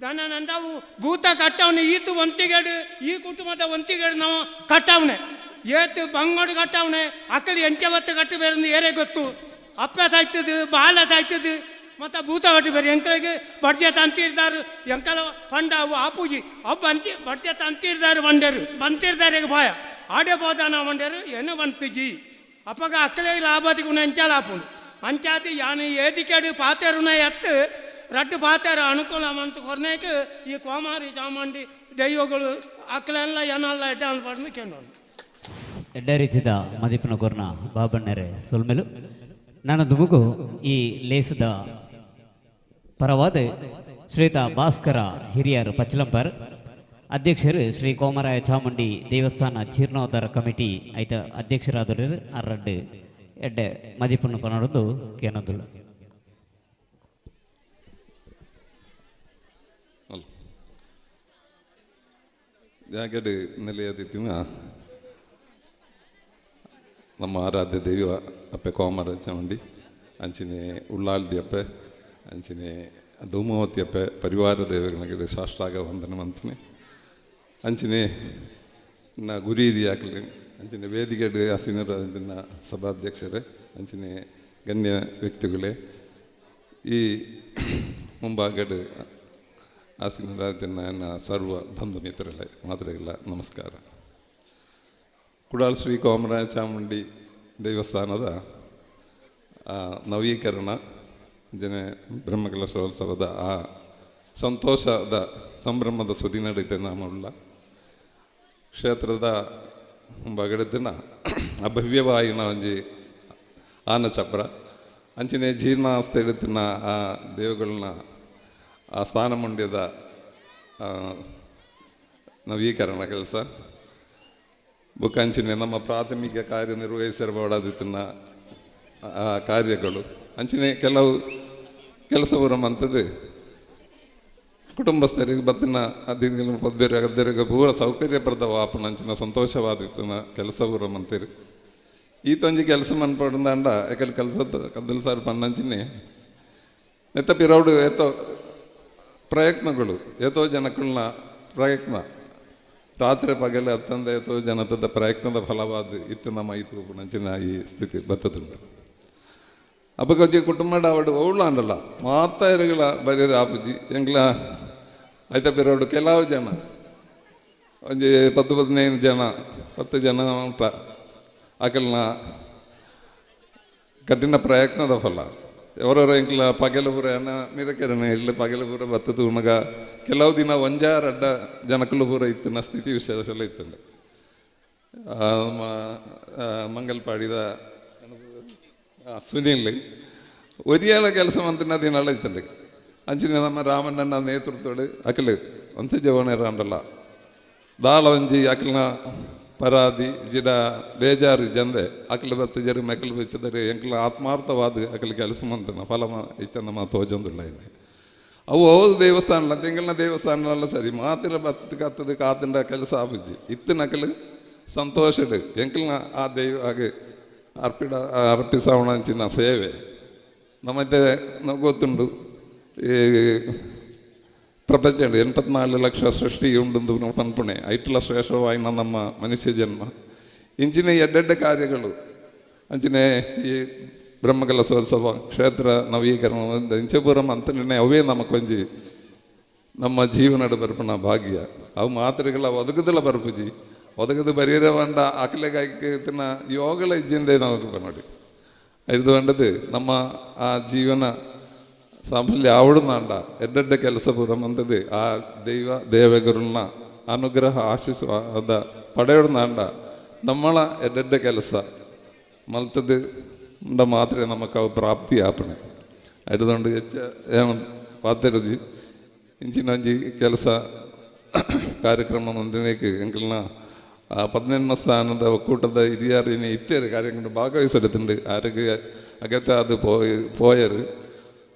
ದನ ನಂದಾವು ಭೂತ ಕಟ್ಟವನೆ ಈತು ಒಂತಿಗೇಡು ಈ ಕುಟುಂಬದ ಒಂತಿಗೇಡು ನಾವು ಕಟ್ಟವನೆ ಏತು ಬಂಗೋಡು ಕಟ್ಟವನೆ ಅಕ್ಕಲು ಎಂಚ ಬತ್ತು ಕಟ್ಟು ಬೇರೆ ಏರೇ ಗೊತ್ತು ಅಪ್ಪ ಸಾಯ್ತದ್ದು ಬಾಲ ಸಾಯ್ತದ್ದು ಮತ್ತು ಭೂತ ಕಟ್ಟಿ ಬೇರೆ ಎಂಕಲಿಗೆ ಬಡ್ಜೆ ತಂತಿರ್ದಾರು ಎಂಕಲ ಪಂಡ ಅವು ಆಪೂಜಿ ಅವು ಬಂತಿ ಬಡ್ಜೆ ತಂತಿರ್ದಾರು ಬಂಡರು ಬಂತಿರ್ದಾರೆ ಭಯ ಆಡೆ పోతాನ వండారు ఎన్న వంతుజಿ ಅಪ್ಪಗ ಅಕ್ಕಲೇ ಲಾಭದಿಗೆ ಎಂಚಾಲ ಆಪುಂಡು ಅಂಚಾತಿ ಯಾನು ಏದಿಕೆಡು ಪಾತೆರುನ ಎತ್ತು ರಡ್ಡು ಪಾತೆರ ಅನುಕೂಲ ಅಂತ ಕೊರ್ನೇಕ್ ಈ ಕೋಮಾರಿ ಚಾಮುಂಡಿ ದೈವಗಳು ಅಕ್ಕಲೆಲ್ಲ ಏನಲ್ಲ ಎಡ್ಡ ಅನ್ಪಡ್ದು ಕೇಳೋಣ. ಎಡ್ಡ ರೀತಿದ ಮದಿಪುನ ಕೊರ್ನ ಬಾಬಣ್ಣರೆ ಸೊಲ್ಮೆಲು. ನನ್ನ ದುಮುಗು ಈ ಲೇಸದ ಪರವಾದ ಶ್ರೀತ ಭಾಸ್ಕರ ಹಿರಿಯರು ಪಚ್ಚಲಂಪರ್ ಅಧ್ಯಕ್ಷರು ಶ್ರೀ ಕೋಮರಾಯ ಚಾಮುಂಡಿ ದೇವಸ್ಥಾನ ಜೀರ್ಣೋದ್ಧಾರ ಕಮಿಟಿ ಐತ ಅಧ್ಯಕ್ಷರಾದರು ಅರಡ್ಡು ಎಡ್ಡೆ ಮದಿಪುನ ಪನಡೊಂದು ಕೇನೊಂದುಳ್ಳ. ಜಾಗಡ್ ನೆಲೆಯದಿತ್ತಿನ ನಮ್ಮ ಆರಾಧ್ಯ ದೇವ ಅಪ್ಪೆ ಕೋಮರ ಚಾಮುಂಡಿ ಅಂಚಿನೆ ಉಳ್ಳಾಲ್ದಿ ಅಪ್ಪೆ ಅಂಚಿನೆ ಧೂಮಾವತಿ ಅಪ್ಪೆ ಪರಿವಾರ ದೇವಗಳಿಗೆ ಸಾಷ್ಟಾಗ ವಂದನೆ ಮಂತ್ನೆ ಅಂಚಿನೆ ನ ಗುರಿ ಹಾಕಲಿ ಅಂಚಿನೆ ವೇದಿಕೆಡ್ ಹಸಿನರ ಅಂಚಿನ ಸಭಾಧ್ಯಕ್ಷರೇ ಅಂಚಿನೆ ಗಣ್ಯ ವ್ಯಕ್ತಿಗಳೇ ಈ ಮುಂಭಾಗಡ್ ಆಸಿನರ ನನ್ನ ಸರ್ವ ಬಂಧು ಮಿತ್ರರೇ ಮಾತ್ರೆಗಳ ನಮಸ್ಕಾರ. ಕುಡಾಲ್ ಶ್ರೀ ಕೋಮರಾಯ ಚಾಮುಂಡಿ ದೇವಸ್ಥಾನದ ನವೀಕರಣ ಜನ ಬ್ರಹ್ಮಕಲಶೋತ್ಸವದ ಆ ಸಂತೋಷದ ಸಂಭ್ರಮದ ಸುದ್ದಿ ನಡೀತೆ ನಾಮುಳ್ಳ ಕ್ಷೇತ್ರದ ಬಗಡದಿನ ಅಭವ್ಯವಾಯಿನ ಒಂಜಿ ಆನ ಚಪ್ರ ಅಂಚಿನೆ ಜೀರ್ಣಾವಸ್ಥೆ ಇಡುತ್ತಿನ ಆ ದೇವಗಳನ್ನ ಆ ಸ್ಥಾನಮಂಡ್ಯದ ನವೀಕರಣ ಕೆಲಸ ಬುಕ್ಕಂಚಿನೆ ನಮ್ಮ ಪ್ರಾಥಮಿಕ ಕಾರ್ಯನಿರ್ವಹಿಸಿರಬಹುದಾದಿತ್ತಿನ ಆ ಕಾರ್ಯಗಳು ಅಂಚಿನೆ ಕೆಲವು ಕೆಲಸ ಬರುವಂಥದ್ದು ಕುಟುಂಬಸ್ಥರಿಗೆ ಬತ್ತಿನ ಅದಿನ ಪೊದ್ದೆರೆ ಅದ್ದೆರೆಗೆ ಪೂರ ಸೌಕರ್ಯಪ್ರದವಾಪುನಂಚಿನ ಸಂತೋಷವಾದಿತ್ತಿನ ಕೆಲಸ ಪೂರ ಮಂತಿರು. ಈತೊಂಜಿ ಕೆಲಸ ಮನ್ಪೊಡುಂದಾಂಡ ಎಕಲ್ ಕೆಲಸ ಕದ್ದಲ್ ಸಾರ್ ಪನ್ನಂಚಿನಿ ನೆತ್ತ ಪಿರೌಡು ಏತೋ ಪ್ರಯತ್ನಗಳು ಏತೋ ಜನಕ್ಕಳ್ನ ಪ್ರಯತ್ನ ರಾತ್ರಿ ಪಗಲು ಅತ್ತಂದ ಏತೋ ಜನತದ ಪ್ರಯತ್ನದ ಫಲವಾದ ಇತ್ತು ನಮ್ಮ ಇತ್ತು ಪುನಂಚಿನ ಈ ಸ್ಥಿತಿ ಬತ್ತದುಂಡು. ಅಪ್ಪకొచ్చి ಕುಟುಂಬ ಅವಡು ಓಳ್ಳಾಂಡಲ್ಲ ಮಾತಾಯರುಗಳ ಬರೀ ಆಪುಜಿ ಎಂಗ್ಲ ಐತ ಪಿರೌಡು ಕೆಲವು ಜನ ಒಂಜಿ 10 15 ಜನ 10 ಜನ ಉಂಟ ಅಕಲ್ನ ಕಠಿಣ ಪ್ರಯತ್ನದ ಫಲ. ಅವರವರ ಎಂಕ್ಲ ಪಗಲಪುರ ನಿರಕೆರನೆ ಇಲ್ಲಿ ಪಗಲಪುರ ಬತ್ತದ ಉಣಗ ಕೆಲವು ದಿನ ಒಂಜಾರಡ್ಡ ಜನಕುಲು ಪೂರ ಇತ್ತಿನ ಸ್ಥಿತಿ ವಿಶೇಷ ಎಲ್ಲ ಇತ್ತಂಡೆ. ಮಂಗಲ್ಪಾಡಿದ ಸುನಿಲ್ ಒರಿಯಾಳ ಕೆಲಸ ಮಂತಿನ ದಿನಾಳ ಇತ್ತಂಡೆ. ಅಂಚಿನ ನಮ್ಮ ರಾಮಣ್ಣನ ನೇತೃತ್ವಡು ಅಕಲು ಒಂತೆ ಜವನೇರಾಂಡಲ್ಲ ದಾಳ ಒಂಜಿ ಅಕಲ್ನ ಪರಾದಿ ಜಿಡ ಬೇಜಾರು ಜಂದೆ ಅಕಲು ಬತ್ತ ಜರು ಮೆಕಲು ಬೆಚ್ಚದರೆ ಎಂಕಲ ಆತ್ಮಾರ್ಥವಾದ ಅಕಲು ಕೆಲಸ ಮಂತನ ಫಲಮ ಇತ್ತ ನಮ್ಮ ತೋಜೊಂದುಳ್ಳ ಇದೆ. ಅವು ಹೌದು ದೇವಸ್ಥಾನ ತಿಂಗಳನ್ನ ದೇವಸ್ಥಾನಲ್ಲ ಸರಿ ಮಾತಿರ ಬತ್ತ ಕತ್ತದ ಕಾತಂಡ ಕೆಲಸ ಆಪುಜಿ ಇತ್ತಿನ ಅಕಲು ಸಂತೋಷಡು ಎಂಕಲ್ನ ಆ ದೈವ ಹಾಗೆ ಅರ್ಪಿಸವಣಂಚಿನ ಸೇವೆ ನಮ್ಮತ್ತೆ ನಮ್ಗೆ ಗೊತ್ತುಂಡು. ಈ ಪ್ರಪಂಚ 84 ಲಕ್ಷ ಸೃಷ್ಟಿ ಉಂಡು ಪನ್ಪುಣೆ ಐಟ್ಲ ಶ್ರೇಷ್ಠವಾಯಿನ ನಮ್ಮ ಮನುಷ್ಯ ಜನ್ಮ. ಇಂಚಿನ ಎಡ್ಡೆಡ್ಡ ಕಾರ್ಯಗಳು ಅಂಚಿನ ಈ ಬ್ರಹ್ಮಕಲಶೋತ್ಸವ ಕ್ಷೇತ್ರ ನವೀಕರಣ ಇಂಚಪುರಂ ಅಂತನೇ ಅವೇ ನಮ್ಮ ಕೊಂಜಿ ನಮ್ಮ ಜೀವನದ ಬರ್ಪಣ ಭಾಗ್ಯ. ಅವು ಮಾತ್ರೆಗಳ ಒದಗದಲ್ಲ ಬರ್ಪುಜಿ ಒದಗದು ಬರೀರ ವಂಡ ಅಕಲೆಗಾಯ್ತಿನ ಯೋಗಲ ಇಜ್ಜಿಂದೆ ನಾವು ನೋಡಿ ಇದು ವಂಡದು ನಮ್ಮ ಆ ಜೀವನ ಸಾಫಲ್ಯ ಆವಡುನಾಂಡ ಎಡ್ಡೆಡ್ಡ ಕೆಲಸ ಪೂರ ಆ ದೈವ ದೇವಗುರುನ ಅನುಗ್ರಹ ಆಶೀರ್ವಾದ ಪಡೆಯೋಡುನಾಂಡ നമ്മള ಎಡ್ಡೆಡ್ಡ ಕೆಲಸ ಮಲ್ತದು ಉಂಡ ಮಾತ್ರ ನಮಕ್ ಅವು ಪ್ರಾಪ್ತಿ ಆಪಣೆ. ಅಡ್ದೊಂಡು ಹೆಚ್ಚ ಏನು ಪಾತೆರುಜಿ ಇಂಚಿನ ಒಂಜಿ ಕೆಲಸ ಕಾರ್ಯಕ್ರಮ ಮುಂದಿನಕ್ಕೆ ಎಂಕಲ್ನ 15 ಸ್ಥಾನದ ಒಕ್ಕೂಟದ ಹಿರಿಯರಿನ ಇತ್ತೇರು ಕಾರ್ಯಕ್ರಮ ಭಾಗವಹಿಸಿಡುತ್ತುಂಡು. ಆರಿಗೆ ಅಗತ್ಯ ಅದು ಪೋಯರು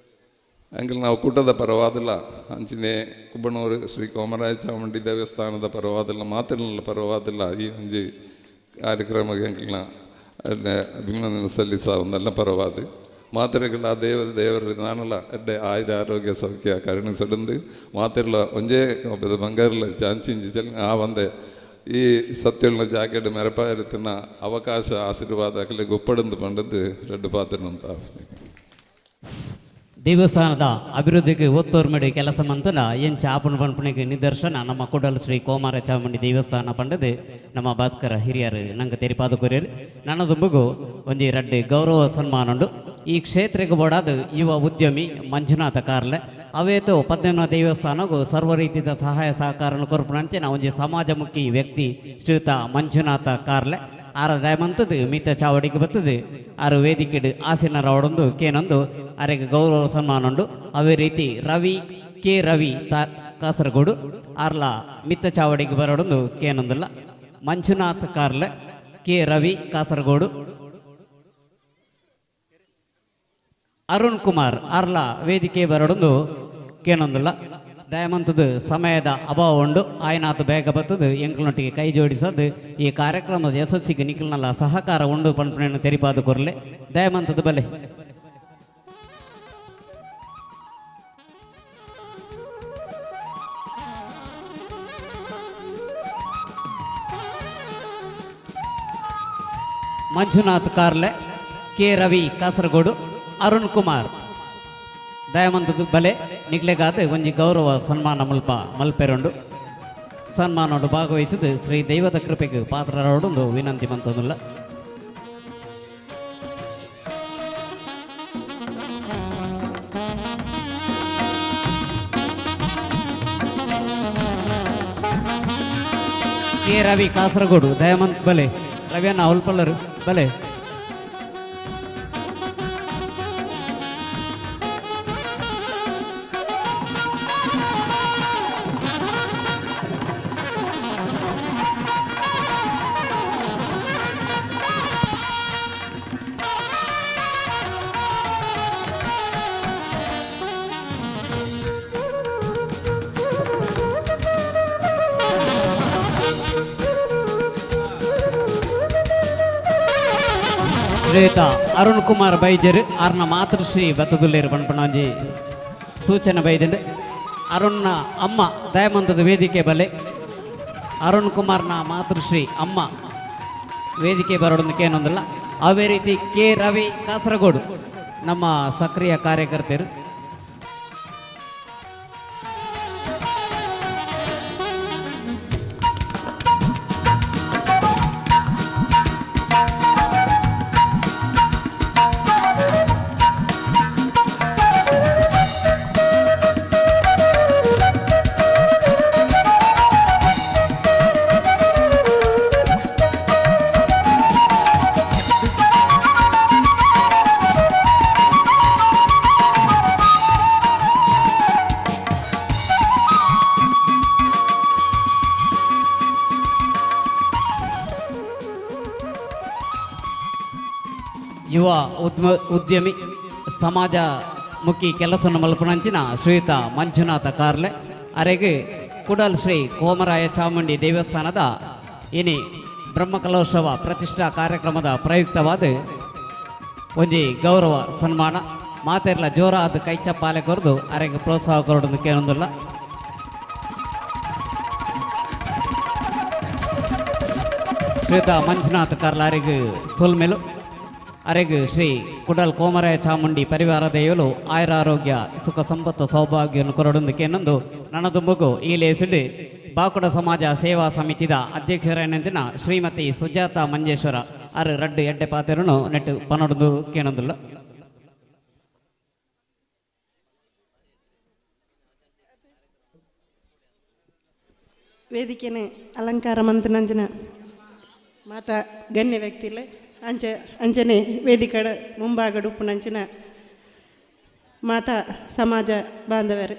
ಅಂಕಲ್ನ ಒಕ್ಕೂಟದ ಪರವಾದಲ್ಲ ಅಂಚಿನೆ ಕುಬ್ಬಣೂರು ಶ್ರೀ ಕೋಮರಾಯ ಚಾಮುಂಡಿ ದೇವಸ್ಥಾನದ ಪರವಾದಲ್ಲ ಮಾತಿನ ಪರವಾದಲ್ಲ ಈ ಒಂಜಿ ಕಾರ್ಯಕ್ರಮಕ್ಕೆ ಅಂಕಲ್ನ ಅಭಿನಂದನೆ ಸಲ್ಲಿಸ ಒಂದೆಲ್ಲ ಪರವಾದ ಮಾತೆರೆಗಳ ದೇವ ದೇವರು ನಾನಲ್ಲ ಎಡ್ಡೆ ಆಯುರ ಆರೋಗ್ಯ ಸೌಖ್ಯ ಕರುಣಿಸಡಂದು ಮಾತೆರ್ಲ ಒಂಜೇ ಬಂಗಾರಲ ಚಾಂಚಿಂಚಿ ಚಲ್ ಆ ಒಂದೇ ಈ ಸತ್ಯಗಳ ಜಾಕೆಟ್ ಮೆರಪಾಯಿರುತ್ತಿನ ಅವಕಾಶ ಆಶೀರ್ವಾದ ಅಕಲಿಗೆ ಒಪ್ಪಡಂದು ಪಂಡದ್ದು ರೆಡ್ಡು ಪಾತ್ರ ಅಂತ. ದೇವಸ್ಥಾನದ ಅಭಿವೃದ್ಧಿಗೆ ಒತ್ತೋರ್ಮಡಿ ಕೆಲಸ ಮಂತನ ಎಂಚ ಆಪಣ ಪನ್ಪುಣಿಗೆ ನಿದರ್ಶನ ನಮ್ಮ ಕುಡಲ್ ಶ್ರೀ ಕೋಮಾರ ಚಾಮುಂಡಿ ದೇವಸ್ಥಾನ ಪಂಡದು ನಮ್ಮ ಭಾಸ್ಕರ ಹಿರಿಯರು ನಂಗೆ ತೆರಿಪಾದ ಕೊರಿಯರು. ನನ್ನದುಂಬುಗು ಒಂಜಿ ರಡ್ಡು ಗೌರವ ಸನ್ಮಾನ ಉಂಡು. ಈ ಕ್ಷೇತ್ರಕ್ಕೆ ಬೋಡಾದ ಯುವ ಉದ್ಯಮಿ ಮಂಜುನಾಥ ಕಾರ್ಲೆ ಅವೇತು ಪದ್ಮನಾಭ ದೇವಸ್ಥಾನಕ್ಕೂ ಸರ್ವ ರೀತಿಯ ಸಹಾಯ ಸಹಕಾರ ಕೊರ್ಪುನಂಚಿನ ಒಂಜಿ ಸಮಾಜಮುಖಿ ವ್ಯಕ್ತಿ ಶ್ರೀಯುತ ಮಂಜುನಾಥ ಕಾರ್ಲೆ ಆರ ದಯಮಂತದ್ದು ಮೀತ ಚಾವಡಿಗೆ ಬರ್ತದೆ ಆರು ವೇದಿಕೆಡು ಆಸೀನರ ಅವಡೊಂದು ಕೇನೊಂದು ಅರೆಗೆ ಗೌರವ ಸನ್ಮಾನ ಉಂಡು. ಅವೇ ರೀತಿ ರವಿ ಕೆ ರವಿ ತಾ ಕಾಸರಗೋಡು ಆರ್ಲ ಮಿತ್ತ ಚಾವಡಿಗೆ ಬರೋಡೊಂದು ಕೇನೊಂದಲ್ಲ. ಮಂಜುನಾಥ್ ಕಾರ್ಲೆ ಕೆ ರವಿ ಕಾಸರಗೋಡು ಅರುಣ್ ಕುಮಾರ್ ಆರ್ಲ ವೇದಿಕೆ ಬರೋಡೊಂದು ಕೇನೊಂದಲ್ಲ. ದಯಮಂತದ್ದು ಸಮಯದ ಅಭಾವ ಉಂಡು ಆಯ್ನಾತು ಬೇಗ ಬರ್ತದೆ ಎಂಕಲ್ನೊಟ್ಟಿಗೆ ಕೈ ಜೋಡಿಸೋದು ಈ ಕಾರ್ಯಕ್ರಮದ ಯಶಸ್ಸಿಗೆ ನಿಖಲ್ನಲ್ಲ ಸಹಕಾರ ಉಂಡು ಪಂಪಣೆಯನ್ನು ತೆರಿಪಾದ ಕೊರಲೆ ದಯಮಂತದ್ದು ಬಲೆ. ಮಂಜುನಾಥ್ ಕಾರ್ಲೆ ಕೆ ರವಿ ಕಾಸರಗೋಡು ಅರುಣ್ ಕುಮಾರ್ ದಯಮಂತದ ಬಲೆ ನಿಗ್ಲೆಗಾದ ಒಂಜಿ ಗೌರವ ಸನ್ಮಾನ ಮುಲ್ಪ ಮಲ್ಪೆರುಂಡು. ಸನ್ಮಾನೋಡು ಭಾಗವಹಿಸಿದ ಶ್ರೀ ದೈವದ ಕೃಪೆಗೆ ಪಾತ್ರರೊಡೊಂದು ವಿನಂತಿ ಮಂತೊಂದುಲ್ಲ. ಕೆ ರವಿ ಕಾಸರಗೋಡು ದಯಮಂತ್ ಬಲೆ ರವಿಯನ್ನ ಉಲ್ಪಲ್ಲರು ಬಲೆ. ಶ್ರೀಯುತ ಅರುಣ್ ಕುಮಾರ್ ಬೈಜರು ಆರ್ನ ಮಾತೃಶ್ರೀ ಬತ್ತದುಲ್ಲೇರು ಪನ್ಪುನ ಒಂಜಿ ಸೂಚನೆ ಬೈದಂಡು. ಅರುಣ್ನ ಅಮ್ಮ ದಯಮಂತದ ವೇದಿಕೆ ಬಲೆ ಅರುಣ್ ಕುಮಾರ್ನ ಮಾತೃಶ್ರೀ ಅಮ್ಮ ವೇದಿಕೆ ಬರೋದಕ್ಕೆ ಏನೊಂದಿಲ್ಲ. ಅದೇ ರೀತಿ ಕೆ ರವಿ ಕಾಸರಗೋಡು ನಮ್ಮ ಸಕ್ರಿಯ ಕಾರ್ಯಕರ್ತರು. ಯುವ ಉದ್ಯಮಿ ಸಮಾಜ ಮುಖಿ ಕೆಲಸವನ್ನು ಮಲ್ಪುನಂಚಿನ ಶ್ರೀಯುತ ಮಂಜುನಾಥ ಕಾರ್ಲೆ ಅರೆಗೆ ಕುಡಲ್ ಶ್ರೀ ಕೋಮರಾಯ ಚಾಮುಂಡಿ ದೇವಸ್ಥಾನದ ಇನಿ ಬ್ರಹ್ಮಕಲೋತ್ಸವ ಪ್ರತಿಷ್ಠಾ ಕಾರ್ಯಕ್ರಮದ ಪ್ರಯುಕ್ತವಾದ ಒಂಜಿ ಗೌರವ ಸನ್ಮಾನ ಮಾತೆರ್ಲ ಜೋರಾದ ಕೈಚಪ್ಪಾಲೆ ಕೊರದು ಅರೆಗೆ ಪ್ರೋತ್ಸಾಹ ಕೊರಡೋದಕ್ಕೆ ಏನೊಂದಿಲ್ಲ. ಶ್ರೀಯುತ ಮಂಜುನಾಥ ಕಾರ್ಲ ಅರೆಗೆ ಸೊಲ್ಮೆಲು ಅರೆಗ್ ಶ್ರೀ ಕುಡಲ್ ಕೋಮರಾಯ ಚಾಮುಂಡಿ ಪರಿವಾರ ದೇವಲು ಆಯುರಾರೋಗ್ಯ ಸುಖ ಸಂಪತ್ತು ಸೌಭಾಗ್ಯವನ್ನು ಕೊರಡೊಂದಕ್ಕೆ ಏನೊಂದು ನನ್ನದು ಮಗು ಈ ಲೇಸಿಡು ಬಾಕುಡ ಸಮಾಜ ಸೇವಾ ಸಮಿತಿದ ಅಧ್ಯಕ್ಷರೇನಂತಿನ ಶ್ರೀಮತಿ ಸುಜಾತ ಮಂಜೇಶ್ವರ ಅರು ರಡ್ಡು ಎಡ್ಡೆ ಪಾತೆರನು ನೆಟ್ಟು ಪನೊಡದು ಕೇಣೊಂದುಲ್ಲ. ವೇದಿಕೆನೆ ಅಲಂಕಾರ ಮಂತನಂಜನ ಮಾತಾ ಗಣ್ಯ ವ್ಯಕ್ತಿಲೆ ಅಂಚೆ ಅಂಚನೆ ವೇದಿಕಡ ಮುಂಭಾಗಡು ಉಪ್ಪುನಂಚಿನ ಮಾತಾ ಸಮಾಜ ಬಾಂಧವರು.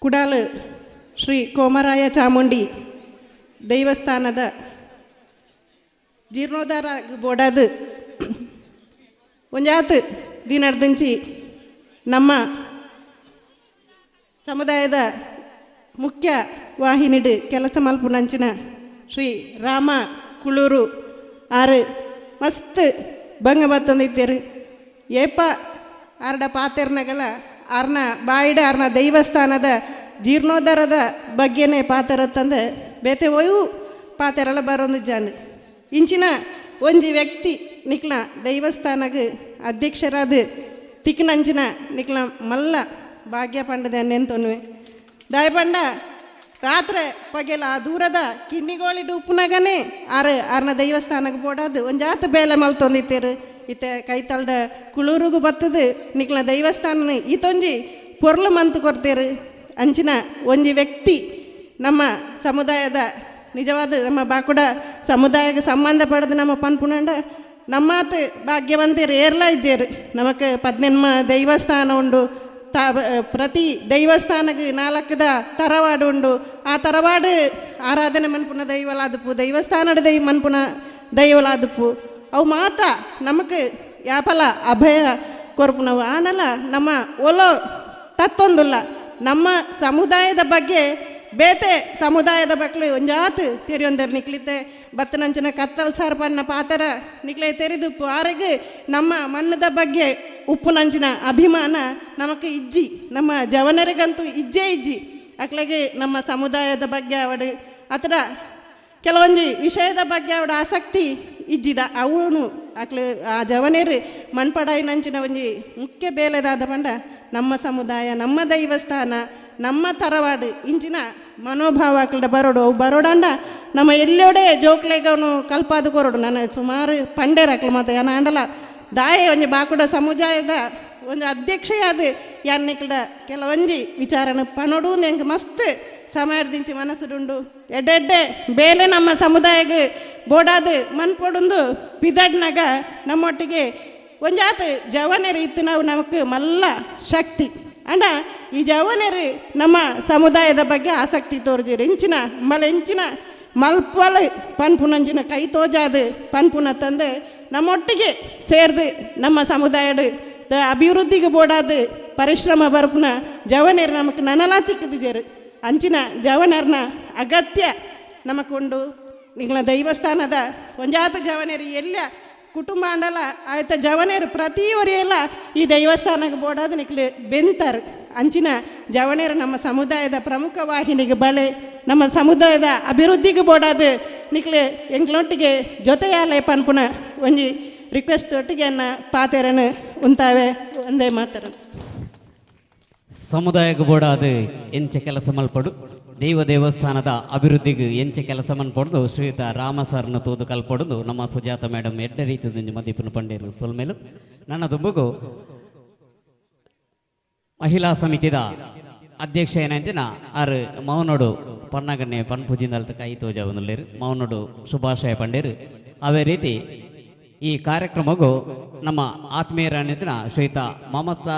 ಕುಡಾಲು ಶ್ರೀ ಕೋಮರಾಯ ಚಾಮುಂಡಿ ದೇವಸ್ಥಾನದ ಜೀರ್ಣೋದ್ಧಾರ ಬೋಡಾದು ಒಂಜಾತು ದಿನರ್ದಿಂಚಿ ನಮ್ಮ ಸಮುದಾಯದ ಮುಖ್ಯ ವಾಹಿನಿಡು ಕೆಲಸ ಮಲ್ಪುನಂಚಿನ ಶ್ರೀ ರಾಮ ಕುಳೂರು ಆರು ಮಸ್ತ್ ಭಂಗ ಬತ್ತೊಂದಿದ್ದೇರು. ಏಪ ಆರ್ಡ ಪಾತೆರ್ನಗಳ ಆರ್ನ ಬಾಯಿಡ ಆರ್ನ ದೇವಸ್ಥಾನದ ಜೀರ್ಣೋದ್ಧಾರದ ಬಗ್ಗೆನೇ ಪಾತೆರತ್ತಂದೆ ಬೇತೆ ಒಯ್ವು ಪಾತೆರಲ್ಲ ಬರೋದು ಜಾನು. ಇಂಚಿನ ಒಂಜಿ ವ್ಯಕ್ತಿ ನಿಕ್ಲ ದೇವಸ್ಥಾನಗೆ ಅಧ್ಯಕ್ಷರಾದ ತಿಕ್ನಂಚಿನ ನಿಕ್ಲ ಮಲ್ಲ ಭಾಗ್ಯ ಪಂಡದ ನೆಂತೊನ್ವೆ ದಾಯಪಂಡ ರಾತ್ರಿ ಪಗೆಲ ಆ ದೂರದ ಕಿನ್ನಿಗೋಳಿ ಉಪ್ಪುನಗನೇ ಆರು ಆರ್ನ ದೇವಸ್ಥಾನಕ್ಕೆ ಬೋಡಾದು ಒಂಜಾತ ಬೇಲೆ ಮಲ್ತೊಂದಿತ್ತೇರು. ಇತ್ತೆ ಕೈತಲ್ದ ಕುಳೂರುಗು ಬತ್ತದು ನಿಕ್ಲ ದೇವಸ್ಥಾನ ಈತೊಂಜಿ ಪೊರ್ಲು ಮಂತು ಕೊಡ್ತೇರು. ಅಂಚಿನ ಒಂಜಿ ವ್ಯಕ್ತಿ ನಮ್ಮ ಸಮುದಾಯದ ನಿಜವಾದ ನಮ್ಮ ಬಾಕುಡ ಸಮುದಾಯಕ್ಕೆ ಸಂಬಂಧಪಡದು ನಮ್ಮ ಪನ್ಪುನಂಡ ನಮ್ಮಾತು ಭಾಗ್ಯವಂತರು ಏರ್ಲ ಇದ್ದೇರು. ನಮಕ್ ಪದ್ನೆನ್ಮ ದೇವಸ್ಥಾನ ಉಂಡು, ಪ್ರತಿ ದೇವಸ್ಥಾನಕ್ಕೆ ನಾಲ್ಕದ ತರವಾಡು ಉಂಡು. ಆ ತರವಾಡು ಆರಾಧನೆ ಮನ್ಪುನ ದೈವಲಾದುಪ್ಪು, ದೇವಸ್ಥಾನದ ದೈವ ಮನ್ಪುನ ದೈವಲಾದುಪ್ಪು ಅವು ಮಾತ ನಮಕ್ ಯಾಪಲ ಅಭಯ ಕೊರ್ಪುನವು. ಆನಲ ನಮ್ಮ ಒಲೋ ತತ್ತೊಂದುಲ್ಲ ನಮ್ಮ ಸಮುದಾಯದ ಬಗ್ಗೆ ಬೇತೆ ಸಮುದಾಯದ ಬಕ್ಲು ಒಂಜಾತು ತೆರಿಯೊಂದರ್ ನಿಕ್ಲಿತೆ ಬತ್ತನಂಚಿನ ಕತ್ತಲ್ ಸಾರ್ಪಣ್ಣ ಪಾತರ ನಿಕ್ಲೆ ತೆರಿದುಪ್ಪು. ಆರೆಗೆ ನಮ್ಮ ಮಣ್ಣದ ಬಗ್ಗೆ ಉಪ್ಪುನಂಚಿನ ಅಭಿಮಾನ ನಮಕ್ ಇಜ್ಜಿ, ನಮ್ಮ ಜವನರಿಗಂತೂ ಇಜ್ಜೇ ಇಜ್ಜಿ. ಅಕ್ಲೆಗೆ ನಮ್ಮ ಸಮುದಾಯದ ಬಗ್ಗೆ ಅವಡು ಅಥವಾ ಕೆಲವೊಂದು ವಿಷಯದ ಬಗ್ಗೆ ಅವಡ ಆಸಕ್ತಿ ಇಜ್ಜಿದ ಅವನು ಅಕ್ಲೆ ಆ ಜವನೇರು ಮಣ್ಪಡಾಯಿನಂಚಿನ ಒಂಜಿ ಮುಖ್ಯ ಬೇಲೆದಾದ ಪಂಡ ನಮ್ಮ ಸಮುದಾಯ ನಮ್ಮ ದೈವಸ್ಥಾನ ನಮ್ಮ ತರವಾಡು ಇಂಚಿನ ಮನೋಭಾವ ಅಕ್ಲಡ ಬರೋಡು. ಅವು ಬರೋಡಂಡ ನಮ್ಮ ಎಲ್ಲೋಡೆ ಜೋಕ್ಲೆಗವನು ಕಲ್ಪಾದು ಕೊರಡು. ನಾನು ಸುಮಾರು ಪಂಡೇರು ಅಕ್ಲು ಮತ್ತು ಏನ ಆಂಡಲ ದಾಯೆ ಒಂಜಿ ಬಾಕುಡ ಸಮುದಾಯದ ಒಂದು ಅಧ್ಯಕ್ಷೆಯಾದ ಯಾನ್ನಿಕ್ಲಡ ಕೆಲವೊಂಜಿ ವಿಚಾರನ ಪನೊಡು ಎಂಕ್ ಮಸ್ತ್ ಸಮಯದಿಂಚಿ ಮನಸ್ಸುಡುಂಡು. ಎಡ್ಡೆಡ್ಡೆ ಬೇಲೆ ನಮ್ಮ ಸಮುದಾಯಕ್ಕೆ ಬೋಡಾದು ಮನ್ಪೊಡುಂದು ಪಿದಡ್ನಾಗ ನಮ್ಮೊಟ್ಟಿಗೆ ಒಂಜಾತ ಜವನರು ಇತ್ತು ನಾವು ನಮಕ್ ಮಲ್ಲ ಶಕ್ತಿ. ಅಂಡ ಈ ಜವನರು ನಮ್ಮ ಸಮುದಾಯದ ಬಗ್ಗೆ ಆಸಕ್ತಿ ತೋರ್ಜಿರು. ಇಂಚಿನ ಮಲ ಇಂಚಿನ ಮಲ್ಪಲ ಪನ್ಪುನಂಚಿನ ಕೈ ತೋಜಾದು ಪನ್ಪುನ ತಂದು ನಮ್ಮೊಟ್ಟಿಗೆ ಸೇರ್ದು ನಮ್ಮ ಸಮುದಾಯದ ಅಭಿವೃದ್ಧಿಗೆ ಬೋಡಾದು ಪರಿಶ್ರಮ ಬರ್ಪುನ ಜವನರು ನಮಕ್ ನನಲಾ ತಿಕ್ಕದಿಜರು. ಅಂಚಿನ ಜವನರ್ನ ಅಗತ್ಯ ನಮಕುಂಡು. ನಿಗಳ ದೈವಸ್ಥಾನದ ಒಂಜಾತ ಜವನರು ಎಲ್ಲ ಕುಟುಂಬ ಆಂಡಲ ಆಯ್ತ ಜವನೇರು ಪ್ರತಿಯೊರಿಯೆಲ್ಲ ಈ ದೇವಸ್ಥಾನಕ್ಕೆ ಬೋಡಾದ ನಿಕ್ಲು ಬೆಂತಾರು. ಅಂಚಿನ ಜವನೇರು ನಮ್ಮ ಸಮುದಾಯದ ಪ್ರಮುಖ ವಾಹಿನಿಗೆ ಬಳೆ ನಮ್ಮ ಸಮುದಾಯದ ಅಭಿವೃದ್ಧಿಗೆ ಬೋಡಾದ ನಿಕ್ಲು ಎಂಕ್ಲೊಟ್ಟಿಗೆ ಜೊತೆಯಾಲೆ ಪನ್ಪುನ ಒಂಜಿ ರಿಕ್ವೆಸ್ಟ್ ಒಟ್ಟಿಗೆ ಅನ್ನ ಪಾತೆರನು ಉಂತಾವೆ ಒಂದೇ ಮಾತರ. ಸಮುದಾಯಕ್ಕೆ ಬೋಡಾದ ಎಂಚ ಕೆಲಸ ಮಲ್ಪಡು ದೈವ ದೇವಸ್ಥಾನದ ಅಭಿವೃದ್ಧಿಗೆ ಎಂಚ ಕೆಲಸ ಮನ್ಪೊಡ್ದು ಶ್ರೀಯುತ ರಾಮ ಸರ್ನ ತೋದು ಕಲ್ಪೊಡ್ದು ನಮ್ಮ ಸುಜಾತ ಮೇಡಮ್ ಎಡ್ಡ ರೀತಿಯ ಮದಿಪುನ ಪಂಡೇರು ಸೊಲ್ಮೇಲು. ನನ್ನ ದುಂಬುಗು ಮಹಿಳಾ ಸಮಿತಿದ ಅಧ್ಯಕ್ಷ ಏನಂತಿನ ಆರು ಮೌನೋಡು ಪನ್ನಗಣ್ಣೆ ಪನ್ಪುಜಿಂದಲ್ತ ಕೈ ತೋಜವನುಲ್ಲೇರು ಮೌನೋಡು ಶುಭಾಶಯ ಪಂಡೇರು. ಅದೇ ರೀತಿ ಈ ಕಾರ್ಯಕ್ರಮಗೂ ನಮ್ಮ ಆತ್ಮೀಯರನಿದ್ನ ಶ್ರೀಯುತ ಮಮತಾ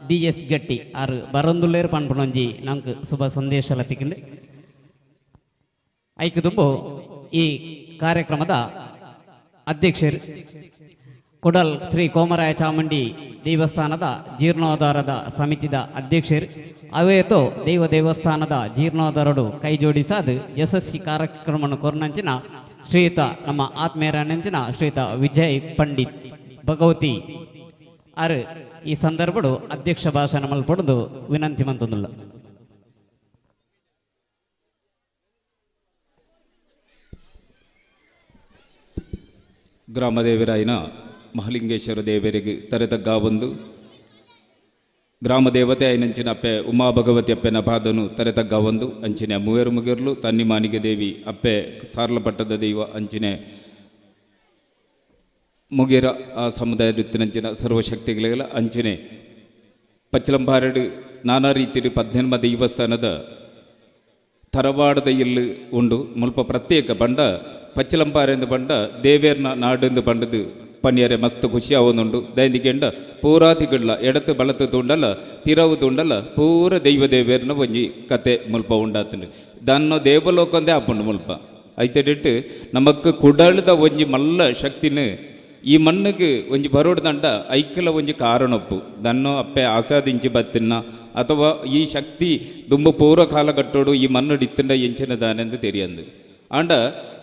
ಡಿ ಎಸ್ ಗಟ್ಟಿ ಆರು ಬರೊಂದುಲ್ಲೇರು ಪನ್ಪುನೊಂಜಿ ನಮ್ಗೆ ಶುಭ ಸಂದೇಶ ಲತಿಕ್ಕಿಂಡು. ಐಕು ತುಂಬು ಈ ಕಾರ್ಯಕ್ರಮದ ಅಧ್ಯಕ್ಷರು ಕೊಡಲ್ ಶ್ರೀ ಕೋಮರಾಯ ಚಾಮುಂಡಿ ದೇವಸ್ಥಾನದ ಜೀರ್ಣೋದ್ಧಾರದ ಸಮಿತಿದ ಅಧ್ಯಕ್ಷರು ಅವೇತೋ ದೈವ ದೇವಸ್ಥಾನದ ಜೀರ್ಣೋದ್ಧಾರಡು ಕೈ ಜೋಡಿಸಾದು ಯಶಸ್ವಿ ಕಾರ್ಯಕ್ರಮವನ್ನು ಕೊರ್ನಂಚಿನ ಶ್ರೀಯುತ ನಮ್ಮ ಆತ್ಮೀಯರನಂಚಿನ ಶ್ರೀಯುತ ವಿಜಯ್ ಪಂಡಿತ್ ಭಗವತಿ ಆರು ಈ ಸಂದರ್ಭಡು ಅಧ್ಯಕ್ಷ ಭಾಷಣ ಮಲ್ಪೊಡದು ವಿನಂತಿ ಮಂತೊಂದುಲ್ಲ. ಗ್ರಾಮದೇವರಾಯನ ಮಹಲಿಂಗೇಶ್ವರ ದೇವರಿಗೆ ತರೆತಗ್ಗಾವೊಂದು ಗ್ರಾಮ ದೇವತೆ ಐನಂಚಿನ ಅಪ್ಪೆ ಉಮಾ ಭಗವತಿ ಅಪ್ಪೆನ ಪಾದನು ತರೆತಗ್ಗಾವೊಂದು ಅಂಚಿನ ಮೂವೇರು ಮುಗಿರ್ಲು ತನ್ನಿಮಾನಿಗೆ ದೇವಿ ಅಪ್ಪೆ ಸಾರ್ಲಪಟ್ಟದ ದೈವ ಅಂಚಿನೆ ಮುಗೇರ ಆ ಸಮುದಾಯದ ಇತ್ತಿನಂಚಿನ ಸರ್ವಶಕ್ತಿಗಳಿಗೆಲ್ಲ ಅಂಚಿನೆ ಪಚ್ಚಲಂಬಾರಡು ನಾನಾ ರೀತಿಯ ಪದ್ನೆನ್ಮ ದೇವಸ್ಥಾನದ ತರವಾಡದ ಇಲ್ಲು ಉಂಡು ಮುಲ್ಪ ಪ್ರತ್ಯೇಕ ಬಂಡ ಪಚ್ಚಲಂಬಾರೆಂದು ಬಂಡ ದೇವೇರ್ನ ನಾಡೆಂದು ಬಂಡದು ಪನ್ನಿಯರೆ ಮಸ್ತ್ ಖುಷಿ ಆವೊಂದುಂಡು. ದೈಂದಿಗೆಂಡ ಪೂರಾತಿಗಳ್ಲ ಎಡತು ಬಳತು ತೂಂಡಲ ಪಿರವು ತೂಂಡಲ ಪೂರ ದೈವ ದೇವೇರ್ನ ಒಂಜಿ ಕತೆ ಮುಲ್ಪ ಉಂಡಾತುಂಡು. ದನ್ನು ದೇವಲೋಕಂದೇ ಆಪುಂಡು ಮುಲ್ಪ ಐತೆಡಿಟ್ಟು ನಮಕ್ ಕುಡಳದ ಒಂಜಿ ಮಲ್ಲ ಶಕ್ತಿನ ಈ ಮಣ್ಣಿಗೆ ಒಂಜಿ ಬರೋಡ್ದಂಡ ಐಕ್ಯಲ ಒಂಜಿ ಕಾರಣೊಪ್ಪು ದನ್ನು ಅಪ್ಪೆ ಆಸಾದಿಂಚಿ ಬತ್ತಿನ ಅಥವಾ ಈ ಶಕ್ತಿ ದುಂಬು ಪೂರ್ವ ಕಾಲಘಟ್ಟೋಡು ಈ ಮಣ್ಣು ಡಿತ್ತಂಡ ಎಂಚಿನ ದಾನೆಂದು ತೆರಿಯಂದು. ಆಂಡ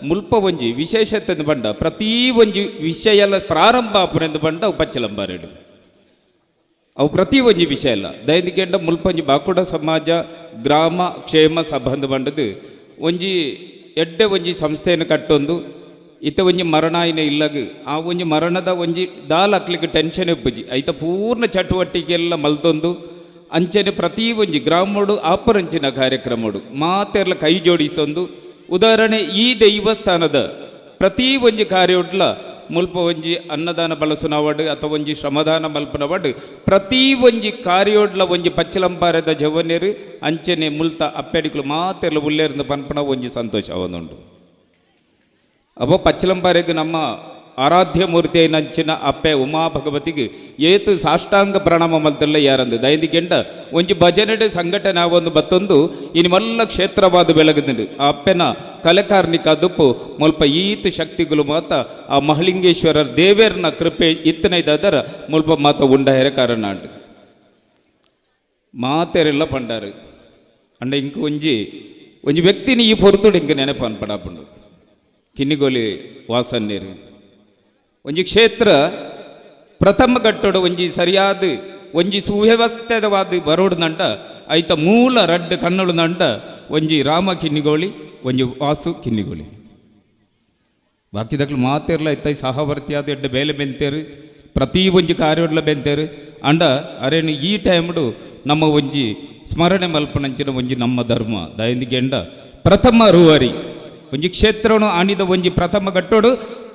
ಮುಲ್ಪ ಒಂಜಿ ವಿಶೇಷತೆ ಬಂಡ ಪ್ರತಿ ಒಂಜಿ ವಿಷಯ ಪ್ರಾರಂಭ ಆಪುನೆಂದು ಬಂಡ ಅವು ಪಚ್ಚಲಂಬಾರೆಡು ಅವು ಪ್ರತಿ ಒಂಜಿ ವಿಷಯ ಅಲ್ಲ. ದೈನಿಕೆಂಡ ಮುಲ್ಪಂಜಿ ಬಾಕುಡ ಸಮಾಜ ಗ್ರಾಮ ಕ್ಷೇಮ ಸಭಂದು ಬಂಡದು ಒಂಜಿ ಎಡ್ಡೆ ಒಂಜಿ ಸಂಸ್ಥೆಯನ್ನು ಕಟ್ಟೊಂದು ಇತ್ತ ಒಂಜಿ ಮರಣಾಯಿನ ಇಲ್ಲಗ ಆ ಒಂಜಿ ಮರಣದ ಒಂಜಿ ದಾಲ್ ಹಾಕ್ಲಿಕ್ಕೆ ಟೆನ್ಷನ್ ಇಪ್ಪುಜಿ ಐತ ಪೂರ್ಣ ಚಟುವಟಿಕೆಲ್ಲ ಮಲ್ತೊಂದು ಅಂಚನೆ ಪ್ರತಿ ಒಂಜಿ ಗ್ರಾಮೋಡು ಆಪರಂಚಿನ ಕಾರ್ಯಕ್ರಮೋಡು ಮಾತೆರ್ಲ ಕೈ ಜೋಡಿಸೊಂದು. ಉದಾಹರಣೆ ಈ ದೈವಸ್ಥಾನದ ಪ್ರತಿ ಒಂಜಿ ಕಾರ್ಯೋಡ್ಲ ಮುಲ್ಪ ಒಂಜಿ ಅನ್ನದಾನ ಬಳಸುನವಾಡು ಅಥವಾ ಒಂಜಿ ಶ್ರಮದಾನ ಮಲ್ಪನವಾಡು ಪ್ರತಿ ಒಂಜಿ ಕಾರ್ಯೋಡ್ಲ ಒಂಜಿ ಪಚ್ಚಲಂಪಾರದ ಜವನೇರು ಅಂಚನೆ ಮುಲ್ತ ಅಪ್ಪೆಡಿಕಲು ಮಾತೆರ್ಲ ಉಲ್ಲೇರ್ದು ಪನ್ಪನ ಒಂಜಿ ಸಂತೋಷ ಅವನುಂಡು. ಅಪ್ಪ ಪಚ್ಚಲಂಬಾರೆಗೆ ನಮ್ಮ ಆರಾಧ್ಯ ಮೂರ್ತಿ ನಂಚಿನ ಅಪ್ಪೆ ಉಮಾ ಭಗವತಿಗೆ ಏತು ಸಾಷ್ಟಾಂಗ ಪ್ರಣಾಮ ಮಲ್ತಲ್ಲ ಯಾರಂದು ದೈಂದಿಗೆಂಡ ಒಂಜಿ ಭಜನೆಡೆ ಸಂಘಟನೆ ಒಂದು ಬತ್ತೊಂದು ಇನಿ ಮಲ್ಲ ಕ್ಷೇತ್ರವಾದ ಬೆಳಗುದುಂಡು. ಆ ಅಪ್ಪೆನ ಕಲೆಕಾರ್ನಿಕ ದುಪ್ಪು ಮುಲ್ಪ ಈತು ಶಕ್ತಿಗಳು ಮಾತ ಆ ಮಹಲಿಂಗೇಶ್ವರರ್ ದೇವೇರ್ನ ಕೃಪೆ ಇತ್ತನೈದಾದರ ಮುಲ್ಪ ಮಾತ ಉಂಡಹೆರೆ ಕಾರಣ ಮಾತೆರೆಲ್ಲ ಪಂಡಾರು. ಅಂಡ ಇಂಕ ಒಂಜಿ ಒಂಜಿ ವ್ಯಕ್ತಿನಿ ಈ ಪೊರ್ತುಡು ಇಂಕ ನೆನಪು ಅನ್ಪಡಾಪುಂಡು ಕಿನ್ನಿಗೋಲಿ ವಾಸನ್ನೇರು ಒಂಜಿ ಕ್ಷೇತ್ರ ಪ್ರಥಮ ಘಟ್ಟೋಡು ಒಂಜಿ ಸರಿಯಾದ ಒಂಜಿ ಸುವ್ಯವಸ್ಥಿತವಾದ ಬರೋಡು ನಂಡ ಐತ ಮೂಲ ರಡ್ಡು ಕಣ್ಣಳು ನಂಡ ಒಂಜಿ ರಾಮ ಕಿನ್ನಿಗೋಳಿ ಒಂಜಿ ವಾಸು ಕಿನ್ನಿಗೋಳಿ ಬಾಕಿದಕ್ಲು ಮಾತಿರ್ಲ ಐತ ಸಹವರ್ತಿಯಾದ ಎಡ್ಡೆ ಬೇಲೆ ಬೆಂತೇರು ಪ್ರತಿ ಒಂಜಿ ಕಾರ್ಯೋಡ್ಲ ಬೆಂತೇರು. ಅಂಡ ಅರೇನು ಈ ಟೈಮ್ಡು ನಮ್ಮ ಒಂಜಿ ಸ್ಮರಣೆ ಮಲ್ಪನಂಚಿನ ಒಂಜಿ ನಮ್ಮ ಧರ್ಮ ದೈಂದಿಗೆಂಡ ಪ್ರಥಮ ರೂವರಿ ಒಂಜಿ ಕ್ಷೇತ್ರನು ಆಣಿದ ಒಂಜಿ ಪ್ರಥಮ ಘಟ್ಟೋಡು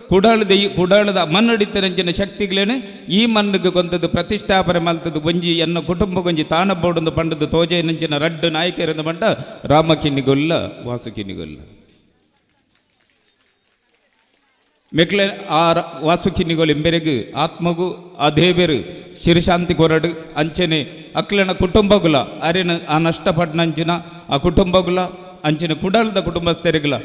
ಕುಡಾಳದ ಕುಡಾಳದ ಮಣ್ಣಡಿತನಂಚಿನ ಶಕ್ತಿಗಳೇನು ಈ ಮಣ್ಣಿಗೆ ಕೊಂದದ್ದು ಪ್ರತಿಷ್ಠಾಪನೆ ಮಲ್ತದ್ದು ಒಂಜಿ ಎನ್ನ ಕುಟುಂಬ ಒಂಜಿ ತಾಣ ಬೋಡೊಂದು ಪಂಡದ್ದು ತೋಜೆನಂಚಿನ ರಡ್ಡು ನಾಯಕರಿಂದ ಬಂಡ ರಾಮ ಕಿನ್ನಿಗೊಲ್ಲ ವಾಸು ಕಿನ್ನಿಗೊಲ್ಲ ಮೆಕ್ಲೆ ಆ ವಾಸು ಕಿನ್ನಿಗೊಲ್ ಎಂಬೆರೆಗು ಆತ್ಮಗು ಆ ದೇವೆರು ಶಿರಶಾಂತಿ ಕೊರಡು ಅಂಚನೆ ಅಕ್ಲೆನ ಕುಟುಂಬಗುಲ ಅರೇನು ಆ ನಷ್ಟಪಟ್ಟನಂಚಿನ ಆ ಕುಟುಂಬಗುಲ ಅಂಚಿನ ಕುಡಲ್ದ ಕುಟುಂಬಸ್ಥರಿಗಲ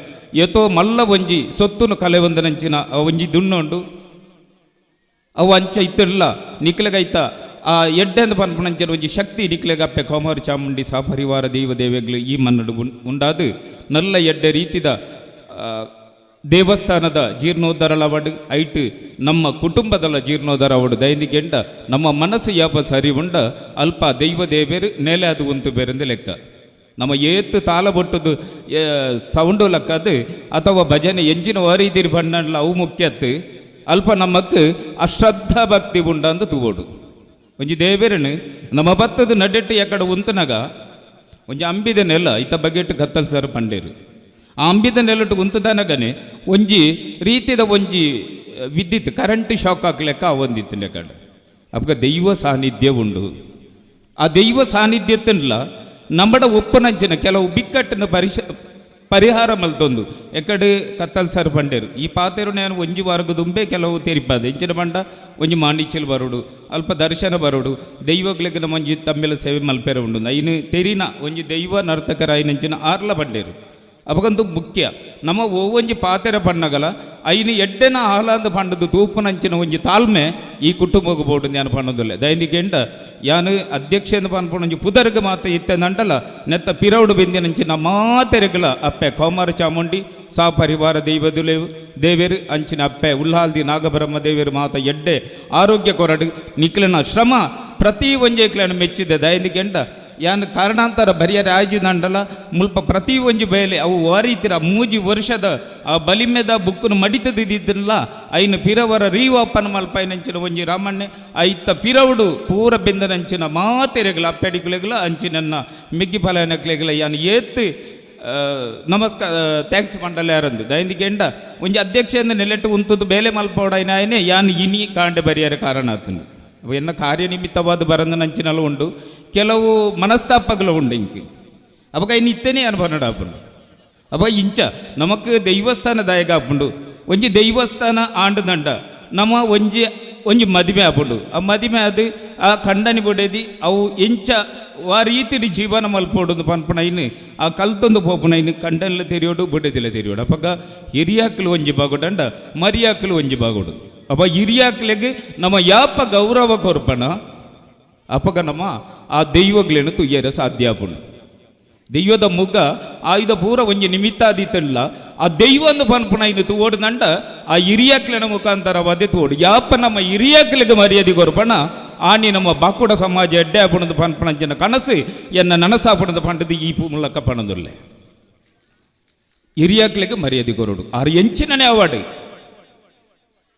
ಏತೋ ಮಲ್ಲ ಒಂಜಿ ಸೊತ್ತುನು ಕಲೆ ಒಂದನಂಚಿನ ಆ ಒಂಜಿ ದುಣ್ಣುಂಡು ಅವು ಅಂಚ ಇತ್ತಿರಲ್ಲ ನಿಕ್ಲೆಗೈತ ಆ ಎಡ್ಡೆಂದು ಪನ್ಪುನಂಚಿನ ಒಂಜಿ ಶಕ್ತಿ ನಿಕ್ಲೆಗಪ್ಪೆ ಕೋಮಾರು ಚಾಮುಂಡಿ ಸಪರಿವಾರ ದೈವ ದೇವೆಗಳು ಈ ಮನ್ನಡು ಉಂಡಾದು ನಲ್ಲ ಎಡ್ಡೆ ರೀತಿದ ದೇವಸ್ಥಾನದ ಜೀರ್ಣೋದ್ಧಾರ ಅವಡು ಐಟ್ ನಮ್ಮ ಕುಟುಂಬದಲ್ಲ ಜೀರ್ಣೋದ್ಧಾರ ಅವಡು ದೈನಿಗೆಂಡ ನಮ್ಮ ಮನಸ್ಸು ಯಾಪ ಸರಿ ಉಂಡ ಅಲ್ಪ ದೈವ ದೇವೇರು ನೆಲೆ ಅದು ಉಂತು ಬೇರೆಂದು ಲೆಕ್ಕ. ನಮ್ಮ ಏತ್ತು ತಾಲ ಬೊಟ್ಟದು ಸೌಂಡು ಲಕ್ಕದು ಅಥವಾ ಭಜನೆ ಎಂಜಿನ ವರೀತಿರಿ ಬಣ್ಣಲ್ಲ ಅವು ಮುಖ್ಯತ್ತು ಅಲ್ಪ ನಮ್ಮಕ್ಕೆ ಅಶ್ರದ್ಧಾ ಭಕ್ತಿ ಉಂಡಂದು ತೂವೋಡು. ಒಂಜಿ ದೇವೇರನು ನಮ್ಮ ಭತ್ತದ ನಡೆಟ್ಟು ಎಕಡೆ ಉಂತನಾಗ ಒಂಜಿ ಅಂಬಿದ ನೆಲ ಇತ್ತ ಬಗೆಟ್ಟು ಕತ್ತಲ್ ಸರ್ ಪಂಡೇರು ಆ ಅಂಬಿದ ನೆಲಟ್ಟು ಉಂತದನಗನೆ ಒಂಜಿ ರೀತಿದ ಒಂಜಿ ವಿದ್ಯುತ್ ಕರೆಂಟ್ ಶಾಕ್ ಹಾಕ್ಲೆಕ್ಕ ಒಂದಿತ್ತು ಕಡೆ. ಅಪ್ಪ ದೈವ ಸಾನ್ನಿಧ್ಯ ಉಂಡು. ಆ ದೈವ ಸಾನ್ನಿಧ್ಯತ್ತನ್ಲ ನಮ್ಮಡ ಉಪ್ಪನಂಚಿನ ಕೆಲವು ಬಿಕ್ಕಟ್ಟನ್ನು ಪರಿಹಾರ ಮಲ್ತೊಂದು ಎಕಡೆ ಕತ್ತಲ್ ಸರ್ ಪಂಡೇರು ಈ ಪಾತೆರು ನಾನು ಒಂಜಿ ವಾರಗ ದುಂಬೆ ಕೆಲವು ತೆರಿಪಾದ ಎಂಚಿನ ಬಂಡ ಒಂಜಿ ಮಾಣಿಚಲ್ ಬರೋಡು ಅಲ್ಪ ದರ್ಶನ ಬರೋಡು ದೈವಗಳಿಗೆ ನಮ್ಮ ಒಂಜಿ ತಮ್ಮೆಲ ಸೇವೆ ಮಲ್ಪೆರ ಉಂಡು ಐನು ತೆರಿನ ಒಂಜಿ ದೈವ ನರ್ತಕರ ಐನಂಚಿನ ಆರ್ಲ ಬಂಡೇರು. ಅಪಗಂದು ಮುಖ್ಯ ನಮ್ಮ ಒಂಜಿ ಪಾತೆರ ಪಣ್ಣಗಲ ಐನು ಎಡ್ಡೆನ ಆಹ್ಲಾದ ಪಂಡದು ತೂಪುನಂಚಿನ ಒಂಜಿ ತಾಳ್ಮೆ ಈ ಕುಟುಂಬಕ್ಕೆ ಬೋಡು ನಾನು ಪಣ್ಣದಿಲ್ಲ. ದೈನಿಗೆಂಡ ಯಾನು ಅಧ್ಯಕ್ಷ ಪನ್ಪುಣ ಒಂಜಿ ಪುದರ್ಗ ಮಾತ ಇತ್ತೆ ನಂಡಲ ನೆತ್ತ ಪಿರೌಡು ಬೆಂದಿನಂಚಿನ ಮಾತೆರೆಗಳ ಅಪ್ಪೆ ಕೌಮಾರ ಚಾಮುಂಡಿ ಸಾ ಪರಿವಾರ ದೈವದುಲೇವು ದೇವೇರು ಅಂಚಿನ ಅಪ್ಪೆ ಉಲ್ಲಾಲ್ದಿ ನಾಗಬ್ರಹ್ಮ ದೇವೇರು ಮಾತ ಎಡ್ಡೆ ಆರೋಗ್ಯ ಕೊರಡು ನಿಕ್ಲನ ಶ್ರಮ ಪ್ರತಿ ಒಂಜೇಕ್ಲನ ಮೆಚ್ಚಿದೆ. ದೈನಿಗೆಂಡ ಯಾನ್ ಕಾರಣಾಂತರ ಬರಿಯರ ಆಯ್ಜು ನಂಡಲ ಮುಲ್ಪ ಪ್ರತಿ ಒಂಜಿ ಬೇಲೆ ಅವು ವಾರೀತಿರ ಮೂಜಿ ವರ್ಷದ ಆ ಬಲಿಮೆದ ಬುಕ್ಕನು ಮಡಿತದಿದ್ದಿಲ್ಲ ಐನು ಪಿರವರ ರೀವಾಪನ ಮಲ್ಪೈನಂಚಿನ ಒಂಜಿ ರಾಮಣ್ಣೆ ಐತ ಪಿರವುಡು ಪೂರ ಬೆಂದನಂಚಿನ ಮಾತೆರೆಗಳ ಅಪ್ಪೆಡಿಕುಲೆಗಳ ಅಂಚಿನನ್ನ ಮಿಗ್ಗಿ ಫಲನಕ್ಲೆಗಳ ಯಾನ್ ಏತ್ ನಮಸ್ಕಾರ thanks ಮಂಡಲ ಯಾರಂದು ದೈನಿಗೆಂಡ ಒಂಜಿ ಅಧ್ಯಕ್ಷೆಯಿಂದ ನೆಲೆಟ್ಟು ಉಂತದ್ದು ಬೇಲೆ ಮಲ್ಪೋಡೈನ ಆಯನೆ ಯಾನ್ ಇನಿ ಕಾಂಡೆ ಬರಿಯರ ಕಾರಣ ಆತನು. ಎನ್ನ ಕಾರ್ಯನಿಮಿತ್ತವಾದ ಬರಂದನಂಚಿನಲ್ಲ ಉಂಡು ಕೆಲವು ಮನಸ್ತಾಪಗಳು ಉಂಡು ಇಂಕ್ ಅವಾಗ ಇನ್ನು ಇತ್ತೇನೆ ಅನುಭವ ಆಪುಂಡು. ಅವಾಗ ಇಂಚ ನಮಕ್ ದೈವಸ್ಥಾನ ದಾಯಕ ಆಪುಂಡು ಒಂಜಿ ದೈವಸ್ಥಾನ ಆಂಡದಂಡ ನಮ್ಮ ಒಂಜಿ ಒಂಜಿ ಮದಿಮೆ ಆಪುಂಡು. ಆ ಮದಿಮೆ ಅದು ಆ ಖಂಡನಿ ಬೊಡೇದಿ ಅವು ಎಂಚ ಆ ರೀತಿಡಿ ಜೀವನ ಮಲ್ಪೋಡು ಪನ್ಪುನ ಇನ್ನು ಆ ಕಲ್ತೊಂದು ಪೋಪುನ ಇನ್ನು ಕಂಡನ್ಲ ತೆರಿಯೋಡು ಬೊಡೆದಿಲ್ಲ ತೆರಿಯೋಡು. ಅಪಗ ಹಿರಿಯಾಕ್ಲು ಒಂಜಿ ಬಾಗೋಡಂಡ ಮರಿಯಾಕ್ಲು ಒಂಜಿ ಬಾಗೋಡು. ಅಪ್ಪ ಹಿರಿಯಾಕ್ಲೆಗ್ ನಮ್ಮ ಯಾಪ ಗೌರವ ಕೊರ್ಪಣ ಅಪಗ ನಮ್ಮ ಆ ದೈವಗಳೇನು ತುಯ್ಯರ ಸಾಧ್ಯ ಆಪುಂಡು. ದೈವದ ಮುಗ್ಗ ಆಯುಧ ಪೂರ ಒಂಜಿ ನಿಮಿತ್ತಾದಿತ್ತಲ್ಲ ಆ ದೈವನ್ನು ಪನ್ಪುನ ಇನ್ನು ತೂವೋಡು ಆ ಹಿರಿಯಾಕ್ಲೆನ ಮುಖಾಂತರವಾದೆ ತೋಡು. ಯಾಪ ನಮ್ಮ ಹಿರಿಯಾಕ್ಲೆಗ್ ಮರ್ಯಾದೆ ಕೊರ್ಪಣ ಆನಿ ನಮ್ಮ ಬಾಕುಡ ಸಮಾಜ ಎಡ್ಡೆ ಆಪುಣದು ಪನ್ಪುನಂಚಿನ ಕನಸು ಎನ್ನ ನನಸಾಪುಣದು ಪಂಡದು ಈ ಮೂಲಕ ಪಣದುಲ್ಲೆ. ಹಿರಿಯಾಕ್ಲೆಗ್ ಮರ್ಯಾದೆ ಕೊರಡು ಆರು ಎಂಚಿನನೇ ಅವಾಡು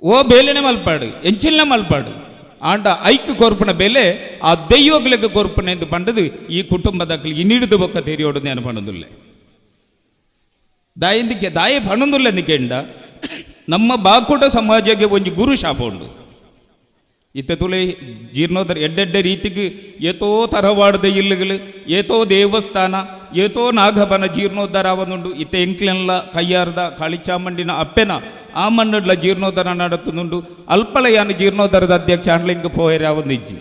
ಓ ಬೇಲೆನೆ ಮಲ್ಪಾಡು ಎಂಚಿನ ಮಲ್ಪಾಡು ಆಂಡ ಐಕ್ ಕೊರ್ಪುನ ಬೆಲೆ ಆ ದೈವಗಳಿಗೆ ಕೊರ್ಪುನ ಎಂದು ಪಂಡದು ಈ ಕುಟುಂಬದ ಇನ್ನಿಡಿದು ಬೊಕ್ಕ ತೆರಿಯೋಡು ನಾನು ಪಣದುಲ್ಲೆ. ದಾಯಿಂದಿಕ್ಕೆ ದಾಯಿ ಪಣದುಲ್ಲೆ ಕೆಂಡ ನಮ್ಮ ಬಾಕುಟ ಸಮಾಜಕ್ಕೆ ಒಂಜಿ ಗುರು ಶಾಪ ಉಂಡು. ಇತ್ತ ತುಲೆ ಜೀರ್ಣೋದ್ಧಾರ ಎಡ್ಡೆಡ್ಡೆ ರೀತಿಗೆ ಏತೋ ತರವಾಡದ ಇಲ್ಲುಗಳು ಏತೋ ದೇವಸ್ಥಾನ ಏತೋ ನಾಗಬನ ಜೀರ್ಣೋದ್ಧಾರ ಆವೊಂದುಂಡು. ಇತ್ತ ಎಂಕ್ಲೆನ್ಲ ಕಯ್ಯಾರ್ದ ಕಾಳಿಚಾಮಂಡಿನ ಅಪ್ಪೆನ ಆ ಮಣ್ಣುಡ್ಲ ಜೀರ್ಣೋದ್ಧಾರ ನಡತುಂಡು. ಅಲ್ಪಲಯಾನ ಜೀರ್ಣೋದ್ಧಾರದ ಅಧ್ಯಕ್ಷ ಆಂಡ್ಲಿಂಗ್ ಪೋಯರೆ ಆವೊಂದು ಇಜ್ಜಿ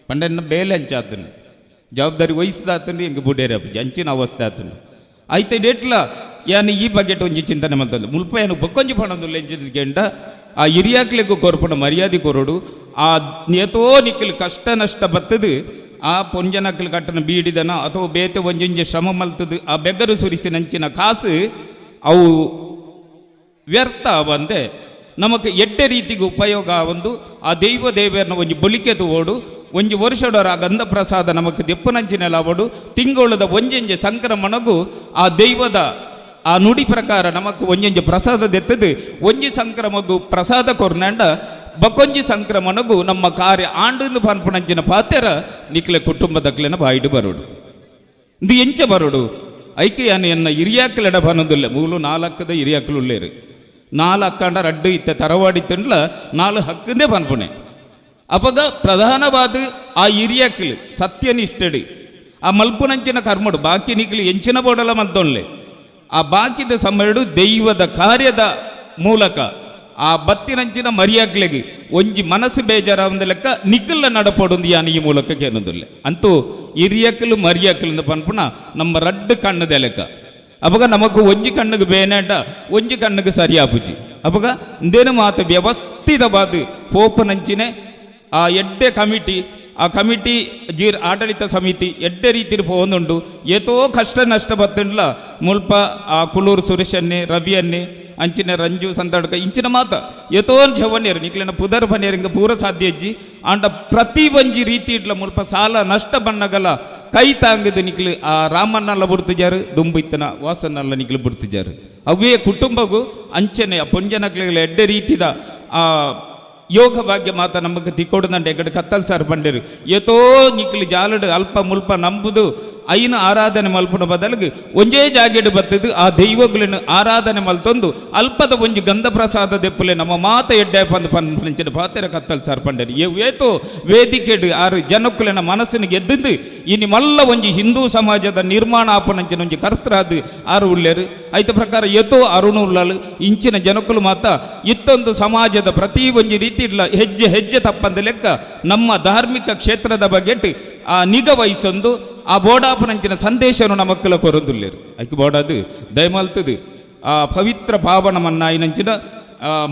ಪಂಡೆನ್ನ ಬೇಲೆ ಅಂಚಾತನು ಜವಾಬ್ದಾರಿ ವಹಿಸಿದಾತನು ಎಂಗ್ ಬುಡೇರೆ ಅಪ್ಪಜಿ ಅಂಚಿನ ಅವಸ್ಥೆ ಆತನು ಐತೆ ಡೇಟ್ಲ ಯಾನು ಈ ಬಗೆಟ್ ಒಂಜಿ ಚಿಂತನೆ ಮಲ್ತಂದು ಮುಲ್ಪ ಏನು ಬೊಕ್ಕೊಂಜಿ ಪಣೊಂದು ಎಂಚಿದ ಗೆಂಡ ಆ ಹಿರಿಯಾಕ್ಲೆಗ್ ಕೊರ್ಪುನ ಮರ್ಯಾದೆ ಕೊರಡು ಆ ಏತೋ ನಿಕ್ಕಲು ಕಷ್ಟ ನಷ್ಟ ಬತ್ತದು ಆ ಪೊಂಜನಕ್ಲು ಕಟ್ಟನ ಬೀಡಿದನ ಅಥವಾ ಬೇತೆ ಒಂಜೊಂಜಿ ಶ್ರಮ ಮಲ್ತದು ಆ ಬೆಗರು ಸುರಿಸಿ ನಂಚಿನ ಕಾಸು ಅವು ವ್ಯರ್ಥ ಬಂದೆ ನಮಕ್ ಎಡ್ಡೆ ರೀತಿಗೆ ಉಪಯೋಗ ಒಂದು ಆ ದೈವ ದೇವರನ್ನ ಒಂಜಿ ಬೊಲಿಕೆ ತೋಡು ಒಂಜಿ ವರ್ಷಡೋರ ಆ ಗಂಧ ಪ್ರಸಾದ ನಮಕ್ ದೆಪ್ಪುನಂಚಿನೆಲ್ಲ ಅವಡು ತಿಂಗಳದ ಒಂಜೊಂಜಿ ಸಂಕ್ರಮಣಗೂ ಆ ದೈವದ ಆ ನುಡಿ ಪ್ರಕಾರ ನಮಕ್ ಒಂಜೊಂಜಿ ಪ್ರಸಾದ ದೆತ್ತದು ಒಂಜಿ ಸಂಕ್ರಮಗೂ ಪ್ರಸಾದ ಕೊರ್ನಂಡ ಬಕೊಂಜಿ ಸಂಕ್ರಮಣಗೂ ನಮ್ಮ ಕಾರ್ಯ ಆಂಡು ಪನ್ಪುನಂಚಿನ ಪಾತೆರ ನಿಕ್ಲೆ ಕುಟುಂಬದಕ್ಲೆನ ಬಾಯಿಡು ಬರೋಡು ಇದು ಎಂಚ ಬರೋಡು ಐಕೆ ಯಾನು ಎನ್ನ ಹಿರಿಯಾಕ್ಲೆಡ ಬನ್ನದಿಲ್ಲ ಮೂಲು ನಾಲ್ಕದ ಹಿರಿಯಾಕ್ಲು ಉಳ್ಳೇರು ನಾಲ್ಕು ಅಕ್ಕಂಡ ರಡ್ಡು ಇತ್ತ ತರವಾಡಿ ತಿಂಡ್ಲ ನಾಲು ಹಕ್ಕಂದೇ ಪನ್ಪುಣೆ ಅಪಗ ಪ್ರಧಾನವಾದ ಆ ಹಿರಿಯಾಕ್ಲು ಸತ್ಯನಿಷ್ಠಡಿ ಆ ಮಲ್ಪುನಂಚಿನ ಕರ್ಮಡು ಬಾಕಿ ನಿಕ್ಲು ಎಂಚಿನ ಬೋಡಲ ಮಲ್ತೊನ್ಲೆ ಆ ಬಾಕಿದ ಸಮಯಡು ದೈವದ ಕಾರ್ಯದ ಮೂಲಕ ಆ ಬತ್ತಿನಂಚಿನ ಮರಿಯಾಕ್ಲೆಗ್ ಒಂಜಿ ಮನಸ್ಸು ಬೇಜಾರ ಲೆಕ್ಕ ನಿಕ್ಕಲ್ಲ ನಡಪೊಡೊಂದು ಯಾನ್ ಈ ಮೂಲಕ ಕೇನೊಂದುಲ್ಲೆ ಅಂತೂ ಹಿರಿಯಕ್ಲು ಮರಿಯಕ್ಲು ಪನ್ಪುನ ನಮ್ಮ ರಡ್ಡು ಕಣ್ಣುದ ಲೆಕ್ಕ. ಅಪಗ ನಮಕ್ ಒಂಜಿ ಕಣ್ಣುಗ್ ಬೇನಾಂಡ ಒಂಜಿ ಕಣ್ಣುಗ್ ಸರಿಯಾಪುಜಿ. ಅಪಗ ಇಂದೇನು ಮಾತ ವ್ಯವಸ್ಥಿತವಾದ ಪೋಪನಂಚಿನೆ ಆ ಎಡ್ಡೆ ಕಮಿಟಿ ಆ ಕಮಿಟಿ ಜೀರ್ ಆಡಳಿತ ಸಮಿತಿ ಎಡ್ಡೆ ರೀತಿಲಿ ಪೋವೊಂದುಂಡು. ಏತೋ ಕಷ್ಟ ನಷ್ಟ ಬತ್ತುಂಡ್ಲ ಮುಲ್ಪ ಆ ಕುಳೂರು ಸುರೇಶನ್ನೇ ರವಿಯನ್ನೇ ಅಂಚಿನ ರಂಜು ಸಂತಾಡಕ ಇಂಚಿನ ಮಾತ ಏತೋನ್ ಜವನ್ಯರು ನಿಕ್ಲೆನ ಪುದರ್ ಪನ್ಯರು ಇಂಗ ಪೂರ ಸಾಧ್ಯ ಇಜ್ಜಿ ಆಂಡ ಪ್ರತಿ ಒಂಜಿ ರೀತಿ ಇಡ್ಲ ಮುಲ್ಪ ಸಾಲ ನಷ್ಟ ಬಣ್ಣಗಲ ಕೈ ತಾಂಗದ ನಿಕ್ಲು ಆ ರಾಮನ್ನಲ್ಲ ಬುಡ್ತಿಜಾರು ದುಂಬಿತ್ತನ ವಾಸನಲ್ಲ ನಿಕ್ಲು ಬುಡ್ತಿಜಾರು ಅವೇ ಕುಟುಂಬಗೂ ಅಂಚನೆ ಆ ಪೊಂಜನಕ್ಲೆಗಳ ಎಡ್ಡೆ ರೀತಿದ ಆ ಯೋಗ ಭಾಗ್ಯ ಮಾತ ನಮಗೆ ತಿಕ್ಕೊಡದಂಡೆ ಎಗಡೆ ಕತ್ತಲ್ ಸಾರ್ ಪಂಡೇರು ಏತೋ ನಿಕ್ಲು ಜಾಲಡು ಅಲ್ಪ ಮುಲ್ಪ ನಂಬುದು ಐನ ಆರಾಧನೆ ಮಲ್ಪುನ ಬದಲಿಗೆ ಒಂಜೇ ಜಾಗೆಡು ಬತ್ತದು ಆ ದೈವಗಳನ್ನು ಆರಾಧನೆ ಮಲ್ತೊಂದು ಅಲ್ಪದ ಒಂಜಿ ಗಂಧ ಪ್ರಸಾದ ದೆಪ್ಪುಲೆ ನಮ್ಮ ಮಾತ ಎಡ್ಡೆ ಪಂದ್ ಪಂಚಿನ ಪಾತೆರ ಕತ್ತಲ್ ಸಾರ್ ಪಂಡೇರು ಏತೋ ವೇದಿಕೆಡು ಆರು ಜನಕ್ಕುಲೆನ ಮನಸ್ಸಿನ ಗೆದ್ದಿದ್ದು ಇನಿ ಮಲ್ಲ ಒಂಜಿ ಹಿಂದೂ ಸಮಾಜದ ನಿರ್ಮಾಣ ಆಪನಂಚಿನ ಒಂಜಿ ಕರ್ತರಾದು ಆರು ಉಳ್ಳೇರು ಐತ ಪ್ರಕಾರ ಏತೋ ಅರುಣ ಉಳ್ಳಾಲು ಇಂಚಿನ ಜನಕ್ಕುಲು ಮಾತ ಇತ್ತೊಂದು ಸಮಾಜದ ಪ್ರತಿ ಒಂಜಿ ರೀತಿ ಇಡ್ಲ ಹೆಜ್ಜೆ ಹೆಜ್ಜೆ ತಪ್ಪಂದ ಲೆಕ್ಕ ನಮ್ಮ ಧಾರ್ಮಿಕ ಕ್ಷೇತ್ರದ ಬಗ್ಗೆ ಆ ನಿಗಾ ವಹಿಸೊಂದು ಆ ಬೋಡಾಪನಂಚಿನ ಸಂದೇಶವನ್ನು ನಮ್ಮ ಮಕ್ಕಳ ಕೊರೊಂದುಲ್ಲೇರು ಐಕ್ ಬೋಡಾದು ದಯಮಲ್ತದು ಆ ಪವಿತ್ರ ಪಾವನ ಮನ್ನಾಯಿನಂಚಿನ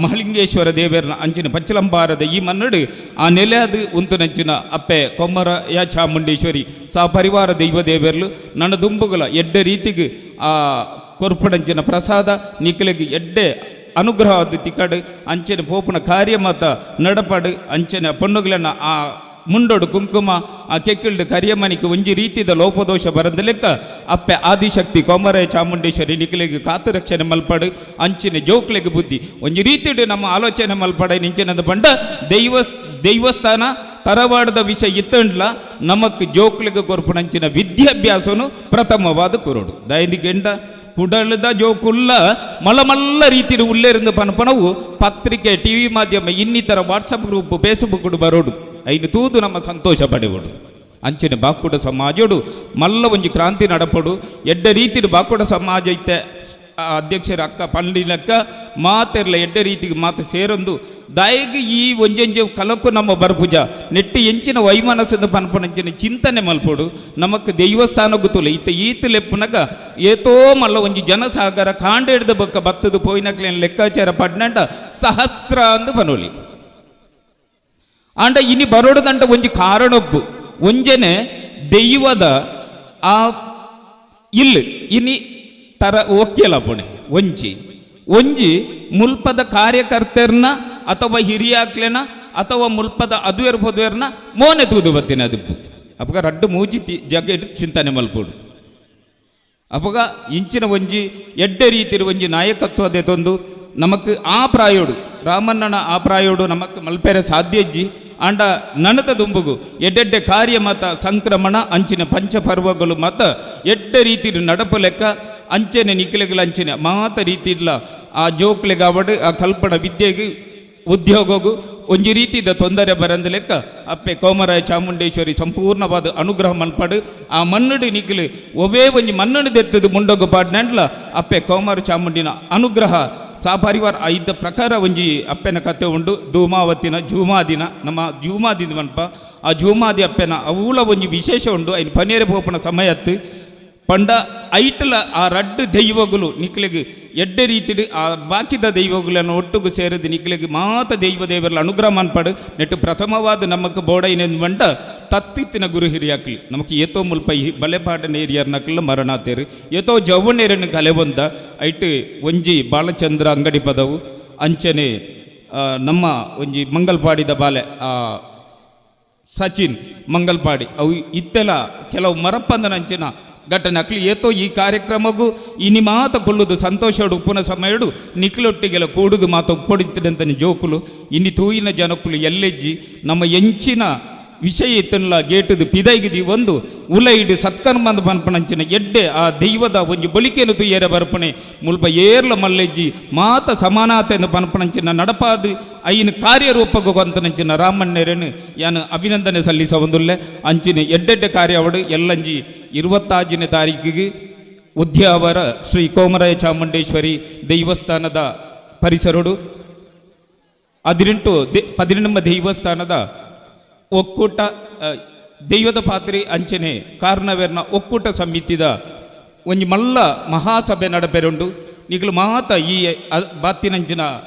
ಮಹಲಿಂಗೇಶ್ವರ ದೇವರನ ಅಂಚಿನ ಪಚ್ಚಲಂಬಾರದ ಈ ಮನ್ನಡು ಆ ನೆಲೆಯಾದ ಉಂತುನಂಚಿನ ಅಪ್ಪೆ ಕೊಮ್ಮರ ಯಾ ಚಾಮುಂಡೇಶ್ವರಿ ಸಾ ಪರಿವಾರ ದೈವ ದೇವರ್ಲು ನನ್ನ ದುಂಬುಗಳ ಎಡ್ಡೆ ರೀತಿಗೆ ಆ ಕೊರ್ಪಡಂಚಿನ ಪ್ರಸಾದ ನಿಕ್ಲೆಗ್ ಎಡ್ಡೆ ಅನುಗ್ರಹ ತಿಕ್ಕಡು ಅಂಚಿನ ಪೋಪುನ ಕಾರ್ಯ ಮಾತ ನಡಪಾಡು ಅಂಚಿನ ಪೊಣ್ಣುಗಳನ್ನ ಆ ಮುಂಡೋಡು ಕುಂಕುಮ ಆ ಕೆಕ್ಕಿಲ್ಡು ಕರಿಯಮ್ಮನಿಗೆ ಒಂಜಿ ರೀತಿದ ಲೋಪದೋಷ ಬರಂದ ಲೆಕ್ಕ ಅಪ್ಪೆ ಆದಿಶಕ್ತಿ ಕೊಮರೆ ಚಾಮುಂಡೇಶ್ವರಿ ನಿಕ್ಲೆಗ್ ಕಾತು ರಕ್ಷಣೆ ಮಲ್ಪಾಡು ಅಂಚಿನ ಜೋಕ್ಲೆಗ್ ಬುದ್ಧಿ ಒಂಜಿ ರೀತಿಡು ನಮ್ಮ ಆಲೋಚನೆ ಮಲ್ಪಾಡ ನಿಂಚಿನದ ಬಂಡ ದೈವಸ್ಥಾನ ತರವಾಡದ ವಿಷಯ ಇತ್ತಂಡ್ಲ ನಮಕ್ ಜೋಕ್ಲೆಗ್ ಕೊರ್ಪುನಂಚಿನ ವಿದ್ಯಾಭ್ಯಾಸನು ಪ್ರಥಮವಾದ ಕೊರೋಡು ದಯದಿ ಗೆಂಡ ಕುಡಲದ ಜೋಕುಲ್ಲ ಮಲಮಲ್ಲ ರೀತಿಯ ಉಲ್ಲೇರಿಂದ ಪನಪನವು ಪತ್ರಿಕೆ ಟಿವಿ ಮಾಧ್ಯಮ ಇನ್ನಿತರ WhatsApp group Facebook ಬರೋಡು ಐನು ತೂದು ನಮ್ಮ ಸಂತೋಷ ಪಡೆವಡು ಅಂಚಿನ ಬಾಕುಡ ಸಮಾಜೋಡು ಮಲ್ಲ ಒಂಜಿ ಕ್ರಾಂತಿ ನಡಪಡು ಎಡ್ಡೆ ರೀತಿಡು ಬಾಕುಡ ಸಮಾಜ ಇತ್ತೆ ಅಧ್ಯಕ್ಷರ ಅಕ್ಕ ಪಂಡಿನಕ್ಕ ಮಾತೆರ್ಲ ಎಡ್ಡೆ ರೀತಿಗೆ ಮಾತು ಸೇರೊಂದು ದಾಯಿಗೆ ಈ ಒಂಜೊಂಜೆ ಕಲಕ್ಕು ನಮ್ಮ ಬರ್ಪುಜ ನೆಟ್ಟಿ ಎಂಚಿನ ವೈಮನಸ್ಸದ ಪನ್ಪನಂಚಿನ ಚಿಂತನೆ ಮಲ್ಪೊಡು ನಮಕ್ ದೈವಸ್ಥಾನ ಗೊತ್ತುಲ್ಲ ಇತ್ತ ಈತ ಲೆಪ್ಪುನಗ ಏತೋ ಮಲ್ಲ ಒಂಜಿ ಜನಸಾಗರ ಕಾಂಡೇಡ್ದ ಬೊಕ್ಕ ಬತ್ತದ ಪೋಯಿನಕ್ಲೇನ ಲೆಕ್ಕಾಚಾರ ಪಡ್ನಂಟ ಸಹಸ್ರ ಅಂದು ಪನೋಲಿ ಆಂಡ ಇನಿ ಬರೋಡದಂಟ ಒಂಜಿ ಕಾರಣೊಬ್ಬು ಒಂಜನೆ ದೈವದ ಆ ಇಲ್ಲು ಇನಿ ತರ ಒಕ್ಕೆಲ ಪುಣೆ ಒಂಜಿ ಒಂಜಿ ಮುಲ್ಪದ ಕಾರ್ಯಕರ್ತರ್ನ ಅಥವಾ ಹಿರಿಯಾಕ್ಲೆನ ಅಥವಾ ಮುಲ್ಪದ ಅದುವೆರ್ ಪದುವೆರ್ನ ಮೋನೆ ತೂದು ಬತ್ತಿನ ಅದಿಪ್ಪು ಅಪಗ ರಡ್ಡು ಮೂಜಿ ಜಗ ಚಿಂತನೆ ಮಲ್ಪೋಡು ಅಪಗ ಇಂಚಿನ ಒಂಜಿ ಎಡ್ಡೆ ರೀತಿಯ ಒಂಜಿ ನಾಯಕತ್ವದ ತೊಂದು ನಮಕ್ ಆ ಪ್ರಾಯೋಡು ರಾಮಣ್ಣನ ಆ ಪ್ರಾಯೋಡು ನಮಕ್ ಮಲ್ಪೆರೆ ಸಾಧ್ಯ ಇಜ್ಜಿ ಆಂಡ ನನದ ದುಂಬುಗು ಎಡ್ಡೆಡ್ಡೆ ಕಾರ್ಯ ಮತ ಸಂಕ್ರಮಣ ಅಂಚಿನ ಪಂಚಪರ್ವಗಳು ಮತ ಎಡ್ಡೆ ರೀತಿ ನಡಪು ಲೆಕ್ಕ ಅಂಚೆನೆ ನಿಕ್ಲೆಗಳ ಅಂಚಿನ ಮಾತ ರೀತಿ ಇಲ್ಲ ಆ ಜೋಕ್ಲೆಗಾವಡು ಆ ಕಲ್ಪನ ವಿದ್ಯೆಗೆ ಉದ್ಯೋಗಗೂ ಒಂಜಿ ರೀತಿದ ತೊಂದರೆ ಬರಂದ ಲೆಕ್ಕ ಅಪ್ಪೆ ಕೋಮರಾಯ ಚಾಮುಂಡೇಶ್ವರಿ ಸಂಪೂರ್ಣವಾದ ಅನುಗ್ರಹ ಮನ್ಪಾಡು ಆ ಮಣ್ಣುಡು ನಿಕ್ಲು ಒವೇ ಒಂಜಿ ಮಣ್ಣು ದೆತ್ತದು ಮುಂಡೊಗು ಪಾಡ್ನಂಡ್ಲ ಅಪ್ಪೆ ಕೋಮರ ಚಾಮುಂಡಿನ ಅನುಗ್ರಹ ಸಾಪರಿವಾರ ಐದ ಪ್ರಕಾರ ಒಂಜಿ ಅಪ್ಪೆನ ಕತೆ ಉಂಡು ಧೂಮಾವತಿನ ಜೂಮಾದಿನ ನಮ್ಮ ಜೂಮಾದಿನ ಮನ್ಪ ಆ ಜೂಮಾದಿ ಅಪ್ಪೆನ ಅವೂಲ ಒಂಜಿ ವಿಶೇಷ ಉಂಡು ಐನ್ ಪನೇರೆ ಪೋಪನ ಸಮಯತ್ತು ಪಂಡ ಐಟಲ ಆ ರಡ್ಡು ದೈವಗಳು ನಿಕ್ಲೆಗ್ ಎಡ್ಡೆ ರೀತಿಡು ಆ ಬಾಕಿದ ದೈವಗಳನ್ನು ಒಟ್ಟುಗು ಸೇರಿದು ನಿಕ್ಲೆಗ್ ಮಾತ ದೈವ ದೇವರ ಅನುಗ್ರಹ ಮನ್ಪಾಡು ನೆಟ್ಟು ಪ್ರಥಮವಾದ ನಮಕ್ ಬೋಡೈನ ಬಂಡ ತತ್ತಿತ್ತಿನ ಗುರು ಹಿರಿಯಾಕ್ಲಿ ನಮಕ್ ಏತೋ ಮುಲ್ಪ ಬಲೆಪಾಟನ ಏರಿಯರ್ ನಕ್ಲ ಮರಣಾತೇರು ಏತೋ ಜವ್ವನೇರನ್ನು ಕಲೆ ಬಂದ ಐಟ್ ಒಂಜಿ ಬಾಲಚಂದ್ರ ಅಂಗಡಿ ಪದವು ಅಂಚನೆ ನಮ್ಮ ಒಂಜಿ ಮಂಗಲ್ಪಾಡಿದ ಬಾಲೆ ಸಚಿನ್ ಮಂಗಲ್ಪಾಡಿ ಅವು ಇತ್ತೆಲ್ಲ ಕೆಲವು ಮರಪ್ಪಂದನ ಅಂಚಿನ ಘಟನೆ ಅಕ್ಲಿ ಏತೋ ಈ ಕಾರ್ಯಕ್ರಮಗೂ ಇನಿ ಮಾತ ಕೊಲ್ಲುದು ಸಂತೋಷಡು ಉಪ್ಪುನ ಸಮಯಡು ನಿಕ್ಲೊಟ್ಟಿಗೆಲ್ಲ ಕೂಡುದು ಮಾತ ಉಪ್ಪೊಡಿತಿದಂತನೆ ಜೋಕುಲು ಇನಿ ತೂಯಿನ ಜನಕುಲು ಎಲ್ಲೆಜ್ಜಿ ನಮ್ಮ ಎಂಚಿನ ವಿಷಯ ಇತ್ತನ್ಲ ಗೇಟದು ಪಿದೈಗಿದಿ ಒಂದು ಉಲೈಡು ಸತ್ಕರ್ಮಂದ ಪನ್ಪನಂಚಿನ ಎಡ್ಡೆ ಆ ದೈವದ ಒಂಜಿ ಬಲಿಕೆನು ತುಯ್ಯರ ಬರ್ಪಣೆ ಮುಲ್ಪ ಏರ್ಲ ಮಲ್ಲೆಜ್ಜಿ ಮಾತ ಸಮಾನಾತೆಯನ್ನು ಪನ್ಪನಂಚಿನ ನಡಪಾದು ಐನು ಕಾರ್ಯರೂಪಕ್ಕೆ ರಾಮಣ್ಣೆರನು ಯಾನು ಅಭಿನಂದನೆ ಸಲ್ಲಿಸ ಒಂದುಲ್ಲೆ ಅಂಚಿನ ಎಡ್ಡೆಡ್ಡೆ ಕಾರ್ಯವಡು ಎಲ್ಲಂಜಿ 26ನೇ ತಾರೀಕಿಗೆ ಉದ್ಯಾವರ ಶ್ರೀ ಕೋಮರಾಯ ಚಾಮುಂಡೇಶ್ವರಿ ದೈವಸ್ಥಾನದ ಪರಿಸರಡು 18 18 ದೈವಸ್ಥಾನದ ಒಕ್ಕೂಟ ದೈವದ ಪಾತ್ರೆ ಅಂಚನೆ ಕಾರ್ನವೇರ್ನ ಒಕ್ಕೂಟ ಸಮಿತಿದ ಒಂಜಿ ಮಲ್ಲ ಮಹಾಸಭೆ ನಡಪೆರುಂಡು ನಿಗಲು ಮಾತ ಈ ಬಾತಿನಂಚಿನ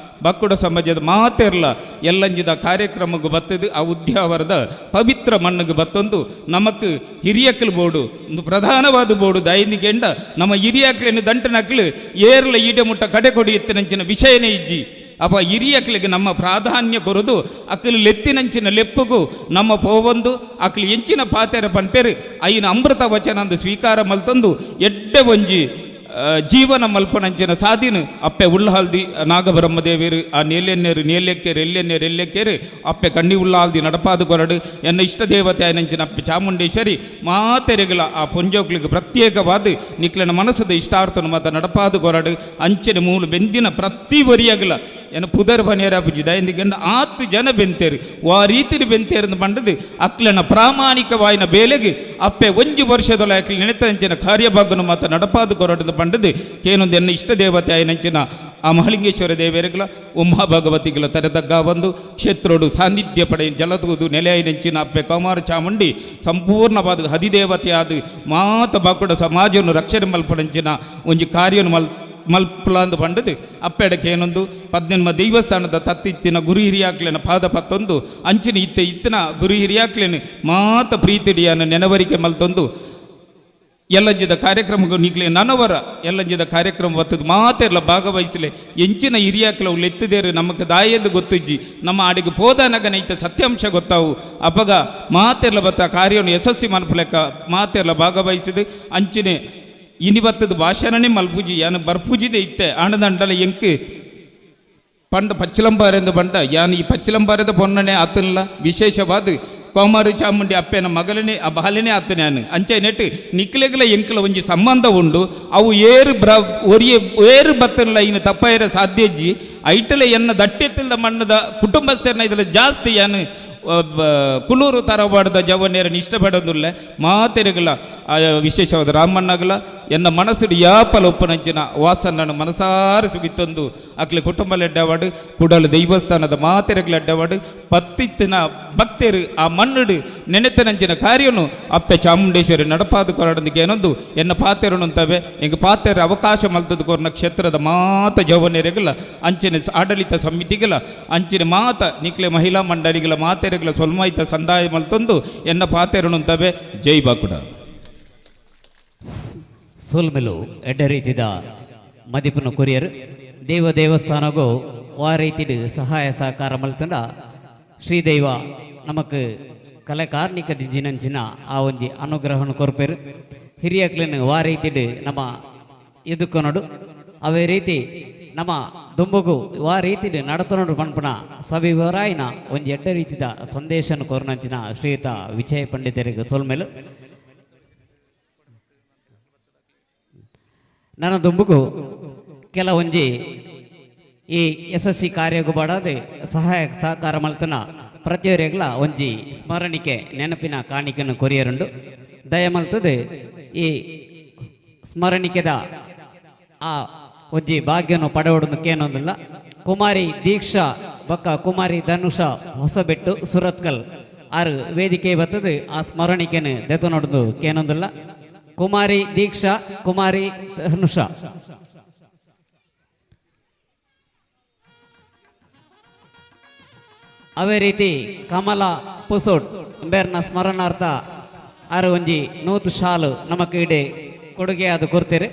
ಬಕ್ಕುಡ ಸಮಾಜದ ಮಾತೆರ್ಲ ಎಲ್ಲಂಜಿದ ಕಾರ್ಯಕ್ರಮಕ್ಕೆ ಬತ್ತದು ಆ ಉದ್ಯಾವರದ ಪವಿತ್ರ ಮಣ್ಣಿಗೆ ಬತ್ತೊಂದು ನಮಕ್ ಹಿರಿಯಕ್ಲು ಬೋಡು ಒಂದು ಪ್ರಧಾನವಾದ ಬೋಡು ದೈನಿಗೆಂಡ ನಮ್ಮ ಹಿರಿಯಕ್ಲೇನು ದಂಟನಕ್ಲು ಏರ್ಲ ಈಡೆ ಮುಟ್ಟ ಕಡೆ ಕೊಡಿ ಎತ್ತಿನಂಚಿನ ವಿಷಯನೇ ಇಜ್ಜಿ. ಅಪ್ಪ ಹಿರಿಯಕ್ಲಿಗೆ ನಮ್ಮ ಪ್ರಾಧಾನ್ಯ ಕೊರದು ಅಕ್ಕಲು ಲೆತ್ತಿನಂಚಿನ ಲೆಪ್ಪುಗು ನಮ್ಮ ಪೋವೊಂದು ಅಕ್ಕಲು ಎಂಚಿನ ಪಾತೆರ ಪನ್ಪೇರು ಐನ ಅಮೃತ ವಚನ ಅಂದು ಸ್ವೀಕಾರ ಮಲ್ತಂದು ಎಡ್ಡೆ ಒಂಜಿ ಜೀವನ ಮಲ್ಪನಂಚಿನ ಸಾದಿನ ಅಪ್ಪೆ ಉಳ್ಳಾಲ್ದಿ ನಾಗಬ್ರಹ್ಮದೇವರು ಆ ನೇಲೆನ್ನೇರು ನೇಲೆಕ್ಕೇರು ಎಲ್ಲೆನ್ನೇರು ಎಲ್ಲೆಕ್ಕೇರು ಅಪ್ಪೆ ಕಣ್ಣಿ ಉಳ್ಳಾಲ್ದಿ ನಡಪಾದ ಕೊರಡು ಎನ್ನ ಇಷ್ಟ ದೇವತೆ ಆಯ್ನಂಚಿನ ಅಪ್ಪೆ ಚಾಮುಂಡೇಶ್ವರಿ ಮಾತೆರೆಗಳ ಆ ಪೊಂಜೋಕ್ಲಿಗೆ ಪ್ರತ್ಯೇಕವಾದ ನಿಕ್ಲನ ಮನಸ್ಸದ ಇಷ್ಟಾರ್ಥನ ಮಾತ ನಡಪಾದ ಕೊರಡು ಅಂಚಿನ ಮೂಲು ಬೆಂದಿನ ಪ್ರತಿ ಒರಿಯಾಗಲ ಎನ್ನ ಪುದರ್ ಬನಿಯರ ಪೂಜಿ ದಯಂದಿಗೆಂಡ ಆತು ಜನ ಬೆಂತೇರು ವಾ ರೀತಿಲಿ ಬೆಂತೇರು ಪಂಡದು ಅಕ್ಲನ ಪ್ರಾಮಾಣಿಕವಾಯಿನ ಬೇಲೆಗೆ ಅಪ್ಪೆ ಒಂಜಿ ವರ್ಷದೊಳ ಅಕ್ಲಿ ನೆನೆತಂಚಿನ ಕಾರ್ಯಭಾಗನು ಮಾತ ನಡಪಾದು ಕೊರಟದ ಪಂಡದು ಕೇನೊಂದು ಎನ್ನ ಇಷ್ಟ ದೇವತೆ ಆಯ್ನಂಚಿನ ಆ ಮಹಲಿಂಗೇಶ್ವರ ದೇವರುಗಳ ಉಮಾ ಭಗವತಿಗಳ ತರೆದಗ್ಗ ಬಂದು ಕ್ಷೇತ್ರೋಡು ಸಾನ್ನಿಧ್ಯ ಪಡೆ ಜಲತೂದು ನೆಲೆಯಾಯಿನಂಚಿನ ಅಪ್ಪೆ ಕೌಮಾರ ಚಾಮುಂಡಿ ಸಂಪೂರ್ಣವಾದ ಹದಿದೇವತೆಯಾದ ಮಾತ ಬಾಕುಡ ಸಮಾಜವನ್ನು ರಕ್ಷಣೆ ಮಲ್ಪಡಂಚಿನ ಒಂಜಿ ಕಾರ್ಯವನ್ನು ಮಲ್ಪಲಾಂದು ಪಂಡದು ಅಪ್ಪೆಡಕ್ಕೆ ಏನೊಂದು ಪದ್ನೆನ್ಮ ದೇವಸ್ಥಾನದ ತತ್ತಿತ್ತಿನ ಗುರು ಹಿರಿಯಾಕ್ಲೇನ ಪಾದ ಪತ್ತೊಂದು ಅಂಚಿನ ಇತ್ತೆ ಇತ್ತಿನ ಗುರು ಹಿರಿಯಾಕ್ಲೇನು ಮಾತ ಪ್ರೀತಿಡಿಯನ್ನು ನೆನವರಿಕೆ ಮಲ್ತೊಂದು ಎಲ್ಲಂಜಿದ ಕಾರ್ಯಕ್ರಮಗಳು ನೀಗ್ಲೆ ನನವರ ಎಲ್ಲಂಜಿದ ಕಾರ್ಯಕ್ರಮ ಬರ್ತದೆ ಮಾತೆಲ್ಲ ಭಾಗವಹಿಸಲೆ ಎಂಚಿನ ಹಿರಿಯಾಕ್ಲ ಅವ್ಳು ಎತ್ತಿದೇರು ನಮಗೆ ದಾಯೆಂದು ಗೊತ್ತಿಜ್ಜಿ ನಮ್ಮ ಆಡಿಗೆ ಪೋದನಗನ ಇತ್ತ ಸತ್ಯಾಂಶ ಗೊತ್ತಾವು ಅಪಗ ಮಾತೆಲ್ಲ ಬತ್ತ ಕಾರ್ಯವನ್ನು ಯಶಸ್ವಿ ಮನ್ಪುಲೆಕ್ಕ ಮಾತೆಲ್ಲ ಭಾಗವಹಿಸಿದು ಅಂಚಿನೆ ಇನಿ ಬತ್ತದ ಭಾಷಣನೇ ಮಲ್ಪೂಜಿ ಯಾನು ಬರ್ಪೂಜಿದೆ ಇತ್ತೆ ಆಣದಂಡಲ ಎಂಕ್ ಪಂಡ ಪಚ್ಚಿಲಂಬಾರೆಂದು ಬಂಡ ಯಾನು ಈ ಪಚ್ಚಿಲಂಬಾರದ ಪೊನ್ನನೆ ಆತನಲ್ಲ ವಿಶೇಷವಾದ ಕೋಮಾರು ಚಾಮುಂಡಿ ಅಪ್ಪೆನ ಮಗಲನೇ ಆ ಬಾಲನೇ ಆತನೆ ನಾನು ಅಂಚೆ ನೆಟ್ಟು ನಿಕ್ಲೆಗಲ ಎಂಕಲ ಒಂಜಿ ಸಂಬಂಧ ಉಂಡು ಅವು ಏರು ಬ್ರ ಒರಿಯ ಏರು ಬತ್ತನಲ್ಲ ಇನ್ನು ತಪ್ಪಾಯಿರ ಸಾಧ್ಯಜ್ಜಿ ಐಟಲೆ ಎನ್ನ ದಟ್ಟೆತ್ತಿಲ್ದ ಮಣ್ಣದ ಕುಟುಂಬಸ್ಥರನ್ನ ಇದೆಲ್ಲ ಜಾಸ್ತಿ ಯಾನು ಕುಲೂರು ತರವಾಡದ ಜವನೇರನ್ನು ಇಷ್ಟಪಡೋದಿಲ್ಲ ಮಾತೆರೆಗಲ ವಿಶೇಷವಾದ ರಾಮಣ್ಣಗಲ ಎನ್ನ ಮನಸ್ಸು ಯಾಪಲ ಒಪ್ಪನಂಚಿನ ವಾಸನನ್ನು ಮನಸಾರ ಸುಗಿತ್ತೊಂದು ಅಕ್ಲೆ ಕುಟುಂಬಲ ಅಡ್ಡವಾಡು ಕುಡಲು ದೈವಸ್ಥಾನದ ಮಾತೆರೆಗಲ ಅಡ್ಡವಾಡು ಪತ್ತಿತ್ತಿನ ಭಕ್ತರು ಆ ಮಣ್ಣುಡು ನೆನೆತನಂಚಿನ ಕಾರ್ಯನು ಅಪ್ಪೆ ಚಾಮುಂಡೇಶ್ವರಿ ನಡಪಾದ ಕೊರಡೊಂದಿಗೆ ಏನೊಂದು ಎನ್ನ ಪಾತೆರನು ಅಂತವೆ ಎಂಗೆ ಪಾತೆರ ಅವಕಾಶ ಮಲ್ತದ ಕೊರ್ನ ಕ್ಷೇತ್ರದ ಮಾತ ಜವನೆರೆಗಲ ಅಂಚಿನ ಆಡಳಿತ ಸಮಿತಿಗಳ ಅಂಚಿನ ಮಾತ ನಿಕ್ಲೆ ಮಹಿಳಾ ಮಂಡಳಿಗಳ ಮಾತೆರೆಗಳ ಸೊಲ್ಮಾಯಿತ ಸಂದಾಯ ಮಲ್ತೊಂದು ಎನ್ನ ಪಾತೆರನು ಅಂತವೆ. ಜೈ ಬಾಕುಡ. ಸೋಲ್ಮೆಲು ಎಡ್ಡ ರೀತಿದ ಮದಿಪುನ ಕೊರಿಯರ್ ದೇವ ದೇವಸ್ಥಾನಗೂ ಆ ರೀತಿಡು ಸಹಾಯ ಸಹಕಾರ ಮಲ್ತಂಡ ಶ್ರೀದೈವ ನಮಕ್ ಕಲೆ ಕಾರ್ಣಿಕ ದಿಂಜಿನಂಚಿನ ಆ ಒಂಜಿ ಅನುಗ್ರಹನು ಕೊರ್ಪೇರು ಹಿರಿಯಕ್ಲನ್ನು ವಾ ರೀತಿಡು ನಮ್ಮ ಎದುಕೊನಡು ಅವೇ ರೀತಿ ನಮ್ಮ ದುಂಬುಗು ವಾ ರೀತಿಡು ನಡತನಡು ಪನ್ಪುನ ಸವಿವರಾಯಿನ ಒಂಜಿ ಎಡ್ಡ ರೀತಿದ ಸಂದೇಶನ ಕೊರ್ನಂಚಿನ ಶ್ರೀಯುತ ವಿಜಯ ಪಂಡಿತರಿಗೆ ಸೋಲ್ಮೇಲು. ನನ್ನ ದುಂಬುಗು ಕೆಲವೊಂಜಿ ಈ ಯಶಸ್ವಿ ಕಾರ್ಯಕ್ಕೂ ಬಾಡದೆ ಸಹಾಯ ಸಹಕಾರ ಮಲ್ತನ ಪ್ರತಿಯೊರಿಗ್ಲ ಒಂಜಿ ಸ್ಮರಣಿಕೆ ನೆನಪಿನ ಕಾಣಿಕೆಯನ್ನು ಕೊರಿಯರುಂಡು ದಯಮಲ್ತದೆ ಈ ಸ್ಮರಣಿಕೆದ ಆ ಒಂಜಿ ಭಾಗ್ಯನು ಪಡೆಯೋಡನ್ನು ಕೇನೊಂದಿಲ್ಲ. ಕುಮಾರಿ ದೀಕ್ಷಾ ಬಕ್ಕ ಕುಮಾರಿ ಧನುಷ ಹೊಸಬೆಟ್ಟು ಸುರತ್ಕಲ್ ಆರು ವೇದಿಕೆ ಬರ್ತದೆ ಆ ಸ್ಮರಣಿಕೆಯನ್ನು ದೆತನೊಡದು ಕೇನೊಂದಿಲ್ಲ. ಕುಮಾರಿ ದೀಕ್ಷಾ ಕುಮಾರಿ ಧನುಷ ಅವೇ ರೀತಿ ಕಮಲ ಪುಸೋಟ್ ಬೇರ್ನ ಸ್ಮರಣಾರ್ಥ ಆರು ಒಂಜಿ ನೂತು ಶಾಲು ನಮಕ್ ಇಡೆ ಕೊಡುಗೆ ಅದು ಕೊಡ್ತೀರಿ.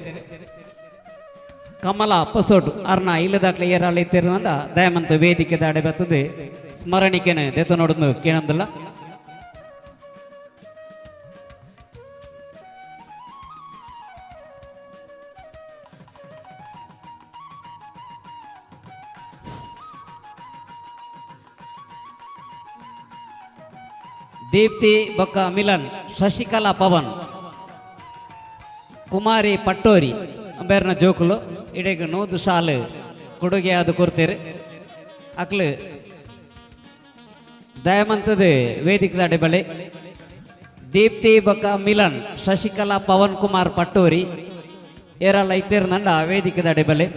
ಕಮಲ ಪುಸೋಟ್ ಅರ್ನ ಇಲ್ಲದಾಕ್ಲೆ ಏರಾಳ ಇತ್ತಿರುವಂತ ದಯಮಂತ ವೇದಿಕೆ ದಾಡೆ ಬರ್ತದೆ ಸ್ಮರಣಿಕೆನೆ ದೆತ ನೋಡುದು ಕೇಳಂದಿಲ್ಲ. ದೀಪ್ತಿ ಬೊಕ್ಕ ಮಿಲನ್ ಶಶಿಕಲಾ ಪವನ್ ಕುಮಾರಿ ಪಟ್ಟೋರಿ ಬೇರ್ನ ಜೋಕುಲು ಇಡೆಗ್ ನೂದು ಶಾಲು ಕೊಡುಗೆ ಅದು ಕೊಡ್ತೀರಿ. ಅಕ್ಲು ದಯಮಂತದ ವೇದಿಕೆ ಅಡೆಬಳೆ ದೀಪ್ತಿ ಬೊಕ್ಕ ಮಿಲನ್ ಶಶಿಕಲಾ ಪವನ್ ಕುಮಾರ್ ಪಟ್ಟೋರಿ ಏರಲ್ಲ ಇತ್ತೇರ್ನಂಡ ವೇದಿಕೆ ಅಡೆಬಳೆ.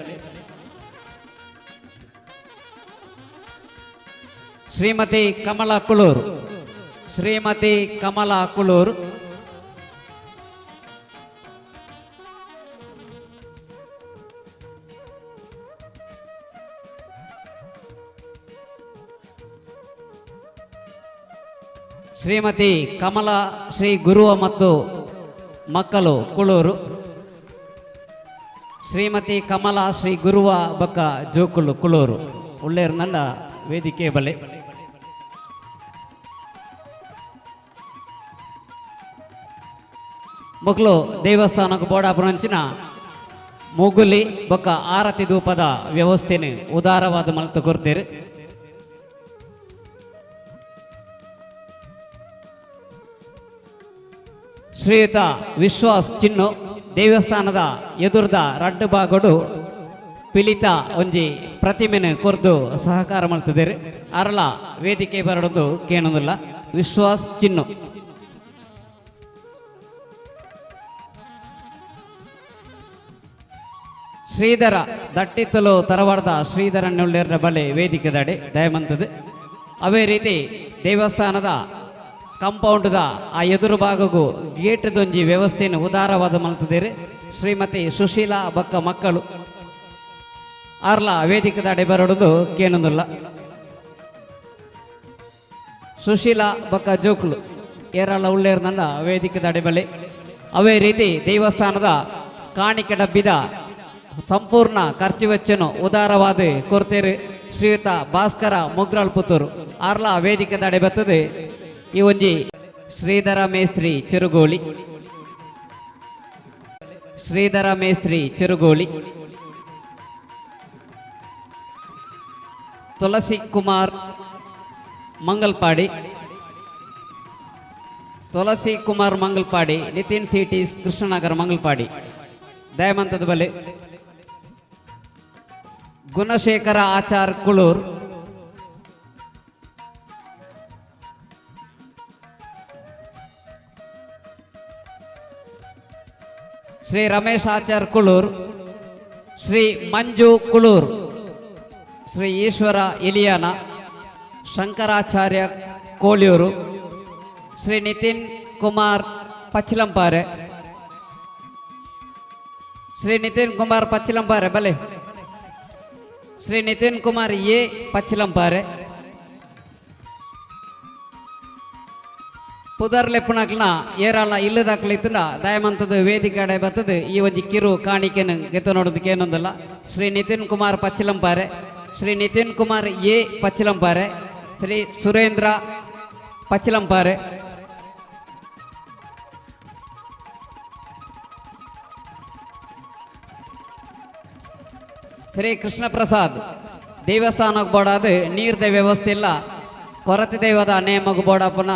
ಶ್ರೀಮತಿ ಕಮಲಾ ಕುಳೂರು ಶ್ರೀಮತಿ ಕಮಲಾ ಕುಳೂರು Shrimati Kamala Shri ಗುರುವ ಮತ್ತು ಮಕ್ಕಳು ಕುಳೂರು ಶ್ರೀಮತಿ ಕಮಲಾ ಶ್ರೀ ಗುರುವ ಬಕ್ಕ ಜೋಕುಲು ಕುಳೂರು ಉಳ್ಳೇರು ನನ್ನ ವೇದಿಕೆ ಬಲೆ ಮಕ್ಕಳು ದೇವಸ್ಥಾನಕ್ಕೆ ಬೋಡಾಪುರಂಚಿನ ಮುಗುಲಿ ಬೊಕ್ಕ ಆರತಿ ಧೂಪದ ವ್ಯವಸ್ಥೆನ ಉದಾರವಾದ ಮಲ್ತು ಕೊರ್ತೀರಿ. ಶ್ರೀಯುತ ವಿಶ್ವಾಸ್ ಚಿನ್ನು ದೇವಸ್ಥಾನದ ಎದುರ್ದ ರಡ್ಡು ಬಾಗೋಡು ಪಿಲಿತ ಒಂಜಿ ಪ್ರತಿಮೆನ ಕೊರ್ದು ಸಹಕಾರ ಮಲ್ತದಿರಿ. ಅರಳ ವೇದಿಕೆ ಬರಡೊಂದು ಕೇಣೊಂದಿಲ್ಲ. ವಿಶ್ವಾಸ್ ಚಿನ್ನು ಶ್ರೀಧರ ದಟ್ಟಿತ್ತಲು ತರವಾಡದ ಶ್ರೀಧರನ್ನುಳ್ಳಿರ ಬಲೆ ವೇದಿಕೆ ದಡೆ ದಯಮಂತದ್ದು. ಅದೇ ರೀತಿ ದೇವಸ್ಥಾನದ ಕಂಪೌಂಡ್ದ ಆ ಎದುರು ಭಾಗಗೂ ಗೇಟ್ದೊಂಜಿ ವ್ಯವಸ್ಥೆಯನ್ನು ಉದಾರವಾದ ಮಲ್ತದಿರಿ. ಶ್ರೀಮತಿ ಸುಶೀಲಾ ಬಕ್ಕ ಮಕ್ಕಳು ಆರ್ಲ ವೇದಿಕೆ ದಡೆ ಬರಡುದು ಕೇಣೊಂದಿಲ್ಲ. ಸುಶೀಲಾ ಬಕ್ಕ ಜೋಕ್ಲು ಏರಳ ಉಳ್ಳೇರ್ನಂಡ ವೇದಿಕೆ ದಡೆ ಬಲೆ. ಅದೇ ರೀತಿ ದೇವಸ್ಥಾನದ ಕಾಣಿಕೆ ಡಬ್ಬಿದ ಸಂಪೂರ್ಣ ಖರ್ಚು ವೆಚ್ಚನು ಉದಾರವಾದ ಕೊರ್ತೇರು ಶ್ರೀಯುತ ಭಾಸ್ಕರ ಮೊಗ್ರಾಳ್ ಪುತ್ತೂರು ಆರ್ಲ ವೇದಿಕೆ ದಡೆ ಬರ್ತದೆ. ಈ ಒಂಜಿ ಶ್ರೀಧರ ಮೇಸ್ತ್ರಿ ಚೆರುಗೋಳಿ ಶ್ರೀಧರ ಮೇಸ್ತ್ರಿ ಚೆರುಗೋಳಿ ತುಳಸಿ ಕುಮಾರ್ ಮಂಗಲ್ಪಾಡಿ ತುಳಸಿ ಕುಮಾರ್ ಮಂಗಲ್ಪಾಡಿ ನಿತಿನ್ ಸಿಟಿ ಕೃಷ್ಣನಗರ ಮಂಗಲ್ಪಾಡಿ ದಯಮಂತದ ಬಲೆ ಗುಣಶೇಖರ ಆಚಾರ್ ಕುಳೂರ್ ಶ್ರೀ ರಮೇಶ್ ಆಚಾರ್ ಕುಳೂರ್ ಶ್ರೀ ಮಂಜು ಕುಳೂರ್ ಶ್ರೀ ಈಶ್ವರ ಇಲಿಯಾನ ಶಂಕರಾಚಾರ್ಯ ಕೋಳಿಯೂರು ಶ್ರೀ ನಿತಿನ್ ಕುಮಾರ್ ಪಚ್ಚಿಲಂಪಾರೆ ಶ್ರೀ ನಿತಿನ್ ಕುಮಾರ್ ಪಚ್ಚಿಲಂಪಾರೆ ಬಲೆ ಶ್ರೀ ನಿತಿನ್ ಕುಮಾರ್ ಎ ಪಚ್ಚಿಲಂಪಾರೆ ಪುದರ್ ಲೆಪ್ಪುನಕ್ಲನ ಏರಾಳ ಇಲ್ಲದಾಕ್ಲ ದಯಮಂತದ ವೇದಿಕೆ ಅಡೆ ಬರ್ತದೆ. ಈ ಒಂಜಿ ಕಿರು ಕಾಣಿಕೆನು ಗೆತ್ತ ನೋಡೋದಕ್ಕೆ ಏನೊಂದಲ್ಲ. ಶ್ರೀ ನಿತಿನ್ ಕುಮಾರ್ ಪಚ್ಚಿಲಂಪಾರೆ ಶ್ರೀ ನಿತಿನ್ ಕುಮಾರ್ ಎ ಪಚ್ಚಿಲಂಪಾರೆ ಶ್ರೀ ಸುರೇಂದ್ರ ಪಚ್ಚಿಲಂಪಾರೆ ಶ್ರೀ ಕೃಷ್ಣ ಪ್ರಸಾದ್ ದೇವಸ್ಥಾನಕ್ಕೆ ಬೋಡಾದ ನೀರ್ದ ವ್ಯವಸ್ಥೆ ಇಲ್ಲ ಕೊರತೆ ದೈವದ ನೇಮಗ್ ಬೋಡಪ್ಪನ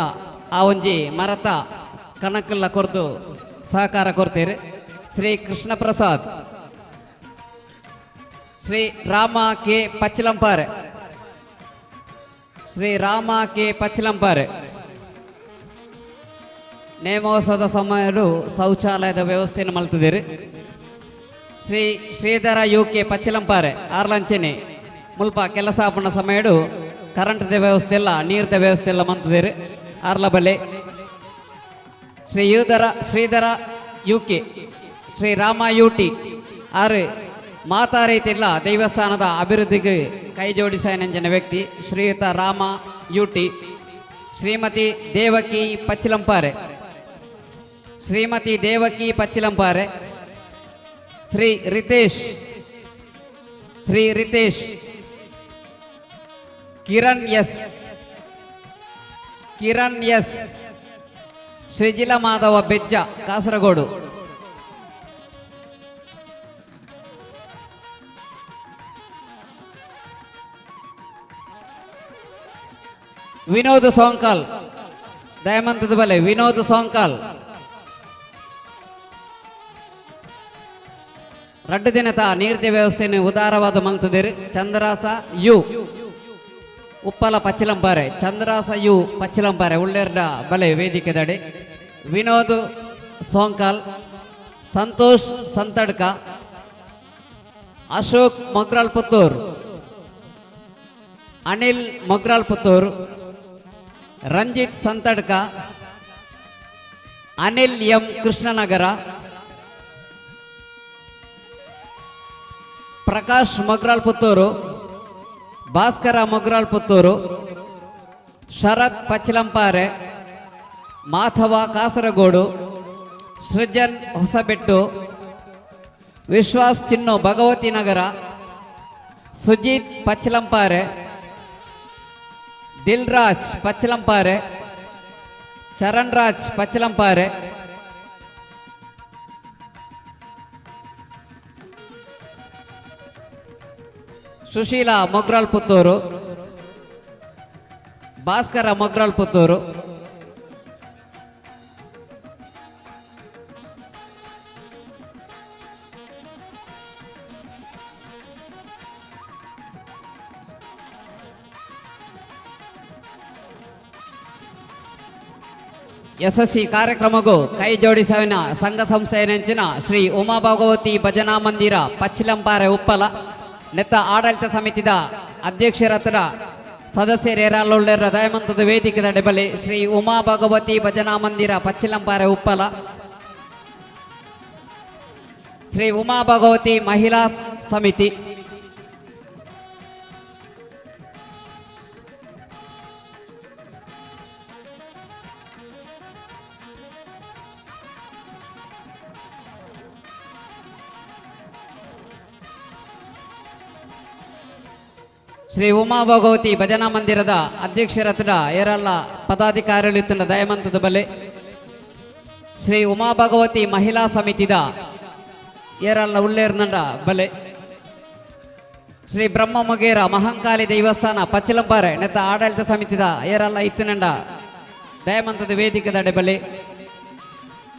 ಆ ಒಂಜಿ ಮರತ ಕಣಕ್ಕೆಲ್ಲ ಕೊರ್ದು ಸಹಕಾರ ಕೊಡ್ತೀರಿ. ಶ್ರೀ ಕೃಷ್ಣ ಪ್ರಸಾದ್ ಶ್ರೀ ರಾಮ ಕೆ ಪಚ್ಚಿಲಂಪಾರೆ ಶ್ರೀ ರಾಮ ಕೆ ಪಚ್ಚಿಲಂಪಾರೆ ನೇಮೋತ್ಸವದ ಸಮಯವು ಶೌಚಾಲಯದ ವ್ಯವಸ್ಥೆಯನ್ನು ಮಲ್ತಿದ್ದೀರಿ. ಶ್ರೀ ಶ್ರೀಧರ ಯು ಕೆ ಪಚ್ಚಿಲಂಪಾರೆ ಆರ್ಲಂಚನೆ ಮುಲ್ಪ ಕೆಲಸ ಆಪುನ ಸಮಯಡು ಕರೆಂಟ್ದ ವ್ಯವಸ್ಥೆ ಇಲ್ಲ ನೀರ್ದ ವ್ಯವಸ್ಥೆ ಇಲ್ಲ ಮಂತದಿರಿ. ಆರ್ಲಬಲೆ Shri ಯುಧರ Shridhara U K Shri Rama U T ಆರು ಮಾತಾ ರೀತಿಲ್ಲ ದೇವಸ್ಥಾನದ ಅಭಿವೃದ್ಧಿಗೆ ಕೈ ಜೋಡಿಸಾಯನಂಜನ ವ್ಯಕ್ತಿ ಶ್ರೀಯುತ ರಾಮ ಯು ಟಿ ಶ್ರೀಮತಿ ದೇವಕಿ ಪಚ್ಚಿಲಂಪಾರೆ ಶ್ರೀಮತಿ ದೇವಕಿ ಪಚ್ಚಿಲಂಪಾರೆ ಶ್ರೀ ರಿತೇಶ್ ಶ್ರೀ ರಿತೇಶ್ ಕಿರಣ್ ಎಸ್ ಕಿರಣ್ ಎಸ್ ಶ್ರೀಜಿಲ ಮಾಧವ ಬೆಜ್ಜ ಕಾಸರಗೋಡು ವಿನೋದ್ ಸೋಂಕಾಲ್ ದಯಮಂತದ ಬಲೆ ವಿನೋದ್ ಸೋಂಕಾಲ್ ರಡ್ಡು ದಿನದ ನೀರ್ದ ವ್ಯವಸ್ಥೆಯನ್ನು ಉದಾರವಾದ ಮಲ್ತದಿರಿ. ಚಂದ್ರಾಸ you Uppala Pachilampare Chandrasa you Pachilampare ಉಳ್ಳೇರ್ಡ ಬಲೆ ವೇದಿಕೆದಡಿ ವಿನೋದ್ ಸೋಂಕಾಲ್ ಸಂತೋಷ್ ಸಂತಡ್ಕ ಅಶೋಕ್ ಮೊಗ್ರಾಲ್ ಪುತ್ತೂರ್ ಅನಿಲ್ ಮೊಗ್ರಾಲ್ ಪುತ್ತೂರ್ ರಂಜಿತ್ ಸಂತಡ್ಕ ಅನಿಲ್ ಎಂ ಕೃಷ್ಣನಗರ ಪ್ರಕಾಶ್ ಮೊಗ್ರಾಲ್ ಪುತ್ತೂರು ಭಾಸ್ಕರ ಮೊಗ್ರಾಲ್ ಪುತ್ತೂರು ಶರತ್ ಪಚ್ಚಿಲಂಪಾರೆ ಮಾಧವ ಕಾಸರಗೋಡು, ಸೃಜನ್ ಹೊಸಬೆಟ್ಟು, ವಿಶ್ವಾಸ್ ಚಿನ್ನು ಭಗವತಿ ನಗರ, ಸುಜಿತ್ ಪಚ್ಲಂಪಾರೆ, ದಿಲ್ರಾಜ್ ಪಚ್ಲಂಪಾರೆ, ಚರಣ್ರಾಜ್ ಪಚ್ಲಂಪಾರೆ, ಸುಶೀಲಾ ಮೊಗ್ರಾಲ್ ಪುತ್ತೂರು, ಭಾಸ್ಕರ ಮೊಗ್ರಾಲ್ ಪುತ್ತೂರು, ಯಶಸ್ವಿ ಕಾರ್ಯಕ್ರಮಕ್ಕೂ ಕೈ ಜೋಡಿಸವಿನ ಸಂಘ ಸಂಸ್ಥೆಯ ನೆಂಚಿನ ಶ್ರೀ ಉಮಾ ಭಗವತಿ ಭಜನಾ ಮಂದಿರ ಪಚ್ಚಿಲಂಪಾರೆ ಉಪ್ಪಲ ನೆತ್ತ ಆಡಳಿತ ಸಮಿತಿದ ಅಧ್ಯಕ್ಷರತ್ರ ಸದಸ್ಯರೇರಲ್ಲುಳ್ಳೆರ ದಯಮಂತದ ವೇದಿಕೆದ ಡೆಬಲಿ ಶ್ರೀ ಉಮಾ ಭಗವತಿ ಭಜನಾ ಮಂದಿರ ಪಚ್ಚಿಲಂಪಾರೆ ಉಪ್ಪಲ ಶ್ರೀ ಉಮಾ ಭಗವತಿ ಮಹಿಳಾ ಸಮಿತಿ. ಶ್ರೀ ಉಮಾ ಭಗವತಿ ಭಜನಾ ಮಂದಿರದ ಅಧ್ಯಕ್ಷರತ್ರ ಏರಲ್ಲ ಪದಾಧಿಕಾರಿಗಳು ದಯಮಂತದ ಬಲೆ ಶ್ರೀ ಉಮಾ ಭಗವತಿ ಮಹಿಳಾ ಸಮಿತಿದ ಏರಲ್ಲ ಉಳ್ಳೇರ್ನಂಡ ಬಲೆ ಶ್ರೀ ಬ್ರಹ್ಮ ಮೊಗೇರ ಮಹಂಕಾಳಿ ದೇವಸ್ಥಾನ ಪಚ್ಚಿಲಂಪಾರೆ ನೆತ್ತ ಆಡಳಿತ ಸಮಿತಿದ ಏರಲ್ಲ ಇತ್ತಿನಂಡ ದಯಮಂತದ ವೇದಿಕೆದ ಬಲೆ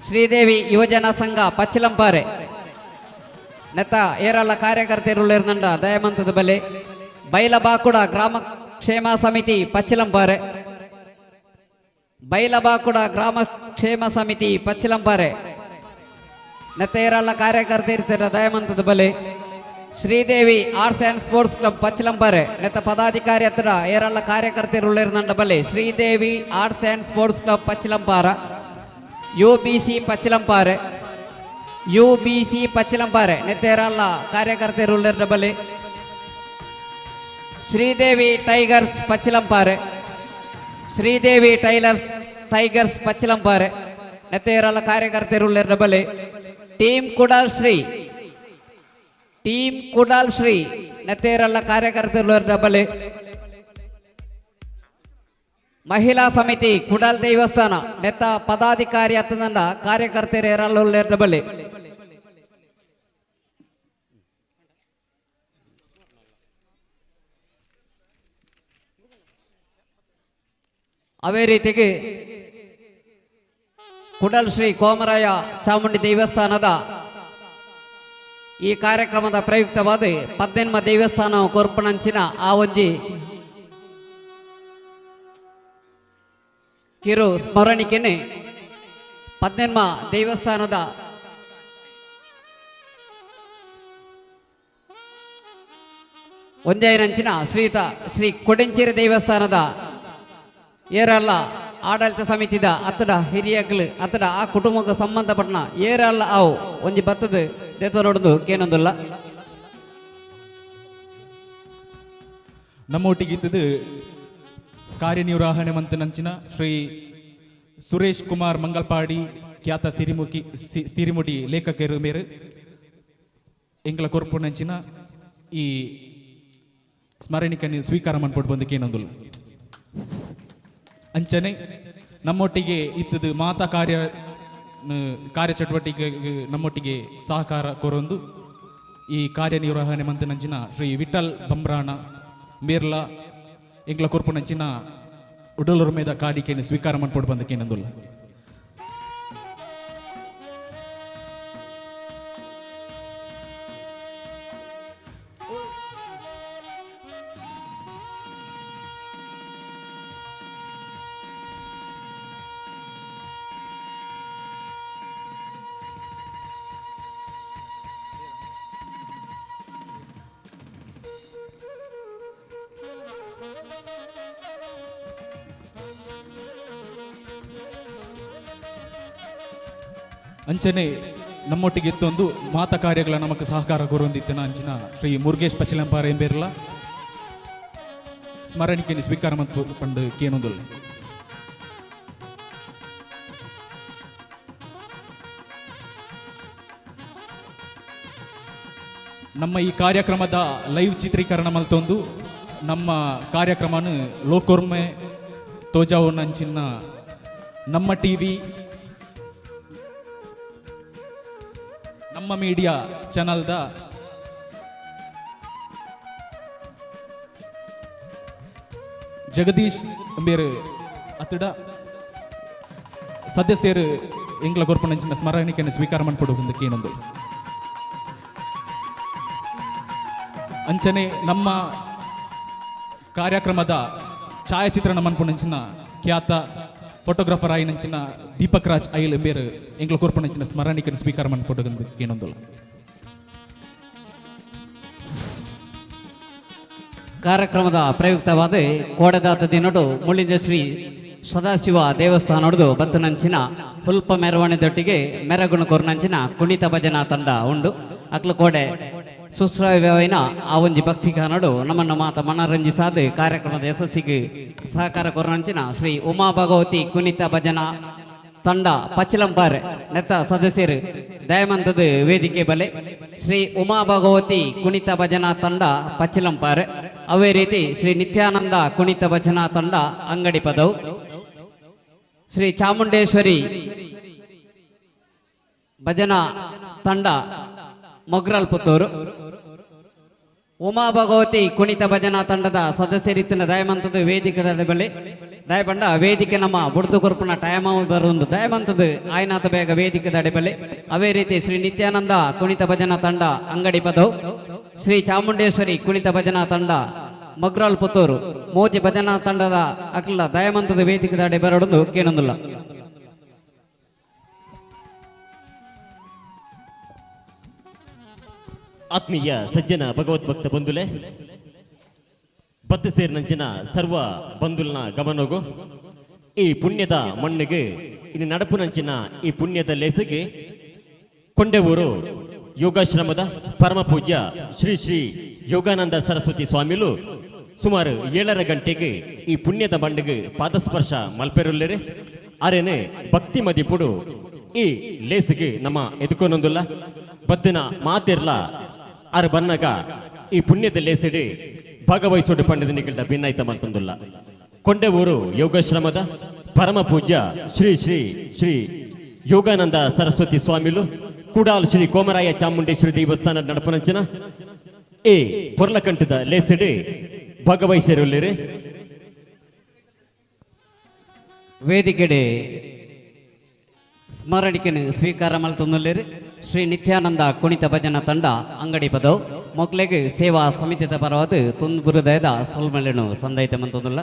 ಶ್ರೀದೇವಿ ಯುವಜನ ಸಂಘ ಪಚ್ಚಿಲಂಪಾರೆ ನೆತ್ತ ಏರಲ್ಲ ಕಾರ್ಯಕರ್ತರುಳ್ಳೇರ್ನಂಡ ದಯಮಂತದ ಬಲೆ ಬೈಲಬಾಕುಡ ಗ್ರಾಮ ಕ್ಷೇಮ ಸಮಿತಿ ಪಚ್ಚಿಲಂಪಾರೆ ಬೈಲಬಾಕುಡ ಗ್ರಾಮ ಕ್ಷೇಮ ಸಮಿತಿ ಪಚ್ಚಿಲಂಪಾರೆ ನೆತ್ತೇರಲ್ಲ ಕಾರ್ಯಕರ್ತ ದಯಮಂತದ ಬಲೆ Sridevi arts and sports club Pachilampare ನೆತ್ತ ಪದಾಧಿಕಾರಿ ಹತ್ರ ಏರಲ್ಲ ಕಾರ್ಯಕರ್ತರುಳ್ಳೇರ್ನಂಡ ಬಲೆ Sridevi arts and sports club Pachilampara U B C Pachilampare U B C Pachilampare ನೆತ್ತೇರಲ್ಲ ಕಾರ್ಯಕರ್ತರುಳ್ಳೇರ್ನ ಬಲೆ Sridevi tigers Pachilampare Sridevi tailors tigers Pachilampare ನೆತ್ತೇರಲ್ಲ ಕಾರ್ಯಕರ್ತರುಳ್ಳೇರ್ನ ಬಲೆ ಟೀಮ್ ಕುಡಾಲ್ ಶ್ರೀ ಟೀಮ್ ಕುಡಾಲ್ ಶ್ರೀ ನೆತ್ತೇರಲ್ಲ ಕಾರ್ಯಕರ್ತರುಳ್ಳೇರ್ನ ಬಲೆ ಮಹಿಳಾ ಸಮಿತಿ ಕುಡಾಲ್ ದೇವಸ್ಥಾನ ನೆತ್ತ ಪದಾಧಿಕಾರಿ ಅತ್ತನಂಡ ಕಾರ್ಯಕರ್ತರೇರಲ್ಲ ಬಲೆ ಅವೇ ರೀತಿಗೆ ಕುಡಲ್ ಶ್ರೀ ಕೋಮರಾಯ ಚಾಮುಂಡಿ ದೇವಸ್ಥಾನದ ಈ ಕಾರ್ಯಕ್ರಮದ ಪ್ರಯುಕ್ತವಾದ ಪದ್ದೆನ್ಮ ದೇವಸ್ಥಾನ ಕೊರ್ಪಣಂಚಿನ ಆ ಒಂಜಿ ಕಿರು ಸ್ಮರಣಿಕೆನೆ ಪದ್ದೆನ್ಮ ದೇವಸ್ಥಾನದ ಒಂಜೈನಂಚಿನ ಶ್ರೀತ ಶ್ರೀ ಕೊಡೆಂಚಿರಿ ದೇವಸ್ಥಾನದ ಏರಲ್ಲ ಆಡಳಿತ ಸಮಿತಿದ ಅತ್ತಡ ಹಿರಿಯಕ್ಲು ಅತ್ತಡ ಆ ಕುಟುಂಬಕ್ಕೆ ಸಂಬಂಧಪಟ್ಟನ ಏರಲ್ಲ ಅವು ಒಂಜಿ ಬತ್ತದ ದೇತ ನೋಡುದು ಕೇನೊಂದುಲ್ಲ. ನಮ್ಮೊಟ್ಟಿಗೆ ಇದ್ದದ್ದು ಕಾರ್ಯನಿರ್ವಹಣೆ ಮಂತನಂಚಿನ ಶ್ರೀ ಸುರೇಶ್ ಕುಮಾರ್ ಮಂಗಲ್ಪಾಡಿ ಖ್ಯಾತ ಸಿರಿಮುಖಿ ಸಿರಿಮುಡಿ ಲೇಖಕರು ಮೇರು ಎಂಗ್ಲ ಕೊರ್ಪುನಂಚಿನ ಈ ಸ್ಮರಣಿಕನ್ನು ಸ್ವೀಕಾರ ಮನ್ಪೊಟ್ಟು ಬಂದು ಕೇನೊಂದುಲ್ಲ. ಅಂಚನೆ ನಮ್ಮೊಟ್ಟಿಗೆ ಇತ್ತದು ಮಾತಾ ಕಾರ್ಯಚಟುವಟಿಕೆ ನಮ್ಮೊಟ್ಟಿಗೆ ಸಹಕಾರ ಕೊರೊಂದು ಈ ಕಾರ್ಯನಿರ್ವಹಣೆ ಮಂತನಂಚಿನ ಶ್ರೀ ವಿಠಲ್ ಬಂಬ್ರಾಣ ಮೇರ್ಲಾ ಎಂಗ್ಲ ಕೊರ್ಪುನಂಚಿನ ಉಡಲುರ್ಮೇದ ಕಾಡಿಕೆಯನ್ನು ಸ್ವೀಕಾರ ಮನ್ಪೊಟ್ಟು ಬಂದಕ್ಕೆ ನಂದುಲ್ಲ. ಅಂಚನೆ ನಮ್ಮೊಟ್ಟಿಗೆ ಇತ್ತೊಂದು ಮಾತ ಕಾರ್ಯಗಳ ನಮಕ್ ಸಹಕಾರ ಕೊರೊಂದಿತ್ತಿನ ಅಂಚಿನ ಶ್ರೀ ಮುರುಗೇಶ್ ಪಚಿಲಂಪಾರ ಎಂಬೇರ್ಲ ಸ್ಮರಣಿಕೆಯನ್ನು ಸ್ವೀಕಾರ ಮತ್ತು ಪಂಡು ಕೇನೊಂದುಲ್ಲ. ನಮ್ಮ ಈ ಕಾರ್ಯಕ್ರಮದ ಲೈವ್ ಚಿತ್ರೀಕರಣ ಮಲ್ತೊಂದು ನಮ್ಮ ಕಾರ್ಯಕ್ರಮನು ಲೋಕೊರ್ಮೆ ತೋಜಾವುನಂಚಿನ ನಮ್ಮ ಟಿವಿ ನಮ್ಮ ಮೀಡಿಯಾ ಚಾನಲ್ದ ಜಗದೀಶ್ ಬೇರು ಅತಡ ಸದಸ್ಯರು ಎಂಗ್ಲ ಕೊರ್ಪಣಂಚಿನ ಸ್ಮರಣಿಕೆಯನ್ನು ಸ್ವೀಕಾರ ಮನ್ಪಡುವುದು ಕೇನೊಂದು ಅಂಚನೆ ನಮ್ಮ ಕಾರ್ಯಕ್ರಮದ ಛಾಯಾಚಿತ್ರಣ ಮನ್ಪುಣಂಚಿನ ಖ್ಯಾತ ಫೋಟೋಗ್ರಾಫರ್ ಆಯಿನಂಚಿನ ದೀಪಕ್ ರಾಜ್ ಐಲ್ ಎಂಬೇರು ಎಂಗ್ಲ ಕೊರ್ಪಣಂಚಿನ ಸ್ಮರಣಿಕೆಯನ್ನು ಸ್ವೀಕಾರ ಮನ್ಪಡುವುದು ಕೇನೊಂದು. ಕಾರ್ಯಕ್ರಮದ ಪ್ರಯುಕ್ತವಾದ ಕೋಡದಾತ ದಿನಡು ಮುಳ್ಳಿಂಜ ಶ್ರೀ ಸದಾಶಿವ ದೇವಸ್ಥಾನದ ಬತ್ತನಂಚಿನ ಹುಲ್ಪ ಮೆರವಣಿದೊಟ್ಟಿಗೆ ಮೆರಗುಣ ಕೊರ್ನಂಚಿನ ಕುಣಿತ ಭಜನಾ ತಂಡ ಉಂಡು. ಅಕ್ಲು ಕೋಡೆ ಸುಶ್ರಾವ್ಯವಿನ ಆ ಒಂಜಿ ಭಕ್ತಿ ಕಾನಡು ನಮ್ಮನ್ನು ಮಾತ ಮನರಂಜಿಸಾದ ಕಾರ್ಯಕ್ರಮದ ಯಶಸ್ಸಿಗೆ ಸಹಕಾರ ಕೊರ್ನಂಚಿನ ಶ್ರೀ ಉಮಾ ಭಗವತಿ ಕುಣಿತ ಭಜನಾ ತಂಡ ಪಚ್ಚಿಲಂಪಾರೆ ನೆತ್ತ ಸದಸ್ಯರು ದಯಮಂತದ ವೇದಿಕೆ ಬಲೆ ಶ್ರೀ ಉಮಾ ಭಗವತಿ ಕುಣಿತ ಭಜನಾ ತಂಡ ಪಚ್ಚಿಲಂಪಾರೆ, ಅವೇ ರೀತಿ ಶ್ರೀ ನಿತ್ಯಾನಂದ ಕುಣಿತ ಭಜನಾ ತಂಡ ಅಂಗಡಿ ಪದವು, ಶ್ರೀ ಚಾಮುಂಡೇಶ್ವರಿ ಭಜನಾ ತಂಡ ಮೊಗ್ರಲ್ ಪುತ್ತೂರು, ಉಮಾ ಭಗವತಿ ಕುಣಿತ ಭಜನಾ ತಂಡದ ಸದಸ್ಯರಿತ್ತಿನ ದಯಮಂತದ ವೇದಿಕೆ ಬಳಿ ದಯಪಂಡ ವೇದಿಕೆ ನಮ್ಮ ಬುಡ್ದು ಕೊರ್ಪುನ ಟೈಮ ಬರುವುದು ದಯಮಂತದ ಆಯ್ನಾಥ ಬೇಗ ವೇದಿಕೆ ದಡೆಬಲಿ. ಅವೇ ರೀತಿ ಶ್ರೀ ನಿತ್ಯಾನಂದ ಕುಣಿತ ಭಜನಾ ತಂಡ ಅಂಗಡಿ ಪದವು, ಶ್ರೀ ಚಾಮುಂಡೇಶ್ವರಿ ಕುಣಿತ ಭಜನಾ ತಂಡ ಮಗ್ರಾಲ್ ಪುತ್ತೂರು, ಮೋಜಿ ಭಜನಾ ತಂಡದ ಅಕ್ಲ ದಯಮಂತದ ವೇದಿಕೆ ದಡೆ ಬರಡುದು ಕೇನೊಂದುಲ್ಲ. ಆತ್ಮೀಯ ಸಜ್ಜನ ಭಗವದ್ಭಕ್ತ ಬಂಧುಲೆ, ಬತ್ತು ಸೇರಿನಂಚಿನ ಸರ್ವ ಬಂಧುಲ್ನ ಗಮನಗು ಈ ಪುಣ್ಯದ ಮಣ್ಣಿಗೆ ಇನ್ನು ನಡಪುನಂಚಿನ ಈ ಪುಣ್ಯದ ಲೇಸಿಗೆ ಕೊಂಡೆವೂರು ಯೋಗಾಶ್ರಮದ ಪರಮ ಪೂಜ್ಯ ಶ್ರೀ ಶ್ರೀ ಯೋಗಾನಂದ ಸರಸ್ವತಿ ಸ್ವಾಮಿಲು ಸುಮಾರು 7:30 ಗಂಟೆಗೆ ಈ ಪುಣ್ಯದ ಮಣ್ಣಿಗೆ ಪಾದಸ್ಪರ್ಶ ಮಲ್ಪೆರುಲ್ಲೇರೆ. ಅರೇನೆ ಭಕ್ತಿ ಮದಿಪುಡು ಈ ಲೇಸಿಗೆ ನಮ್ಮ ಎದುಕೊನೊಂದುಲ್ಲ ಬದ್ದಿನ ಮಾತಿರ್ಲ ಆರು ಬನ್ನಗ ಈ ಪುಣ್ಯದ ಲೇಸಿಡಿ ಭಾಗವಹಿಸೋಡು ಪಂಡಿತ ನಿಗಲ್ದ ಭಿನ್ನಾಯ್ತ ಮಲ್ತೊಂದುಲ್ಲ. ಕೊಂಡೆವೂರು ಯೋಗಾಶ್ರಮದ ಪರಮ ಪೂಜ್ಯ ಶ್ರೀ ಶ್ರೀ ಶ್ರೀ ಯೋಗಾನಂದ ಸರಸ್ವತಿ ಸ್ವಾಮಿಲು ಕೂಡಾಲ್ ಶ್ರೀ ಕೋಮರಾಯ ಚಾಮುಂಡೇಶ್ವರಿ ದೇವಸ್ಥಾನ ನಡಪನಂಚಿನ ಈ ಪೊರ್ಲಕಂಠದ ಲೇಸಿಡಿ ಭಾಗವಹಿಸಿರುಲ್ಲಿರಿ. ವೇದಿಕೆಡೆ ಸ್ಮರಣಿಕೆನು ಸ್ವೀಕಾರ ಮಲ್ತೊಂದುಲ್ಲೇರಿ ಶ್ರೀ ನಿತ್ಯಾನಂದ ಕುಣಿತ ಭಜನಾ ತಂಡ ಅಂಗಡಿ ಪದವು ಮೊಕ್ಲೆಗೆ ಸೇವಾ ಸಮಿತಿದ ಪರವಾದ ತುಂಬುರುದಯದ ಸೊಲ್ಮಲೆನು ಸಂದೈತ ಮಂತೊಂದುಲ್ಲ.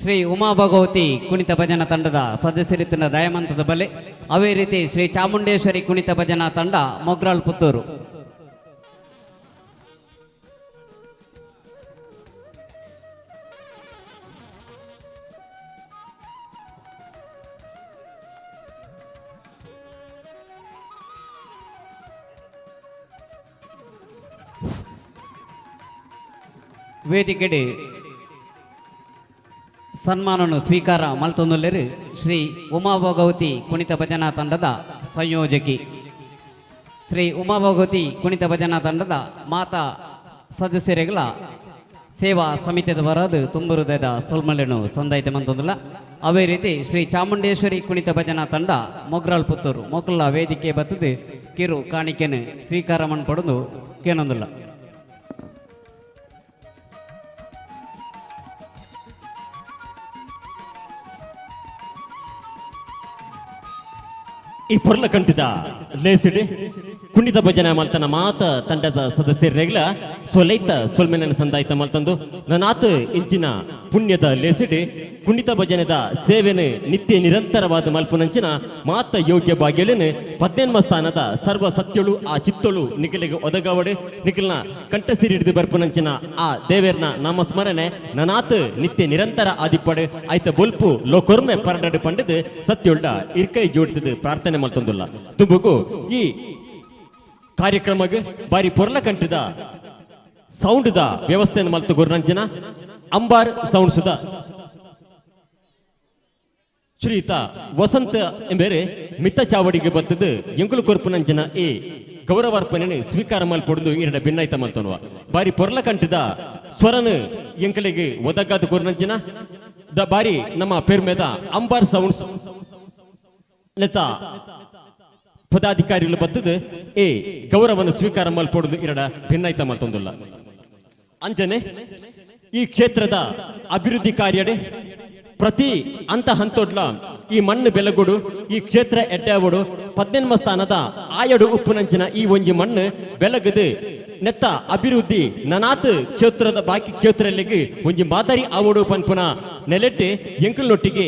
ಶ್ರೀ ಉಮಾ ಭಗವತಿ ಕುಣಿತ ಭಜನಾ ತಂಡದ ಸದಸ್ಯರಿತ್ತಿನ ದಯಮಂತದ ಬಲೆ, ಅವೇ ರೀತಿ ಶ್ರೀ ಚಾಮುಂಡೇಶ್ವರಿ ಕುಣಿತ ಭಜನಾ ತಂಡ ಮೊಗ್ರಾಲ್ ಪುತ್ತೂರು. ವೇದಿಕೆಡೆ ಸನ್ಮಾನವನ್ನು ಸ್ವೀಕಾರ ಮಲ್ತೊಂದುಲ್ಲೇರು ಶ್ರೀ ಉಮಾ ಭಗವತಿ ಕುಣಿತ ಭಜನಾ ತಂಡದ ಸಂಯೋಜಕಿ ಶ್ರೀ ಉಮಾ ಭಗವತಿ ಕುಣಿತ ಭಜನಾ ತಂಡದ ಮಾತಾ ಸದಸ್ಯರುಗಳ ಸೇವಾ ಸಮಿತಿದ ಬರೋದು ತುಂಬುರುದಯದ ಸೊಲ್ಮಲೆನು ಸಂದಾಯಿತ ಮಂತೊಂದುಲ್ಲ. ಅವೇ ರೀತಿ ಶ್ರೀ ಚಾಮುಂಡೇಶ್ವರಿ ಕುಣಿತ ಭಜನಾ ತಂಡ ಮೊಗ್ರಾಲ್ ಪುತ್ತೂರು ಮೊಕ್ಕಲ ವೇದಿಕೆ ಬತ್ತದು ಕಿರು ಕಾಣಿಕೆನು ಸ್ವೀಕಾರ ಮನ್ಪಡೋದು ಕೇನೊಂದುಲ್ಲ. ಈ ಪೊರ್ಲಕಂಠದ ಲೇಸಿಡಿ ಕುಣಿತ ಭಜನೆ ಮಲ್ತನ ಮಾತ ತಂಡದ ಸದಸ್ಯರಿಗೆಲ್ಲ ಸೊಲೈತ ಸೊಲ್ಮೆನ ಸಂದಾಯ್ತ ಮಲ್ತಂದು ನನಾತ ಇಂಚಿನ ಪುಣ್ಯದ ಲೇಸಿಡಿ ಕುಣಿತ ಭಜನೆದ ಸೇವೆನೆ ನಿತ್ಯ ನಿರಂತರವಾದ ಮಲ್ಪುನಂಚಿನ ಮಾತ ಯೋಗ್ಯ ಭಾಗ್ಯಲೇನೆ ಪದ್ನೆನ್ಮ ಸ್ಥಾನದ ಸರ್ವ ಸತ್ಯಳು ಆ ಚಿತ್ತಳು ನಿಖಲಿಗೆ ಒದಗವಡೆ ನಿಖಲ್ನ ಕಂಠಸಿರಿ ಹಿಡಿದು ಬರ್ಪುನಂಚಿನ ಆ ದೇವೇರ್ನ ನಾಮಸ್ಮರಣೆ ನನಾತ ನಿತ್ಯ ನಿರಂತರ ಆದಿಪ್ಪಡೆ ಆಯ್ತ ಬೊಲ್ಪು ಲೋಕೊರ್ಮೆ ಪರಡಡು ಪಂಡದು ಸತ್ಯೊಳ್ಡ ಇರ್ಕೈ ಜೋಡಿತದು ಪ್ರಾರ್ಥನೆ ಮಲ್ತೊಂದುಲ್ಲ. ತುಂಬುಕು ಈ ಕಾರ್ಯಕ್ರಮಕ್ಕೆ ಬಾರಿ ಪೊರ್ಲಕಂಠದ ಸೌಂಡ್ದ ವ್ಯವಸ್ಥೆಯನ್ನು ಮಲ್ತು ಗುರುನಂಚಿನ ಅಂಬಾರ್ ಸೌಂಡ್ಸುದ ಶ್ರೀಯುತ ವಸಂತ ಎಂಬೇರೆ ಮಿತ್ತ ಚಾವಡಿಗೆ ಬರ್ತದ್ದು ಎಂಕುಲು ಕೊರ್ಪುನಂಚಿನ ಈ ಗೌರವಾರ್ಪಣೆಯನ್ನು ಸ್ವೀಕಾರ ಮಲ್ಪೊಡುಂದು ಇರಡ ಭಿನ್ನಾಯ್ತ ಮಲ್ತೊನುವ ಬಾರಿ ಪೊರ್ಲ ಕಂಠದ ಸ್ವರನು ಎಂಕಲೆಗ್ ಒದಗಾದ ಕೊರ್ನಂಚಿನ ದ ಬಾರಿ ನಮ್ಮ ಪೆರ್ಮೆದ ಅಂಬಾರ್ ಸೌಂಡ್ಸ್ ನೆತ ಪದಾಧಿಕಾರಿಗಳು ಬತ್ತದು ಏ ಗೌರವವನ್ನು ಸ್ವೀಕಾರ ಮಲ್ಪೊಡುಂದು ಇರಡ ಭಿನ್ನಾಯ್ತ ಮಲ್ತೊಂದುಲ್ಲ. ಅಂಜನೆ ಈ ಕ್ಷೇತ್ರದ ಅಭಿವೃದ್ಧಿ ಕಾರ್ಯಡೆ ಪ್ರತಿ ಅಂತ ಹಂತೊಡ್ಲ ಈ ಮಣ್ಣು ಬೆಲಗುಡು ಈ ಕ್ಷೇತ್ರ ಎಡ್ಡಾವಡು ಪದ್ನೆನ್ಮ ಸ್ಥಾನದ ಆಯಡು ಉಪ್ಪುನಂಚಿನ ಈ ಒಂಜಿ ಮಣ್ಣು ಬೆಲಗದು ನೆತ್ತ ಅಭಿವೃದ್ಧಿ ನನಾತ್ ಕ್ಷೇತ್ರದ ಬಾಕಿ ಕ್ಷೇತ್ರಲ್ಲಿಗೆ ಒಂಜಿ ಮಾದರಿ ಆವಡು ಪನ್ಪುನ ನೆಲೆಟ್ಟೆ ಎಂಕಲ್ನೊಟ್ಟಿಗೆ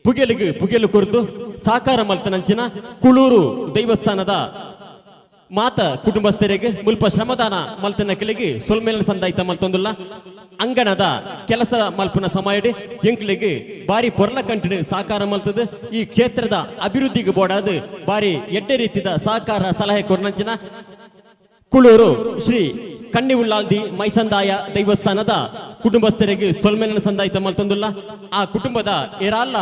ಪುಗೆಲಿಗೆ ಪುಗೆಲು ಕೊರ್ದು ಸಾಕಾರ ಮಲ್ತನಂಚಿನ ಕುಳೂರು ದೇವಸ್ಥಾನದ ಮಾತ ಕುಟುಂಬಸ್ಥರಿಗೆ ಮುಲ್ಪ ಶ್ರಮದಾನ ಮಲ್ತನ ಕೆಲಿಗೆ ಸೊಲ್ಮೇಲಿನ ಸಂದಾಯ್ತ ಮಲ್ತೊಂದುಲ್ಲ. ಅಂಗಣದ ಕೆಲಸ ಮಲ್ಪುನ ಸಮಯಡ್ ಎಂಕ್ಲಿಗೆ ಬಾರಿ ಪೊರ್ಲ ಕಂಟಿನ ಸಾಕಾರ ಮಲ್ತದ ಈ ಕ್ಷೇತ್ರದ ಅಭಿವೃದ್ಧಿಗೆ ಬೋಡಾದ ಬಾರಿ ಎಡ್ಡೆ ರೀತಿಯ ಸಹಕಾರ ಸಲಹೆ ಕೊರ್ನಂಚಿನ ಕುಳೂರು ಶ್ರೀ ಕಣ್ಣಿ ಉಳ್ಳಾಲ್ದಿ ಮೈಸಂದಾಯ ದೇವಸ್ಥಾನದ ಕುಟುಂಬಸ್ಥರಿಗೆ ಸೊಲ್ಮೇಲಿನ ಸಂದಾಯ್ತ ಮಲ್ತೊಂದುಲ್ಲ. ಆ ಕುಟುಂಬದ ಏರಾಲ್ಲ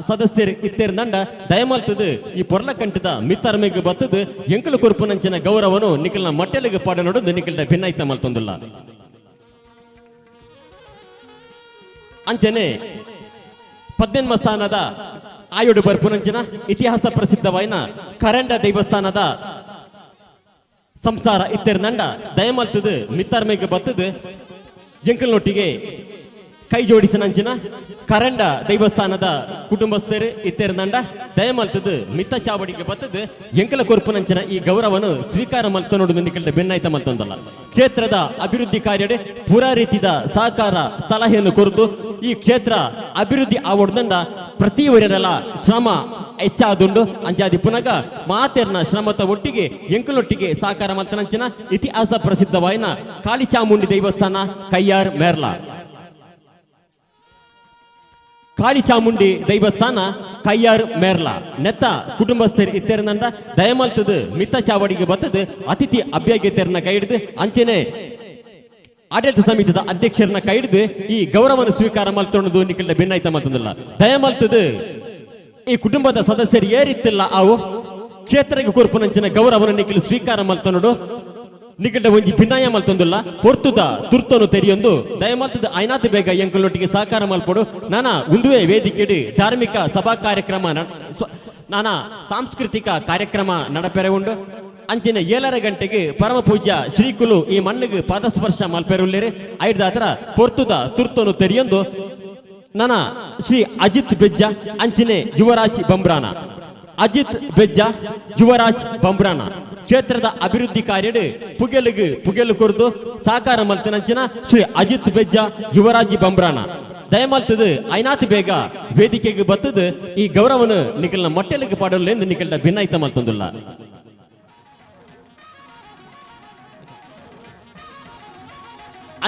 ಸದಸ್ಯರು ಇತ್ತೇರ್ದಂಡ ದಯಮಲ್ತದ ಈ ಪೊರ್ಲ ಕಂಠದ ಮಿತ್ತರ್ಮೆಗೆ ಬತ್ತದ ಎಂಕಲು ಕೊರ್ಪುನಂಚಿನ ಗೌರವನು ನಿಖಲ್ನ ಮಟ್ಟೆಲಿಗೆ ಪಾಡ ನೋಡೋದು ನಿಖಲ್ನ ಭಿನ್ನಾಯ್ತ ಮಲ್ತೊಂದುಲ್ಲ. ಅಂಚನೆ ಪದ್ನೆನ್ಮ ಸ್ಥಾನದ ಆಯೋಡು ಬರ್ಪುನಂಚಿನ ಇತಿಹಾಸ ಪ್ರಸಿದ್ಧವಾಯಿನ ಕರಂಡ ದೇವಸ್ಥಾನದ ಸಂಸಾರ ಇತ್ತೆರ್ನಂಡ ದಯಮಲ್ತದ ಮಿತ್ತರ್ಮೆಗೆ ಬತ್ತದ ಎಂಕಲ್ನೊಟ್ಟಿಗೆ ಕೈ ಜೋಡಿಸಿನಂಚಿನ ಕರಂಡ ದೇವಸ್ಥಾನದ ಕುಟುಂಬಸ್ಥರು ಇತ್ತೆರ್ನಂಡ ದಯಮಲ್ತದ ಮಿತ್ತ ಚಾವಡಿಗೆ ಬತ್ತದ ಎಂಕಲ ಕೊರ್ಪುನಂಚಿನ ಈ ಗೌರವನು ಸ್ವೀಕಾರ ಮಲ್ತ ನೋಡುದು ನಿಖಲ್ದ ಬೆನ್ನಾಯ್ತ ಮಲ್ತೊಂದಲ್ಲ. ಕ್ಷೇತ್ರದ ಅಭಿವೃದ್ಧಿ ಕಾರ್ಯಡೆ ಪೂರಾ ರೀತಿಯ ಸಹಕಾರ ಸಲಹೆಯನ್ನು ಕೊರದು ಈ ಕ್ಷೇತ್ರ ಅಭಿವೃದ್ಧಿ ಆವಡ್ದಂಡ ಪ್ರತಿಯೊರರೆಲ್ಲ ಶ್ರಮ ಹೆಚ್ಚಾದುಂಡು. ಅಂಚಾದಿ ಪುನಗ ಮಾತೆರ್ನ ಶ್ರಮದ ಒಟ್ಟಿಗೆ ಎಂಕಲೊಟ್ಟಿಗೆ ಸಹಕಾರ ಮಲ್ತನಂಚಿನ ಇತಿಹಾಸ ಪ್ರಸಿದ್ಧವಾಯಿನ ಕಾಳಿಚಾಮುಂಡಿ ದೇವಸ್ಥಾನ ಕೈಯಾರ್ ಮೇರ್ಲಾ ಕಾಳಿಚಾಮುಂಡಿ ದೈವಸ್ಥಾನ ಕೈಯಾರ್ ಮೇರ್ಲಾ ನೆತ್ತ ಕುಟುಂಬಸ್ಥರು ಇತ್ತೆರ್ನಂಡ ದಯಮಲ್ತದ ಮಿತ್ತ ಚಾವಡಿಗೆ ಬತ್ತದ ಅತಿಥಿ ಅಭ್ಯರ್ಥಿಯರನ್ನ ಕೈ ಹಿಡಿದು ಅಂಚನೆ ಆಡಳಿತ ಸಮಿತಿದ ಅಧ್ಯಕ್ಷರನ್ನ ಕೈ ಹಿಡಿದು ಈ ಗೌರವವನ್ನು ಸ್ವೀಕಾರ ಮಲ್ತೊಂಡು ನಿಖಲ್ದ ಭಿನ್ನಾಯ್ತ ಮಲ್ತೊಂದಿಲ್ಲ. ದಯಮಲ್ತದ ಈ ಕುಟುಂಬದ ಸದಸ್ಯರು ಏರಿತ್ತಿಲ್ಲ ಅವು ಕ್ಷೇತ್ರಕ್ಕೆ ಕೊರ್ಪುನಂಚಿನ ಗೌರವವನ್ನು ನಿಖಲ್ ಸ್ವೀಕಾರ ಮಲ್ತೊಂಡು ನಿಖಲ್ದ ಒಂಜಿ ಭಿನ್ನಾಯ ಮಲ್ತೊಂದುಲ್ಲ. ಪೊರ್ತುದ ತುರ್ತನು ತೆರಿಯೊಂದು ದಯಮಲ್ತದ ಐನಾತ್ ಬೇಗ ಎಂಕಲೊಟ್ಟಿಗೆ ಸಹಕಾರ ಮಲ್ಪೊಡು. ನಾನಾ ಉಂದುವೆ ವೇದಿಕೆಡು ಧಾರ್ಮಿಕ ಸಭಾ ಕಾರ್ಯಕ್ರಮ ನಾನಾ ಸಾಂಸ್ಕೃತಿಕ ಕಾರ್ಯಕ್ರಮ ನಡಪೆರೆ ಉಂಡು. ಅಂಚಿನ 7:30 ಗಂಟೆಗೆ ಪರಮ ಪೂಜ್ಯ ಶ್ರೀಕುಲು ಈ ಮಣ್ಣಿಗೆ ಪಾದಸ್ಪರ್ಶ ಮಲ್ಪೆರುಳ್ಳೇರು. ಐದಾತರ ಪೊರ್ತುದ ತುರ್ತನು ತೆರಿಯೊಂದು ನಾನ ಶ್ರೀ ಅಜಿತ್ ಬೆಜ್ಜ ಅಂಚಿನೆ ಯುವರಾಜ್ ಬಂಬ್ರಾನ ಅಜಿತ್ ಬೆಜ್ಜ ಯುವರಾಜ್ ಬಂಬ್ರಾನ ಕ್ಷೇತ್ರದ ಅಭಿವೃದ್ಧಿ ಕಾರ್ಯಡ್ ಪುಗೆಲಿಗೆ ಪುಗೆಲು ಕೊರ್ದು ಸಾಕಾರ ಮಲ್ತನಂಚಿನ ಶ್ರೀ ಅಜಿತ್ ಬೆಜ್ಜ ಯುವರಾಜ್ ಬಂಬ್ರಾನ ದಯಮಲ್ತದ ಐನಾತ್ ಬೇಗ ವೇದಿಕೆಗೆ ಬತ್ತದ ಈ ಗೌರವನು ನಿಖಲ್ನ ಮಟ್ಟೆಲಿಗೆ ಪಾಡಲು ಎಂದು ನಿಖಲ್ನ ಭಿನ್ನಾಯ್ತ ಮಲ್ತೊಂದುಲ್ಲ.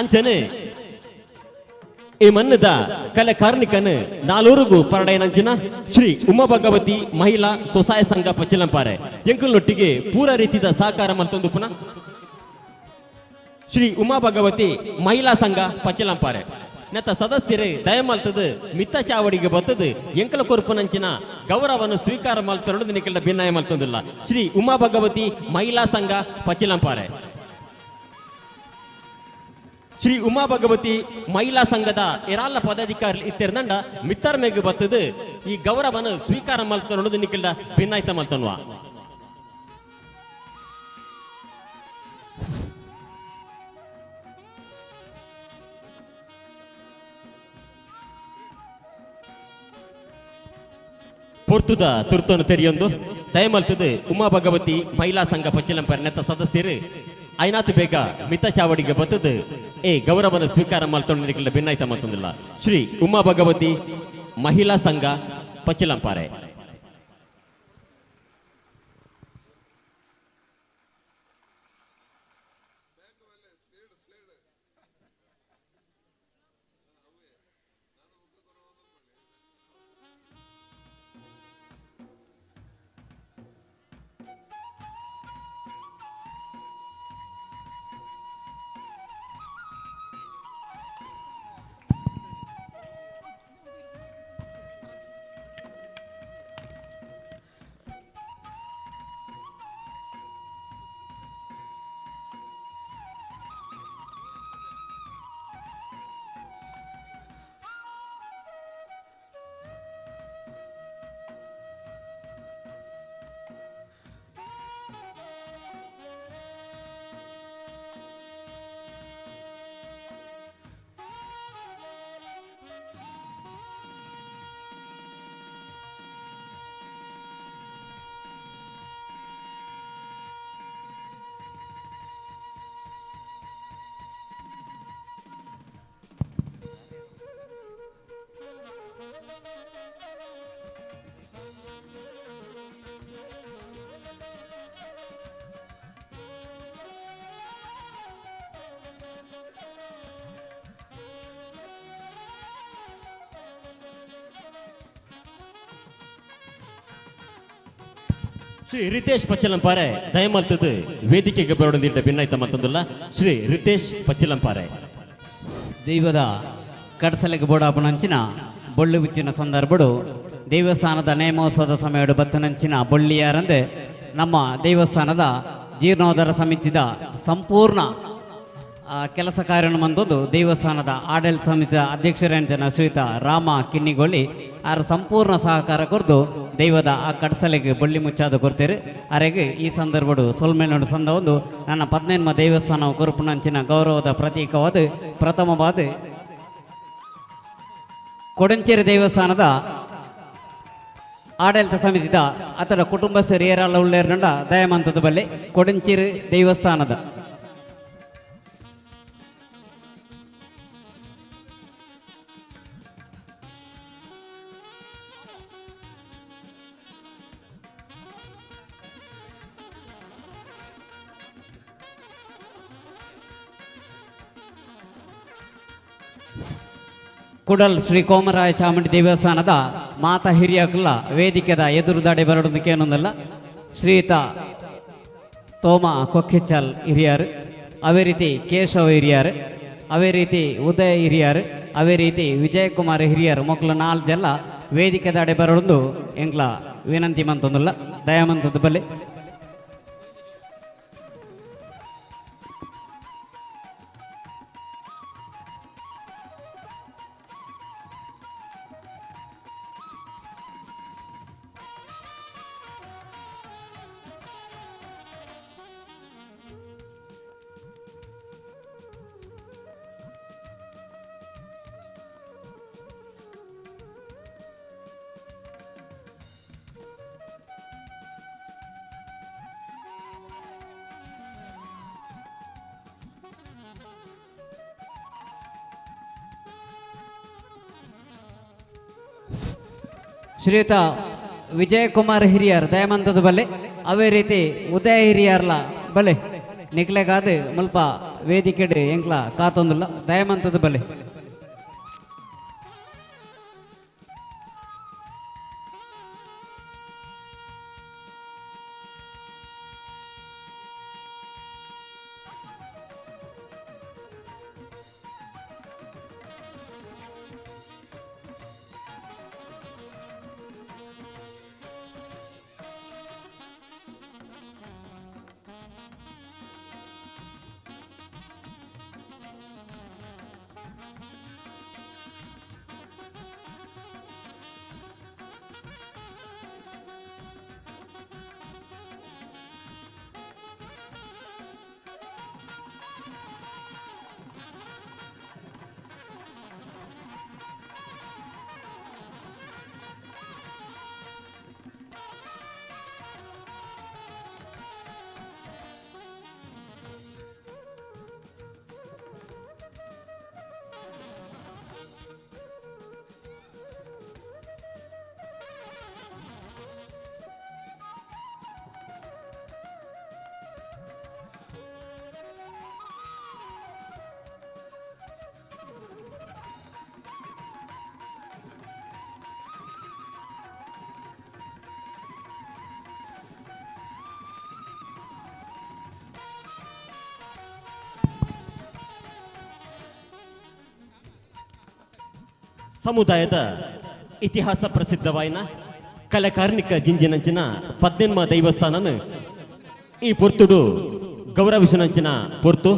ಅಂಚನೆ ಈ ಮನ್ನದ ಕಲೆ ಕಾರ್ಣಿಕನು ನಾಲೂರುಗು ಪರಡೈನಂಚಿನ ಶ್ರೀ ಉಮಾ ಭಗವತಿ ಮಹಿಳಾ ಸ್ವಸಹಾಯ ಸಂಘ ಪಚ್ಚಿಲಂಪಾರೆ ಎಂಕಲ್ನೊಟ್ಟಿಗೆ ಪೂರ ರೀತಿಯ ಸಹಕಾರ ಮಲ್ತೊಂದು ಪುನಃ ಶ್ರೀ ಉಮಾ ಭಗವತಿ ಮಹಿಳಾ ಸಂಘ ಪಚ್ಚಿಲಂಪಾರೆ ನೆತ್ತ ಸದಸ್ಯರೇ ದಯಮಲ್ತದ ಮಿತ್ತ ಚಾವಡಿಗೆ ಬತ್ತದ ಎಂಕಲ ಕೊರ್ಪುನಂಚಿನ ಗೌರವವನ್ನು ಸ್ವೀಕಾರ ಮಲ್ತೊಂದು ನಿಖಲ್ನ ಭಿನ್ನಾಯ ಮಲ್ತೊಂದಿಲ್ಲ. ಶ್ರೀ ಉಮಾ ಭಗವತಿ ಮಹಿಳಾ ಸಂಘ ಪಚ್ಚಿಲಂಪಾರೆ ಶ್ರೀ ಉಮಾ ಭಗವತಿ ಮಹಿಳಾ ಸಂಘದ ಎರಾಲ ಪದಾಧಿಕಾರಿ ಇತ್ತೆರ್ನಂಡ ಮಿತ್ತರ್ಮೆಗೆ ಬತ್ತದ ಈ ಗೌರವನು ಸ್ವೀಕಾರ ಮಲ್ತೊಂದು ನಿಖಲ್ದ ಭಿನ್ನಾಯ್ತ ಮಲ್ತೊನ್ವ. ಪೊರ್ತುದ ತುರ್ತನು ತೆರಿಯೊಂದು ದಯಮಲ್ತದ ಉಮಾ ಭಗವತಿ ಮಹಿಳಾ ಸಂಘ ಪಚ್ಚಿಲಂಪರ ನೆತ್ತ ಸದಸ್ಯರು ಐನಾತ್ ಬೇಗ ಮಿತ್ತ ಚಾವಡಿಗೆ ಬತ್ತದ ಏ ಗೌರವನ ಸ್ವೀಕಾರ ಮಲ್ತೊಂಡು ಭಿನ್ನಾಯ್ತ ಮಲ್ತೊಂದಿಲ್ಲ. ಶ್ರೀ ಉಮಾ ಭಗವತಿ ಮಹಿಳಾ ಸಂಘ ಪಚ್ಚಿಲಂಪಾರೆ. ಶ್ರೀ ರಿತೇಶ್ ಪಚ್ಚಲಂಪಾರೆ ದಯಮಲ್ತದ್ದು ವೇದಿಕೆಗೆ ಬರೋಡೊಂದಿಟ್ಟ ಭಿನ್ನಾಯ್ತ ಮತ್ತೊಂದಲ್ಲ ಶ್ರೀ ರಿತೇಶ್ ಪಚ್ಚಲಂಪಾರೆ. ದೈವದ ಕಡಸಲೆಗೆ ಬೋಡಾಪುನಂಚಿನ ಬೊಳ್ಳು ಬಿಚ್ಚಿನ ಸಂದರ್ಭಡು ದೇವಸ್ಥಾನದ ನೇಮೋತ್ಸವದ ಸಮಯಡು ಬತ್ತನಂಚಿನ ಬೊಳ್ಳಿಯಾರಂದೆ ನಮ್ಮ ದೇವಸ್ಥಾನದ ಜೀರ್ಣೋದ್ಧಾರ ಸಮಿತಿದ ಸಂಪೂರ್ಣ ಕೆಲಸ ಕಾರ್ಯವನ್ನು ಬಂದದ್ದು ದೇವಸ್ಥಾನದ ಆಡಳಿತ ಸಮಿತಿಯ ಅಧ್ಯಕ್ಷರಂಜನ ಶ್ರೀಯುತ ರಾಮ ಕಿನ್ನಿಗೋಳಿ ಆರ ಸಂಪೂರ್ಣ ಸಹಕಾರ ಕೊರ್ದು ದೈವದ ಆ ಕಡಸಲೆಗೆ ಬಳ್ಳಿ ಮುಚ್ಚಾದ ಕೊರ್ತೀರಿ. ಅರೆಗೆ ಈ ಸಂದರ್ಭಡು ಸೊಲ್ಮೆನೋಡು ಸಂದ ಒಂದು ನನ್ನ ಪದ್ನೆನ್ಮ ದೇವಸ್ಥಾನ ಕೊರುಪುನಂಚಿನ ಗೌರವದ ಪ್ರತೀಕವಾದ ಪ್ರಥಮವಾದ ಕೊಡಂಚೇರಿ ದೇವಸ್ಥಾನದ ಆಡಳಿತ ಸಮಿತಿದ ಅದರ ಕುಟುಂಬಸ್ಥರು ಏರಲ್ಲ ಉಳ್ಳೇರ್ನಂಡ ದಯಮಂತದ ಬಲ್ಲೆ ಕೊಡಂಚೇರಿ ದೇವಸ್ಥಾನದ ಕುಡಲ್ ಶ್ರೀ ಕೋಮರಾಯ ಚಾಮುಂಡಿ ದೇವಸ್ಥಾನದ ಮಾತಾ ಹಿರಿಯಕುಲ ವೇದಿಕೆದ ಎದುರುದಾಡೆ ಬರಡೋದಕ್ಕೇನೊಂದಲ್ಲ ಶ್ರೀಯುತ ತೋಮ ಕೊಕ್ಕಿಚಲ್ ಹಿರಿಯರು, ಅದೇ ರೀತಿ ಕೇಶವ ಹಿರಿಯರು, ಅದೇ ರೀತಿ ಉದಯ ಹಿರಿಯರು, ಅದೇ ರೀತಿ ವಿಜಯಕುಮಾರ್ ಹಿರಿಯರು ಮಕ್ಕಳು ನಾಲ್ಕು ಜಲ್ಲ ವೇದಿಕೆದಾಡೆ ಬರಡೊಂದು ಎಂಗ್ಲ ವಿನಂತಿ ಮಂತೊಂದಲ್ಲ ದಯಾಮಂತದ ಬಲ್ಲೆ. ಶ್ರೀಯುತ ವಿಜಯಕುಮಾರ್ ಹಿರಿಯರ್ ದಯಮಂತದ ಬಲ್ಲೆ, ಅವೇ ರೀತಿ ಉದಯ ಹಿರಿಯರ್ಲ ಬಲೆ ನಿಕ್ಲೆಗಾದ ಮುಲ್ಪ ವೇದಿಕೆಡು ಎಂಕ್ಲ ಕಾತೊಂದುಲ್ಲ ದಯಮಂತದ ಬಲ್ಲೆ. ಸಮುದಾಯದ ಇತಿಹಾಸ ಪ್ರಸಿದ್ಧವಾಯಿನ ಕಲೆಕಾರ್ಮಿಕ ಜಿಂಜಿನಂಚಿನ ಪದ್ನೆನ್ಮ ದೈವಸ್ಥಾನನ ಈ ಪೊರ್ತುಡು ಗೌರವಿಸುನಂಚಿನ ಪೊರ್ತು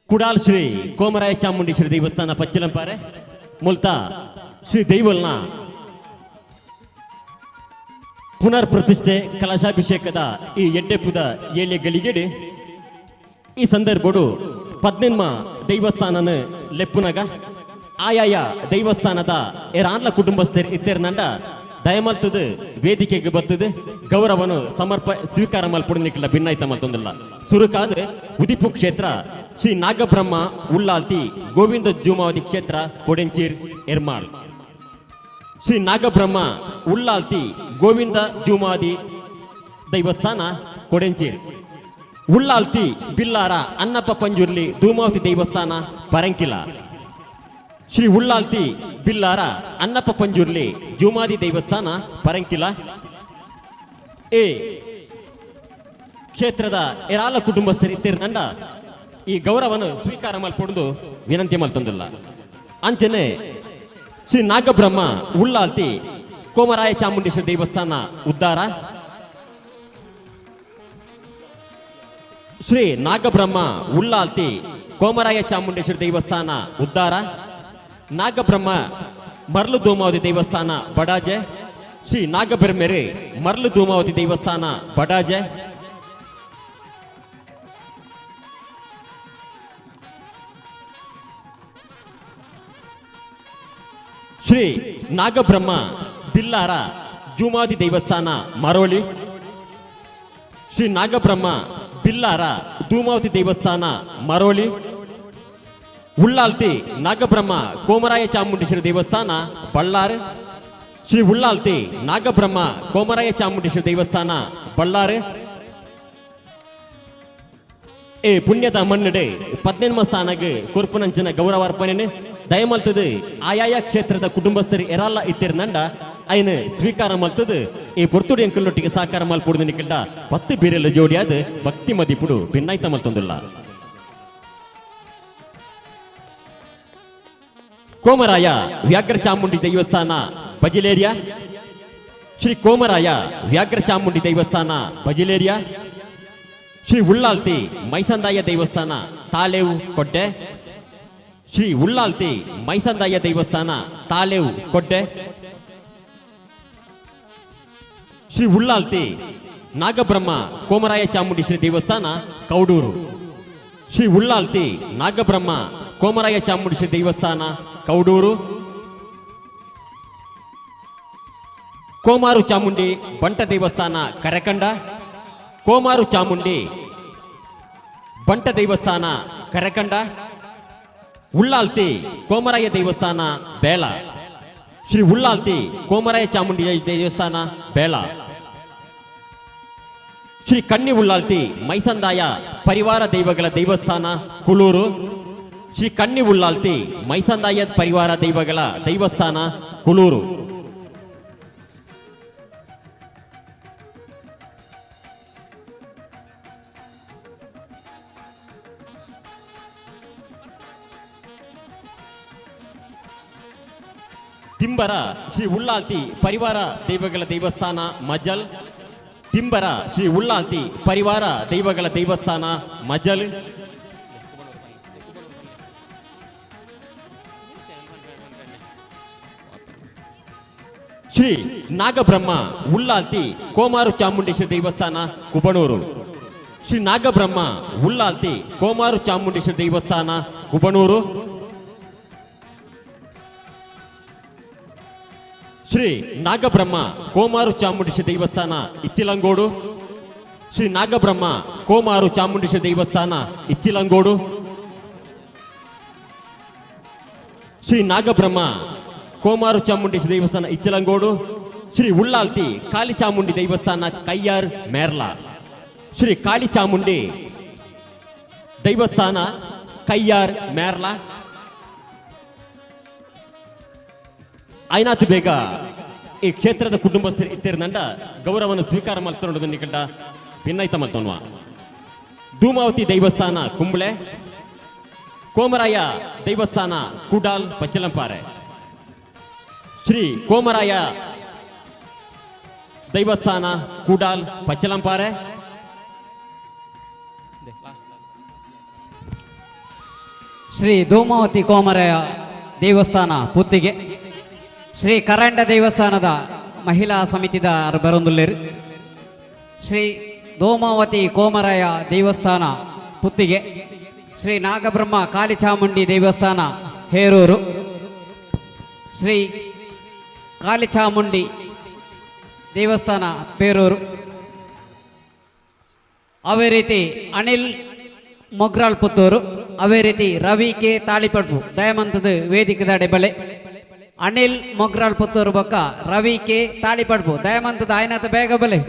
ಕುಡಾಲ್ ಶ್ರೀ ಕೋಮರಾಯ ಚಾಮುಂಡೇಶ್ವರಿ ದೇವಸ್ಥಾನ ಪಚ್ಚಿಲಂಪಾರೆ ಮುಲ್ತ ಶ್ರೀ ದೈವಲ್ನ ಪುನರ್ ಪ್ರತಿಷ್ಠೆ ಕಲಶಾಭಿಷೇಕದ ಈ ಎಡ್ಡೆಪುದ ಏಳೆ ಗಳಿಗೆಡೆ ಈ ಸಂದರ್ಭಡು ಪದ್ನೆನ್ಮ ದೈವಸ್ಥಾನನ ಲೆಪ್ಪುನಗ ಆಯಾಯ ದೈವಸ್ಥಾನದ ಎರಾನ್ಲ ಕುಟುಂಬಸ್ಥರು ಇತ್ತೆರ್ನಂಡ ದಯಮಲ್ತದ ವೇದಿಕೆಗೆ ಬರ್ತದೆ ಗೌರವನು ಸಮರ್ಪ ಸ್ವೀಕಾರ ಮಲ್ಪುಡನಿಕ್ಲ ಭಿನ್ನಾಯ್ತ ಮಲ್ತೊಂದಿಲ್ಲ. ಸುರುಕಾದ ಉದಿಪು ಕ್ಷೇತ್ರ ಶ್ರೀ ನಾಗಬ್ರಹ್ಮ ಉಳ್ಳಾಲ್ತಿ ಗೋವಿಂದ ಜೂಮಾವತಿ ಕ್ಷೇತ್ರ ಕೊಡೆಂಚೀರ್ ಎರ್ಮಾಳ್. ಶ್ರೀ ನಾಗಬ್ರಹ್ಮ ಉಳ್ಳಾಲ್ತಿ ಗೋವಿಂದ ಜೂಮಾದಿ ದೈವಸ್ಥಾನ ಕೊಡೆಂಚೀರ್. ಉಳ್ಳಾಲ್ತಿ ಬಿಲ್ಲಾರ ಅನ್ನಪ್ಪ ಪಂಜುರ್ಲಿ ಧೂಮಾವತಿ ದೇವಸ್ಥಾನ ಪರಂಕಿಲ. ಶ್ರೀ ಉಳ್ಳಾಲ್ತಿ ಬಿಲ್ಲಾರ ಅನ್ನಪ್ಪ ಪಂಜುರ್ಲಿ ಜೂಮಾದಿ ದೇವಸ್ಥಾನ ಪರಂಕಿಲ. ಈ ಕ್ಷೇತ್ರದ ಎರಾಲ ಕುಟುಂಬಸ್ಥರು ಇತ್ತಿರ್ನಂಡ ಈ ಗೌರವನು ಸ್ವೀಕಾರ ಮಲ್ಪೊಂದು ವಿನಂತಿ ಮಲ್ತೊಂದಿಲ್ಲ. ಅಂಚನೆ ಶ್ರೀ ನಾಗಬ್ರಹ್ಮ ಉಳ್ಳಾಲ್ತಿ ಕೋಮರಾಯ ಚಾಮುಂಡೇಶ್ವರಿ ದೇವಸ್ಥಾನ ಉದ್ದಾರ, ಶ್ರೀ ನಾಗಬ್ರಹ್ಮ ಉಳ್ಳಾಲ್ತಿ ಕೋಮರಾಯ ಚಾಮುಂಡೇಶ್ವರಿ ದೇವಸ್ಥಾನ ಉದ್ದಾರ, ನಾಗಬ್ರಹ್ಮ ಮರಳು ಧೂಮಾವತಿ ದೇವಸ್ಥಾನ ಬಡಾಜೆ, ಶ್ರೀ ನಾಗಬ್ರಹ್ಮೆರೆ ಮರಳು ಧೂಮಾವತಿ ದೇವಸ್ಥಾನ ಬಡಾಜೆ, ಶ್ರೀ ನಾಗಬ್ರಹ್ಮ ಬಿಲ್ಲಾರ ಜುಮಾದಿ ದೇವಸ್ಥಾನ ಮರೋಳಿ, ಶ್ರೀ ನಾಗಬ್ರಹ್ಮ ಬಿಲ್ಲಾರ ಧೂಮಾವತಿ ದೇವಸ್ಥಾನ ಮರೋಳಿ, ಉಳ್ಳಾಲ್ತಿ ನಾಗಬ್ರಹ್ಮ ಕೋಮರಾಯ ಚಾಮುಂಡೇಶ್ವರಿ ದೇವಸ್ಥಾನ ಬಳ್ಳಾರಿ, ಶ್ರೀ ಉಳ್ಳಾಲ್ತಿ ನಾಗಬ್ರಹ್ಮ ಕೋಮರಾಯ ಚಾಮುಂಡೇಶ್ವರಿ ದೇವಸ್ಥಾನ ಬಳ್ಳಾರಿ. ಏ ಪುಣ್ಯದ ಮಣ್ಣಡೆ 18 ಸ್ಥಾನಗೆ ಕೊರ್ಪುನಂಚಿನ ಗೌರವಾರ್ಪಣೆ ದಯಮಲ್ತದು ಆಯಾಯ ಕ್ಷೇತ್ರದ ಕುಟುಂಬಸ್ಥರು ಎರಾಲ ಇತ್ತಿರ್ನಂಡ ಐನ ಸ್ವೀಕಾರ ಮಲ್ತದು ಈ ಪೊರ್ತುಡಿ ಅಂಕಲ್ನೊಟ್ಟಿಗೆ ಸಾಕಾರ ಮಲ್ಪುಡ್ದು ನಿಕ್ಕಿಲ್ಡ 10 ಬೀರೆಲ್ಲ ಜೋಡಿಯಾದ ಭಕ್ತಿ ಮದಿಪುಡು ಭಿನ್ನಾಯ್ತ ಮಲ್ತೊಂದಿಲ್ಲ. ಕೋಮರಾಯ ವ್ಯಾಘ್ರ ಚಾಮುಂಡಿ ದೇವಸ್ಥಾನ ಬಜಿಲೇರಿಯಾ, ಶ್ರೀ ಕೋಮರಾಯ ವ್ಯಾಘ್ರ ಚಾಮುಂಡಿ ದೇವಸ್ಥಾನ ಬಜಿಲೇರಿಯಾ, ಶ್ರೀ ಉಳ್ಳಾಲ್ತಿ ಮೈಸಂದಾಯ ದೇವಸ್ಥಾನ ತಾಲೇವು ಕೊಡ್ಡೆ, ಶ್ರೀ ಉಳ್ಳಾಲ್ತಿ ಮೈಸಂದಾಯ ದೇವಸ್ಥಾನ ತಾಲೇವು ಕೊಡ್ಡೆ, ಶ್ರೀ ಉಳ್ಳಾಲ್ತಿ ನಾಗಬ್ರಹ್ಮ ಕೋಮರಾಯ ಚಾಮುಂಡೇಶ್ವರಿ ದೇವಸ್ಥಾನ ಕೌಡೂರು, ಶ್ರೀ ಉಳ್ಳಾಲ್ತಿ ನಾಗಬ್ರಹ್ಮ ಕೋಮರಾಯ ಚಾಮುಂಡೇಶ್ವರಿ ದೇವಸ್ಥಾನ ಕೌಡೂರು, ಕೋಮಾರು ಚಾಮುಂಡಿ ಬಂಟ ದೇವಸ್ಥಾನ ಕರೆಕಂಡ, ಕೋಮಾರು ಚಾಮುಂಡಿ ಬಂಟ ದೇವಸ್ಥಾನ ಕರೆಕಂಡ, ಉಳ್ಳಾಲ್ತಿ ಕೋಮರಾಯ ದೇವಸ್ಥಾನ ಬೇಳ, ಶ್ರೀ ಉಳ್ಳಾಲ್ತಿ ಕೋಮರಾಯ ಚಾಮುಂಡಿ ದೇವಸ್ಥಾನ ಬೇಳ, ಶ್ರೀ ಕಣ್ಣಿ ಉಳ್ಳಾಲ್ತಿ ಮೈಸಂದಾಯ ಪರಿವಾರ ದೈವಗಳ ದೇವಸ್ಥಾನ ಕುಳೂರು, ಶ್ರೀ ಕಣ್ಣಿ ಉಳ್ಳಾಲ್ತಿ ಮೈಸಂದಾಯ ಪರಿವಾರ ದೈವಗಳ ದೇವಸ್ಥಾನ ಕುಳೂರು. ತಿಂಬರ ಶ್ರೀ ಉಳ್ಳಾಲ್ತಿ ಪರಿವಾರ ದೈವಗಳ ದೇವಸ್ಥಾನ ಮಜಲ್, ತಿಂಬರ ಶ್ರೀ ಉಳ್ಳಾಲ್ತಿ ಪರಿವಾರ ದೈವಗಳ ದೇವಸ್ಥಾನ ಮಜಲ್, ಶ್ರೀ ನಾಗಬ್ರಹ್ಮ ಉಳ್ಳಾಲ್ತಿ ಕೋಮಾರು ಚಾಮುಂಡೇಶ್ವರಿ ದೇವಸ್ಥಾನ ಕುಬಣೂರು, ಶ್ರೀ ನಾಗಬ್ರಹ್ಮ ಉಳ್ಳಾಲ್ತಿ ಕೋಮಾರು ಚಾಮುಂಡೇಶ್ವರಿ ದೇವಸ್ಥಾನ ಕುಬಣೂರು, ಶ್ರೀ ನಾಗಬ್ರಹ್ಮ ಕೋಮಾರು ಚಾಮುಂಡೇಶ್ವರಿ ದೇವಸ್ಥಾನ ಇಚ್ಚಿಲಂಗೋಡು, ಶ್ರೀ ನಾಗಬ್ರಹ್ಮ ಕೋಮಾರು ಚಾಮುಂಡೇಶ್ವರಿ ದೇವಸ್ಥಾನ ಇಚ್ಚಿಲಂಗೋಡು, ಶ್ರೀ ನಾಗಬ್ರಹ್ಮ ಕೋಮಾರು ಚಾಮುಂಡೇಶ್ವರಿ ದೇವಸ್ಥಾನ ಇಚ್ಚಿಲಂಗೋಡು, ಶ್ರೀ ಉಳ್ಳಾಲ್ತಿ ಕಾಳಿ ಚಾಮುಂಡಿ ದೇವಸ್ಥಾನ ಕಯ್ಯಾರ್ ಮೇರ್ಲಾ, ಶ್ರೀ ಕಾಳಿ ಚಾಮುಂಡಿ ದೇವಸ್ಥಾನ ಕಯ್ಯಾರ್ ಮೇರ್ಲಾ. ಐನಾತು ಬೇಗ ಈ ಕ್ಷೇತ್ರದ ಕುಟುಂಬಸ್ಥರು ಇತ್ತಿರ್ನಂಡ ಗೌರವವನ್ನು ಸ್ವೀಕಾರ ಮಲ್ತೊಂಡು ನಿಕಂಡ ಭಿನ್ನೈತ ಮಲ್ತೊನ್ವ. ಧೂಮಾವತಿ ದೇವಸ್ಥಾನ ಕುಂಬ್ಳೆ, ಕೋಮರಾಯ ದೇವಸ್ಥಾನ ಕುಡಾಲ್ ಪಚ್ಚಲಂಪಾರೆ, ಶ್ರೀ ಕೋಮರಾಯ ದೇವಸ್ಥಾನ ಕುಡಾಲ್ ಪಚ್ಚಲಂಪಾರೆ, ಶ್ರೀ ಧೂಮಾವತಿ ಕೋಮರಾಯ ದೇವಸ್ಥಾನ ಪುತ್ತಿಗೆ, ಶ್ರೀ ಕರಂಡ ದೇವಸ್ಥಾನದ ಮಹಿಳಾ ಸಮಿತಿದ ಬರೊಂದುಲ್ಲೇರು, ಶ್ರೀ ಧೂಮಾವತಿ ಕೋಮರಾಯ ದೇವಸ್ಥಾನ ಪುತ್ತಿಗೆ, ಶ್ರೀ ನಾಗಬ್ರಹ್ಮ ಕಾಳಿಚಾಮುಂಡಿ ದೇವಸ್ಥಾನ ಹೇರೂರು, ಶ್ರೀ ಕಾಳಿಚಾಮುಂಡಿ ದೇವಸ್ಥಾನ ಪೇರೂರು. ಅವೇ ರೀತಿ ಅನಿಲ್ ಮೊಗ್ರಾಳ್ ಪುತ್ತೂರು, ಅವೇ ರೀತಿ ರವಿ ಕೆ ತಾಳಿಪಡ್ಪು ದಯಮಂತದ ವೇದಿಕೆದ ಬಳೆ, ಅನಿಲ್ ಮೊಗ್ರಾಳ್ ಪುತ್ತೂರು ಬೊಕ್ಕ ರವಿ ಕೆ ತಾಳಿಪಡ್ಪು ದಯಮಂತದ ಆಯ್ನಾಥ ಬೇಗ ಬಲೆ.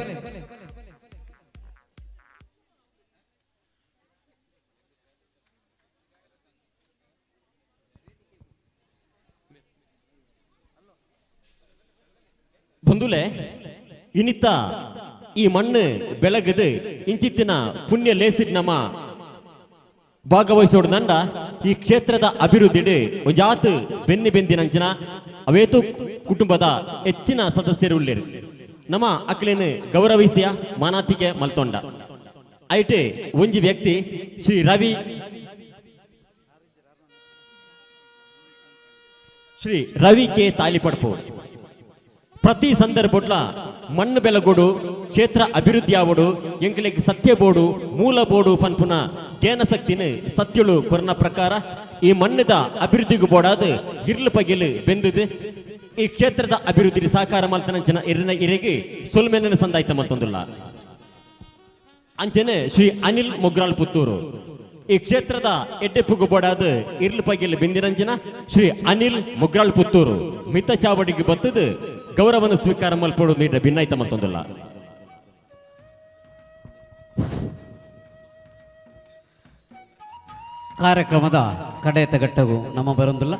ಬಂಧುಲೆ, ಇನ್ನಿತ್ತ ಈ ಮಣ್ಣು ಬೆಳಗದು ಇಂಚಿತ್ತಿನ ಪುಣ್ಯ ಲೇಸಿಡ್ ನಮ್ಮ ಭಾಗವಹಿಸೋಡು ನಂಡ ಈ ಕ್ಷೇತ್ರದ ಅಭಿವೃದ್ಧಿಡ್ ಒಂಜಾತ್ ಬೆನ್ನಿ ಬೆಂದಿನಂಚಿನ ಅವೇತು ಕುಟುಂಬದ ಹೆಚ್ಚಿನ ಸದಸ್ಯರು ಉಳ್ಳೇರು ನಮ್ಮ ಅಕ್ಲೇನು ಗೌರವಿಸಿಯ ಮಾನಾತಿಕೆ ಮಲ್ತೊಂಡ ಐಟೆ ಒಂಜಿ ವ್ಯಕ್ತಿ ಶ್ರೀ ರವಿ ಕೆ ತಾಲಿಪಡ್ಪು ಪ್ರತಿ ಸಂದರ್ಭಡ್ಲ ಮಣ್ಣು ಬೆಲಗೋಡು ಕ್ಷೇತ್ರ ಅಭಿವೃದ್ಧಿ ಆವಡು ಎಂಕಲೆಗ್ ಸತ್ಯ ಬೋಡು ಮೂಲ ಬೋಡು ಪನ್ಪುನ ಜ್ಞಾನಶಕ್ತಿನ ಸತ್ಯಳು ಕೊರನ ಪ್ರಕಾರ ಈ ಮಣ್ಣದ ಅಭಿವೃದ್ಧಿಗೂ ಬೋಡಾದ ಇರ್ಲು ಪಗಿಲು ಬೆಂದದು ಈ ಕ್ಷೇತ್ರದ ಅಭಿವೃದ್ಧಿ ಸಹಕಾರ ಮಲ್ತನಂಚಿನ ಇರಿನ ಇರೆಗೆ ಸೊಲ್ಮೆನ ಸಂದಾಯ್ತ ಮಲ್ತೊಂದುಲ್ಲ. ಅಂಚನೆ ಶ್ರೀ ಅನಿಲ್ ಮೊಗ್ರಾಲ್ ಪುತ್ತೂರು ಈ ಕ್ಷೇತ್ರದ ಎಡ್ಡೆಪ್ಪುಗು ಬೋಡಾದ ಇರ್ಲು ಪಗಿಲು ಬೆಂದಿನಂಚಿನ ಶ್ರೀ ಅನಿಲ್ ಮೊಗ್ರಾಲ್ ಪುತ್ತೂರು ಮಿತ ಚಾವಡಿಗೆ ಬತ್ತದು ಗೌರವವನ್ನು ಸ್ವೀಕಾರ ಮಲ್ಪೊಡು ನೀಡ ಭಿನ್ನಾಯ್ತ ಮಲ್ತೊಂದುಲ್ಲ. ಕಾರ್ಯಕ್ರಮದ ಕಡೆತ ಘಟ್ಟವು ನಮ್ಮ ಬರೊಂದುಲ್ಲ.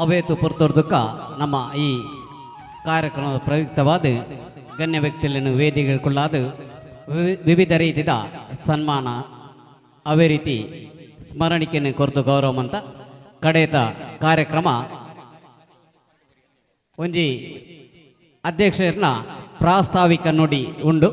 ಅವೇತು ಪೊರ್ತೊರ್ದುಕ್ಕ ನಮ್ಮ ಈ ಕಾರ್ಯಕ್ರಮದ ಪ್ರಯುಕ್ತವಾದ ಗಣ್ಯ ವ್ಯಕ್ತಿಗಳನ್ನು ವೇದಿಕೆಗೊಳ್ಳಾದ ವಿವಿಧ ರೀತಿಯ ಸನ್ಮಾನ ಅವೇ ರೀತಿ ಸ್ಮರಣಿಕೆಯನ್ನು ಕೊರತು ಗೌರವ ಅಂತ ಕಡೆತ ಕಾರ್ಯಕ್ರಮ ಒಂಜಿ ಅಧ್ಯಕ್ಷರನ್ನ ಪ್ರಾಸ್ತಾವಿಕ ನುಡಿ ಉಂಡು.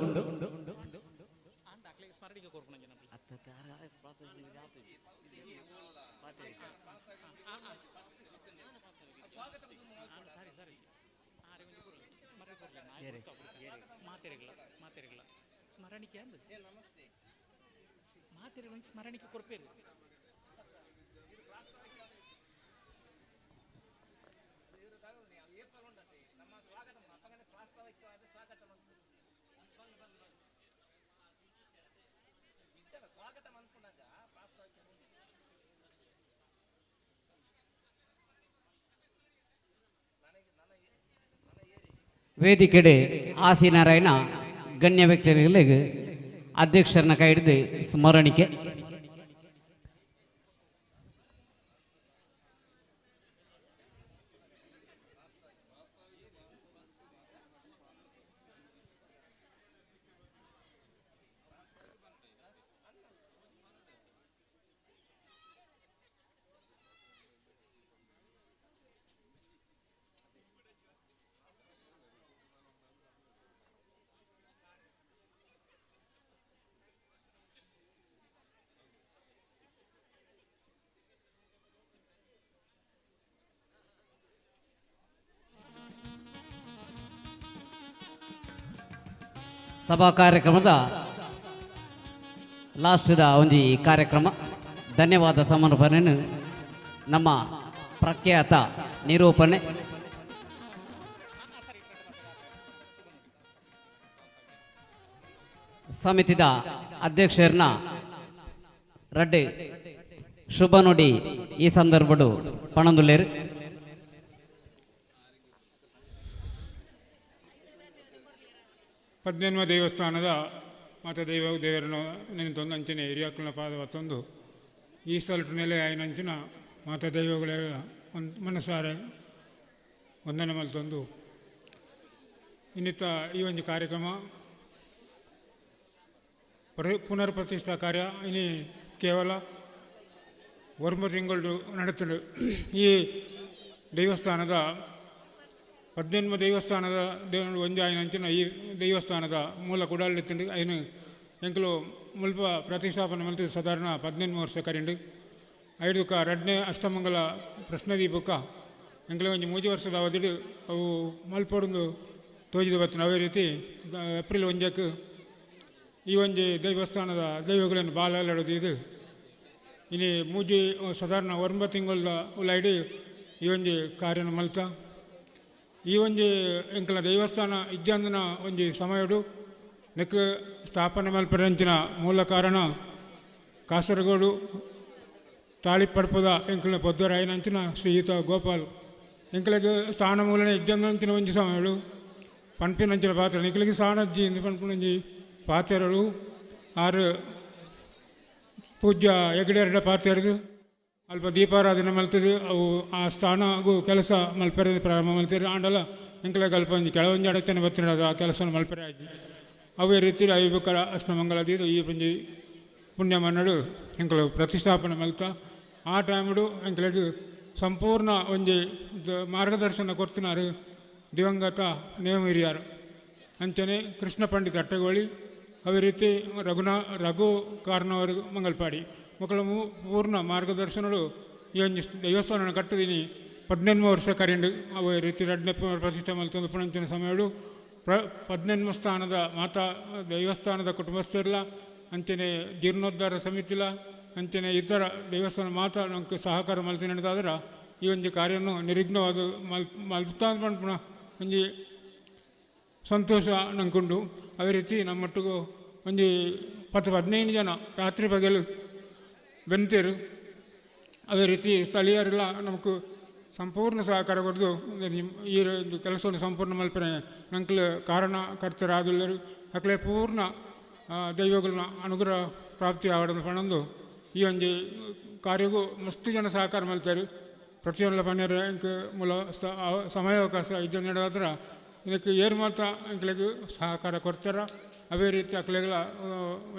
ವೇದಿಕೆಡೆ ಆಸೀನರಾಯನ ಗಣ್ಯ ವ್ಯಕ್ತಿಗಳಿಗೆ ಅಧ್ಯಕ್ಷರನ್ನ ಕೈ ಹಿಡಿದು ಸ್ಮರಣಿಕೆ. ಸಭಾ ಕಾರ್ಯಕ್ರಮದ ಲಾಸ್ಟ್ದ ಒಂಜಿ ಕಾರ್ಯಕ್ರಮ ಧನ್ಯವಾದ ಸಮರ್ಪಣೆಯನ್ನು ನಮ್ಮ ಪ್ರಖ್ಯಾತ ನಿರೂಪಣೆ ಸಮಿತಿದ ಅಧ್ಯಕ್ಷರನ್ನ ರಡ್ಡೆ ಶುಭ ನುಡಿ ಈ ಸಂದರ್ಭಡು ಪಣಂದುಲ್ಲೇರು. ಪದ್ನೆನ್ಮ ದೇವಸ್ಥಾನದ ಮಾತ ದೈವ ದೇವರನ್ನು ನೆನೆತೊಂದು ಅಂಚನೆ ಹಿರಿಯಾಕುಲನ ಪಾದ ತಂದು ಈ ಸ್ಥಳದ ನೆಲೆ ಆಯ್ನಂಚಿನ ಮಾತ ದೈವಗಳ ಒಂದು ಮನಸಾರೆ ವಂದನೆ ಮಲ್ತೊಂದು ಇನ್ನಿತ ಈ ಒಂದು ಕಾರ್ಯಕ್ರಮ ಪುನರ್ ಪ್ರತಿಷ್ಠಾ ಕಾರ್ಯ ಇನಿ ಕೇವಲ 9 ತಿಂಗಳು ನಡೆತಲು. ಈ ದೇವಸ್ಥಾನದ ಪದ್ನೆನ್ಮ ದೇವಸ್ಥಾನದ ದೇವ ಒಂಜಾಯಿನಂಚಿನ ಈ ದೇವಸ್ಥಾನದ ಮೂಲ ಕುಡಾಲಿತ್ತಿಂಡು ಐನು ಎಂಕಲು ಮುಲ್ಪ ಪ್ರತಿಷ್ಠಾಪನೆ ಮಲ್ತು ಸಾಧಾರಣ 18 ವರ್ಷ ಕರಿಂಡು ಐದುಕ ರಡ್ನೇ ಅಷ್ಟಮಂಗಲ ಪ್ರಶ್ನದೀಪಕ್ಕ ಎಂಕಲು ಒಂಜಿ 3 ವರ್ಷದ ಅವಧಿಡು ಅವು ಮಲ್ಪೊಡೊಂದು ತೋಜಿದ ಬತ್ತಿನ. ಅವೇ ರೀತಿ ಏಪ್ರಿಲ್ 1ಕ್ಕೆ ಈ ಒಂಜಿ ದೇವಸ್ಥಾನದ ದೈವಗಳನ್ನು ಬಾಲಲಾಡೋದು ಇದು ಇನಿ ಮೂಜಿ ಸಾಧಾರಣ 9 ತಿಂಗಳ ಉಲೈಡಿ ಈ ಒಂಜಿ ಕಾರ್ಯನ ಮಲ್ತ ಈ ಒಂಜಿ ಎಂಕಲ ದೇವಸ್ಥಾನ ಇಜ್ಜಂದನ ಒಂಜಿ ಸಮಯಡು ನೆಕ್ ಸ್ಥಾಪನೆ ಮಲ್ಪರಂಚಿನ ಮೂಲ ಕಾರಣ ಕಾಸರಗೋಡು ತಾಳಿಪಡ್ಪದ ಎಂಕಲ ಪೊದ್ದರಾಯನಂಚಿನ ಶ್ರೀಯುತ ಗೋಪಾಲ್ ಎಂಕಲಿಗೆ ಸ್ಥಾನ ಮೂಲನೆ ಇಜ್ಜಂದನಂಚಿನ ಒಂಜಿ ಸಮಯಡು ಪನ್ಪಿನಂಚಿನ ಪಾತ್ರ ನಿಕಲಿಗೆ ಸ್ಥಾನಜ್ಜಿ ಇಂದು ಪನ್ಪಿನಂಜಿ ಪಾತ್ರರು ಆರು ಪೂಜ್ಯ ಹೆಗಡೆರಡ ಪಾತ್ರೆದು ಅಲ್ಪ ದೀಪಾರಾಧನೆ ಮಲ್ತದೆ ಅವು ಆ ಸ್ಥಾನಗೂ ಕೆಲಸ ಮಲ್ಪರೆ ಪ್ರಾರಂಭ ಮಲ್ತೀರಿ. ಆಂಡಲ ಎಂಕಲೆಗ್ ಅಲ್ಪ ಒಂಜಿ ಕೆಲವೊಂಜಿ ಅಡಚಣೆ ಬತ್ತಿನ ಆ ಕೆಲಸ ಮಲ್ಪರೆ ಆಯ್ತು. ಅವೇ ರೀತಿ ಐಬಕರ ಅಷ್ಟಮಂಗಲ ದೀದು ಈ ಪಂಜಿ ಪುಣ್ಯ ಮನ್ನಡು ಎಂಕಲು ಪ್ರತಿಷ್ಠಾಪನೆ ಮಲ್ತ ಆ ಟೈಮ್ಡು ಎಂಕಲೆಗ್ ಸಂಪೂರ್ಣ ಒಂಜಿ ಮಾರ್ಗದರ್ಶನ ಕೊಡ್ತಿನಾರು ದಿವಂಗತ ನೇಮ ಹಿರಿಯರು ಅಂಚನೆ ಕೃಷ್ಣ ಪಂಡಿತ್ ಅಟ್ಟಗೋಳಿ ಅದೇ ರೀತಿ ರಘು ಕಾರ್ನವರು ಮಂಗಲ್ಪಾಡಿ ಮಕ್ಕಳ ಪೂರ್ಣ ಮಾರ್ಗದರ್ಶನಡು ಈ ಒಂಜಿ ದೇವಸ್ಥಾನ ಕಟ್ಟಿದೀನಿ 18 ವರ್ಷ ಕರಿಂಡು ಅವೇ ರೀತಿ ರಡ್ನೆ ಪ್ರತಿಷ್ಠೆ ಮಲ್ತೊಂದು ಪುಣಂಚಿನ ಸಮಯಡು 18 ಸ್ಥಾನದ ಮಾತಾ ದೇವಸ್ಥಾನದ ಕುಟುಂಬಸ್ಥರಿಲ್ಲ ಅಂಚನೆ ಜೀರ್ಣೋದ್ಧಾರ ಸಮಿತಿಲ ಅಂಚನೆ ಇತರ ದೇವಸ್ಥಾನ ಮಾತಾ ನಮ್ಗೆ ಸಹಕಾರ ಮಲ್ತಿ ನಡೆದಾದ್ರೆ ಈ ಒಂಜಿ ಕಾರ್ಯವನ್ನು ನಿರ್ವಿಘ್ನವಾದ ಮಲ್ತಾ ಪುನಃ ಒಂಜಿ ಸಂತೋಷ ನಂಗುಂಡು. ಅದೇ ರೀತಿ ನಮ್ಮೊಟ್ಟಿಗೂ ಒಂಜಿ 10-15 ಜನ ರಾತ್ರಿ ಪಗಲು ಬೆಂತೇರು. ಅದೇ ರೀತಿ ಸ್ಥಳೀಯರೆಲ್ಲ ನಮಗೂ ಸಂಪೂರ್ಣ ಸಹಕಾರ ಕೊಡ್ದು ಈ ಒಂದು ಕೆಲಸವನ್ನು ಸಂಪೂರ್ಣ ಮಲ್ಪನೆ ನಂಕಲು ಕಾರಣಕರ್ತರಾದುಲ್ಲರು ಅಕ್ಲೆ ಪೂರ್ಣ ದೈವಗಳನ್ನ ಅನುಗ್ರಹ ಪ್ರಾಪ್ತಿ ಆವಡನ್ನು ಪಣಂದು ಈ ಒಂಜಿ ಕಾರ್ಯಗೂ ಮಸ್ತು ಜನ ಸಹಕಾರ ಮಲ್ತಾರೆ. ಪ್ರತಿಯೊಂದು ಪನ್ಯರ ಇಂಕ್ ಮೂಲ ಸಮಯಾವಕಾಶ ಇದ್ದ ನಡೆದಾದ್ರೆ ಇದಕ್ಕೆ ಏರು ಮಾತ್ರ ಎಂಕ್ಲೆಗ್ ಸಹಕಾರ ಕೊಡ್ತಾರ. ಅದೇ ರೀತಿ ಅಕ್ಲೆಗಳ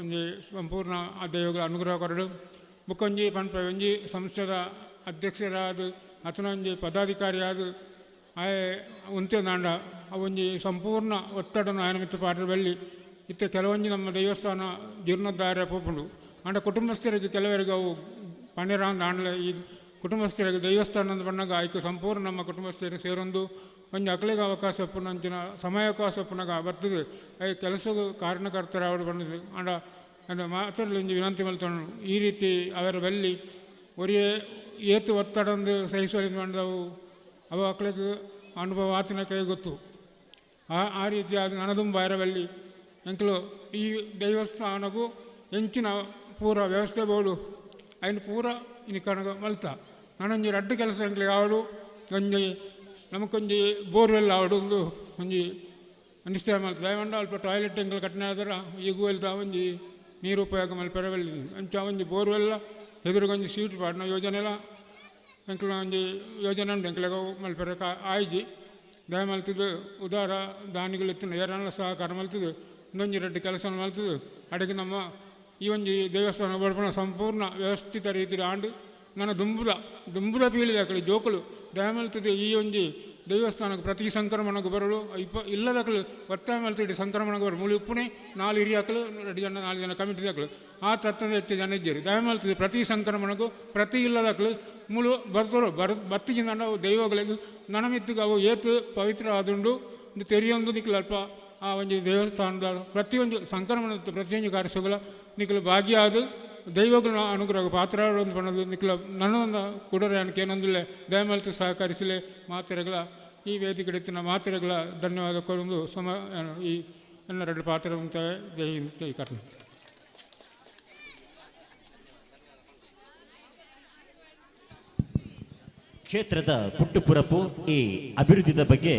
ಒಂಜಿ ಸಂಪೂರ್ಣ ಆ ದೈವಗಳ ಅನುಗ್ರಹ ಕೊರಡು ಬುಕ್ಕೊಂಜಿ ಪನ್ಪ ಒಂಜಿ ಸಂಸ್ಥೆದ ಅಧ್ಯಕ್ಷರಾದ ಅತನ ಒಂಜಿ ಪದಾಧಿಕಾರಿಯಾದ ಆಯೆ ಉಂತೆ ನಾಂಡ ಅವೊಂಜಿ ಸಂಪೂರ್ಣ ಒತ್ತಡನು ಆಯನ ಮಿತ್ತು ಪಾಡ್ರ ಬಲ್ಲಿ ಇತ್ತ ಕೆಲವೊಂಜಿ ನಮ್ಮ ದೇವಸ್ಥಾನ ಜೀರ್ಣೋದ್ಧಾರ ಪೋಪುಂಡು ಆಂಡ ಕುಟುಂಬಸ್ಥರಿಗೆ ಕೆಲವರಿಗೆ ಅವು ಪನ್ನಿರಾಂದ ಆಂಡ್ಲ ಈ ಕುಟುಂಬಸ್ಥರಿಗೆ ದೇವಸ್ಥಾನ ಬಣ್ಣಗ ಆಯ್ಕೆ ಸಂಪೂರ್ಣ ನಮ್ಮ ಕುಟುಂಬಸ್ಥರಿಗೆ ಸೇರೊಂದು ಒಂಜಿ ಅಕ್ಲೆಗೆ ಅವಕಾಶ ಪುನಂಚಿನ ಸಮಯಾವಕಾಶ ಪುನಗ ಬರ್ತದೆ I ಕೆಲಸಗೂ ಕಾರಣಕರ್ತರ ಅವರು ಬಂದಿದ್ದು ಆಂಡ ಅಂಡ ಮಾತ್ರ ಒಂಜಿ ವಿನಂತಿ ಮಲ್ತೊಂಡು ಈ ರೀತಿ ಅವರ ಬಲ್ಲಿ ಒರಿಯೇ ಏತು ಒತ್ತಡಂದು ಸಹಿಸುವಲ್ಲಿ ಬಂದವು ಅವು ಅಕ್ಲೆಗೆ ಅನುಭವ ಆತನ ಕೈ ಗೊತ್ತು. ಆ ರೀತಿಯಾದ ನನದುಂಬ ಬಲ್ಲಿ ಎಂಕಲು ಈ ದೇವಸ್ಥಾನಗೂ ಹೆಂಚಿನ ಪೂರ ವ್ಯವಸ್ಥೆ ಬೋಡು ಐನು ಪೂರ ಇನಿ ಕಣಗ ಮಲ್ತ ನಾನೊಂಜಿ ರಡ್ಡು ಕೆಲಸ ಎಂಕ್ಲಿಗೆ ಆವಡು ಒಂಜಿ ನಮಕೊಂಜಿ ಬೋರ್ವೆಲ್ ಆವಡು ಒಂದು ಒಂಜಿ ನಿಶ್ಚಯ ಮಲ್ತ ದಯಮಂಡ ಅಲ್ಪ ಟಾಯ್ಲೆಟ್ ಎಂಕಲು ಕಟ್ಟನೆ ಆದ್ರೆ ಈಗೂ వెళ్తా ಒಂಜಿ ನೀರು ಉಪಯೋಗ ಮಲ್ಪೆರ ಬಲ್ಲಿ ಅಂಚ ಒಂಜಿ ಬೋರ್ವೆಲ್ಲ ಎದುರುಗೊಂಜಿ ಸೀಟ್ ಪಾಡಿನ ಯೋಜನೆಲ್ಲ ಎಂಕಲ ಒಂಜಿ ಯೋಜನೆ ಉಂಟು ಎಂಕ್ಲೆಗ ಮಲ್ಪೆರ ಆಯ್ಜಿ ದಯ ಮಲ್ತದ್ದು ಉದಾರ ದಾನಿಗಳು ಇತ್ತು ಏರನ್ನೆಲ್ಲ ಸಹಕಾರ ಮಲ್ತದ್ದು ಇನ್ನೊಂಜಿ ರಡ್ಡು ಕೆಲಸ ಮಲ್ತದ್ದು ಅಡಿಗೆ ನಮ್ಮ ಈ ಒಂಜಿ ದೇವಸ್ಥಾನ ಬಡ್ಪಣ ಸಂಪೂರ್ಣ ವ್ಯವಸ್ಥಿತ ರೀತಿಯಲ್ಲಿ ಆಂಡು ನನ್ನ ದುಂಬುದ ಪೀಳಿದ ಅಕಲಿ ಜೋಕುಲು ದಯಮಲ್ತದೆ ಈ ಒಂಜಿ ದೇವಸ್ಥಾನಕ್ಕೆ ಪ್ರತಿ ಸಂಕ್ರಮಣಕ್ಕೆ ಬರಲು ಇಪ್ಪ ಇಲ್ಲದಕ್ಕಲು ಒತ್ತಾಯ ಮಲ್ತದೆ ಸಂಕ್ರಮಣಕ್ಕೆ ಬರು ಮೂಲಿ ಉಪ್ಪುನೆ 4 ಹಿರಿಯಕ್ಕಲು 2 ಜನ 4 ಜನ ಕಮಿಟಿ ದಾಕಲು ಆ ತತ್ತದ ಹೆಚ್ಚು ಜನ ಇದ್ದೀರಿ ದಯಮಲ್ತದೆ ಪ್ರತಿ ಸಂಕ್ರಮಣಕ್ಕೂ ಪ್ರತಿ ಇಲ್ಲದಕ್ಕಲು ಮೂಲು ಬರ್ತರು ಬತ್ತಿಗಿಂದ ಅವು ದೈವಗಳಿಗೆ ನನಮಿತ್ತಿಗೆ ಅವು ಏತು ಪವಿತ್ರ ಆದುಂಡು ತೆರಿಯೊಂದು ನಿಕ್ಲು ಅಲ್ಪ ಆ ಒಂಜಿ ದೇವಸ್ಥಾನದ ಪ್ರತಿಯೊಂದು ಸಂಕ್ರಮಣ ಪ್ರತಿಯೊಂದು ಕಾರ್ಯಗಳ ನಿಕ್ಲು ಭಾಗಿಯಾದ ದೈವಗಳ ಅನುಗ್ರಹ ಪಾತ್ರ ಒಂದು ನಿಕ್ಲ ನನ್ನ ಕೂಡರೆ ಏನೊಂದಿಲ್ಲ ದಯಮಲ್ತು ಸಹಕರಿಸಲೇ ಮಾತ್ರೆಗಳ ಈ ವೇದಿಕೆ ಮಾತ್ರೆಗಳ ಧನ್ಯವಾದ ಕೊಡೊಂದು ಸಮ ಈ ಎಲ್ಲ ಎರಡು ಪಾತ್ರ ಉಂಟಾವೆ. ಜೈ ಹಿಂದ್, ಜೈ ಕರ್ನಾಟಕ. ಕ್ಷೇತ್ರದ ಪುಟ್ಟುಪುರಪು ಈ ಅಭಿವೃದ್ಧಿದ ಬಗ್ಗೆ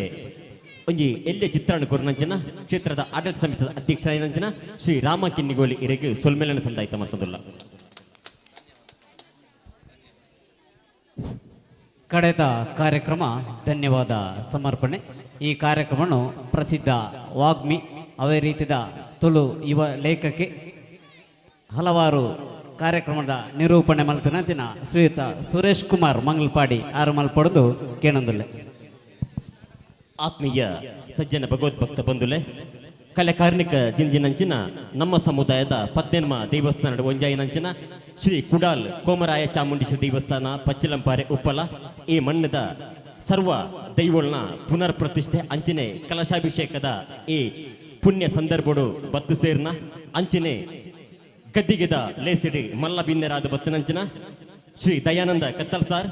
ಒಂಜಿ ಎಲ್ಲೆ ಚಿತ್ರಣ ಕೊರ್ನಂಚಿನ ಕ್ಷೇತ್ರದ ಆಡಳಿತ ಸಮಿತಿಯ ಅಧ್ಯಕ್ಷರಾಯಿನಂಚಿನ ಶ್ರೀ ರಾಮ ಕಿನ್ನಿಗೋಲಿ ಇರೆಗ್ ಸೊಲ್ಮೆಲನ ಸಂದಾಯಿತ ಮತ್ತೊಂದುಲ್ಲ. ಕಡೆದ ಕಾರ್ಯಕ್ರಮ ಧನ್ಯವಾದ ಸಮರ್ಪಣೆ. ಈ ಕಾರ್ಯಕ್ರಮವನ್ನು ಪ್ರಸಿದ್ಧ ವಾಗ್ಮಿ ಅವೇ ರೀತಿಯ ತುಳು ಯುವ ಲೇಖಕಿ ಹಲವಾರು ಕಾರ್ಯಕ್ರಮದ ನಿರೂಪಣೆ ಮಲ್ತಿನ ಶ್ರೀಯುತ ಸುರೇಶ್ ಕುಮಾರ್ ಮಂಗಲ್ಪಾಡಿ ಆರು ಮಲ್ಪಡೆದು ಕೇಣಂದುಲ್ಲೆ. ಆತ್ಮೀಯ ಸಜ್ಜನ ಭಗವದ್ಭಕ್ತ ಬಂಧುಲೆ, ಕಲೆ ಕಾರ್ಮಿಕ ಜಿಂಜಿನಂಚಿನ ನಮ್ಮ ಸಮುದಾಯದ ಪದ್ನೆನ್ಮ ದೇವಸ್ಥಾನದ ಒಂಜಾಯಿನಂಚಿನ ಶ್ರೀ ಕುಡಾಲ್ ಕೋಮರಾಯ ಚಾಮುಂಡೇಶ್ವರಿ ದೇವಸ್ಥಾನ ಪಚ್ಚಿಲಂಪಾರೆ ಉಪ್ಪಲ ಈ ಮಣ್ಣದ ಸರ್ವ ದೈವೋಳ್ನ ಪುನರ್ ಪ್ರತಿಷ್ಠೆ ಅಂಚಿನೆ ಕಲಶಾಭಿಷೇಕದ ಈ ಪುಣ್ಯ ಸಂದರ್ಭಡು ಬತ್ತು ಸೇರ್ನ ಅಂಚಿನೆ ಗದ್ದಿಗೆದ ಲೇಸಿಡಿ ಮಲ್ಲ ಬಿನ್ನೆರಾದ ಬತ್ತನಂಚಿನ ಶ್ರೀ ದಯಾನಂದ ಕತ್ತಲ್ ಸಾರ್,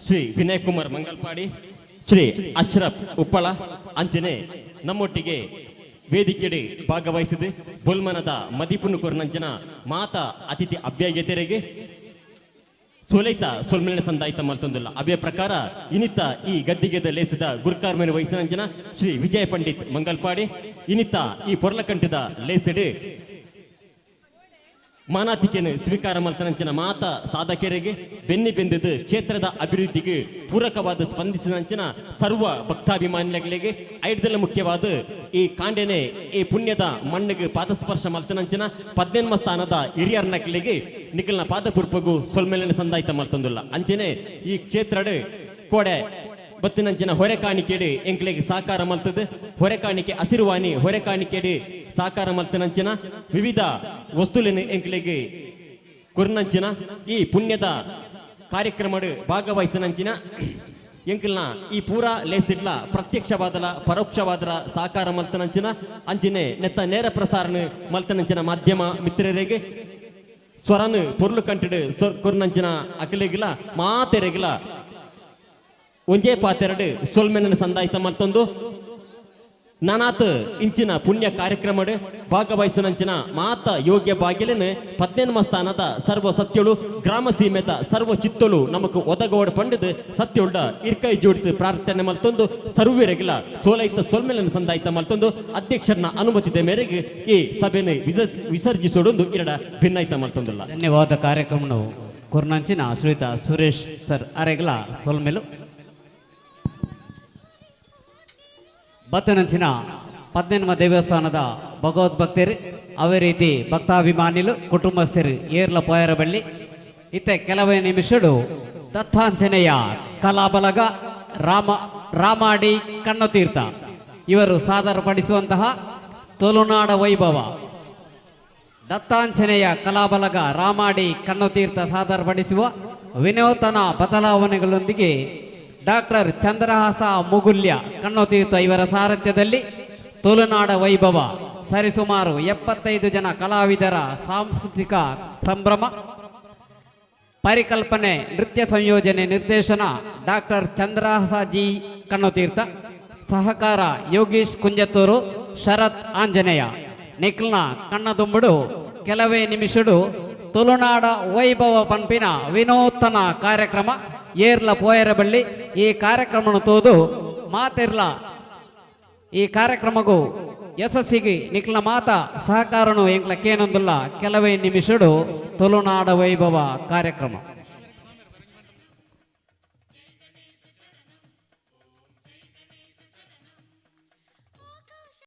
ಶ್ರೀ ವಿನಯ್ ಕುಮಾರ್ ಮಂಗಲ್ಪಾಡಿ, ಶ್ರೀ ಅಶ್ರಫ್ ಉಪ್ಪಳ ಅಂಚನೆ ನಮ್ಮೊಟ್ಟಿಗೆ ವೇದಿಕೆಡೆ ಭಾಗವಹಿಸಿದ ಬೊಲ್ಮನದ ಮದಿಪುಣ್ಣು ಕೊರ್ನಂಚಿನ ಮಾತಾ ಅತಿಥಿ ಅಭ್ಯಾಗತೆರಿಗೆ ಸೋಲೈತ ಸೊಲ್ಮೆಲೆ ಸಂದಾಯಿತ ಮಲ್ತೊಂದಿಲ್ಲ. ಅಭ್ಯ ಪ್ರಕಾರ ಇನಿತ ಈ ಗದ್ದಿಗೆದ ಲೇಸಿದ ಗುರ್ಕಾರ್ಮೆನ ವಹಿಸಿನಂಚಿನ ಶ್ರೀ ವಿಜಯ ಪಂಡಿತ್ ಮಂಗಲ್ಪಾಡಿ, ಇನಿತ ಈ ಪೊರ್ಲಕಂಠದ ಲೇಸಿಡು ಮಾನಾತಿಕೆಯನ್ನು ಸ್ವೀಕಾರ ಮಲ್ತನಂಚಿನ ಮಾತ ಸಾಧಕರಿಗೆ ಬೆನ್ನಿ ಬೆಂದಿದ್ದು ಕ್ಷೇತ್ರದ ಅಭಿವೃದ್ಧಿಗೆ ಪೂರಕವಾದ ಸ್ಪಂದಿಸಿದಂಚಿನ ಸರ್ವ ಭಕ್ತಾಭಿಮಾನಿಗಳಿಗೆ ಐದಲ್ಲ ಮುಖ್ಯವಾದ ಈ ಕಾಂಡೆನೆ ಈ ಪುಣ್ಯದ ಮಣ್ಣಿಗೆ ಪಾದಸ್ಪರ್ಶ ಮಲ್ತನಂಚಿನ ಪದ್ನೆನ್ಮ ಸ್ಥಾನದ ಹಿರಿಯರ್ ನಕಲಿಗೆ ನಿಖಲ್ನ ಪಾದಪುರ್ಪಗು ಸೊಲ್ಮೆಲಿನ ಸಂದಾಯಿತ ಮಲ್ತಂದುಲ್ಲ. ಅಂಚನೆ ಈ ಕ್ಷೇತ್ರಡ್ ಕೋಡೆ ಬತ್ತಿನಂಚಿನ ಹೊರೆ ಕಾಣಿಕೆಡು ಎಂಕ್ಲೆಗೆ ಸಾಕಾರ ಮಲ್ತದ ಹೊರೆ ಕಾಣಿಕೆ ಹಸಿರುವಾಣಿ ಹೊರೆ ಕಾಣಿಕೆಡು ಸಾಕಾರ ಮಲ್ತನಂಚಿನ ವಿವಿಧ ವಸ್ತುಲಿನ ಎಂಕ್ಲೆಗೆ ಕುರ್ನಂಚಿನ ಈ ಪುಣ್ಯದ ಕಾರ್ಯಕ್ರಮಡು ಭಾಗವಹಿಸಿನಂಚಿನ ಎಂಕಲ್ನ ಈ ಪೂರಾ ಲೇಸಿಡ್ಲ ಪ್ರತ್ಯಕ್ಷವಾದಲ ಪರೋಕ್ಷವಾದಲ ಸಾಕಾರ ಮಲ್ತನಂಚಿನ ಅಂಚಿನೆ ನೆತ್ತ ನೇರ ಪ್ರಸಾರಣ ಮಲ್ತನಂಚಿನ ಮಾಧ್ಯಮ ಮಿತ್ರರಿಗೆ ಸ್ವರನು ಪೊರ್ಲು ಕಂಟಿಡು ಕುರ್ನಂಚಿನ ಅಕಲಿಗಿಲ ಮಾತೆರೆಗಿಲ ಒಂಜೇ ಪಾತೆರಡು ಸೊಲ್ಮೆನ ಸಂದಾಯಿತ ಮಲ್ತೊಂದು ನಾನಾತ್ ಇಂಚಿನ ಪುಣ್ಯ ಕಾರ್ಯಕ್ರಮಡು ಭಾಗವಹಿಸುನಂಚಿನ ಮಾತ ಯೋಗ್ಯ ಬಾಗಿಲಿನ ಪದ್ನೆನ್ಮ ಸ್ಥಾನದ ಸರ್ವ ಸತ್ಯಳು ಗ್ರಾಮ ಸೀಮೆದ ಸರ್ವ ಚಿತ್ತಳು ನಮಕ್ ಒದಗೋಡು ಪಂಡದು ಸತ್ಯುಳ್ಳ ಇರ್ಕೈ ಜೋಡಿತು ಪ್ರಾರ್ಥನೆ ಮಲ್ತೊಂದು ಸರ್ವರೆಗಿಲ ಸೋಲೈತ ಸೊಲ್ಮೆಲನ್ನು ಸಂದಾಯಿತ ಮಲ್ತೊಂದು ಅಧ್ಯಕ್ಷರನ್ನ ಅನುಮತಿದ ಮೇರೆಗೆ ಈ ಸಭೆಯನ್ನು ವಿಸರ್ಜಿಸೋಡೊಂದು ಇರಡ ಭಿನ್ನಾಯ್ತ ಮಲ್ತೊಂದಿಲ್ಲ. ಧನ್ಯವಾದ. ಕಾರ್ಯಕ್ರಮ ಕುರ್ನಂಚಿನ ಶ್ರೀಯುತ ಸುರೇಶ್ ಸರ್ ಅರೆಗಲ ಸೊಲ್ಮೆಲು. ಬತ್ತನಂಚಿನ ಪದ್ನೆನ್ಮ ದೇವಸ್ಥಾನದ ಭಗವದ್ಭಕ್ತರು ಅವೇ ರೀತಿ ಭಕ್ತಾಭಿಮಾನಿಲು ಕುಟುಂಬಸ್ಥರು ಏರ್ಲ ಪೋಯರಬಳ್ಳಿ ಇತ್ತೆ ಕೆಲವೇ ನಿಮಿಷಡು ದತ್ತಾಂಜನೇಯ ಕಲಾಬಲಗ ರಾಮಾಡಿ ಕಣ್ಣುತೀರ್ಥ ಇವರು ಸಾದರಪಡಿಸುವಂತಹ ತುಳುನಾಡ ವೈಭವ. ದತ್ತಾಂಜನೇಯ ಕಲಾಬಲಗ ರಾಮಾಡಿ ಕಣ್ಣುತೀರ್ಥ ಸಾದರಪಡಿಸುವ ವಿನೂತನ ಬದಲಾವಣೆಗಳೊಂದಿಗೆ ಡಾಕ್ಟರ್ ಚಂದ್ರಹಾಸ ಮುಗುಲ್ಯ ಕಣ್ಣುತೀರ್ಥ ಇವರ ಸಾರಥ್ಯದಲ್ಲಿ ತುಳುನಾಡ ವೈಭವ ಸರಿಸುಮಾರು 75 ಜನ ಕಲಾವಿದರ ಸಾಂಸ್ಕೃತಿಕ ಸಂಭ್ರಮ. ಪರಿಕಲ್ಪನೆ, ನೃತ್ಯ ಸಂಯೋಜನೆ, ನಿರ್ದೇಶನ ಡಾಕ್ಟರ್ ಚಂದ್ರಹಾಸ ಜಿ ಕಣ್ಣುತೀರ್ಥ, ಸಹಕಾರ ಯೋಗೀಶ್ ಕುಂಜತ್ತೂರು, ಶರತ್ ಆಂಜನೇಯ. ನಿಖಲ್ನ ಕಣ್ಣದುಂಬುಡು ಕೆಲವೇ ನಿಮಿಷಡು ತುಳುನಾಡ ವೈಭವ ಪಂಪಿನ ವಿನೂತನ ಕಾರ್ಯಕ್ರಮ ಏರ್ಲ ಪೋಯರಬಳ್ಳಿ. ಈ ಕಾರ್ಯಕ್ರಮವನ್ನು ತೋದು ಮಾತಿರ್ಲ ಈ ಕಾರ್ಯಕ್ರಮಗೂ ಯಶಸ್ಸಿಗೆ ನಿಖಲ ಮಾತ ಸಹಕಾರನು ಎಂಕ್ಲ ಕೇನೊಂದುಲ್ಲ. ಕೆಲವೇ ನಿಮಿಷಡು ತುಳುನಾಡ ವೈಭವ ಕಾರ್ಯಕ್ರಮ.